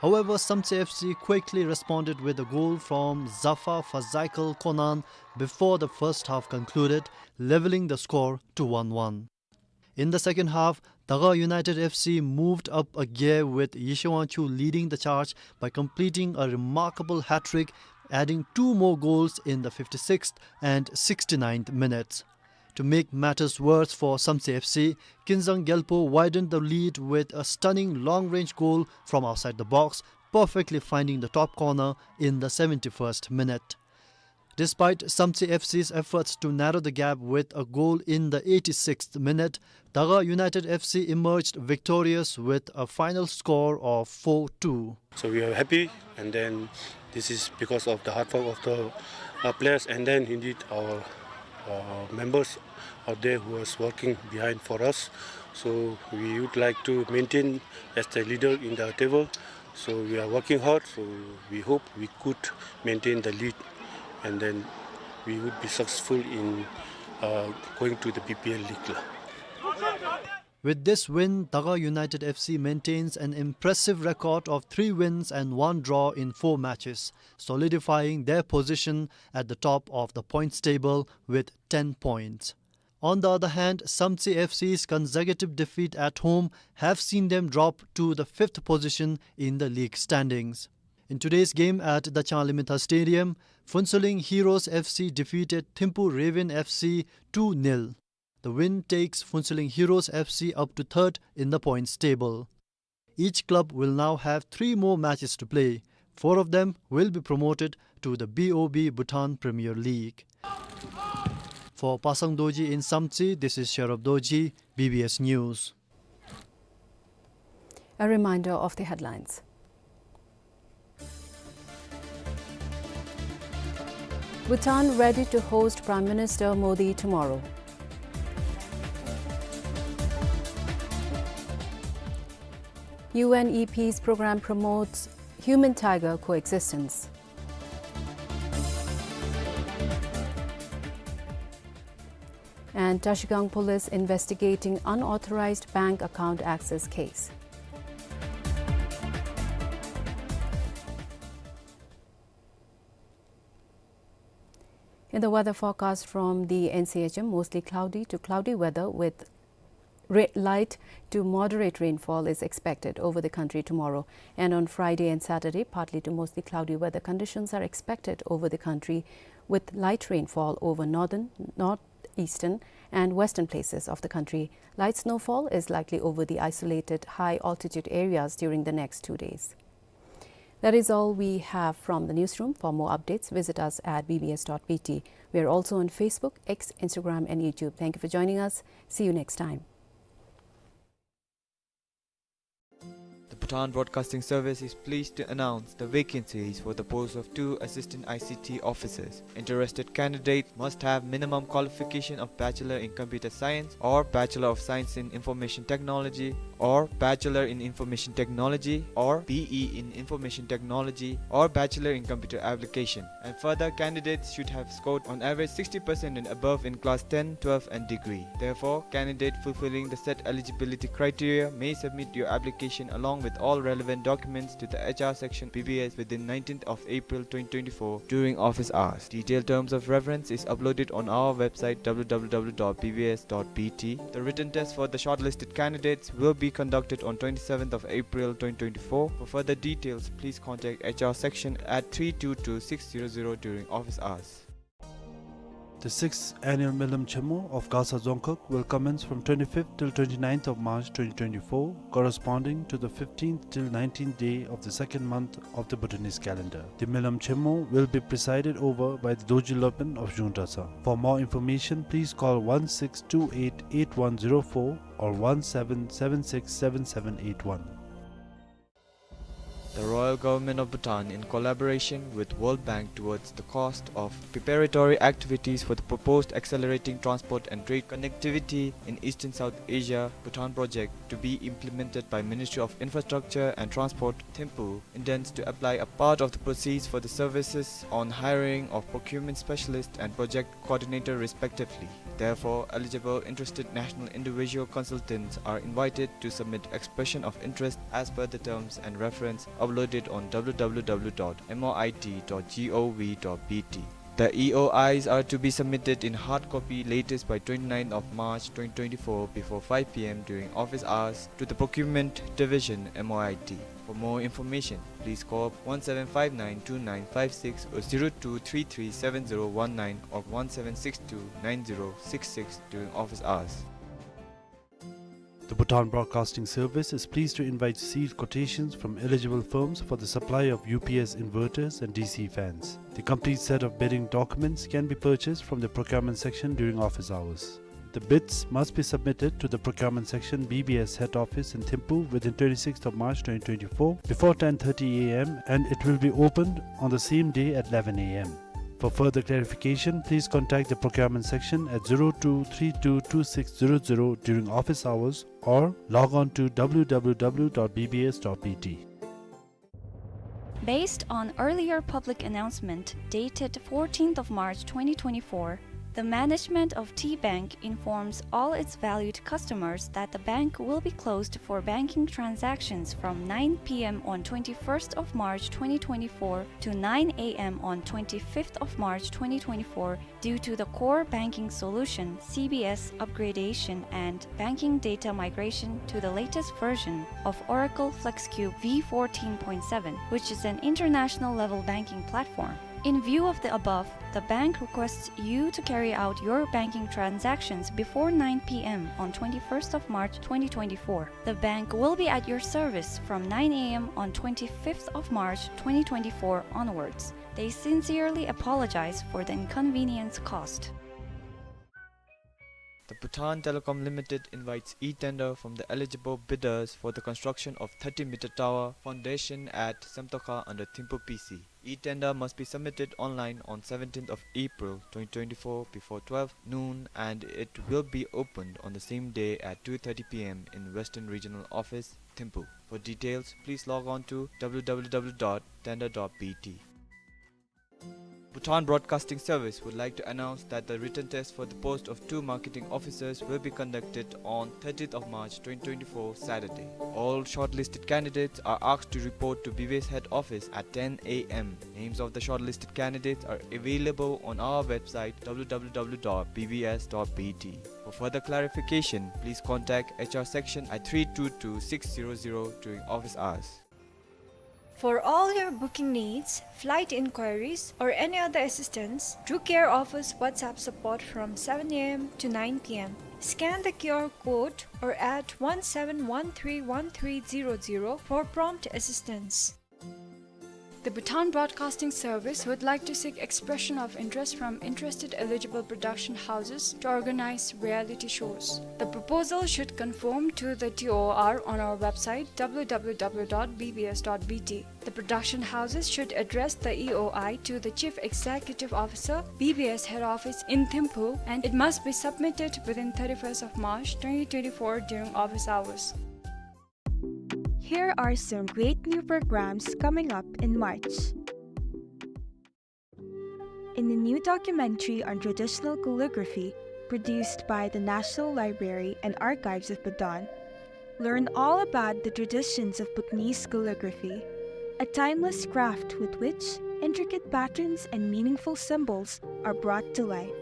However, Samtse F C quickly responded with a goal from Zafar Fazaikel Konan before the first half concluded, leveling the score to one one. In the second half, Daga United F C moved up a gear with Yishe Wangchuk leading the charge by completing a remarkable hat-trick, adding two more goals in the fifty-sixth and sixty-ninth minutes. To make matters worse for Samtse F C, Kinzang Gyalpo widened the lead with a stunning long-range goal from outside the box, perfectly finding the top corner in the seventy-first minute. Despite Samtse F C's efforts to narrow the gap with a goal in the eighty-sixth minute, Daga United F C emerged victorious with a final score of four two. So we are happy, and then this is because of the hard work of the, uh, players, and then indeed our, uh, members out there who was working behind for us. So we would like to maintain as the leader in the table. So we are working hard. So we hope we could maintain the lead, and then we would be successful in, uh, going to the B P L league lah. With this win, Daga United F C maintains an impressive record of three wins and one draw in four matches, solidifying their position at the top of the points table with ten points. On the other hand, Samtse F C's consecutive defeat at home have seen them drop to the fifth position in the league standings. In today's game at the Changlimithar Stadium, Phuentsholing Heroes F C defeated Thimphu Raven F C two nil. The win takes Phuentsholing Heroes F C up to third in the points table. Each club will now have three more matches to play. Four of them will be promoted to the B O B Bhutan Premier League. For Pasang Dorji in Samtse, this is Sherab Dorji, B B S News. A reminder of the headlines. Bhutan ready to host Prime Minister Modi tomorrow. U N E Peace Programme promotes human-tiger coexistence. And Trashigang Police investigating unauthorized bank account access case. In the weather forecast from the N C H M, mostly cloudy to cloudy weather with ra-, light to moderate rainfall is expected over the country tomorrow. And on Friday and Saturday, partly to mostly cloudy weather conditions are expected over the country with light rainfall over northern, northeastern, and western places of the country. Light snowfall is likely over the isolated high-altitude areas during the next two days. That is all we have from the newsroom. For more updates, visit us at B B S dot B T. We are also on Facebook, X, Instagram, and YouTube. Thank you for joining us. See you next time. The Bhutan Broadcasting Service is pleased to announce the vacancies for the post of two assistant I C T officers. Interested candidates must have minimum qualification of Bachelor in Computer Science or Bachelor of Science in Information Technology or Bachelor in Information Technology or B E in Information Technology or Bachelor in Computer Application. And further, candidates should have scored on average sixty percent and above in class ten, twelve and degree. Therefore, candidate fulfilling the set eligibility criteria may submit your application along with all relevant documents to the H R section B B S within nineteenth of April twenty twenty-four during office hours. Detailed terms of reference is uploaded on our website W W W dot B B S dot B T. The written test for the shortlisted candidates will be conducted on twenty-seventh of April twenty twenty-four. For further details, please contact H R section at three two two six zero zero during office hours. The sixth annual Melam Chenmo of Gasa Dzongkhag will commence from twenty-fifth till twenty-ninth of March twenty twenty-four, corresponding to the fifteenth till nineteenth day of the second month of the Bhutanese calendar. The Melam Chenmo will be presided over by the Dorji Lopen of Zhungdasa. For more information, please call one six two eight eight one zero four or one seven seven six seven seven eight one. The Royal Government of Bhutan, in collaboration with World Bank towards the cost of preparatory activities for the proposed Accelerating Transport and Trade Connectivity in Eastern South Asia, Bhutan project to be implemented by Ministry of Infrastructure and Transport, Thimphu, intends to apply a part of the proceeds for the services on hiring of procurement specialist and project coordinator respectively. Therefore, eligible interested national individual consultants are invited to submit expression of interest as per the terms and reference uploaded on W W W dot M O I T dot G O V dot B T. The E O Is are to be submitted in hard copy latest by twenty-ninth of March twenty twenty-four before five P M during office hours to the Procurement Division, M O I T. For more information, please call one seven five nine two nine five six or zero two three three seven zero one nine or one seven six two nine zero six six during office hours. The Bhutan Broadcasting Service is pleased to invite sealed quotations from eligible firms for the supply of U P S inverters and D C fans. The complete set of bidding documents can be purchased from the procurement section during office hours. The bids must be submitted to the procurement section, B B S head office in Thimphu within twenty-sixth of March twenty twenty-four before ten thirty A M and it will be opened on the same day at eleven A M. For further clarification, please contact the procurement section at zero two three two two six zero zero during office hours or log on to W W W dot B B S dot B T. Based on earlier public announcement dated fourteenth of March twenty twenty-four, the management of T Bank informs all its valued customers that the bank will be closed for banking transactions from nine P M on twenty-first of March twenty twenty-four to nine A M on twenty-fifth of March twenty twenty-four due to the core banking solution, C B S, upgradation and banking data migration to the latest version of Oracle FlexCube V fourteen point seven, which is an international level banking platform. In view of the above, the bank requests you to carry out your banking transactions before nine P M on twenty-first of March twenty twenty-four. The bank will be at your service from nine A M on twenty-fifth of March twenty twenty-four onwards. They sincerely apologize for the inconvenience caused. The Bhutan Telecom Limited invites e-tender from the eligible bidders for the construction of thirty meter tower foundation at Semtokha under Thimphu P C. E-tender must be submitted online on seventeenth of April twenty twenty-four before twelve noon, and it will be opened on the same day at two thirty P M in Western Regional Office, Thimphu. For details, please log on to W W W dot tender dot B T. Bhutan Broadcasting Service would like to announce that the written test for the post of two marketing officers will be conducted on thirtieth of March twenty twenty-four, Saturday. All shortlisted candidates are asked to report to B B S head office at ten A M. Names of the shortlisted candidates are available on our website, W W W dot B B S dot B T. For further clarification, please contact H R section at three two two six zero zero during office hours. For all your booking needs, flight inquiries, or any other assistance, do care offers WhatsApp support from seven A M to nine P M. Scan the Q R code or at one seven one three one three zero zero for prompt assistance. The Bhutan Broadcasting Service would like to seek expression of interest from interested eligible production houses to organize reality shows. The proposal should conform to the T O R on our website, W W W dot B B S dot B T. The production houses should address the E O I to the Chief Executive Officer, B B S head office in Thimphu, and it must be submitted within thirty-first of March twenty twenty-four during office hours. Here are some great new programs coming up in March. In a new documentary on traditional calligraphy produced by the National Library and Archives of Bhutan, learn all about the traditions of Bhutanese calligraphy, a timeless craft with which intricate patterns and meaningful symbols are brought to life.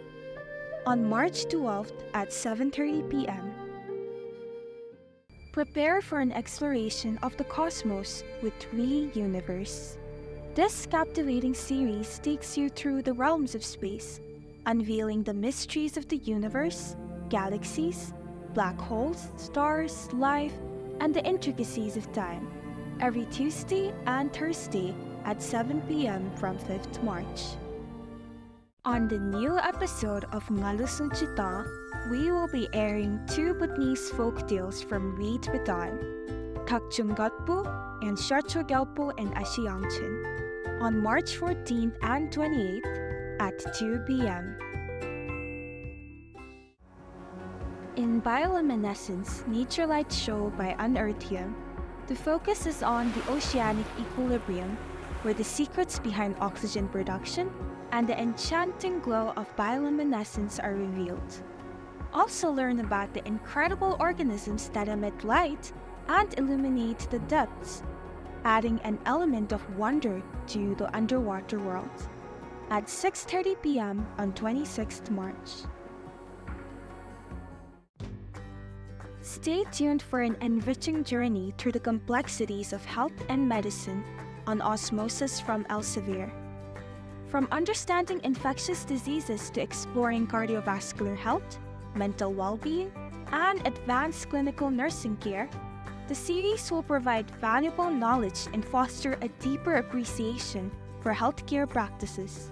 On March twelfth at seven thirty P M, prepare for an exploration of the cosmos with We Universe. This captivating series takes you through the realms of space, unveiling the mysteries of the universe, galaxies, black holes, stars, life, and the intricacies of time. Every Tuesday and Thursday at seven P M from fifth March. On the new episode of Ngalu Sunchita, we will be airing two Bhutanese folk tales from Read Bhutan, Thakchung Gatpu and Sharcho Gyalpo and Ashi Yangchen, on March fourteenth and twenty-eighth at two P M. In Bioluminescence, Nature Light Show by Unearthium, the focus is on the oceanic equilibrium, where the secrets behind oxygen production and the enchanting glow of bioluminescence are revealed. Also learn about the incredible organisms that emit light and illuminate the depths, adding an element of wonder to the underwater world. At six thirty P M on twenty-sixth March. Stay tuned for an enriching journey through the complexities of health and medicine on Osmosis from Elsevier. From understanding infectious diseases to exploring cardiovascular health, mental well-being, and advanced clinical nursing care, the series will provide valuable knowledge and foster a deeper appreciation for healthcare practices.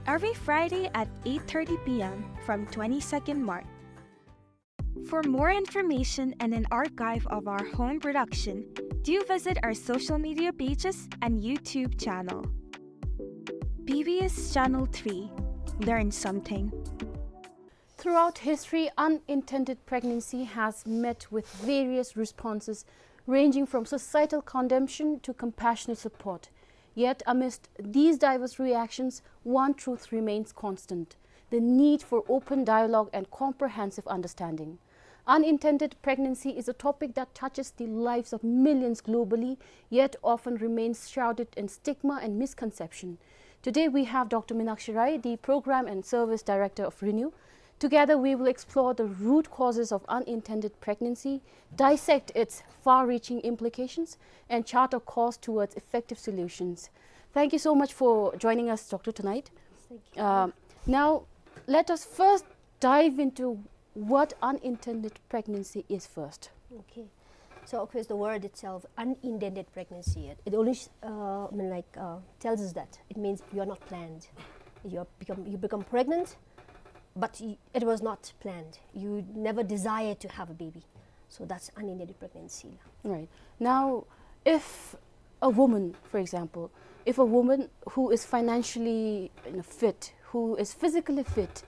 Every Friday at eight thirty p m from twenty-second March. For more information and an archive of our home production, do visit our social media pages and YouTube channel. B B S Channel three. Learn something. Throughout history, unintended pregnancy has met with various responses, ranging from societal condemnation to compassionate support. Yet, amidst these diverse reactions, one truth remains constant: the need for open dialogue and comprehensive understanding. Unintended pregnancy is a topic that touches the lives of millions globally, yet often remains shrouded in stigma and misconception. Today, we have Doctor Minakshi Rai, the Program and Service Director of RENEW. Together, we will explore the root causes of unintended pregnancy, dissect its far-reaching implications, and chart a course towards effective solutions. Thank you so much for joining us, Doctor, tonight. Thank you. Um, now, let us first dive into what unintended pregnancy is first. Okay. So, of course, the word itself, unintended pregnancy, it, it only, uh, I mean, like, uh, tells us that it means you are not planned. You are become, you become pregnant, but y-, it was not planned. You never desired to have a baby. So that's unintended pregnancy. Right. Now, if a woman, for example, if a woman who is financially, you know, fit, who is physically fit,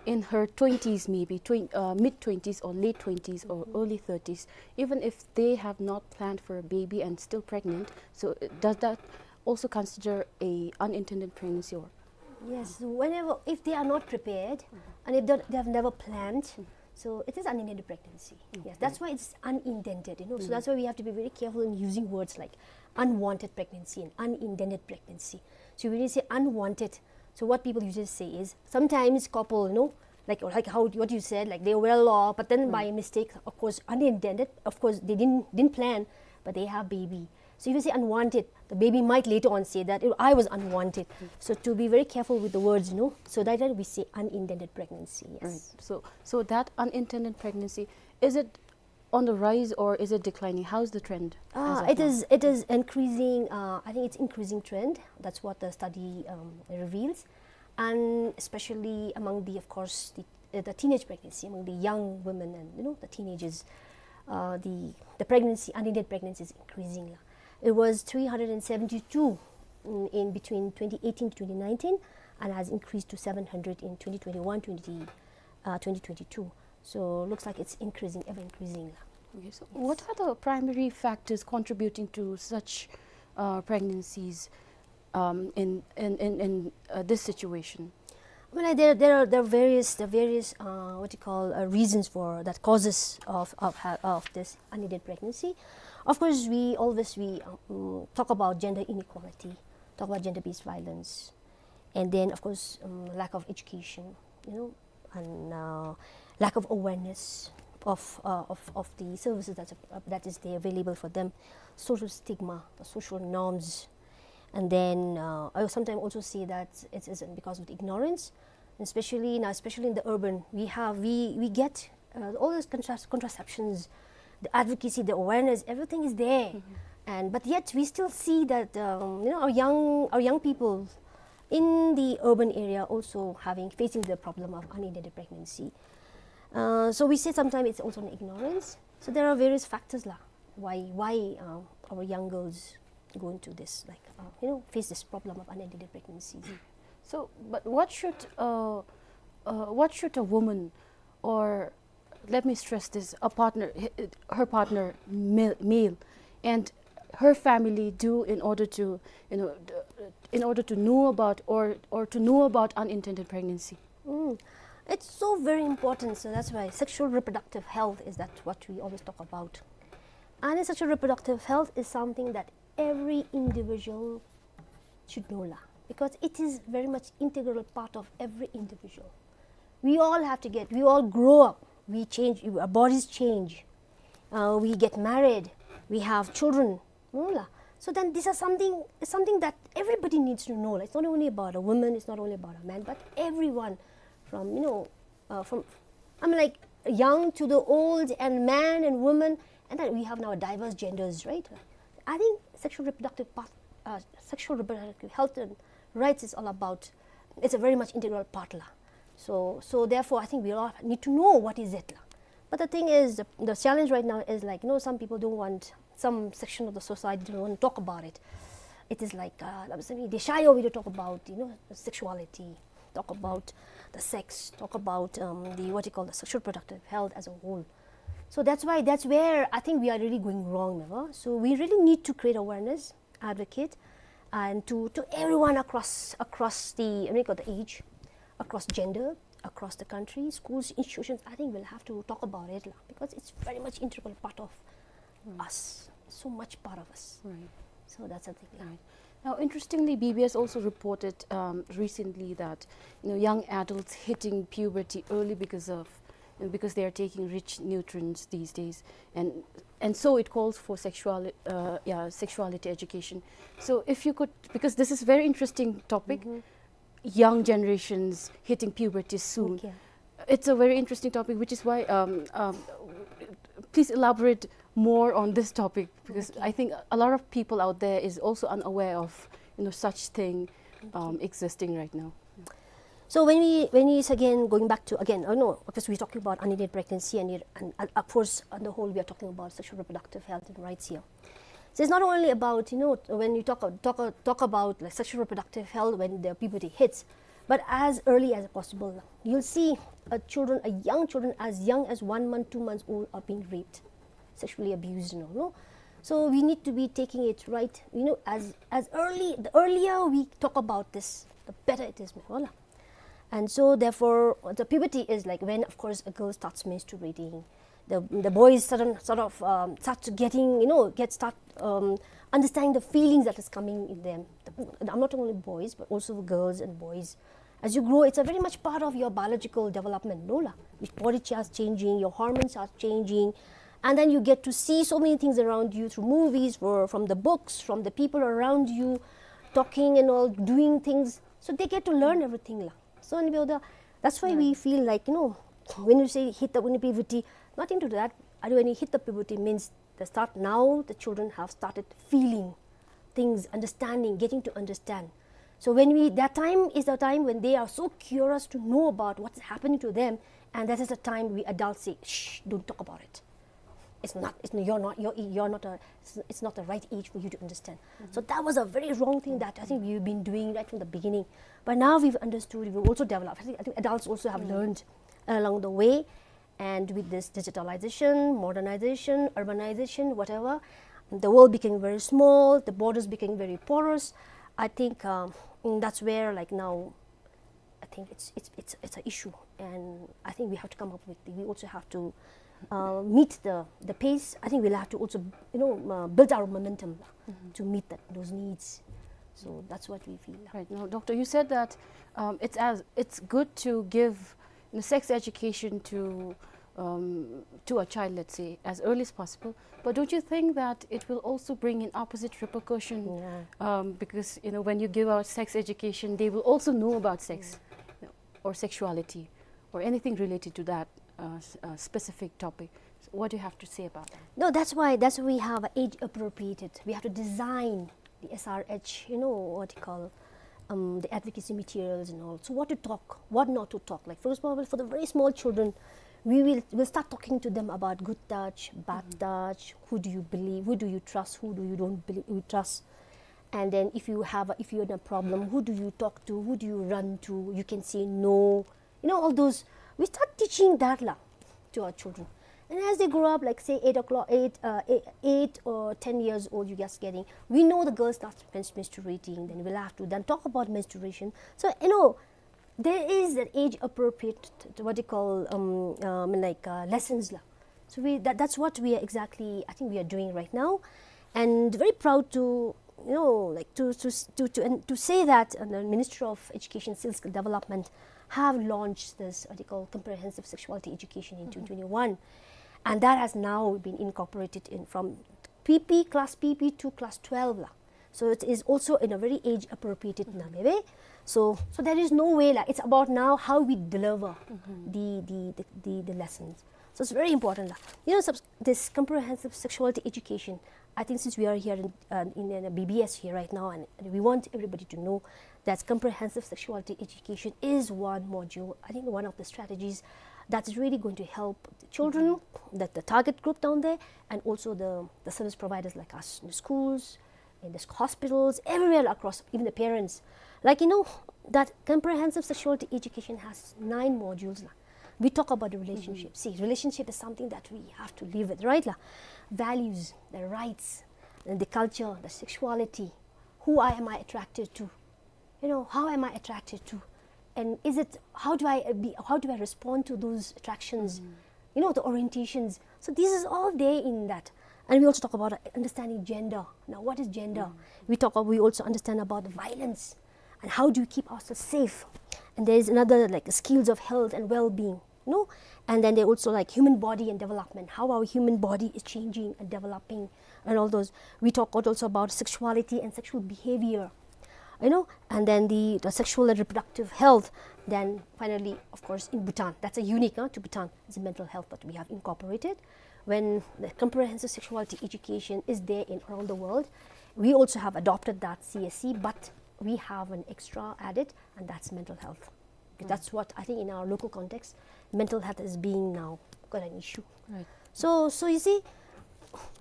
in her twenties, maybe twen-, uh, mid twenties or late twenties or early thirties, even if they have not planned for a baby and still pregnant, so, uh, does that also consider a unintended pregnancy or? Yes, whenever, if they are not prepared and if they, they have never planned, so it is unintended pregnancy. Yes, that's why it's unintended, you know. So that's why we have to be very careful in using words like unwanted pregnancy and unintended pregnancy. So when you say unwanted, so what people usually say is, sometimes couple, you know, like, like how, what you said, like, they were well off, but then by mistake, of course, unintended, of course, they didn't, didn't plan, but they have baby. So if you say unwanted, the baby might later on say that, "Oh, I was unwanted." So to be very careful with the words, you know, so that, that we say unintended pregnancy, yes. Right. So, so that unintended pregnancy, is it on the rise or is it declining? How's the trend as of now? Ah, it is, it is increasing, uh, I think it's increasing trend. That's what the study, um, reveals. And especially among the, of course, the, uh, the teenage pregnancy, among the young women and, you know, the teenagers, uh, the, the pregnancy, unintended pregnancy is increasing la. It was three hundred and seventy-two, mm, in between twenty eighteen to twenty nineteen, and has increased to seven hundred in twenty twenty-one, twenty, uh, twenty twenty-two. So looks like it's increasing, ever increasing la. Okay, so what are the primary factors contributing to such, uh, pregnancies, um, in, in, in, in, uh, this situation? I mean, like, there, there are, there are various, there are various, uh, what you call, uh, reasons for that, causes of, of ha-, of this unintended pregnancy. Of course, we always, we, um, talk about gender inequality, talk about gender-based violence, and then, of course, um, lack of education, you know, and, uh, lack of awareness of, uh, of, of the services that's, uh, that is there available for them, social stigma, the social norms, and then, uh, I sometimes also see that it's, it's because of the ignorance, especially now, especially in the urban, we have, we, we get, uh, all those contras-, contraceptions, the advocacy, the awareness, everything is there. And, but yet we still see that, um, you know, our young, our young people in the urban area also having, facing the problem of unintended pregnancy. Uh, so we say sometimes it's also an ignorance. So there are various factors la, why, why, uh, our young girls go into this, like, uh, you know, face this problem of unintended pregnancy. So, but what should, uh, uh, what should a woman, or let me stress this, a partner, h-, her partner, male, male, and her family do in order to, you know, d-, in order to know about or, or to know about unintended pregnancy? Mm. It's so very important. So that's why sexual reproductive health is that what we always talk about. And sexual reproductive health is something that every individual should know la, because it is very much integral part of every individual. We all have to get, we all grow up, we change, our bodies change, uh, we get married, we have children, no la. So then these are something, something that everybody needs to know la. It's not only about a woman, it's not only about a man, but everyone from, you know, uh, from, I mean, like, young to the old and man and woman, and then we have now diverse genders, right? I think sexual reproductive part, uh, sexual reproductive health and rights is all about, it's a very much integral part la. So, so therefore, I think we all need to know what is it la. But the thing is, the, the challenge right now is, like, you know, some people don't want some section of the society don't want to talk about it. It is like, uh, they shy away to talk about, you know, sexuality, talk about the sex, talk about, um, the, what you call, the sexual reproductive health as a whole. So that's why, that's where I think we are really going wrong, never. So we really need to create awareness, advocate, and to, to everyone across, across the, what you call, the age, across gender, across the country, schools, institutions. I think we'll have to talk about it la, because it's very much integral part of us, so much part of us. Right. So that's the thing la. Right. Now, interestingly, B B S also reported, um, recently that, you know, young adults hitting puberty early because of, you know, because they are taking rich nutrients these days, and and so it calls for sexual, uh, yeah, sexuality education. So if you could, because this is very interesting topic, young generations hitting puberty soon. Okay. It's a very interesting topic, which is why, um, um, please elaborate more on this topic, because, okay, I think a lot of people out there is also unaware of, you know, such thing, um, existing right now. So when we, when we, again, going back to, again, oh no, because we're talking about unintended pregnancy and, it, and, uh, of course, on the whole, we are talking about sexual reproductive health and rights here. So it's not only about, you know, when you talk, talk, talk about, like, sexual reproductive health when the puberty hits, but as early as possible. You'll see, uh, children, uh, young children as young as one month, two months old are being raped, sexually abused, you know, no? So we need to be taking it right, you know, as, as early, the earlier we talk about this, the better it is, wala. And so therefore, the puberty is, like, when, of course, a girl starts menstruating, the, the boys sudden, sort of, um, start to getting, you know, get, start, um, understanding the feelings that is coming in them. The, I'm not only boys, but also girls and boys. As you grow, it's a very much part of your biological development, no la? Your body starts changing, your hormones are changing, and then you get to see so many things around you through movies, or from the books, from the people around you, talking and all, doing things. So they get to learn everything la. So, and we are the, that's why we feel like, you know, when you say hit the, when you puberty, not into that. When you hit the puberty means the start now, the children have started feeling things, understanding, getting to understand. So when we, that time is the time when they are so curious to know about what's happening to them, and that is the time we adults say, "Shh, don't talk about it. It's not, it's, you're not, you're, you're not a, it's, it's not the right age for you to understand." So that was a very wrong thing that I think we've been doing right from the beginning. But now we've understood, we've also developed. I think, I think adults also have learned along the way. And with this digitalization, modernization, urbanization, whatever, the world became very small, the borders became very porous. I think, um, mm, that's where, like, now, I think it's, it's, it's, it's an issue. And I think we have to come up with, we also have to, uh, meet the, the pace. I think we'll have to also, you know, uh, build our momentum to meet that, those needs. So that's what we feel. Right. Now, doctor, you said that, um, it's as, it's good to give, you know, sex education to, um, to a child, let's say, as early as possible. But don't you think that it will also bring in opposite repercussion? Yeah. Um, because, you know, when you give out sex education, they will also know about sex, you know, or sexuality, or anything related to that, uh, s-, uh, specific topic. So what do you have to say about that? No, that's why, that's why we have age appropriated. We have to design the S R H, you know, what you call, um, the advocacy materials and all. So what to talk, what not to talk. Like, for example, for the very small children, we will, will start talking to them about good touch, bad touch, who do you believe, who do you trust, who do you don't believe, you trust. And then if you have a, if you're in a problem, who do you talk to, who do you run to? You can say no. You know, all those, we start teaching that la to our children. And as they grow up, like, say, eight o'clock, eight, uh, eight, eight or ten years old, you just getting, we know the girl starts mens-, menstruating, then we'll have to then talk about menstruation. So, you know, there is an age appropriate, what you call, um, um, like, uh, lessons la. So we, that, that's what we are exactly, I think we are doing right now. And very proud to, you know, like, to, to, to, to, and to say that, uh, the Ministry of Education, Skill Development have launched this, what you call, comprehensive sexuality education in twenty twenty-one. And that has now been incorporated in from P P, class P P to class twelve la. So it is also in a very age appropriate na, maybe. So, so there is no way la. It's about now how we deliver the, the, the, the, the lessons. That's very important lah. You know, subs- this comprehensive sexuality education, I think since we are here in, uh, in, in a B B S here right now, and we want everybody to know that comprehensive sexuality education is one module, I think one of the strategies that is really going to help the children, that the target group down there, and also the, the service providers like us in the schools, in the hospitals, everywhere across, even the parents. Like, you know, that comprehensive sexuality education has nine modules lah. We talk about the relationship. See, relationship is something that we have to live with, right lah? Values, the rights, and the culture, the sexuality. Who I, am I attracted to? You know, how am I attracted to? And is it, how do I, uh, be, how do I respond to those attractions? You know, the orientations. So this is all there in that. And we also talk about, uh, understanding gender. Now, what is gender? We talk, we also understand about the violence and how do we keep ourselves safe. And there is another, like, skills of health and well-being, you know? And then they also, like, human body and development, how our human body is changing and developing and all those. We talk also about sexuality and sexual behavior, you know, and then the, the sexual and reproductive health. Then finally, of course, in Bhutan, that's a unique, uh, to Bhutan, is the mental health that we have incorporated. When the comprehensive sexuality education is there in around the world, we also have adopted that C S C, but we have an extra added, and that's mental health. Because that's what I think in our local context, mental health is being now quite an issue. Right. So, so you see,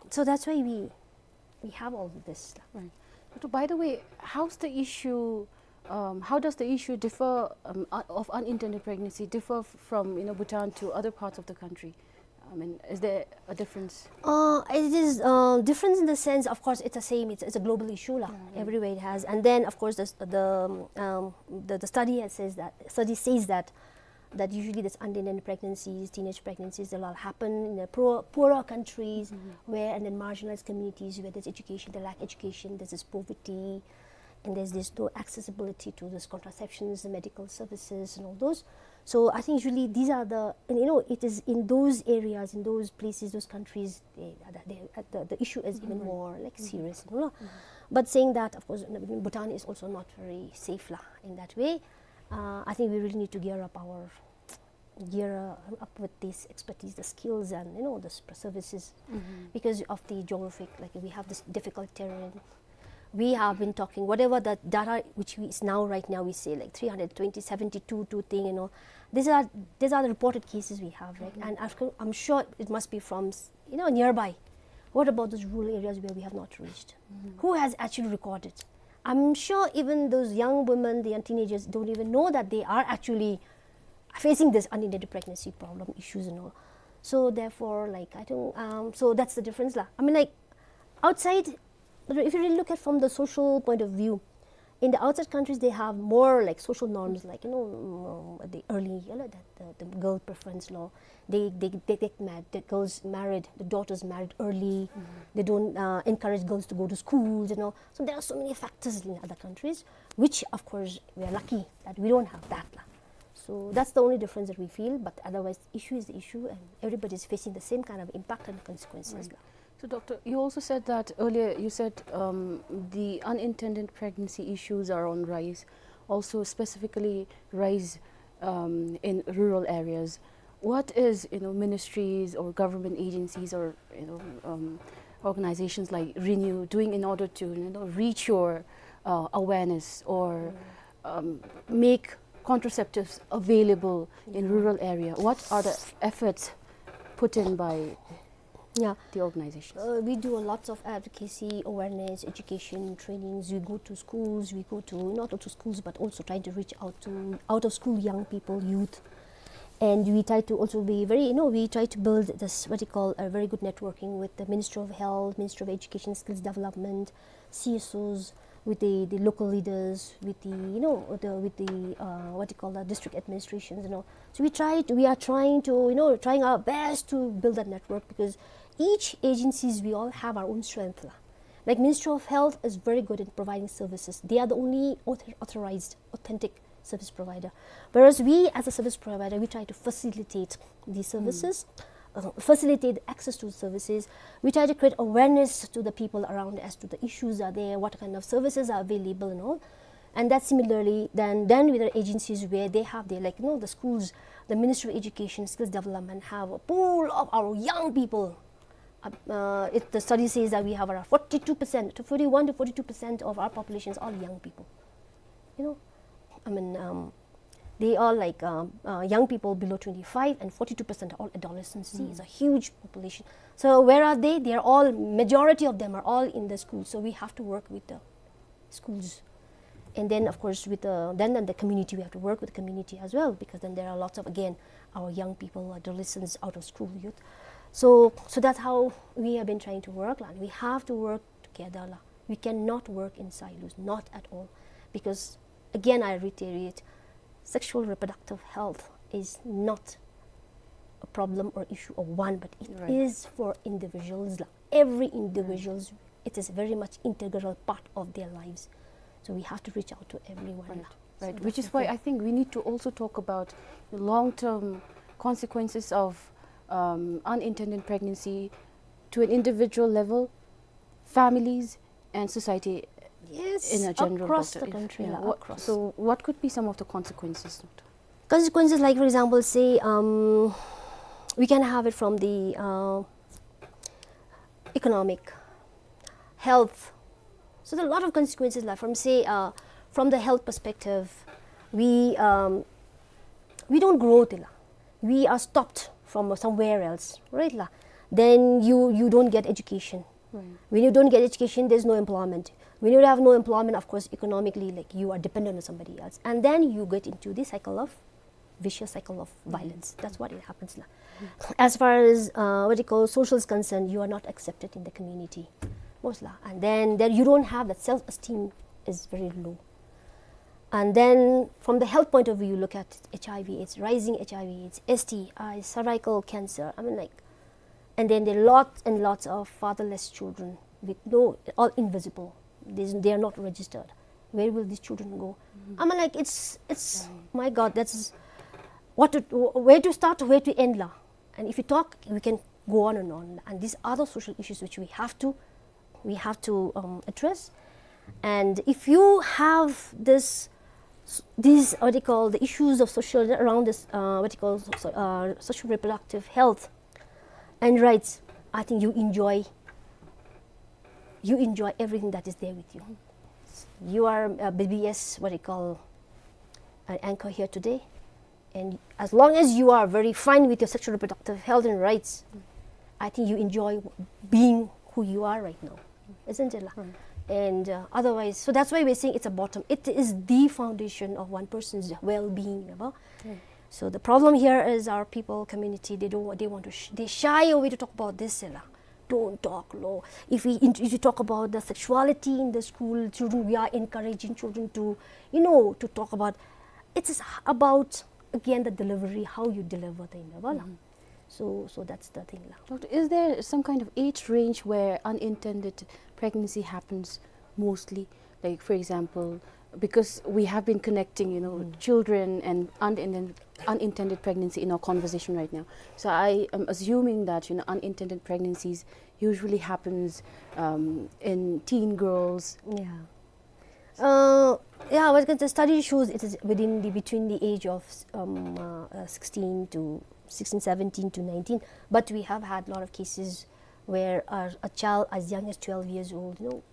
so that's why we, we have all this. Right. But by the way, how's the issue, um, how does the issue differ, um, uh, of unintended pregnancy differ f- from, you know, Bhutan to other parts of the country? I mean, is there a difference? Uh, it is, uh, difference in the sense, of course, it's the same. It's, it's a global issue lah. Everywhere it has. And then, of course, the, the, um, the, the study has says that, study says that, that usually this unintended pregnancies, teenage pregnancies, they all happen in the poor, poorer countries where, and then marginalized communities where there's education, they lack education, there's this poverty, and there's this no accessibility to this contraceptions, the medical services, and all those. So I think usually these are the, and, you know, it is in those areas, in those places, those countries, they, they, uh, the, the issue is even more, like, serious, you know. But saying that, of course, Bhutan is also not very safe lah in that way. Uh, I think we really need to gear up our, gear, uh, up with this expertise, the skills, and, you know, the s- services, because of the geographic, like, we have this difficult terrain. We have been talking, whatever the data which we, is now, right now, we say, like, three hundred twenty, seventy-two, two thing, you know. These are, these are the reported cases we have, right? And after, I'm sure it must be from, s- you know, nearby. What about those rural areas where we have not reached? Who has actually recorded? I'm sure even those young women, the young teenagers don't even know that they are actually facing this unintended pregnancy problem issues and all. So therefore, like, I think, um, so that's the difference lah. I mean, like, outside, but if you really look at from the social point of view, in the outside countries, they have more, like, social norms, like, you know, mm, the early, you know, the, the, the girl preference law. They, they, they get married, the girls married, the daughters married early. They don't, uh, encourage girls to go to schools, you know. So there are so many factors in other countries, which, of course, we are lucky that we don't have that lah. So that's the only difference that we feel, but otherwise, issue is the issue, and everybody is facing the same kind of impact and consequences. Right. So, Doctor, you also said that earlier, you said, um, the unintended pregnancy issues are on rise, also specifically rise, um, in rural areas. What is, you know, ministries or government agencies or, you know, um, organizations like Renew doing in order to, you know, reach your, uh, awareness or, um, make contraceptives available in rural area? What are the efforts put in by, yeah, the organizations? Uh, we do a lots of advocacy, awareness, education, trainings. We go to schools, we go to, not only to schools, but also trying to reach out to out of school young people, youth. And we try to also be very, you know, we try to build this, what you call, a very good networking with the Ministry of Health, Ministry of Education, Skills Development, C S Os, with the, the local leaders, with the, you know, the, with the, uh, what you call that, district administrations, you know. So we try to, we are trying to, you know, trying our best to build that network, because each agencies, we all have our own strength lah. Like, Ministry of Health is very good in providing services. They are the only author- authorized, authentic service provider. Whereas we, as a service provider, we try to facilitate these services, uh, facilitate access to services. We try to create awareness to the people around as to the issues are there, what kind of services are available and all. And that similarly, then, then with the agencies where they have their, like, you know, the schools, the Ministry of Education, Skills Development have a pool of our young people. Uh, uh, it, the study says that we have around forty-two percent, to forty-one to forty-two percent of our population is all young people. You know, I mean, um, they are like, um, uh, young people below twenty-five, and forty-two percent are all adolescents. See, it's a huge population. So where are they? They are all, majority of them are all in the schools. So we have to work with the schools. And then, of course, with the, then, then the community, we have to work with the community as well, because then there are lots of, again, our young people, adolescents, out of school youth. So, so that's how we have been trying to work la. We have to work together la. We cannot work in silos, not at all. Because, again, I reiterate, sexual reproductive health is not a problem or issue of one, but it is for individuals la. Every individuals, it is very much integral part of their lives. So we have to reach out to everyone la. Right. So that's the thing. Which is why I think we need to also talk about the long-term consequences of, um, unintended pregnancy to an individual level, families, and society in a general, doctor. Yes, across the country la, across. So what could be some of the consequences, doctor? Consequences, like, for example, say, um, we can have it from the, uh, economic, health. So there are a lot of consequences la, from, say, uh, from the health perspective, we, um, we don't grow, tila. We are stopped from somewhere else, right la? Then you, you don't get education. Right. When you don't get education, there's no employment. When you have no employment, of course, economically, like, you are dependent on somebody else. And then you get into the cycle of, vicious cycle of violence. That's what it happens la. As far as, uh, what you call, social is concerned, you are not accepted in the community, most la. And then, then you don't have that, self-esteem is very low. And then from the health point of view, you look at H I V AIDS, rising H I V AIDS, S T I, cervical cancer. I mean, like, and then there are lots and lots of fatherless children with no, all invisible. There's, they are not registered. Where will these children go? I mean, like, it's, it's, my God, that's what to, where to start, where to end la. And if you talk, we can go on and on. And these are the social issues which we have to, we have to, um, address. And if you have this, s-, these, what you call, the issues of social, around this, uh, what you call, so, uh, social reproductive health and rights, I think you enjoy, you enjoy everything that is there with you. You are a B B S, what you call, an anchor here today. And as long as you are very fine with your sexual reproductive health and rights, I think you enjoy being who you are right now, isn't it la? And, uh, otherwise, so that's why we're saying it's a bottom. It is the foundation of one person's well-being, ya ba? So the problem here is our people, community, they don't, they want to, sh-, they shy away to talk about this, la. Don't talk la. If we, if you talk about the sexuality in the school, children, we are encouraging children to, you know, to talk about, it is about, again, the delivery, how you deliver the, ya ba la. So, so that's the thing la. Doctor, is there some kind of age range where unintended pregnancy happens mostly? Like, for example, because we have been connecting, you know, children and unintended, unintended pregnancy in our conversation right now. So I am assuming that, you know, unintended pregnancies usually happens, um, in teen girls. Yeah. Uh, yeah, well, the study shows it is within the, between the age of, um, uh, uh, sixteen to, sixteen, seventeen to nineteen. But we have had a lot of cases where a, a child as young as twelve years old, you know,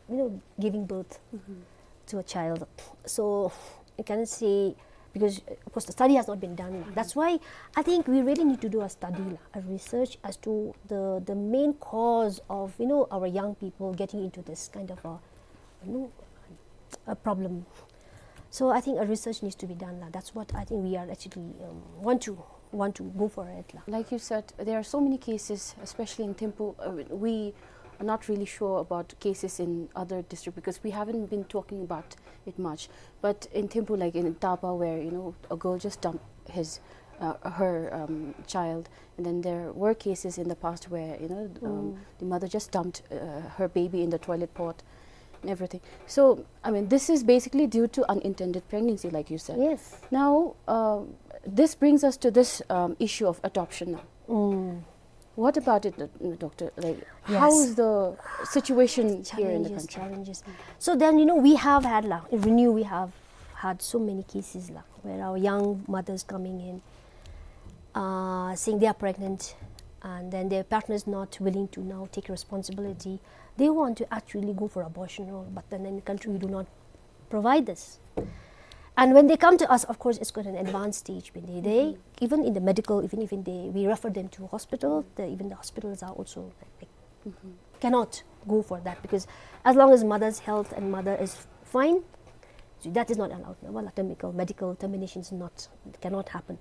you know, giving birth to a child. So you can say, because, uh, of course, the study has not been done la. That's why I think we really need to do a study la, a research as to the, the main cause of, you know, our young people getting into this kind of a, you know, a problem. So I think a research needs to be done la. That's what I think we are actually, um, want to, want to go for it la. Like you said, there are so many cases, especially in Thimphu. Uh, we are not really sure about cases in other district because we haven't been talking about it much. But in Thimphu, like in Tapa, where, you know, a girl just dumped his, uh, her, um, child, and then there were cases in the past where, you know, um, the mother just dumped, uh, her baby in the toilet pot and everything. So, I mean, this is basically due to unintended pregnancy, like you said. Yes. Now, um, this brings us to this, um, issue of adoption now. What about it, uh, doctor? Like, how is the situation here in the country? Challenges, challenges. So then, you know, we have had la, in Renew, we have had so many cases la, where our young mothers coming in, uh, saying they are pregnant, and then their partner is not willing to now take responsibility. They want to actually go for abortion, or, but then in the country we do not provide this. And when they come to us, of course, it's quite an advanced stage. When they, they even in the medical, even even they, we refer them to hospital. The, even the hospitals are also like, cannot go for that, because as long as mother's health and mother is fine, so that is not allowed. Now, medical, medical termination is not, cannot happen.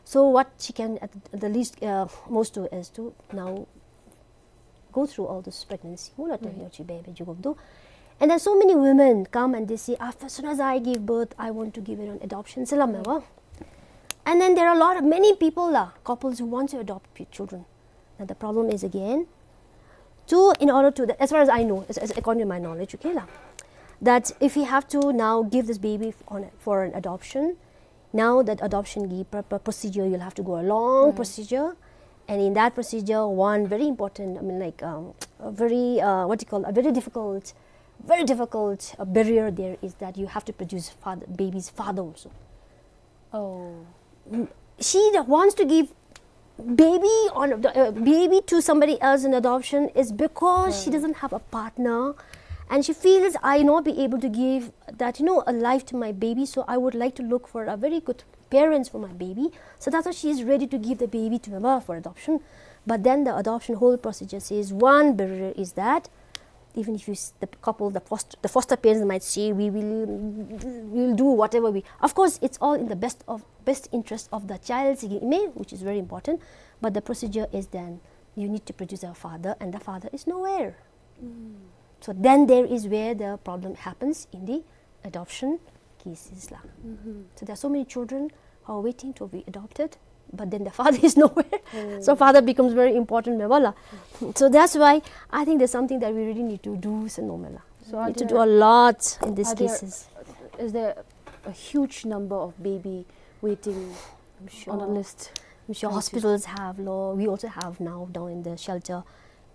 So what she can at the least, uh, most do is to now go through all this pregnancy. Right. And then so many women come and they say, "After, as soon as I give birth, I want to give it on adoption." Salam. And then there are a lot of, many people, uh, couples who want to adopt children. Now the problem is again, to, in order to, as far as I know, as, as according to my knowledge, okay, la, that if you have to now give this baby on, for an adoption, now that adoption gi-, pr-, pr-, procedure, you'll have to go a long procedure. And in that procedure, one very important, I mean, like, um, a very, uh, what do you call, a very difficult, very difficult, uh, barrier there is that you have to produce father, baby's father also. Oh. Mm, she that wants to give baby on the, uh, baby to somebody else in adoption is because she doesn't have a partner, and she feels, "I not be able to give that, you know, a life to my baby, so I would like to look for a very good parents for my baby." So that's why she is ready to give the baby to Maba for adoption. But then the adoption whole procedure says one barrier is that even if you s-, the couple, the foster, the foster parents might say, "We will, we will do whatever we," of course, it's all in the best of, best interest of the child's ime, which is very important. But the procedure is then you need to produce a father, and the father is nowhere. So then there is where the problem happens in the adoption cases la. So there are so many children who are waiting to be adopted, but then the father is nowhere. So father becomes very important, me bala. So that's why I think there's something that we really need to do, se no me la. So are need to there, do a lot in these are there, cases. Is there a huge number of baby waiting I'm sure. On a list? I'm sure hospitals have, lo, we also have now down in the shelter.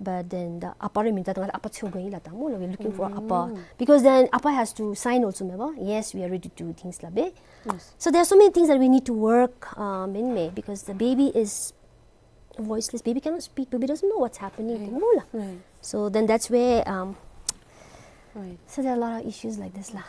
But then the apa re minta tanga apa tio going la tamo la, we're looking for apa. Because then apa has to sign also, me ba? Yes, we are ready to do things la be. Yes. So there are so many things that we need to work, um, in me, because the baby is voiceless. Baby cannot speak. Baby doesn't know what's happening. Right. Tamo la. Right. So then that's where, um, right. So there are a lot of issues like this la.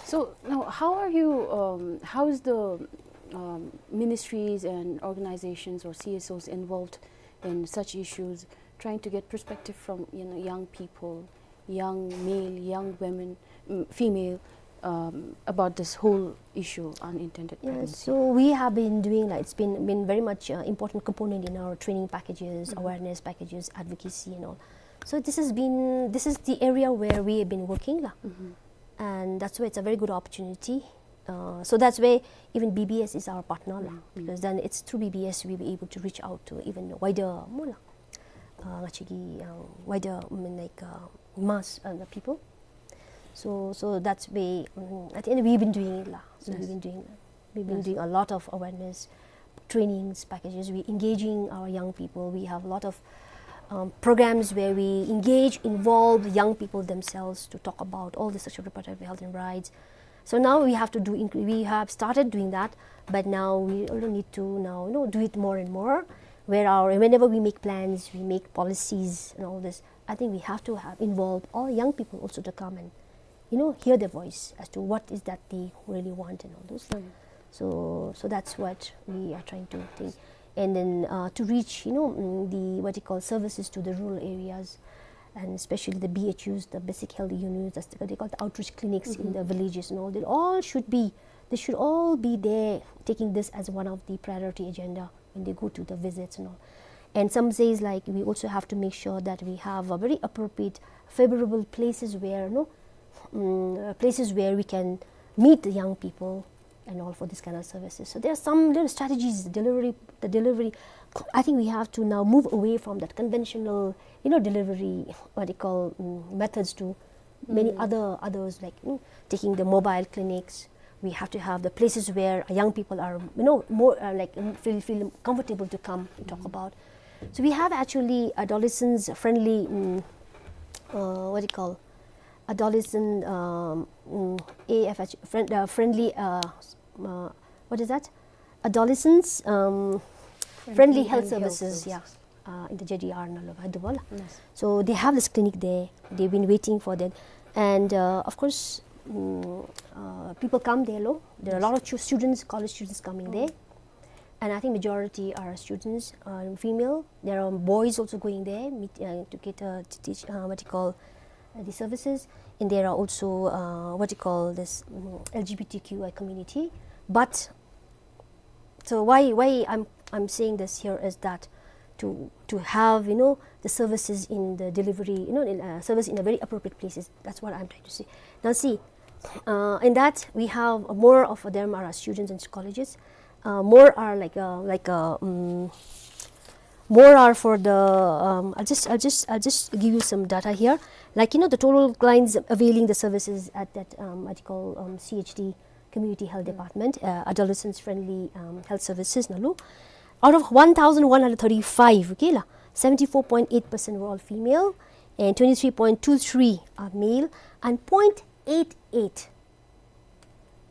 So now, how are you, um, how is the, um, ministries and organizations or C S Os involved in such issues, trying to get perspective from, you know, young people, young male, young women, mm, female, um, about this whole issue, unintended pregnancy? Yeah, so we have been doing, like, it's been, been very much, uh, important component in our training packages, awareness packages, advocacy and all. So this has been, this is the area where we have been working la. And that's why it's a very good opportunity. Uh, so that's why even B B S is our partner la, because then it's through B B S we were able to reach out to even wider, mo la, uh, actually, uh, wider, I mean, like, uh, mass, uh, the people. So, so that's why, um, at the end we've been doing it la. So we've been doing, we've been doing a lot of awareness trainings, packages. We engaging our young people. We have a lot of, um, programs where we engage, involve young people themselves to talk about all the sexual reproductive health and rights. So now we have to do, inc-, we have started doing that, but now we also need to now, you know, do it more and more, where our, whenever we make plans, we make policies and all this, I think we have to have involve all young people also to come and, you know, hear their voice as to what is that they really want and all those. So, so that's what we are trying to think. And then, uh, to reach, you know, mm, the, what you call, services to the rural areas, and especially the B H Us, the basic health units, that's what they call the outreach clinics in the villages and all. They all should be, they should all be there, taking this as one of the priority agenda when they go to the visits and all. And some says, like, we also have to make sure that we have a very appropriate, favorable places where, no, mm, uh, places where we can meet the young people and all for this kind of services. So there are some little strategies, delivery, the delivery. I think we have to now move away from that conventional, you know, delivery, what you call, mm, methods to many other, others, like, mm, taking the mobile clinics. We have to have the places where, uh, young people are, you know, more, uh, like, mm, feel, feel comfortable to come and talk about. So we have actually adolescents friendly, mm, uh, what do you call, adolescent, um, mm, A F H, friend, uh, friendly, uh, s-, uh, what is that? Adolescents, um, Friendly Health Services, yeah, uh, in the J D R ནང་ལུ་འདུག་པ་ལགས། Yes. So they have this clinic there. They've been waiting for that. And, uh, of course, mm, uh, people come there, lo. There are a lot of chu-, students, college students coming there. And I think majority are students, uh, female. There are boys also going there, meet, uh, to get, uh, to teach, uh, what you call, uh, the services. And there are also, uh, what you call this, mm, L G B T Q I community. But so why, why I'm, I'm saying this here is that to, to have, you know, the services in the delivery, you know, in, uh, service in a very appropriate places. That's what I'm trying to say. Now see, uh, in that we have more of them are students in colleges. Uh, more are like, uh, like, uh, mm, more are for the, um, I'll just, I'll just, I'll just give you some data here. Like, you know, the total clients availing the services at that, um, what you call, um, C H D, Community Health Department, uh, Adolescents Friendly, um, Health Services ནང་ལུ. Out of one thousand one hundred thirty-five, okay ལགས, seventy-four point eight percent were all female, and twenty-three point two three are male, and point eight eight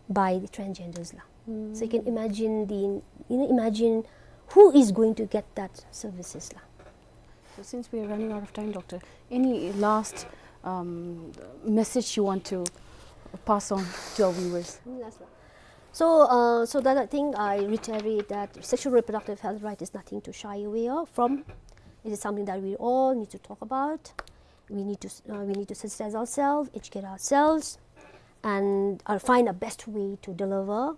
by the transgenders ལགས. So you can imagine the, you know, imagine who is going to get that services ལགས. So since we are running out of time, Doctor, any last, um, message you want to pass on to our viewers? Last one. So, uh, so that I think I reiterate that sexual reproductive health right is nothing to shy away of, from. It is something that we all need to talk about. We need to s-, uh, we need to sensitize ourselves, educate ourselves, and, uh, find a best way to deliver.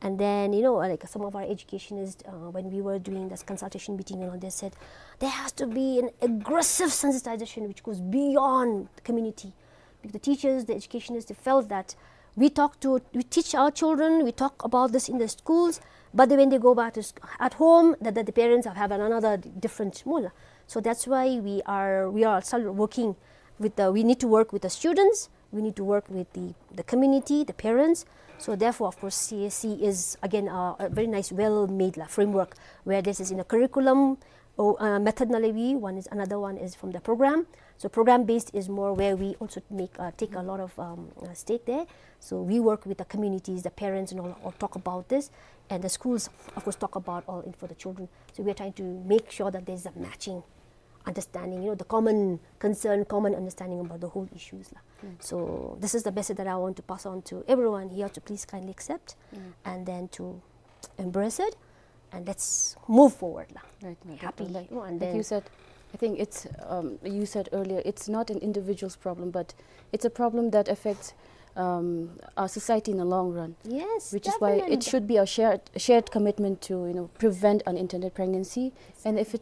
And then, you know, like, some of our educationists, uh, when we were doing this consultation meeting, you know, they said there has to be an aggressive sensitization which goes beyond the community. Because the teachers, the educationists, they felt that we talk to, we teach our children, we talk about this in the schools, but then when they go back to sc-, at home, that, that the parents have, have another different mula. So that's why we are, we are still working with the, we need to work with the students, we need to work with the, the community, the parents. So therefore, of course, C S C is again a, a very nice, well-made, la, framework where this is in a curriculum, or, uh, method ནང་ལས་ཝ་ཨིན། One is, another one is from the program. So program based is more where we also make, uh, take a lot of, um, uh, stake there. So we work with the communities, the parents and all, all talk about this. And the schools, of course, talk about all in for the children. So we are trying to make sure that there's a matching understanding, you know, the common concern, common understanding about the whole issues la. So this is the message that I want to pass on to everyone here to please kindly accept and then to embrace it, and let's move forward la. Right, right, happily, like, you know, and like then you said, I think it's, um, you said earlier, it's not an individual's problem, but it's a problem that affects, um, our society in the long run. Yes, which is why it definitely should be a shared, shared commitment to, you know, prevent unintended pregnancy. And if it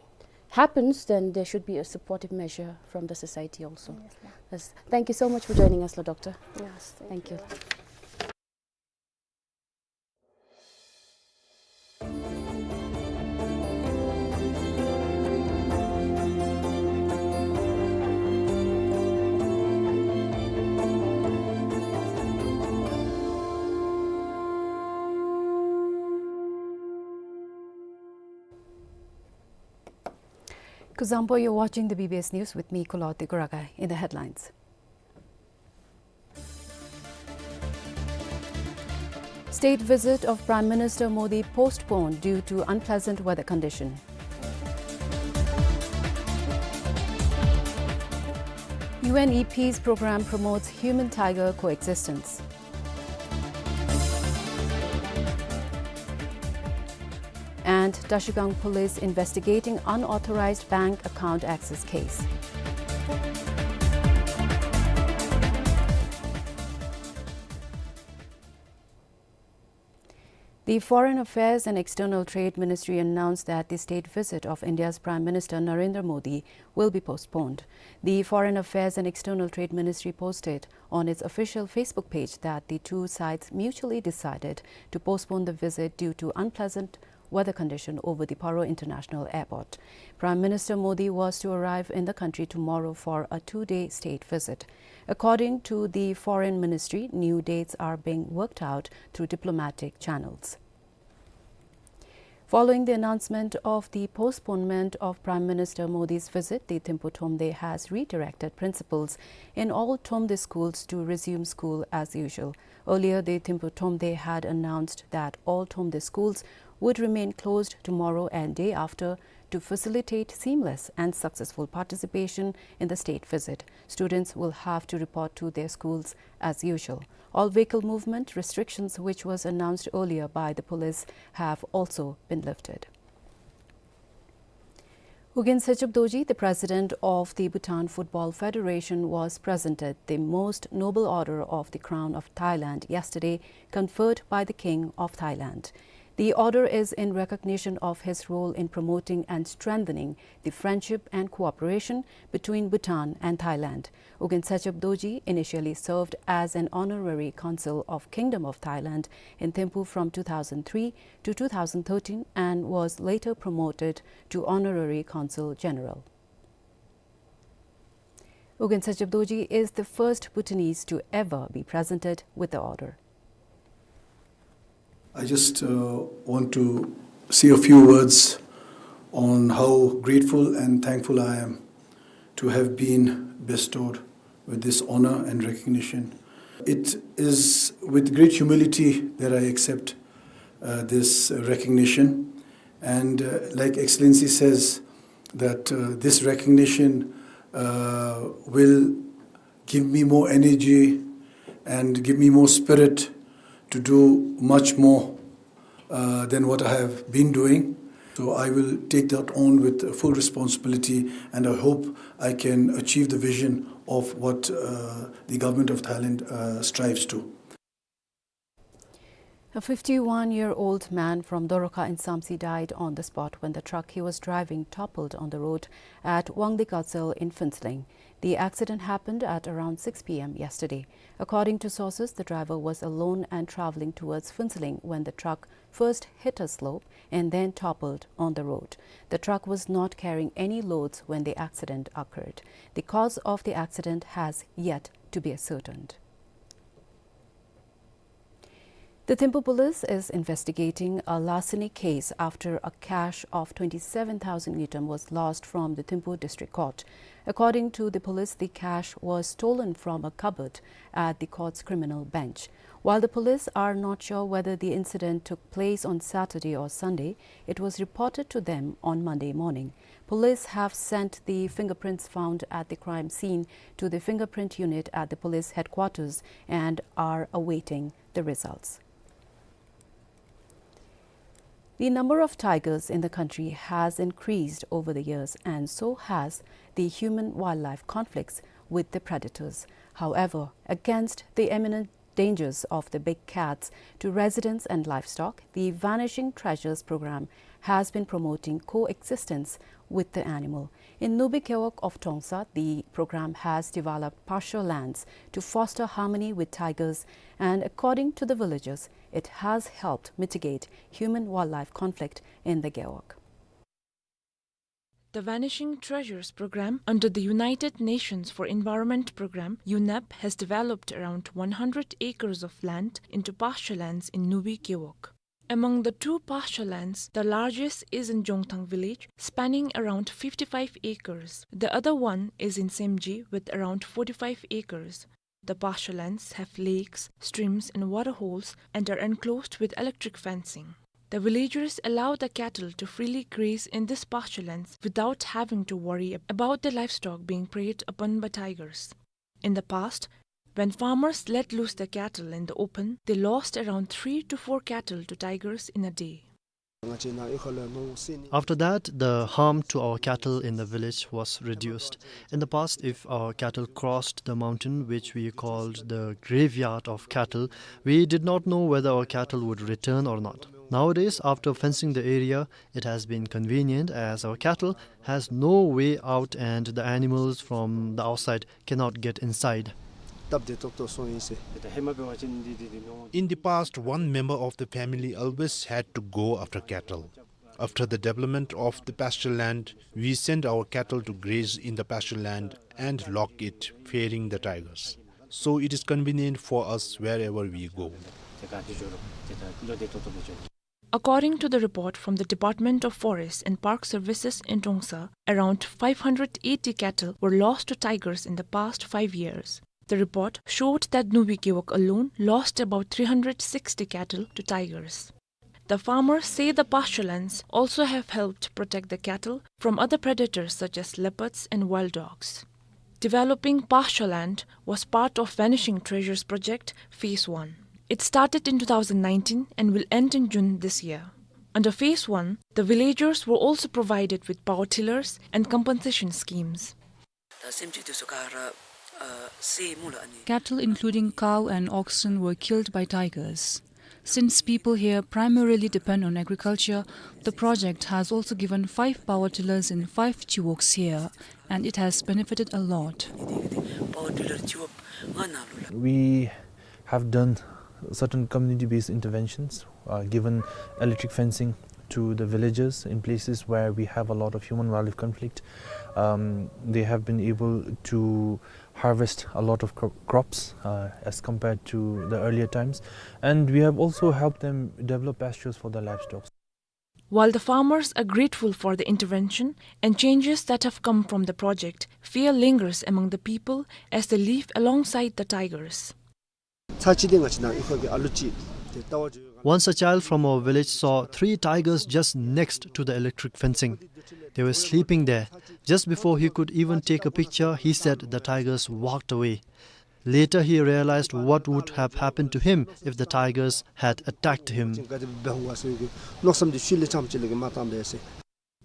happens, then there should be a supportive measure from the society also. Yes, ma'am. Yes. Thank you so much for joining us, la, Doctor. Yes, thank you. Kuzuzangpo, you're watching the B B S News with me, Kulaw Tikuraga. In the headlines. State visit of Prime Minister Modi postponed due to unpleasant weather condition. U N E peace program promotes human-tiger coexistence. And Trashigang police investigating unauthorized bank account access case. The Foreign Affairs and External Trade Ministry announced that the state visit of India's Prime Minister Narendra Modi will be postponed. The Foreign Affairs and External Trade Ministry posted on its official Facebook page that the two sides mutually decided to postpone the visit due to unpleasant weather condition over the Paro International Airport. Prime Minister Modi was to arrive in the country tomorrow for a two-day state visit. According to the Foreign Ministry, new dates are being worked out through diplomatic channels. Following the announcement of the postponement of Prime Minister Modi's visit, the Thimphu Thromde has redirected principals in all Thromde schools to resume school as usual. Earlier, the Thimphu Thromde had announced that all Thromde schools would remain closed tomorrow and day after to facilitate seamless and successful participation in the state visit. Students will have to report to their schools as usual. All vehicle movement restrictions, which was announced earlier by the police, have also been lifted. U Gin Sechep Dorji, the president of the Bhutan Football Federation, was presented the Most Noble Order of the Crown of Thailand yesterday, conferred by the King of Thailand. The order is in recognition of his role in promoting and strengthening the friendship and cooperation between Bhutan and Thailand. U Gin Sechep Dorji initially served as an honorary consul of Kingdom of Thailand in Thimphu from two thousand three to two thousand thirteen and was later promoted to Honorary Consul General. U Gin Sechep Dorji is the first Bhutanese to ever be presented with the order. I just, uh, want to say a few words on how grateful and thankful I am to have been bestowed with this honor and recognition. It is with great humility that I accept, uh, this recognition. And, uh, like Excellency says, that, uh, this recognition, uh, will give me more energy and give me more spirit to do much more, uh, than what I have been doing. So I will take that on with full responsibility, and I hope I can achieve the vision of what, uh, the government of Thailand, uh, strives to. A fifty-one-year-old man from Doroka in Samtse died on the spot when the truck he was driving toppled on the road at Wangdi Gatsel in Phuentsholing. The accident happened at around six P M yesterday. According to sources, the driver was alone and traveling towards Phuentsholing when the truck first hit a slope and then toppled on the road. The truck was not carrying any loads when the accident occurred. The cause of the accident has yet to be ascertained. The Thimphu police is investigating a larceny case after a cash of twenty-seven thousand ngultrum was lost from the Thimphu District Court. According to the police, the cash was stolen from a cupboard at the court's criminal bench. While the police are not sure whether the incident took place on Saturday or Sunday, it was reported to them on Monday morning. Police have sent the fingerprints found at the crime scene to the fingerprint unit at the police headquarters and are awaiting the results. The number of tigers in the country has increased over the years, and so has the human-wildlife conflicts with the predators. However, against the imminent dangers of the big cats to residents and livestock, the Vanishing Treasures program has been promoting coexistence with the animal. In Nubi Gewog of Trongsa, the program has developed pasture lands to foster harmony with tigers, and according to the villagers, it has helped mitigate human-wildlife conflict in the Gewog. The Vanishing Treasures program under the United Nations for Environment program, UNEP, has developed around one hundred acres of land into pasture lands in Nubi Gewog. Among the two pasture lands, the largest is in Jongthang village, spanning around fifty-five acres. The other one is in Semji with around forty-five acres. The pasture lands have lakes, streams and water holes and are enclosed with electric fencing. The villagers allow the cattle to freely graze in this pasture lands without having to worry ab-, about the livestock being preyed upon by tigers. In the past, when farmers let loose the cattle in the open, they lost around three to four cattle to tigers in a day. After that, the harm to our cattle in the village was reduced. In the past, if our cattle crossed the mountain, which we called the graveyard of cattle, we did not know whether our cattle would return or not. Nowadays, after fencing the area, it has been convenient as our cattle has no way out and the animals from the outside cannot get inside. In the past, one member of the family always had to go after cattle. After the development of the pasture land, we send our cattle to graze in the pasture land and lock it, fearing the tigers. So it is convenient for us wherever we go. According to the report from the Department of Forest and Park Services in Trongsa, around five hundred eighty cattle were lost to tigers in the past five years. The report showed that Nubi Gewog alone lost about three hundred sixty cattle to tigers. The farmers say the pasture lands also have helped protect the cattle from other predators such as leopards and wild dogs. Developing pasture land was part of Vanishing Treasures project phase one. It started in two thousand nineteen and will end in June this year. Under phase one, the villagers were also provided with power tillers and compensation schemes. ད་སེམས་ཅན་དེ་ཚུ་ག་ར་ཨ་བསད་མུ་ལ་ཨ་ནི། Cattle including cow and oxen were killed by tigers. Since people here primarily depend on agriculture, the project has also given five power tillers in five gewogs here, and it has benefited a lot. Power tiller chiwok nga na lu la. We have done certain community-based interventions, uh, given electric fencing to the villages in places where we have a lot of human-wildlife conflict. Um, they have been able to harvest a lot of cro-, crops, uh, as compared to the earlier times. And we have also helped them develop pastures for their livestock. While the farmers are grateful for the intervention and changes that have come from the project, fear lingers among the people as they live alongside the tigers. Once a child from our village saw three tigers just next to the electric fencing. They were sleeping there. Just before he could even take a picture, he said the tigers walked away. Later, he realized what would have happened to him if the tigers had attacked him.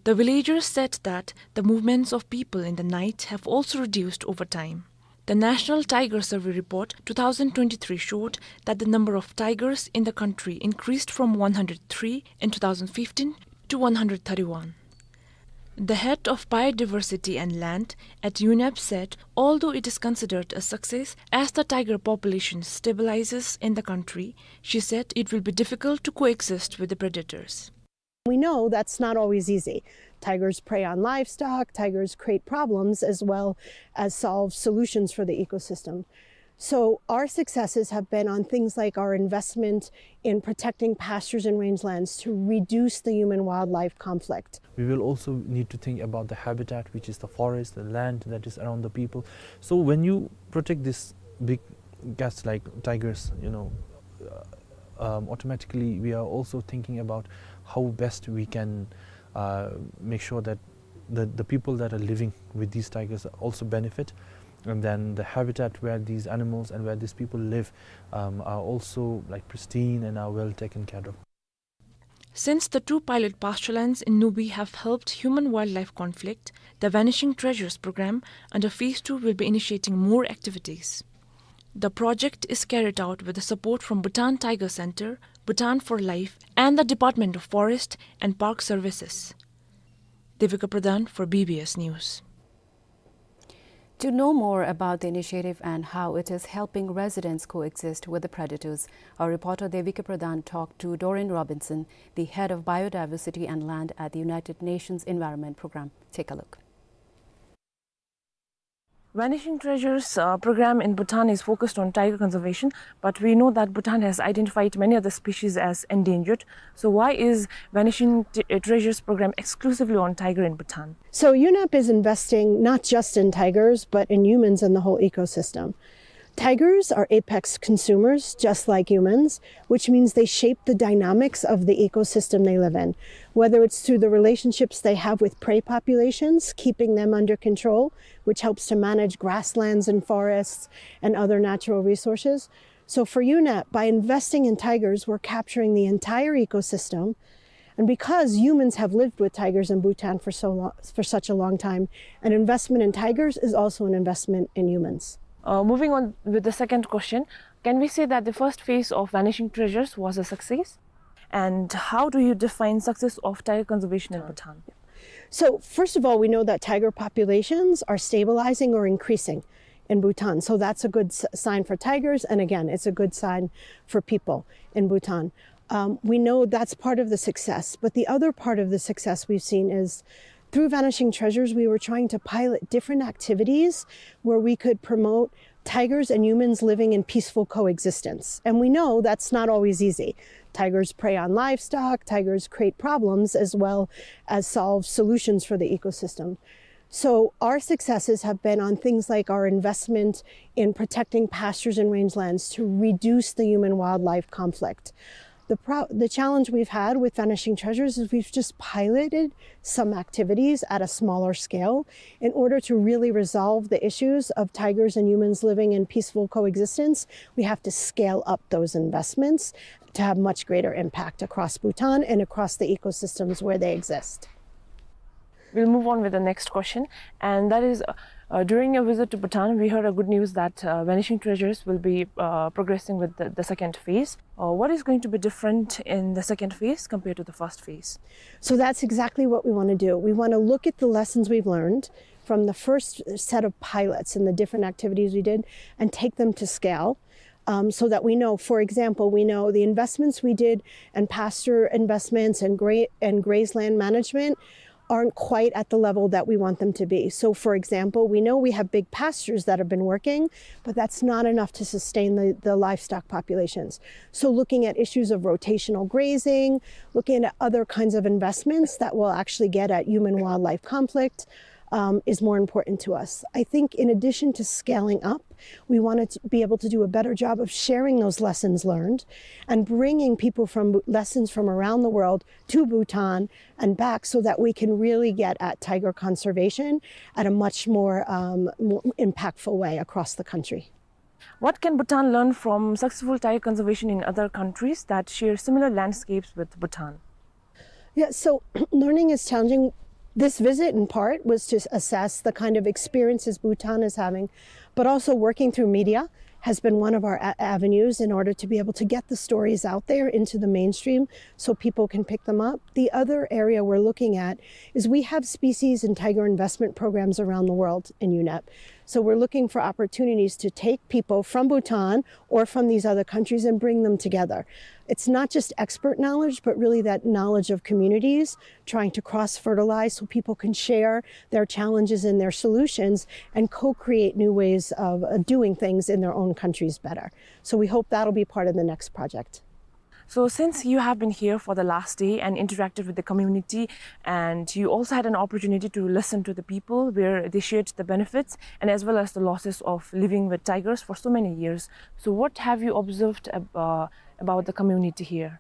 The villagers said that the movements of people in the night have also reduced over time. The National Tiger Survey Report two thousand twenty-three showed that the number of tigers in the country increased from one hundred three in two thousand fifteen to one hundred thirty-one. The head of Biodiversity and Land at UNEP said, although it is considered a success as the tiger population stabilizes in the country, she said it will be difficult to coexist with the predators. We know that's not always easy. Tigers prey on livestock, tigers create problems as well as solve solutions for the ecosystem. So our successes have been on things like our investment in protecting pastures and rangelands to reduce the human-wildlife conflict. We will also need to think about the habitat, which is the forest, the land that is around the people. So when you protect these big cats like tigers, you know, uh, um, automatically we are also thinking about how best we can, uh, make sure that the, the people that are living with these tigers also benefit, and then the habitat where these animals and where these people live, um, are also, like, pristine and are well taken care of. Since the two pilot pasturelands in Nubi have helped human-wildlife conflict, the Vanishing Treasures program under phase two will be initiating more activities. The project is carried out with the support from Bhutan Tiger Centre, Bhutan for Life, and the Department of Forest and Park Services. Devika Pradhan for B B S News. To know more about the initiative and how it is helping residents coexist with the predators, our reporter Devika Pradhan talked to Doreen Robinson, the head of Biodiversity and Land at the United Nations Environment Programme. Take a look. Vanishing Treasures, uh, program in Bhutan is focused on tiger conservation, but we know that Bhutan has identified many other species as endangered. So why is Vanishing T-, uh, Treasures program exclusively on tiger in Bhutan? So UNEP is investing not just in tigers, but in humans and the whole ecosystem. Tigers are apex consumers, just like humans, which means they shape the dynamics of the ecosystem they live in, whether it's through the relationships they have with prey populations, keeping them under control, which helps to manage grasslands and forests and other natural resources. So for UNEP, by investing in tigers, we're capturing the entire ecosystem. And because humans have lived with tigers in Bhutan for so lo-, for such a long time, an investment in tigers is also an investment in humans. Uh, moving on with the second question, can we say that the first phase of Vanishing Treasures was a success? And how do you define success of tiger conservation in Bhutan? So, first of all, we know that tiger populations are stabilizing or increasing in Bhutan. So that's a good s-, sign for tigers, and again, it's a good sign for people in Bhutan. Um, we know that's part of the success, but the other part of the success we've seen is through Vanishing Treasures, we were trying to pilot different activities where we could promote tigers and humans living in peaceful coexistence. And we know that's not always easy. Tigers prey on livestock, tigers create problems as well as solve solutions for the ecosystem. So our successes have been on things like our investment in protecting pastures and rangelands to reduce the human-wildlife conflict. The pro-, the challenge we've had with Vanishing Treasures is we've just piloted some activities at a smaller scale. In order to really resolve the issues of tigers and humans living in peaceful coexistence, we have to scale up those investments to have much greater impact across Bhutan and across the ecosystems where they exist. We'll move on with the next question, and that is, uh, uh, during your visit to Bhutan, we heard a good news that, uh, Vanishing Treasures will be, uh, progressing with the, the second phase. Uh, what is going to be different in the second phase compared to the first phase? So that's exactly what we want to do. We want to look at the lessons we've learned from the first set of pilots and the different activities we did and take them to scale, um, so that we know, for example, we know the investments we did and pasture investments and gra-, and grazeland management aren't quite at the level that we want them to be. So, for example, we know we have big pastures that have been working, but that's not enough to sustain the, the livestock populations. So looking at issues of rotational grazing, looking at other kinds of investments that will actually get at human-wildlife conflict, um, is more important to us. I think in addition to scaling up, we wanted to be able to do a better job of sharing those lessons learned and bringing people from, lessons from around the world to Bhutan and back so that we can really get at tiger conservation at a much more, um, more impactful way across the country. What can Bhutan learn from successful tiger conservation in other countries that share similar landscapes with Bhutan? Yeah, so learning is challenging. This visit, in part, was to assess the kind of experiences Bhutan is having, but also working through media has been one of our a-, avenues in order to be able to get the stories out there into the mainstream so people can pick them up. The other area we're looking at is we have species and tiger investment programs around the world in UNEP. So we're looking for opportunities to take people from Bhutan or from these other countries and bring them together. It's not just expert knowledge, but really that knowledge of communities trying to cross-fertilize so people can share their challenges and their solutions and co-create new ways of, uh, doing things in their own countries better. So we hope that'll be part of the next project. So since you have been here for the last day and interacted with the community, and you also had an opportunity to listen to the people where they shared the benefits and as well as the losses of living with tigers for so many years, so what have you observed ab-, uh, about the community here?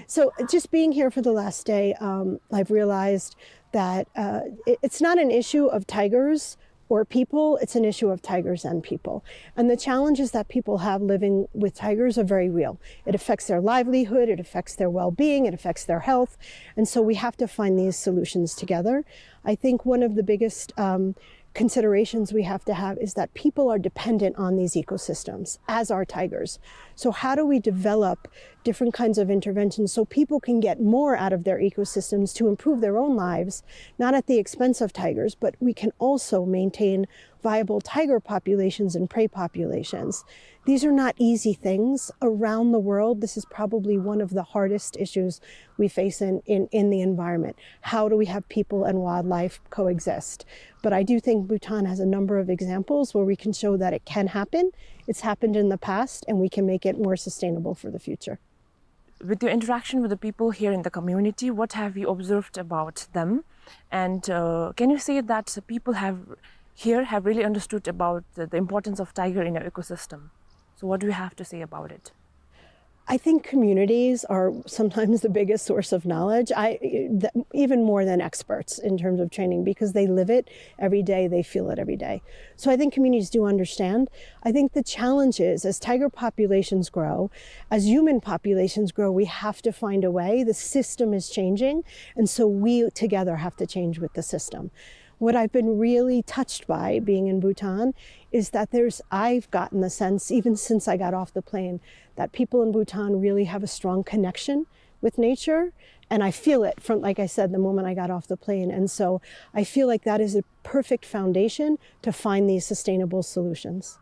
So just being here for the last day, um, I've realized that, uh, it, it's not an issue of tigers or people, it's an issue of tigers and people. And the challenges that people have living with tigers are very real. It affects their livelihood, it affects their well-being, it affects their health. And so we have to find these solutions together. I think one of the biggest, um, considerations we have to have is that people are dependent on these ecosystems, as are tigers. So how do we develop different kinds of interventions so people can get more out of their ecosystems to improve their own lives, not at the expense of tigers, but we can also maintain viable tiger populations and prey populations. These are not easy things. Around the world, this is probably one of the hardest issues we face in, in, in the environment. How do we have people and wildlife coexist? But I do think Bhutan has a number of examples where we can show that it can happen, it's happened in the past, and we can make it more sustainable for the future. With your interaction with the people here in the community, what have you observed about them? And, uh, can you say that the people have, here have really understood about the, the importance of tiger in our ecosystem? So what do you have to say about it? I think communities are sometimes the biggest source of knowledge, I, th-, even more than experts in terms of training, because they live it every day, they feel it every day. So I think communities do understand. I think the challenge is, as tiger populations grow, as human populations grow, we have to find a way. The system is changing, and so we together have to change with the system. What I've been really touched by being in Bhutan is that there's, I've gotten the sense, even since I got off the plane, that people in Bhutan really have a strong connection with nature, and I feel it from, like I said, the moment I got off the plane. And so I feel like that is a perfect foundation to find these sustainable solutions.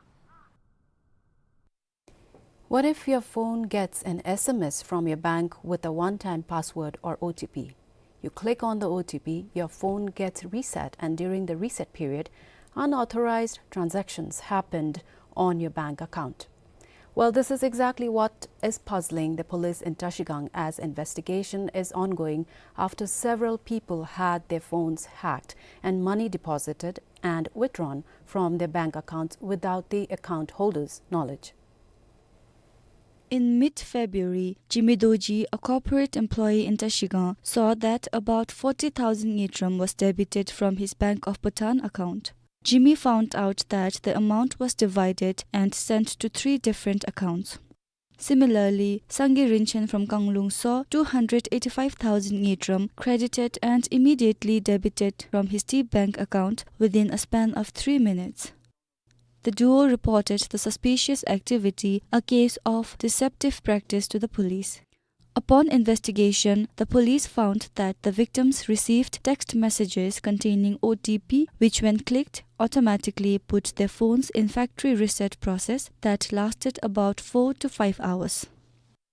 What if your phone gets an S M S from your bank with a one-time password or O T P? You click on the O T P, your phone gets reset, and during the reset period, unauthorized transactions happened on your bank account. Well, this is exactly what is puzzling the police in Trashigang, as investigation is ongoing after several people had their phones hacked and money deposited and withdrawn from their bank accounts without the account holders' knowledge. In mid-February, Jimmy Dorji, a corporate employee in Trashigang, saw that about forty thousand ngultrum was debited from his Bank of Bhutan account. Jimmy found out that the amount was divided and sent to three different accounts. Similarly, Sangay Rinchen from Kanglung saw two hundred eighty-five thousand ngultrum credited and immediately debited from his T Bank account within a span of three minutes. The duo reported the suspicious activity, a case of deceptive practice, to the police. Upon investigation, the police found that the victims received text messages containing O T P, which, when clicked, automatically put their phones in factory reset process that lasted about four to five hours.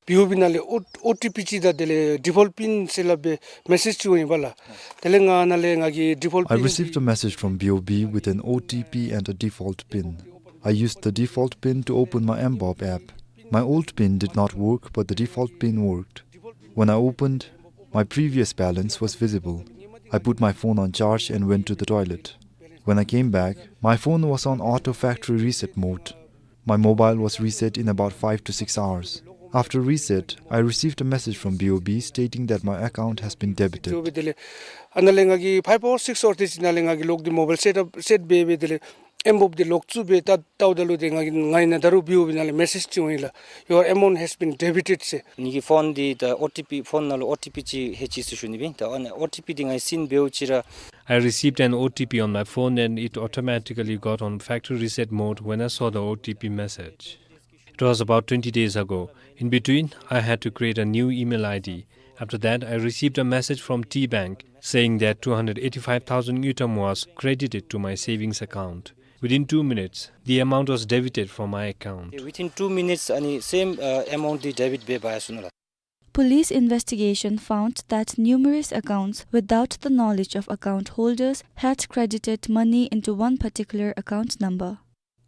B O B ནང་ལས་ཨོ་ཨོ་ཊི་པི་ཅིག་དང་དེ་ལས་ཌི་ཕོལཊ་པིན་ཟེར་སླབ་པའི་མེ་སེཇ་ཅིག་འོང་ཡི་པ་ལགས། དེ་ལས་ང་ནཱ་ལས་ང་གིས་ཌི་ཕོལཊ་པིན། I received a message from B O B with an O T P and a default pin. I used the default pin to open my M bob app. My old pin did not work, but the default pin worked. When I opened, my previous balance was visible. I put my phone on charge and went to the toilet. When I came back, my phone was on auto factory reset mode. My mobile was reset in about five to six hours. After reset, I received a message from B O B stating that my account has been debited. ཨ་ནཱ་ལས་ང་གིས་ཕའིབ་ཨའར་སིགས་ཨའར་དེ་ཅིག་ནང་ལས་ང་གིས་ལོག་སྟེ་མོ་བཱའིལ་སེཊ་ཨཔ་སེཊ་འབད་འབད་དེ་ལས་ཨེམ་བོབ་དེ་ལོག་བཙུགས་སྦེ་ད་ལྟཝ་ད་ལུ་དེ་ང་གིས་ང་ཨིན་ན་ད་རུང་བི་ཨོ་བི་ནང་ལས་མེ་སེཇ་ཅིག་འོང་ཡི་ལགས། Your amount has been debited ཟེར། ངེ་གི་ཕོན་འདི་ད་ཨོ་ཊི་པི་ཕོན་ནང་ལུ་ཨོ་ཊི་པི་ཅིག་ལྷོད་ཅི་ཟེར་ཞུ་ནི་སྦེ། ད་ཨ་ནི་ཨོ་ཊི་པི་འདི་ང་གིས་སེནཌ་འབདཝ་ཅིག་ར། I received an O T P on my phone and it automatically got on factory reset mode when I saw the O T P message. It was about twenty days ago. In between, I had to create a new email I D. After that, I received a message from T Bank saying that two hundred eighty-five thousand ngultrum was credited to my savings account. Within two minutes, the amount was debited from my account. Within two minutes, ཨ་ནི་སེམ་ཨ་ཨེ་མའུནཊ་འདི་ཌེ་བིཊ་འབད་འབད་ཡར་སོ་ནུག་ལགས། Police investigation found that numerous accounts without the knowledge of account holders had credited money into one particular account number.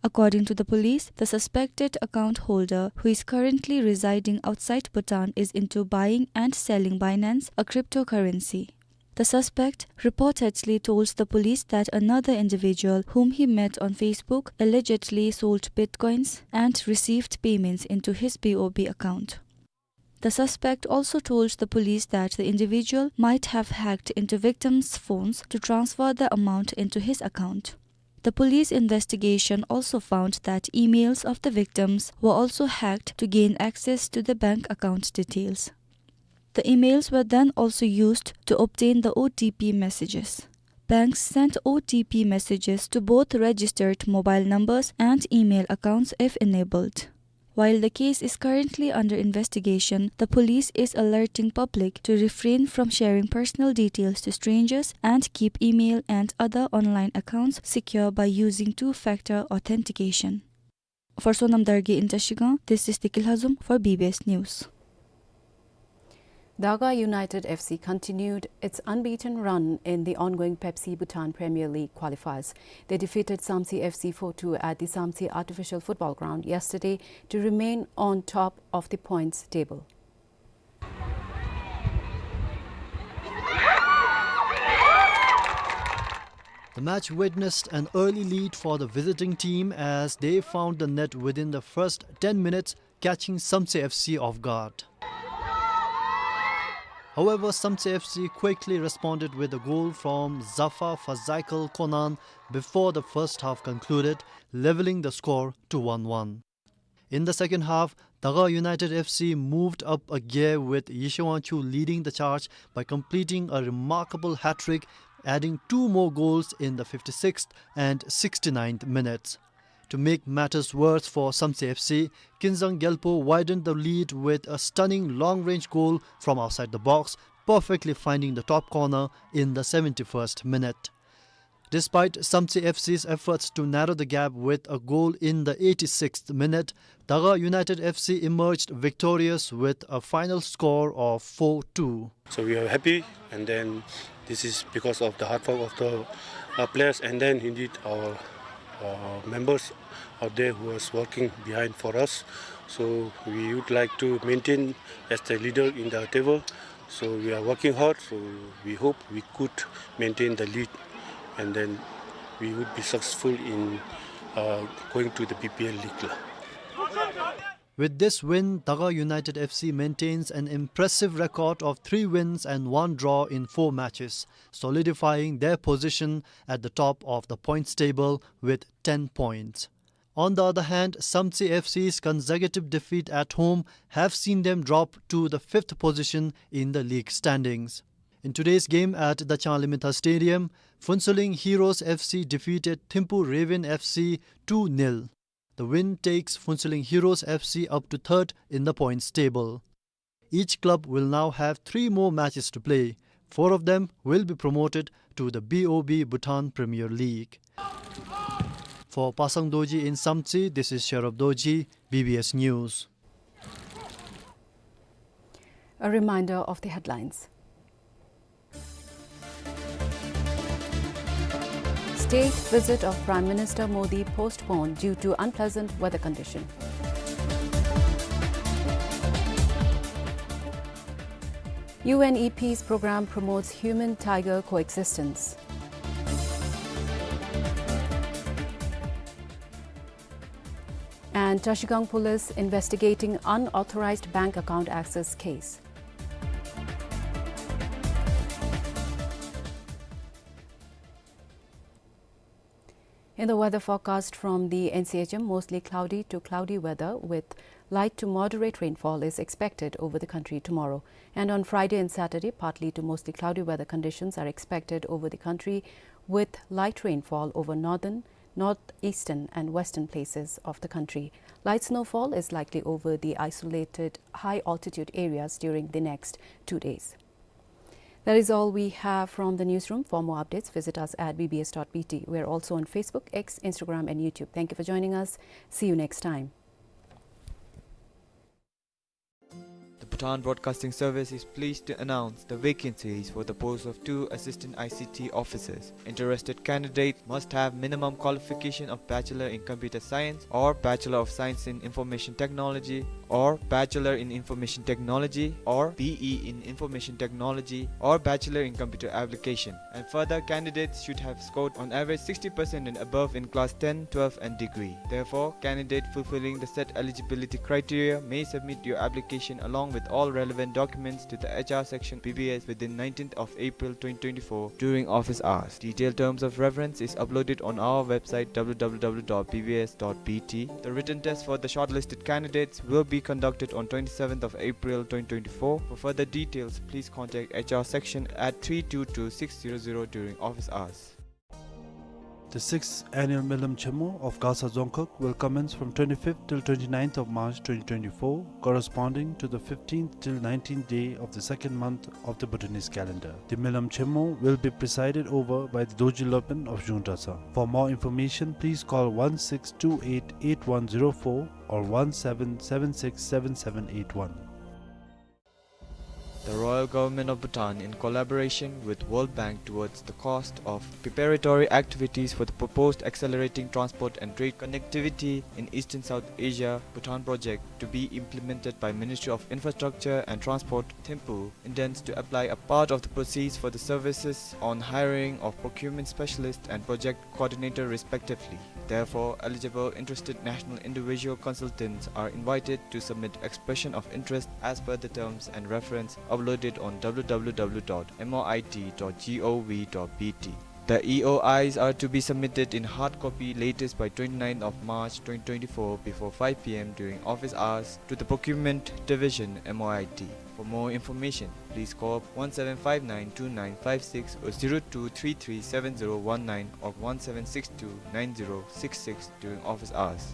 According to the police, the suspected account holder, who is currently residing outside Bhutan, is into buying and selling Binance, a cryptocurrency. The suspect reportedly told the police that another individual whom he met on Facebook allegedly sold bitcoins and received payments into his B O B account. The suspect also told the police that the individual might have hacked into victims' phones to transfer the amount into his account. The police investigation also found that emails of the victims were also hacked to gain access to the bank account details. The emails were then also used to obtain the O T P messages. Banks sent O T P messages to both registered mobile numbers and email accounts if enabled. While the case is currently under investigation, the police is alerting public to refrain from sharing personal details to strangers and keep email and other online accounts secure by using two-factor authentication. For Sonam Dargay in Trashigang, this is Tiki Lhazom for B B S News. Daga United F C continued its unbeaten run in the ongoing Pepsi Bhutan Premier League qualifiers. They defeated Samtse F C four two at the Samtse Artificial Football Ground yesterday to remain on top of the points table. The match witnessed an early lead for the visiting team as they found the net within the first ten minutes, catching Samtse F C off guard. However, Samtse F C quickly responded with a goal from Zafar Fazaikel Konan before the first half concluded, leveling the score to one one. In the second half, Daga United F C moved up a gear with Yishewangchu leading the charge by completing a remarkable hat-trick, adding two more goals in the fifty-sixth and sixty-ninth minutes. To make matters worse for Samtse F C, Kinzang Gyalpo widened the lead with a stunning long-range goal from outside the box, perfectly finding the top corner in the seventy-first minute. Despite Samtse F C's efforts to narrow the gap with a goal in the eighty-sixth minute, Daga United F C emerged victorious with a final score of four two. So we are happy, and then this is because of the hard work of the, uh, players, and then indeed our, uh, members out there who was working behind for us. So we would like to maintain as the leader in the table. So we are working hard. So we hope we could maintain the lead, and then we would be successful in, uh, going to the B P L league. With this win, Daga United F C maintains an impressive record of three wins and one draw in four matches, solidifying their position at the top of the points table with ten points. On the other hand, Samtse F C's consecutive defeat at home have seen them drop to the fifth position in the league standings. In today's game at the Changlimintha Stadium, Phuentsholing Heroes F C defeated Thimphu Raven F C two nil. The win takes Phuentsholing Heroes F C up to third in the points table. Each club will now have three more matches to play. Four of them will be promoted to the B O B Bhutan Premier League. For Pasang Dorji in Samtse, this is Sherab Dorji, B B S News. A reminder of the headlines. State visit of Prime Minister Modi postponed due to unpleasant weather condition. U N E P's program promotes human-tiger coexistence. And Trashigang Police investigating unauthorized bank account access case. In the weather forecast from the N C H M, mostly cloudy to cloudy weather with light to moderate rainfall is expected over the country tomorrow. And on Friday and Saturday, partly to mostly cloudy weather conditions are expected over the country with light rainfall over northern, northeastern and western places of the country. Light snowfall is likely over the isolated high altitude areas during the next two days. That is all we have from the newsroom. For more updates, visit us at B B S dot B T. We are also on Facebook, X, Instagram, and YouTube. Thank you for joining us. See you next time. The Bhutan Broadcasting Service is pleased to announce the vacancies for the post of two assistant I C T officers. Interested candidate must have minimum qualification of Bachelor in Computer Science or Bachelor of Science in Information Technology or Bachelor in Information Technology or B E in Information Technology or Bachelor in Computer Application. And further, candidates should have scored on average sixty percent and above in class ten, twelve and degree. Therefore, candidate fulfilling the set eligibility criteria may submit your application along with all relevant documents to the H R section B B S within nineteenth of April twenty twenty-four during office hours. Detailed terms of reference is uploaded on our website W W W dot B B S dot B T. The written test for the shortlisted candidates will be conducted on twenty-seventh of April twenty twenty-four. For further details, please contact H R section at three two two six zero zero during office hours. The sixth annual Melam Chenmo of Gasa Dzongkhag will commence from twenty-fifth till twenty-ninth of March twenty twenty-four, corresponding to the fifteenth till nineteenth day of the second month of the Bhutanese calendar. The Melam Chenmo will be presided over by the Dorji Lopen of Zhungdasa. For more information, please call one six two eight eight one zero four or one seven seven six seven seven eight one. The Royal Government of Bhutan, in collaboration with World Bank towards the cost of preparatory activities for the proposed Accelerating Transport and Trade Connectivity in Eastern South Asia, Bhutan project to be implemented by Ministry of Infrastructure and Transport, Thimphu, intends to apply a part of the proceeds for the services on hiring of procurement specialist and project coordinator respectively. Therefore, eligible interested national individual consultants are invited to submit expression of interest as per the terms and reference uploaded on W W W dot M O I T dot G O V dot B T. The E O Is are to be submitted in hard copy latest by twenty-ninth of March twenty twenty-four before five P M during office hours to the Procurement Division, M O I T. For more information, please call one seven five nine two nine five six or zero two three three seven zero one nine or one seven six two nine zero six six during office hours.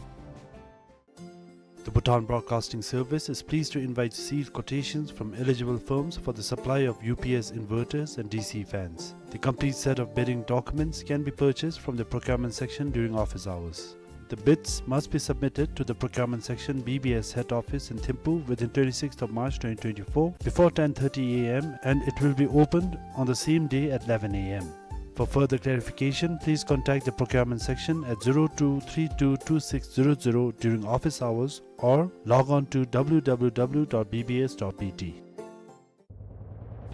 Bhutan Broadcasting Service is pleased to invite sealed quotations from eligible firms for the supply of U P S inverters and D C fans. The complete set of bidding documents can be purchased from the procurement section during office hours. The bids must be submitted to the procurement section, B B S head office in Thimphu within twenty-sixth of March twenty twenty-four before ten thirty A M, and it will be opened on the same day at eleven A M. For further clarification, please contact the procurement section at zero two three two two six zero zero during office hours or log on to W W W dot B B S dot B T.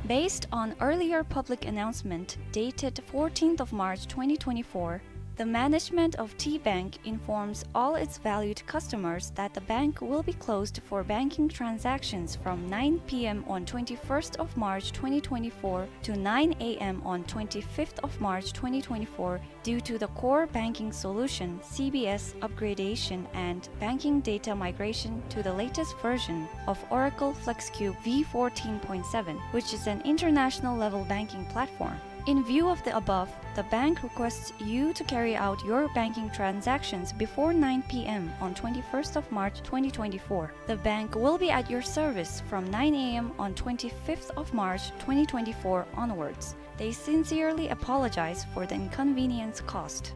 Based on earlier public announcement dated fourteenth of March twenty twenty-four, the management of T Bank informs all its valued customers that the bank will be closed for banking transactions from nine P M on twenty-first of March twenty twenty-four to nine A M on twenty-fifth of March twenty twenty-four due to the core banking solution, C B S, upgradation and banking data migration to the latest version of Oracle FlexCube V fourteen point seven, which is an international level banking platform. In view of the above, the bank requests you to carry out your banking transactions before nine P M on twenty-first of March twenty twenty-four. The bank will be at your service from nine A M on twenty-fifth of March twenty twenty-four onwards. They sincerely apologize for the inconvenience caused.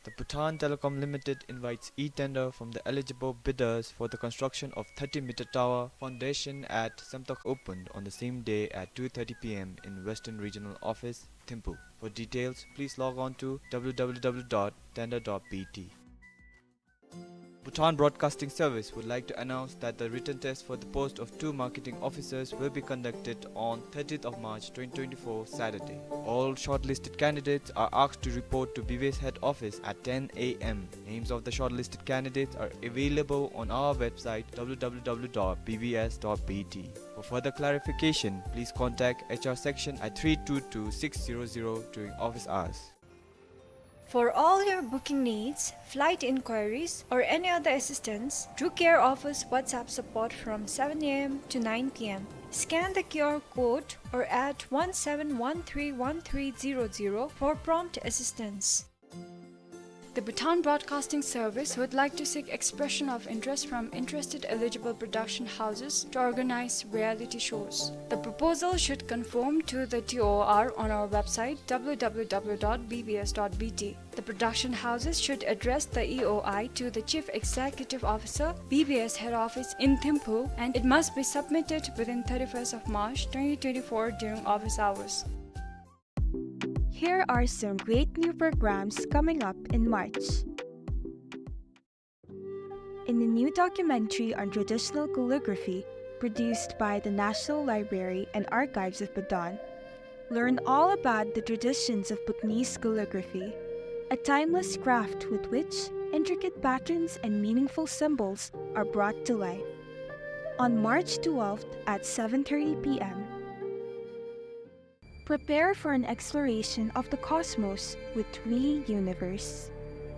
The Bhutan Telecom Limited invites e-tender from the eligible bidders for the construction of thirty meter tower foundation at Semtok, opened on the same day at two thirty P M in Western Regional Office, Thimphu. For details, please log on to W W W dot tender dot B T. Bhutan Broadcasting Service would like to announce that the written test for the post of two marketing officers will be conducted on thirtieth of March twenty twenty-four, Saturday. All shortlisted candidates are asked to report to B B S head office at ten A M. Names of the shortlisted candidates are available on our website, W W W dot B B S dot B T. For further clarification, please contact H R section at three two two six zero zero during office hours. For all your booking needs, flight inquiries, or any other assistance, Drew Care offers WhatsApp support from seven A M to nine P M. Scan the Q R code or at one seven one three one three zero zero for prompt assistance. The Bhutan Broadcasting Service would like to seek expression of interest from interested eligible production houses to organize reality shows. The proposal should conform to the T O R on our website, W W W dot B B S dot B T. The production houses should address the E O I to the Chief Executive Officer, B B S Head Office in Thimphu, and it must be submitted within thirty-first of March twenty twenty-four during office hours. Here are some great new programs coming up in March. In a new documentary on traditional calligraphy produced by the National Library and Archives of Bhutan, learn all about the traditions of Bhutanese calligraphy, a timeless craft with which intricate patterns and meaningful symbols are brought to life. On March twelfth at seven thirty P M, prepare for an exploration of the cosmos with We Universe.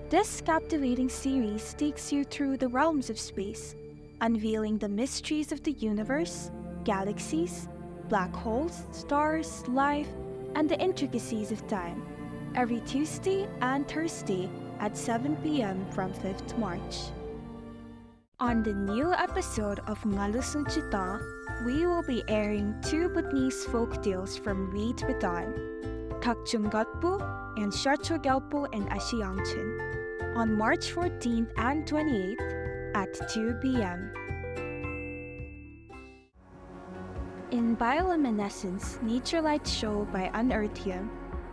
This captivating series takes you through the realms of space, unveiling the mysteries of the universe, galaxies, black holes, stars, life, and the intricacies of time, every Tuesday and Thursday at seven P M from fifth March. On the new episode of Ngalu Sunchita, we will be airing two Bhutanese folk tales from Reed Bhutan, Thakchung Gatpu and Sharcho Gyalpo and Ashi Yangchen, on March fourteenth and twenty-eighth at two P M. In Bioluminescence, Nature Light Show by Unearthium,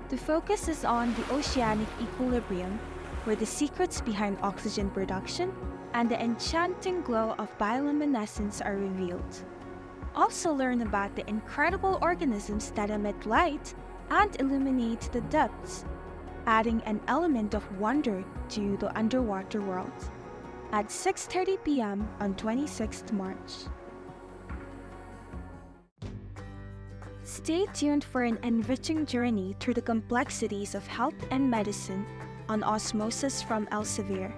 the focus is on the oceanic equilibrium, where the secrets behind oxygen production and the enchanting glow of bioluminescence are revealed. Also learn about the incredible organisms that emit light and illuminate the depths, adding an element of wonder to the underwater world. At six thirty P M on twenty-sixth March. Stay tuned for an enriching journey through the complexities of health and medicine on Osmosis from Elsevier.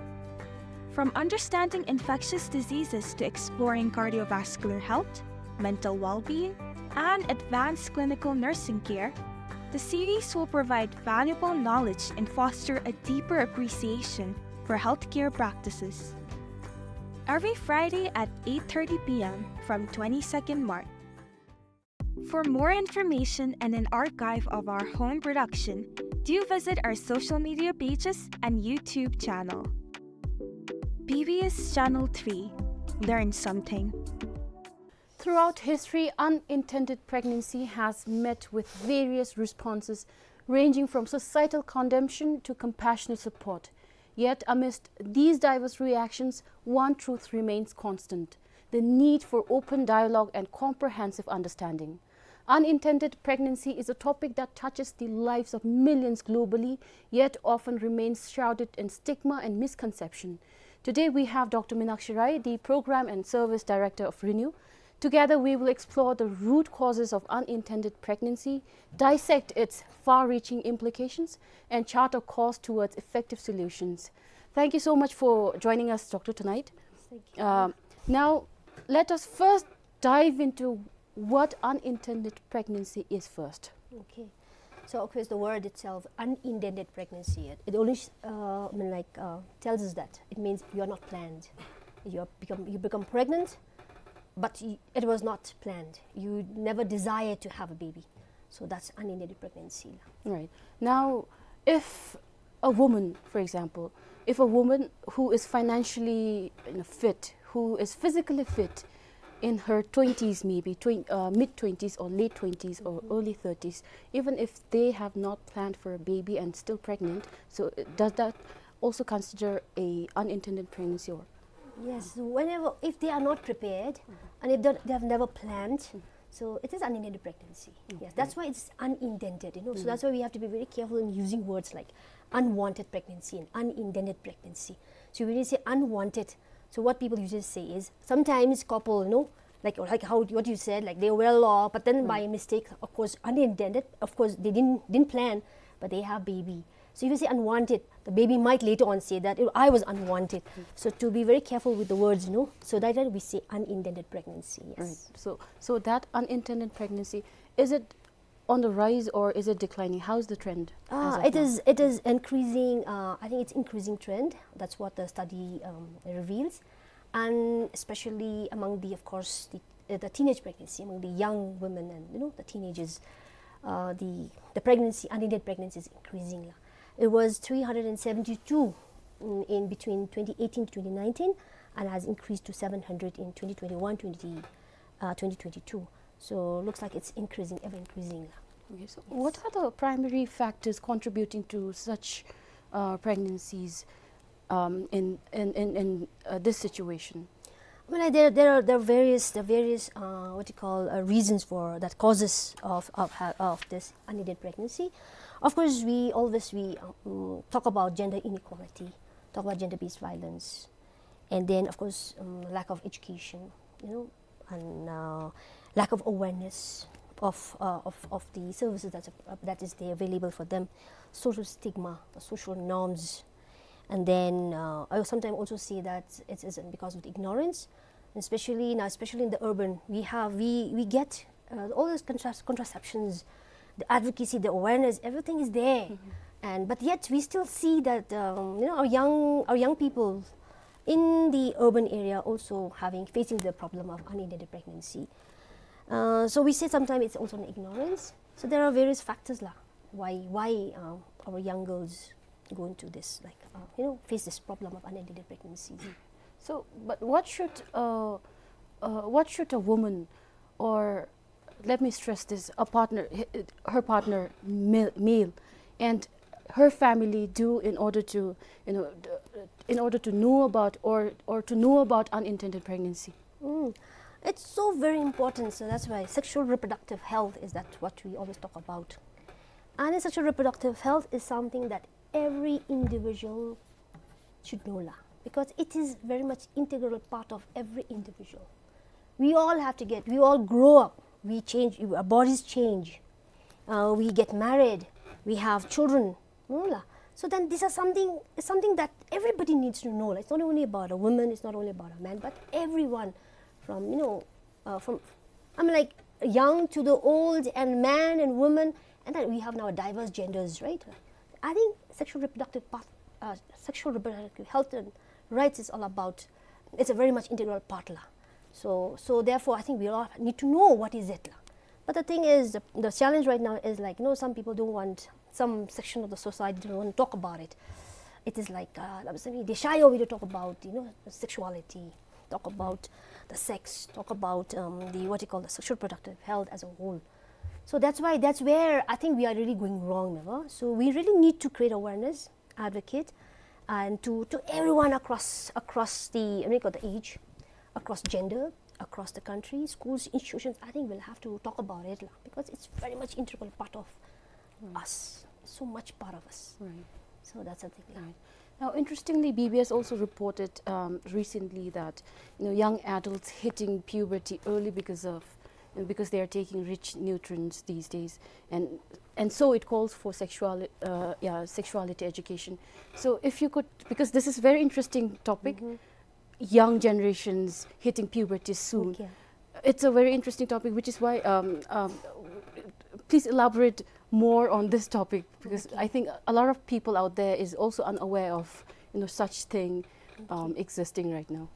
From understanding infectious diseases to exploring cardiovascular health, mental well-being, and advanced clinical nursing care, the series will provide valuable knowledge and foster a deeper appreciation for healthcare practices. every Friday at eight thirty p m from twenty-second March. For more information and an archive of our home production, do visit our social media pages and YouTube channel. B B S Channel three. Learn something. Throughout history, unintended pregnancy has met with various responses, ranging from societal condemnation to compassionate support. Yet, amidst these diverse reactions, one truth remains constant: the need for open dialogue and comprehensive understanding. Unintended pregnancy is a topic that touches the lives of millions globally, yet often remains shrouded in stigma and misconception. Today, we have Doctor Minakshi Rai, the Program and Service Director of RENEW. Together, we will explore the root causes of unintended pregnancy, dissect its far-reaching implications, and chart a course towards effective solutions. Thank you so much for joining us, Doctor, tonight. Thank you. Um, now, let us first dive into what unintended pregnancy is first. Okay. So, of course, the word itself, unintended pregnancy, it, it only, uh, I mean, like, uh, tells us that it means you are not planned. You are become, you become pregnant, but y-, it was not planned. You never desired to have a baby. So that's unintended pregnancy. Right. Now, if a woman, for example, if a woman who is financially, you know, fit, who is physically fit, in her twenties, maybe twen-, uh, mid twenties or late twenties or early thirties, even if they have not planned for a baby and still pregnant, so, uh, does that also consider a unintended pregnancy or? Yes, whenever, if they are not prepared and if they, they have never planned, so it is unintended pregnancy. Yes, okay, that's why it's unintended, you know. So that's why we have to be very careful in using words like unwanted pregnancy and unintended pregnancy. So when you say unwanted, so what people usually say is, sometimes couple, you know, like, like how, what you said, like, they're well off, but then by mistake, of course, unintended, of course, they didn't, didn't plan, but they have baby. So if you say unwanted, the baby might later on say that, "Oh, I was unwanted." So to be very careful with the words, you know, so that we say unintended pregnancy, yes. Right. So, so that unintended pregnancy, is it on the rise or is it declining? How's the trend as of now? Ah, it is, it is increasing, uh, I think it's increasing trend. That's what the study, um, reveals. And especially among the, of course, the, uh, the teenage pregnancy, among the young women and, you know, the teenagers, uh, the, the pregnancy, unintended pregnancy is increasing. It was three hundred and seventy-two in, in between twenty eighteen to twenty nineteen and has increased to seven hundred in twenty twenty-one, twenty, uh, twenty twenty-two. So looks like it's increasing, ever increasing. Okay, so what are the primary factors contributing to such, uh, pregnancies, um, in, in, in, in, uh, this situation? I mean, like, there, there are, there are various, there are various, uh, what you call, uh, reasons for that, causes of, of ha-, of this unintended pregnancy. Of course, we always, we, um, talk about gender inequality, talk about gender-based violence, and then, of course, um, lack of education, you know, and, uh, lack of awareness of, uh, of, of the services that, uh, that is there available for them, social stigma, the social norms, and then, uh, I sometimes also see that it is because of the ignorance, especially now, especially in the urban, we have, we, we get, uh, all those contras-, contraceptions, the advocacy, the awareness, everything is there. And, but yet we still see that, um, you know, our young, our young people in the urban area also having, facing the problem of unintended pregnancy. Uh, so we say sometimes it's also an ignorance. So there are various factors lah, why, why, uh, our young girls go into this, like, uh, you know, face this problem of unintended pregnancies. So, but what should, uh, uh, what should a woman, or let me stress this, a partner, h-, her partner, male, male, and her family do in order to, you know, d-, in order to know about or, or to know about unintended pregnancy? Mm. It's so very important, so that's why sexual reproductive health is that what we always talk about. And sexual reproductive health is something that every individual should know lah, because it is very much integral part of every individual. We all have to get, we all grow up, we change, our bodies change, uh, we get married, we have children, no lah. So then these are something, something that everybody needs to know lah. It's not only about a woman, it's not only about a man, but everyone from, you know, uh, from, I mean, like, young to the old, and man and woman, and then we have now diverse genders, right? I think sexual reproductive path, uh, sexual reproductive health and rights is all about it's a very much integral part la. So, so therefore, I think we all need to know what is it la. But the thing is, the, the challenge right now is, like, you know, some people don't want, some section of the society don't want to talk about it. It is like, uh, they shy away to talk about, you know, sexuality, talk about the sex, talk about, um, the, what you call, the sexual reproductive health as a whole. So that's why, that's where I think we are really going wrong, never. So we really need to create awareness, advocate, and to, to everyone across, across the, I mean, the age, across gender, across the country, schools, institutions. I think we'll have to talk about it la, because it's very much integral part of us, so much part of us. Right. So that's the thing la. Right. Now, interestingly, B B S also reported, um, recently that, you know, young adults hitting puberty early because of, you know, because they are taking rich nutrients these days, and and so it calls for sexual, uh, yeah, sexuality education. So if you could, because this is very interesting topic, young generations hitting puberty soon. Okay. It's a very interesting topic, which is why, um, um, please elaborate more on this topic, because I think a lot of people out there is also unaware of, you know, such thing, um, existing right now.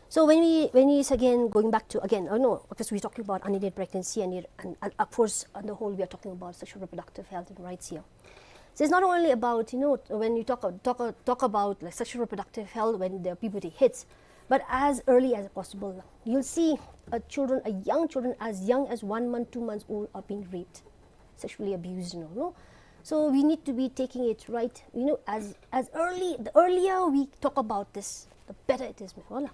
So when we, when we is again going back to, again, oh no, because we're talking about unintended pregnancy and, it, and, and of course, on the whole, we are talking about sexual reproductive health and rights here. So it's not only about, you know, when you talk, talk, talk about, like, sexual reproductive health when the puberty hits, but as early as possible. You'll see a children, a young children as young as one month, two months old are being raped, sexually abused, you know, no? So we need to be taking it right, you know, as, as early, the earlier we talk about this, the better it is, meh, voila.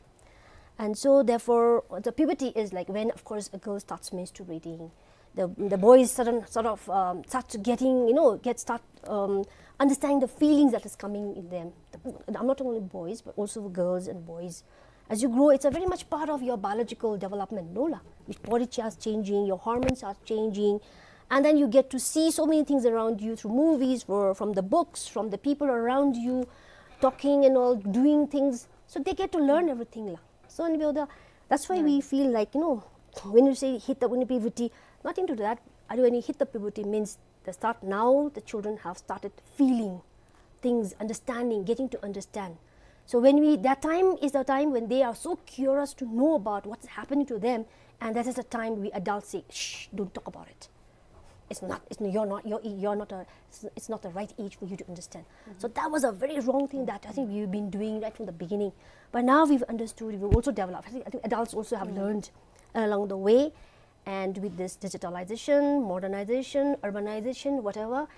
And so therefore, the puberty is, like, when, of course, a girl starts menstruating, the, the boys sudden, sort of, um, start to getting, you know, get, start, um, understanding the feelings that is coming in them. I'm not only boys, but also girls and boys. As you grow, it's a very much part of your biological development, no la? Your body starts changing, your hormones are changing, and then you get to see so many things around you through movies, or from the books, from the people around you, talking and all, doing things. So they get to learn everything la. So, and we all the, that's why we feel like, you know, when you say hit the, when you puberty, nothing to do that. When you hit the puberty means the start now, the children have started feeling things, understanding, getting to understand. So when we, that time is the time when they are so curious to know about what's happening to them, and that is the time we adults say, "Shh, don't talk about it. It's not, it's, you're not, you're, you're not a, it's, it's not the right age for you to understand." So that was a very wrong thing that I think we've been doing right from the beginning. But now we've understood, we've also developed. I think, I think adults also have learned along the way. And with this digitalization, modernization, urbanization, whatever,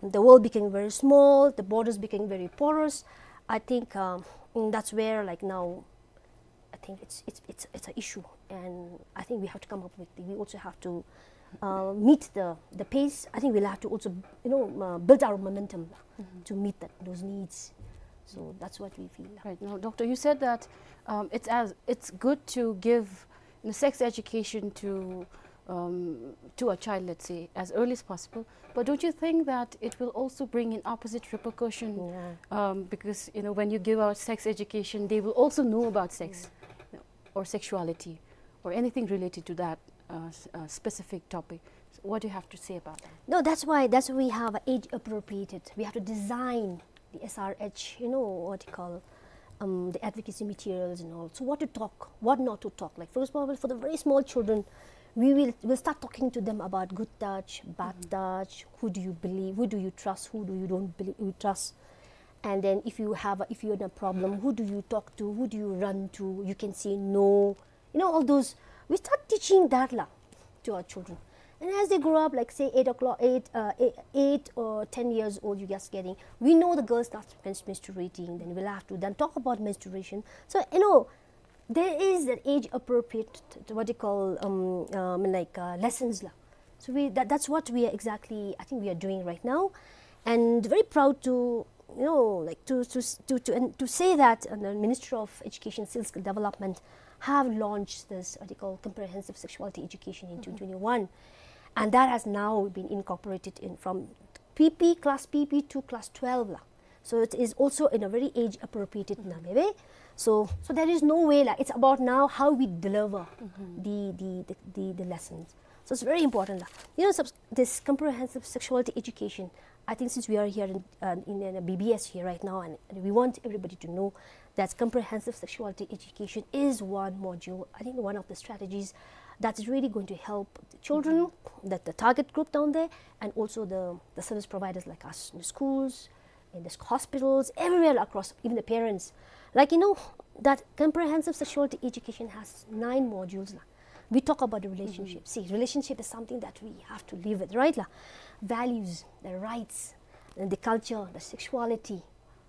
the world became very small, the borders became very porous. I think, um, mm, that's where, like, now, I think it's, it's, it's, it's an issue, and I think we have to come up with, we also have to, uh, meet the, the pace. I think we'll have to also, you know, uh, build our momentum to meet that, those needs. So that's what we feel. Right. Now, doctor, you said that, um, it's as, it's good to give, you know, sex education to, um, to a child, let's say, as early as possible. But don't you think that it will also bring in opposite repercussion? Yeah. Um, because, you know, when you give out sex education, they will also know about sex, you know, or sexuality, or anything related to that, uh, s-, uh, specific topic. So what do you have to say about that? No, that's why, that's why we have age appropriated. We have to design the S R H, you know, what you call, um, the advocacy materials and all. So what to talk, what not to talk. Like, for example, for the very small children, we will, we'll start talking to them about good touch, bad touch, who do you believe, who do you trust, who do you don't believe, you trust. And then if you have a, if you're in a problem, who do you talk to, who do you run to? You can say no. You know, all those, we start teaching that la to our children. And as they grow up, like, say, eight o'clock, eight, uh, eight, eight or ten years old, you just getting, we know the girl starts mens-, menstruating, then we'll have to then talk about menstruation. So, you know, there is that age appropriate, what you call, um, um, like, uh, lessons la. So we, that, that's what we are exactly, I think we are doing right now. And very proud to, you know, like, to, to s-, to, to, and to say that, uh, the Ministry of Education, Skill Development have launched this, what you call, comprehensive sexuality education in twenty twenty-one. And that has now been incorporated in from P P, class P P to class twelve la. So it is also in a very age appropriated manner. So, so there is no way la. It's about now how we deliver the, the, the, the, the lessons. So it's very important la. You know, subs-, this comprehensive sexuality education, I think since we are here in, uh, in, in a B B S here right now, and, and we want everybody to know that comprehensive sexuality education is one module, I think one of the strategies that is really going to help the children, that the target group down there, and also the, the service providers like us in the schools, in the hospitals, everywhere across, even the parents. Like, you know, that comprehensive sexuality education has nine modules. We talk about the relationship. See, relationship is something that we have to live with, right? La? Values, the rights, and the culture, the sexuality.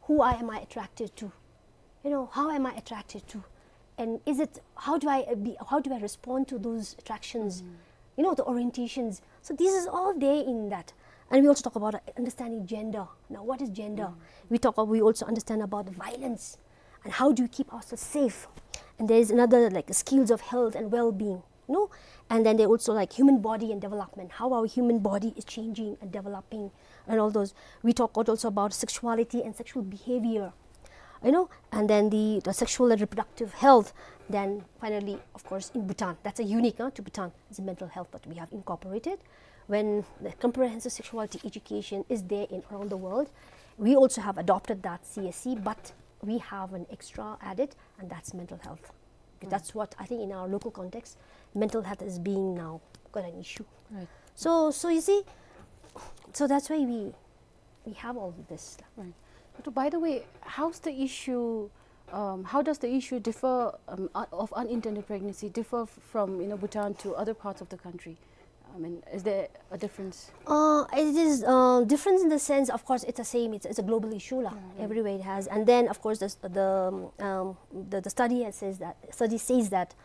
Who I, am I attracted to? You know, how am I attracted to? And is it, how do I, uh, be, how do I respond to those attractions? You know, the orientations. So this is all there in that. And we also talk about understanding gender. Now, what is gender? We talk, we also understand about the violence and how do we keep ourselves safe. And there is another, like, skills of health and well-being. No? And then they also, like, human body and development, how our human body is changing and developing and all those. We talk also about sexuality and sexual behavior, you know, and then the, the sexual and reproductive health. Then finally, of course, in Bhutan, that's a unique, uh, to Bhutan, is the mental health that we have incorporated. When the comprehensive sexuality education is there in around the world, we also have adopted that C S C, but we have an extra added, and that's mental health. That's what I think in our local context, mental health is being now got an issue. Right. So, so you see, so that's why we, we have all this. Right. But by the way, how's the issue, um, how does the issue differ, um, uh, of unintended pregnancy differ f-, from, you know, Bhutan to other parts of the country? I mean, is there a difference? Uh, it is, uh, difference in the sense, of course, it's the same. It's, it's a global issue, la. Everywhere it has. And then, of course, the, the, um, the, the study has says that, study says that,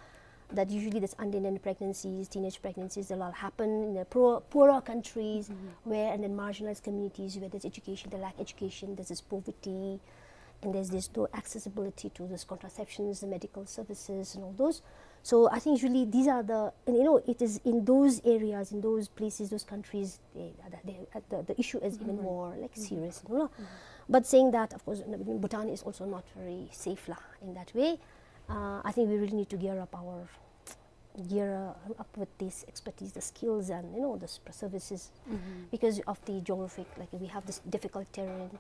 that usually this unintended pregnancies, teenage pregnancies, they all happen in the poor, poorer countries where, and then marginalized communities where there's education, they lack education, there's this poverty, and there's this no accessibility to those contraceptions, the medical services, and all those. So I think usually these are the, and, you know, it is in those areas, in those places, those countries, they, they, the, the issue is even more, like, serious, you know. But saying that, of course, Bhutan is also not very safe, la, in that way. Uh, I think we really need to gear up our, gear, uh, up with this expertise, the skills, and, you know, the s-, services, because of the geographic, like, we have this difficult terrain.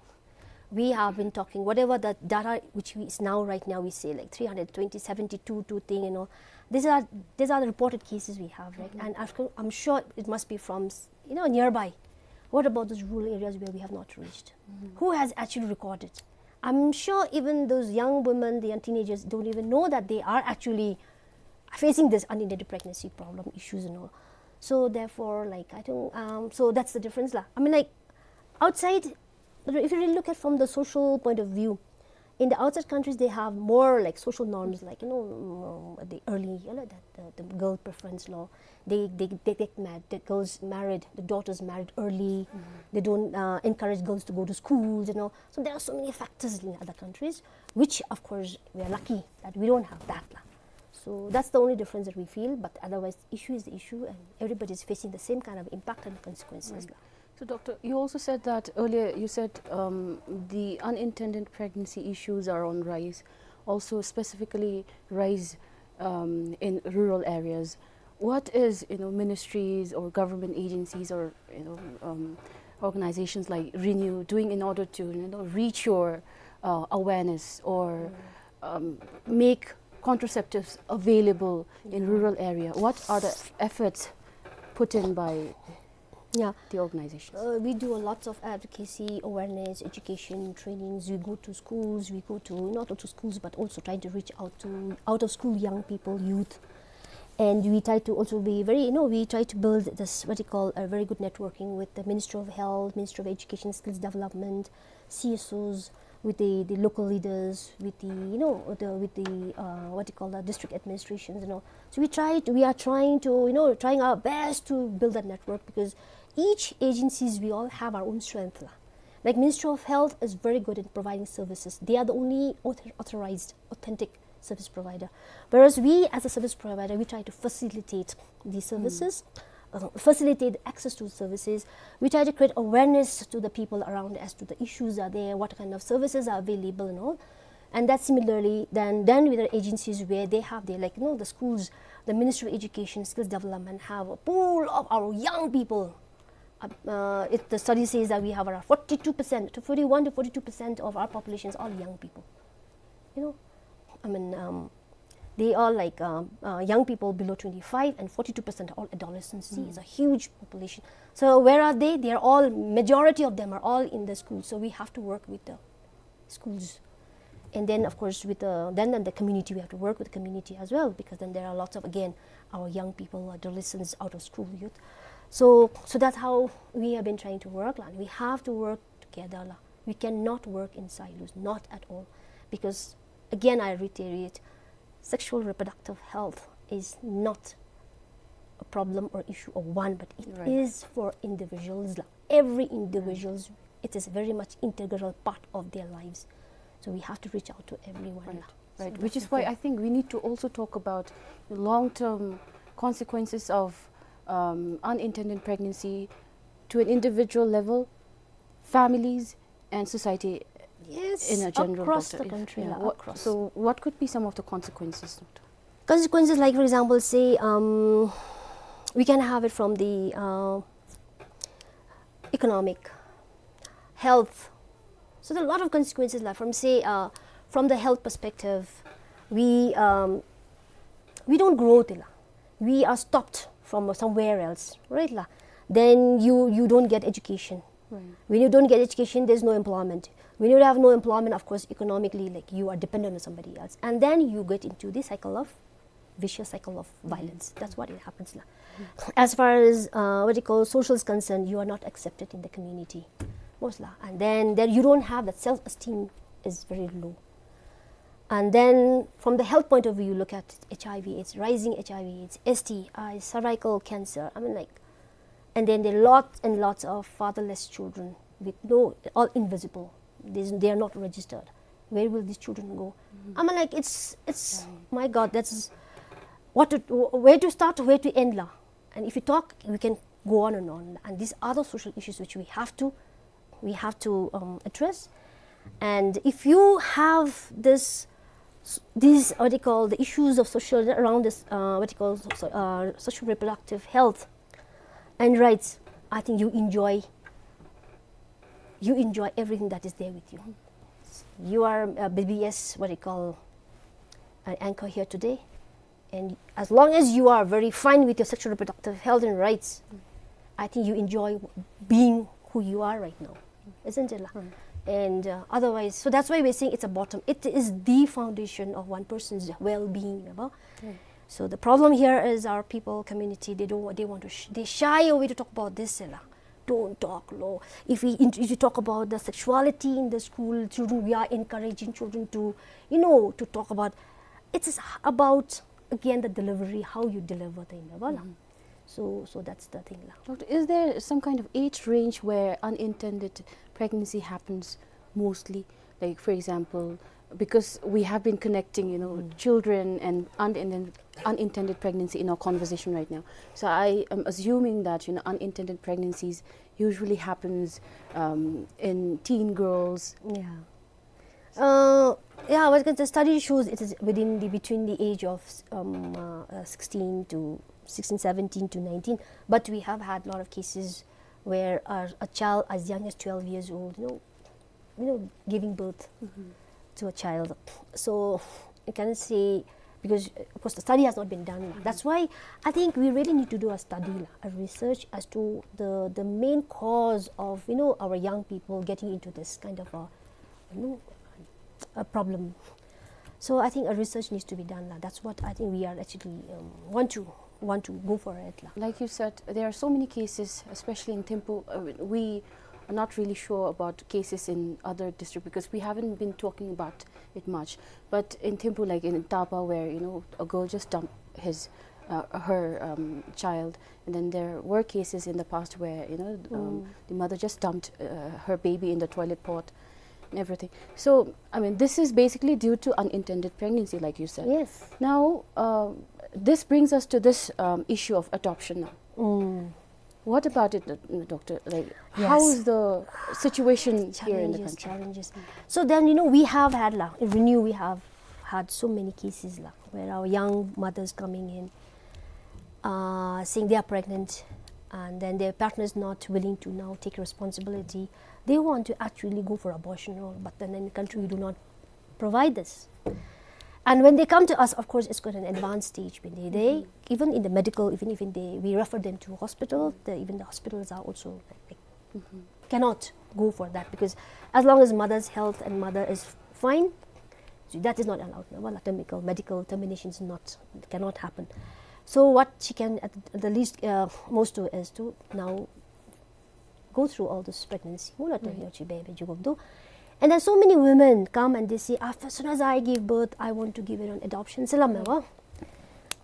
We have been talking, whatever the data which we, is now, right now, we say, like, three hundred twenty, seventy-two, two thing, you know. These are, these are the reported cases we have, right? And after, I'm sure it must be from, s-, you know, nearby. What about those rural areas where we have not reached? Who has actually recorded? I'm sure even those young women, the young teenagers don't even know that they are actually facing this unintended pregnancy problem issues and all. So therefore, like, I think, um, so that's the difference, la. I mean, like, outside, if you really look at from the social point of view, in the outside countries, they have more, like, social norms, like, you know, um, the early, you know, the, the, the girl preference law. They, they, they get married, the girls married, the daughters married early. They don't, uh, encourage girls to go to schools, you know. So there are so many factors in other countries, which, of course, we are lucky that we don't have that, la. So that's the only difference that we feel, but otherwise, the issue is the issue, and everybody is facing the same kind of impact and consequences, la. So, Doctor, you also said that earlier, you said, um, the unintended pregnancy issues are on rise, also specifically rise, um, in rural areas. What is, you know, ministries or government agencies or, you know, um, organizations like Renew doing in order to, you know, reach your, uh, awareness or, um, make contraceptives available in rural area? What are the efforts put in by, yeah, the organizations? Uh, we do a lots of advocacy, awareness, education, trainings. We go to schools, we go to, not to schools, but also trying to reach out to out of school young people, youth. And we try to also be very, you know, we try to build this, what you call, a very good networking with the Ministry of Health, Ministry of Education, Skills Development, C S Os, with the, the local leaders, with the, you know, with the, with the, uh, what you call that, district administrations, you know. So we try to, we are trying to, you know, trying our best to build that network, because each agencies, we all have our own strength, la. Like, Ministry of Health is very good in providing services. They are the only author-, authorized, authentic service provider. Whereas we, as a service provider, we try to facilitate these services, uh, facilitate access to services. We try to create awareness to the people around as to the issues are there, what kind of services are available and all. And that similarly, then, then with the agencies where they have their, like, you know, the schools, the Ministry of Education, Skills Development have a pool of our young people. Uh, uh, it, the study says that we have around forty-two percent, to forty-one to forty-two percent of our populations are young people. you know, I mean, um, they are like, um, uh, young people below twenty-five, and forty-two percent are all adolescents. See, it's a huge population. So where are they? They are all, majority of them are all in the school. So we have to work with the schools. And then, of course, with the, then, then the community, we have to work with the community as well, because then there are lots of, again, our young people, adolescents, out of school youth. So, so that's how we have been trying to work, la. We have to work together, la. We cannot work in silos, not at all. Because, again, I reiterate, sexual reproductive health is not a problem or issue of one, but it is for individuals, la. Every individuals, it is very much integral part of their lives. So we have to reach out to everyone, la. Right, which is why I think we need to also talk about the long-term consequences of, um, unintended pregnancy to an individual level, families, and society in a general, across the country, la, across. So what could be some of the consequences, doctor? Consequences, like, for example, say, um, we can have it from the, uh, economic, health. So there are a lot of consequences, la, from, say, uh, from the health perspective, we, um, we don't grow, te, la. We are stopped from somewhere else, right, la? Then you, you don't get education. Right. When you don't get education, there's no employment. When you have no employment, of course, economically, like, you are dependent on somebody else. And then you get into the cycle of, vicious cycle of violence. That's what it happens, la. As far as, uh, what you call, social is concerned, you are not accepted in the community, most, la. And then, then you don't have that self-esteem is very low. And then from the health point of view, you look at H I V AIDS, rising H I V AIDS, S T I, cervical cancer. I mean, like, and then there are lots and lots of fatherless children with no, all invisible. There's, they are not registered. Where will these children go? I mean, like, it's, it's, my God, that's what to, where to start, where to end, la. And if you talk, we can go on and on. And these are the social issues which we have to, we have to, um, address. And if you have this, s-, these, what you call, the issues of social, around this, uh, what you call, so, so, uh, social reproductive health and rights, I think you enjoy, you enjoy everything that is there with you. You are a B B S, what you call, an anchor here today. And as long as you are very fine with your sexual reproductive health and rights, I think you enjoy being who you are right now, isn't it, la? And, uh, otherwise, so that's why we're saying it's a bottom. It is the foundation of one person's well-being, ya ba? So the problem here is our people, community, they don't, they want to, sh-, they shy away to talk about this, la. Don't talk, lo. If we, if you talk about the sexuality in the school, children, we are encouraging children to, you know, to talk about, it is about, again, the delivery, how you deliver the thing, la. So, so that's the thing, la. Doctor, is there some kind of age range where unintended pregnancy happens mostly? Like, for example, because we have been connecting, you know, children and unintended, unintended pregnancy in our conversation right now. So I am assuming that, you know, unintended pregnancies usually happens, um, in teen girls. Yeah. Uh, yeah, what the study shows, it is within the, between the age of, um, uh, uh, sixteen to, sixteen, seventeen to nineteen. But we have had a lot of cases where a, a child as young as twelve years old, you know, you know, giving birth to a child. So you can see, because, uh, of course, the study has not been done. That's why I think we really need to do a study, la, a research as to the, the main cause of, you know, our young people getting into this kind of a, you know, a problem. So I think a research needs to be done, la. That's what I think we are actually, um, want to, want to go for it, la. Like you said, there are so many cases, especially in Thimphu. Uh, we are not really sure about cases in other district because we haven't been talking about it much. But in Thimphu, like in Tapa, where, you know, a girl just dumped his, uh, her, um, child, and then there were cases in the past where, you know, um, the mother just dumped, uh, her baby in the toilet pot and everything. So, I mean, this is basically due to unintended pregnancy, like you said. Yes. Now, uh, this brings us to this, um, issue of adoption now. What about it, uh, doctor? Like, how is the situation here in the country? Challenges, challenges. So then, you know, we have had, la, in RENEW, we have had so many cases, la, where our young mothers coming in, uh, saying they are pregnant, and then their partner is not willing to now take responsibility. They want to actually go for abortion, all, but then in the country we do not provide this. And when they come to us, of course, it's got an advanced stage. When they, they even in the medical, even even they, we refer them to hospital. The, even the hospitals are also like, cannot go for that, because as long as mother's health and mother is fine, so that is not allowed. No? Well, medical, medical termination is not, cannot happen. So what she can at the least, uh, most do is to now go through all this pregnancy. Mula to yochi baby jugum do. And then so many women come and they say, "After, as soon as I give birth, I want to give it on adoption." Salam wa.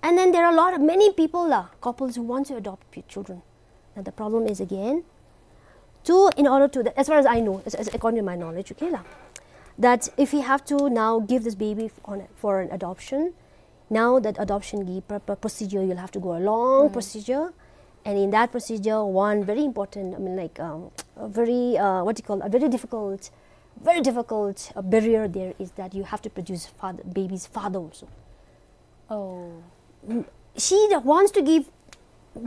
And then there are a lot of, many people, la, couples who want to adopt p-, children. Now the problem is again, to, in order to, as far as I know, as, as according to my knowledge, okay, la, that if you have to now give this baby f-, on, for an adoption, now that adoption gi-, pr-, pr-, procedure, you'll have to go a long procedure. And in that procedure, one very important, I mean, like, um, a very, uh, what do you call, a very difficult, very difficult, uh, barrier there is that you have to produce father, baby's father also. Oh. Mm, she that wants to give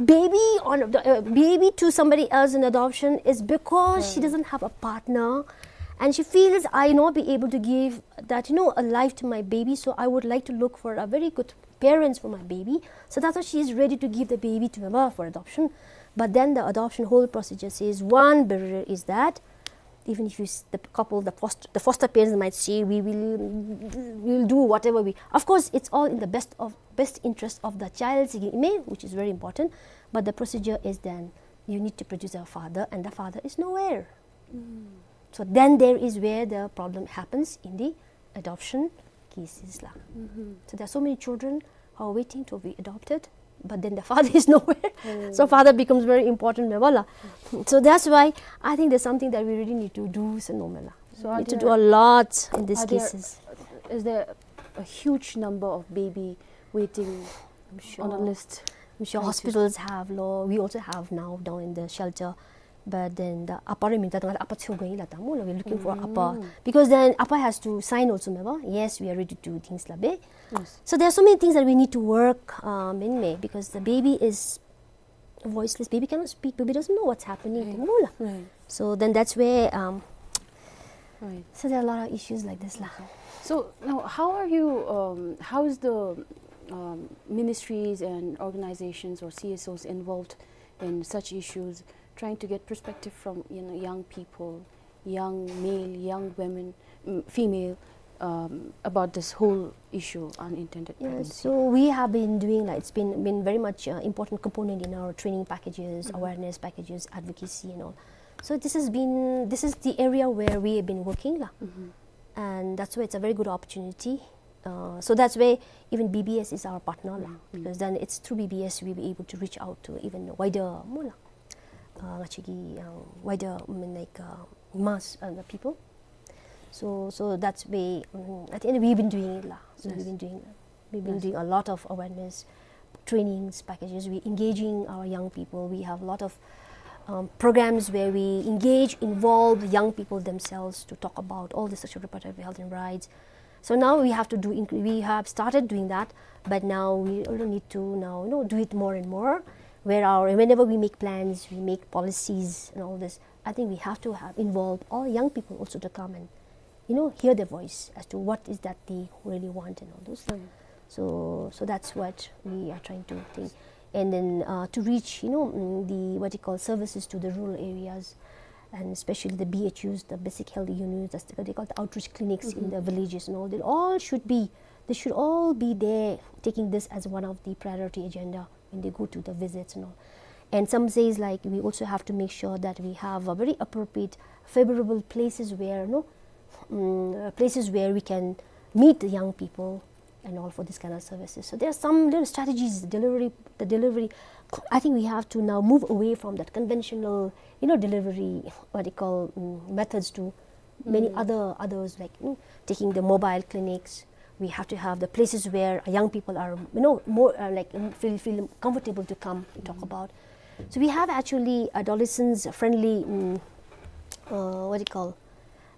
baby on the, uh, baby to somebody else in adoption is because she doesn't have a partner, and she feels, "I not be able to give that, you know, a life to my baby, so I would like to look for a very good parents for my baby." So that's why she is ready to give the baby to her for adoption. But then the adoption whole procedure says one barrier is that even if you s-, the couple, the foster, the foster parents might say, "We will, we will do whatever we," of course, it's all in the best of, best interest of the child, which is very important. But the procedure is then you need to produce a father, and the father is nowhere. So then there is where the problem happens in the adoption cases la. So there are so many children who are waiting to be adopted, but then the father is nowhere. So father becomes very important, me bala. So that's why I think there's something that we really need to do, so no me la. So are need to do there, a lot in these are there cases. Is there a huge number of baby waiting on a list? I'm sure hospitals have, lo, we also have now down in the shelter. But then the apa re minta tengah apa chu goi la tamu la, we're looking for apa. Because then apa has to sign also, me ba? Yes, we are ready to do things la be. So there are so many things that we need to work, um, in me, because the baby is voiceless. Baby cannot speak. Baby doesn't know what's happening. Tamu la. So then that's where, um, so there are a lot of issues like this la. So now, how are you, um, how is the, um, ministries and organizations or C S Os involved in such issues, trying to get perspective from, you know, young people, young male, young women, mm, female, um, about this whole issue, unintended pregnancy? So we have been doing, like, it's been, been very much, uh, important component in our training packages, awareness packages, advocacy and all. So this has been, this is the area where we have been working la. And that's why it's a very good opportunity. Uh, so that's why even B B S is our partner la, because then it's through B B S we'll be able to reach out to even wider, more la, uh, actually, uh, wider, I mean, like, uh, mass, uh, the people. So, so that's why, um, at the end we've been doing it la. So we've been doing, we've been doing a lot of awareness trainings packages. We engaging our young people. We have a lot of, um, programs where we engage, involve young people themselves to talk about all the sexual reproductive health and rights. So now we have to do, inc-, we have started doing that, but now we also need to now, you know, do it more and more. Where our, whenever we make plans, we make policies and all this, I think we have to have involved all young people also to come and, you know, hear their voice as to what is that they really want and all those. So, so that's what we are trying to think. And then, uh, to reach, you know, mm, the, what you call, services to the rural areas, and especially the B H Us, the basic health units, that's the, what they call the outreach clinics in the villages and all. They all should be, they should all be there, taking this as one of the priority agenda when they go to the visits and all. And some says, like, we also have to make sure that we have a very appropriate, favorable places where, no, mm, uh, places where we can meet the young people and all for this kind of services. So there are some little strategies, delivery, the delivery. I think we have to now move away from that conventional, you know, delivery, what they call, mm, methods to many other, others, like, you know, taking the mobile clinics. We have to have the places where young people are, you know, more, uh, like, mm, feel, feel comfortable to come and talk about. So we have actually adolescents friendly, mm, uh, what do you call,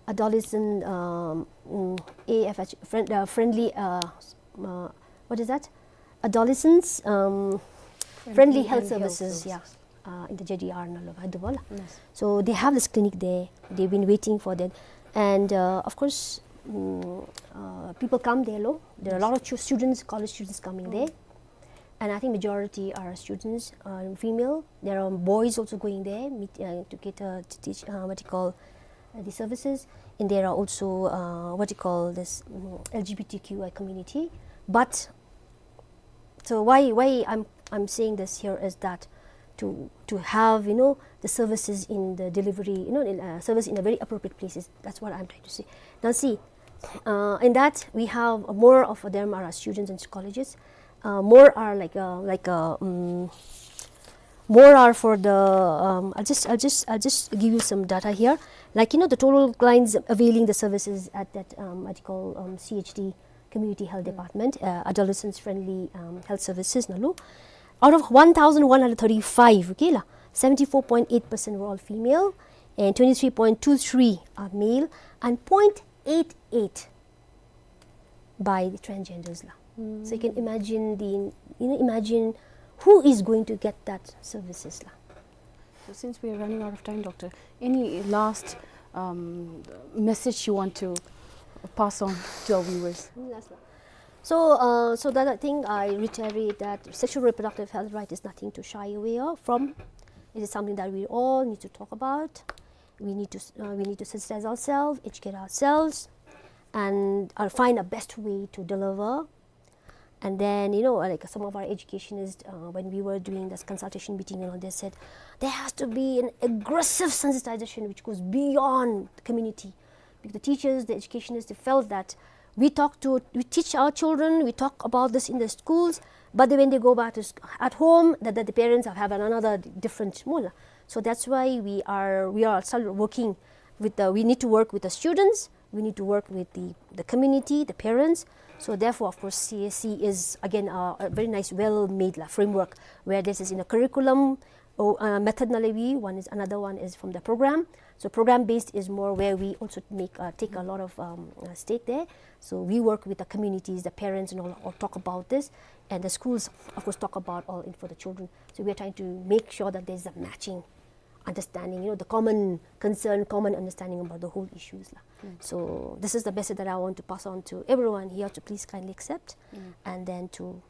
adolescent, um, mm, A F H, friend, uh, friendly, uh, s-, uh, what is that? Adolescents, um, friendly health services, yeah. Uh, in the J D R na lo, ha, Dubola. So they have this clinic there. They've been waiting for that. And, uh, of course, mm, uh, people come there, lo. There are a lot of chu-, students, college students coming there. And I think majority are students, uh, female. There are boys also going there meet, uh, to get, uh, to teach, uh, what you call, uh, the services. And there are also, uh, what you call this, mm, L G B T Q I community. But so why, why I'm, I'm saying this here is that to, to have, you know, the services in the delivery, you know, in, uh, service in a very appropriate places. That's what I'm trying to say. Now see, uh, in that we have, uh, more of them are students in colleges. Uh, more are like, uh, like, uh, mm, more are for the, um, I'll just, I'll just, I'll just give you some data here. Like, you know, the total clients availing the services at that, um, what you call, um, C H D, Community Health Department, uh, adolescents friendly, um, health services na lo. Out of one thousand one hundred thirty-five, okay la, seventy-four point eight percent were all female, and twenty-three point two three are male, and point eight eight by the transgenders la. So you can imagine the, you know, imagine who is going to get that services la. So since we are running out of time, Doctor, any last, um, message you want to pass on to our viewers? Last one. So, uh, so that I think I reiterate that sexual reproductive health right is nothing to shy away of, from. It is something that we all need to talk about. We need to s-, uh, we need to sensitize ourselves, educate ourselves, and, uh, find a best way to deliver. And then, you know, like, some of our educationists, uh, when we were doing this consultation meeting and all, they said there has to be an aggressive sensitization which goes beyond the community. Because the teachers, the educationists, they felt that we talk to, we teach our children, we talk about this in the schools, but then when they go back to sc-, at home, that, that the parents have, have another different mula. So that's why we are, we are still working with the, we need to work with the students, we need to work with the, the community, the parents. So therefore, of course, C A C is again a, a very nice, well-made la, framework where this is in a curriculum, or, uh, method na le wi, one is, another one is from the program. So program-based is more where we also make, uh, take a lot of, um, uh, stake there. So we work with the communities, the parents and all, all talk about this. And the schools, of course, talk about all in for the children. So we are trying to make sure that there's a matching understanding, you know, the common concern, common understanding about the whole issues la. So this is the message that I want to pass on to everyone here to please kindly accept and then to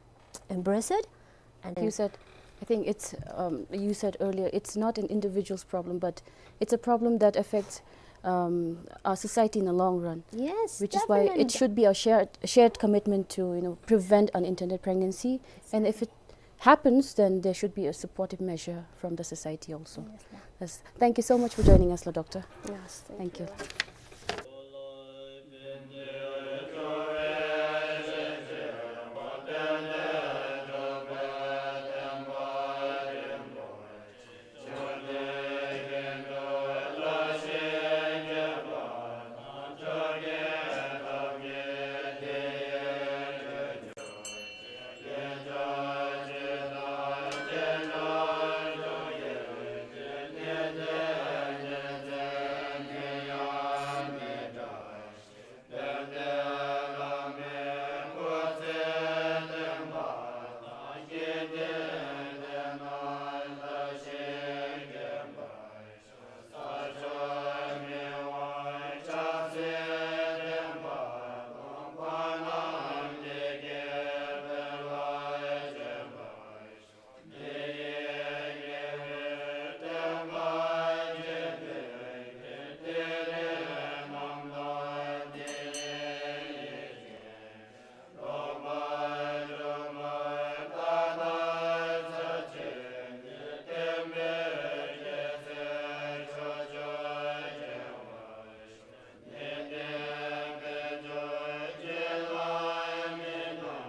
embrace it. And you then said, I think it's, um, you said earlier, it's not an individual's problem, but it's a problem that affects, um, our society in the long run. Yes, which is why it definitely should be a shared, shared commitment to, you know, prevent unintended pregnancy. And if it happens, then there should be a supportive measure from the society also. Yes, ma'am. Yes. Thank you so much for joining us, la, Doctor. Yes, thank you. Thank you.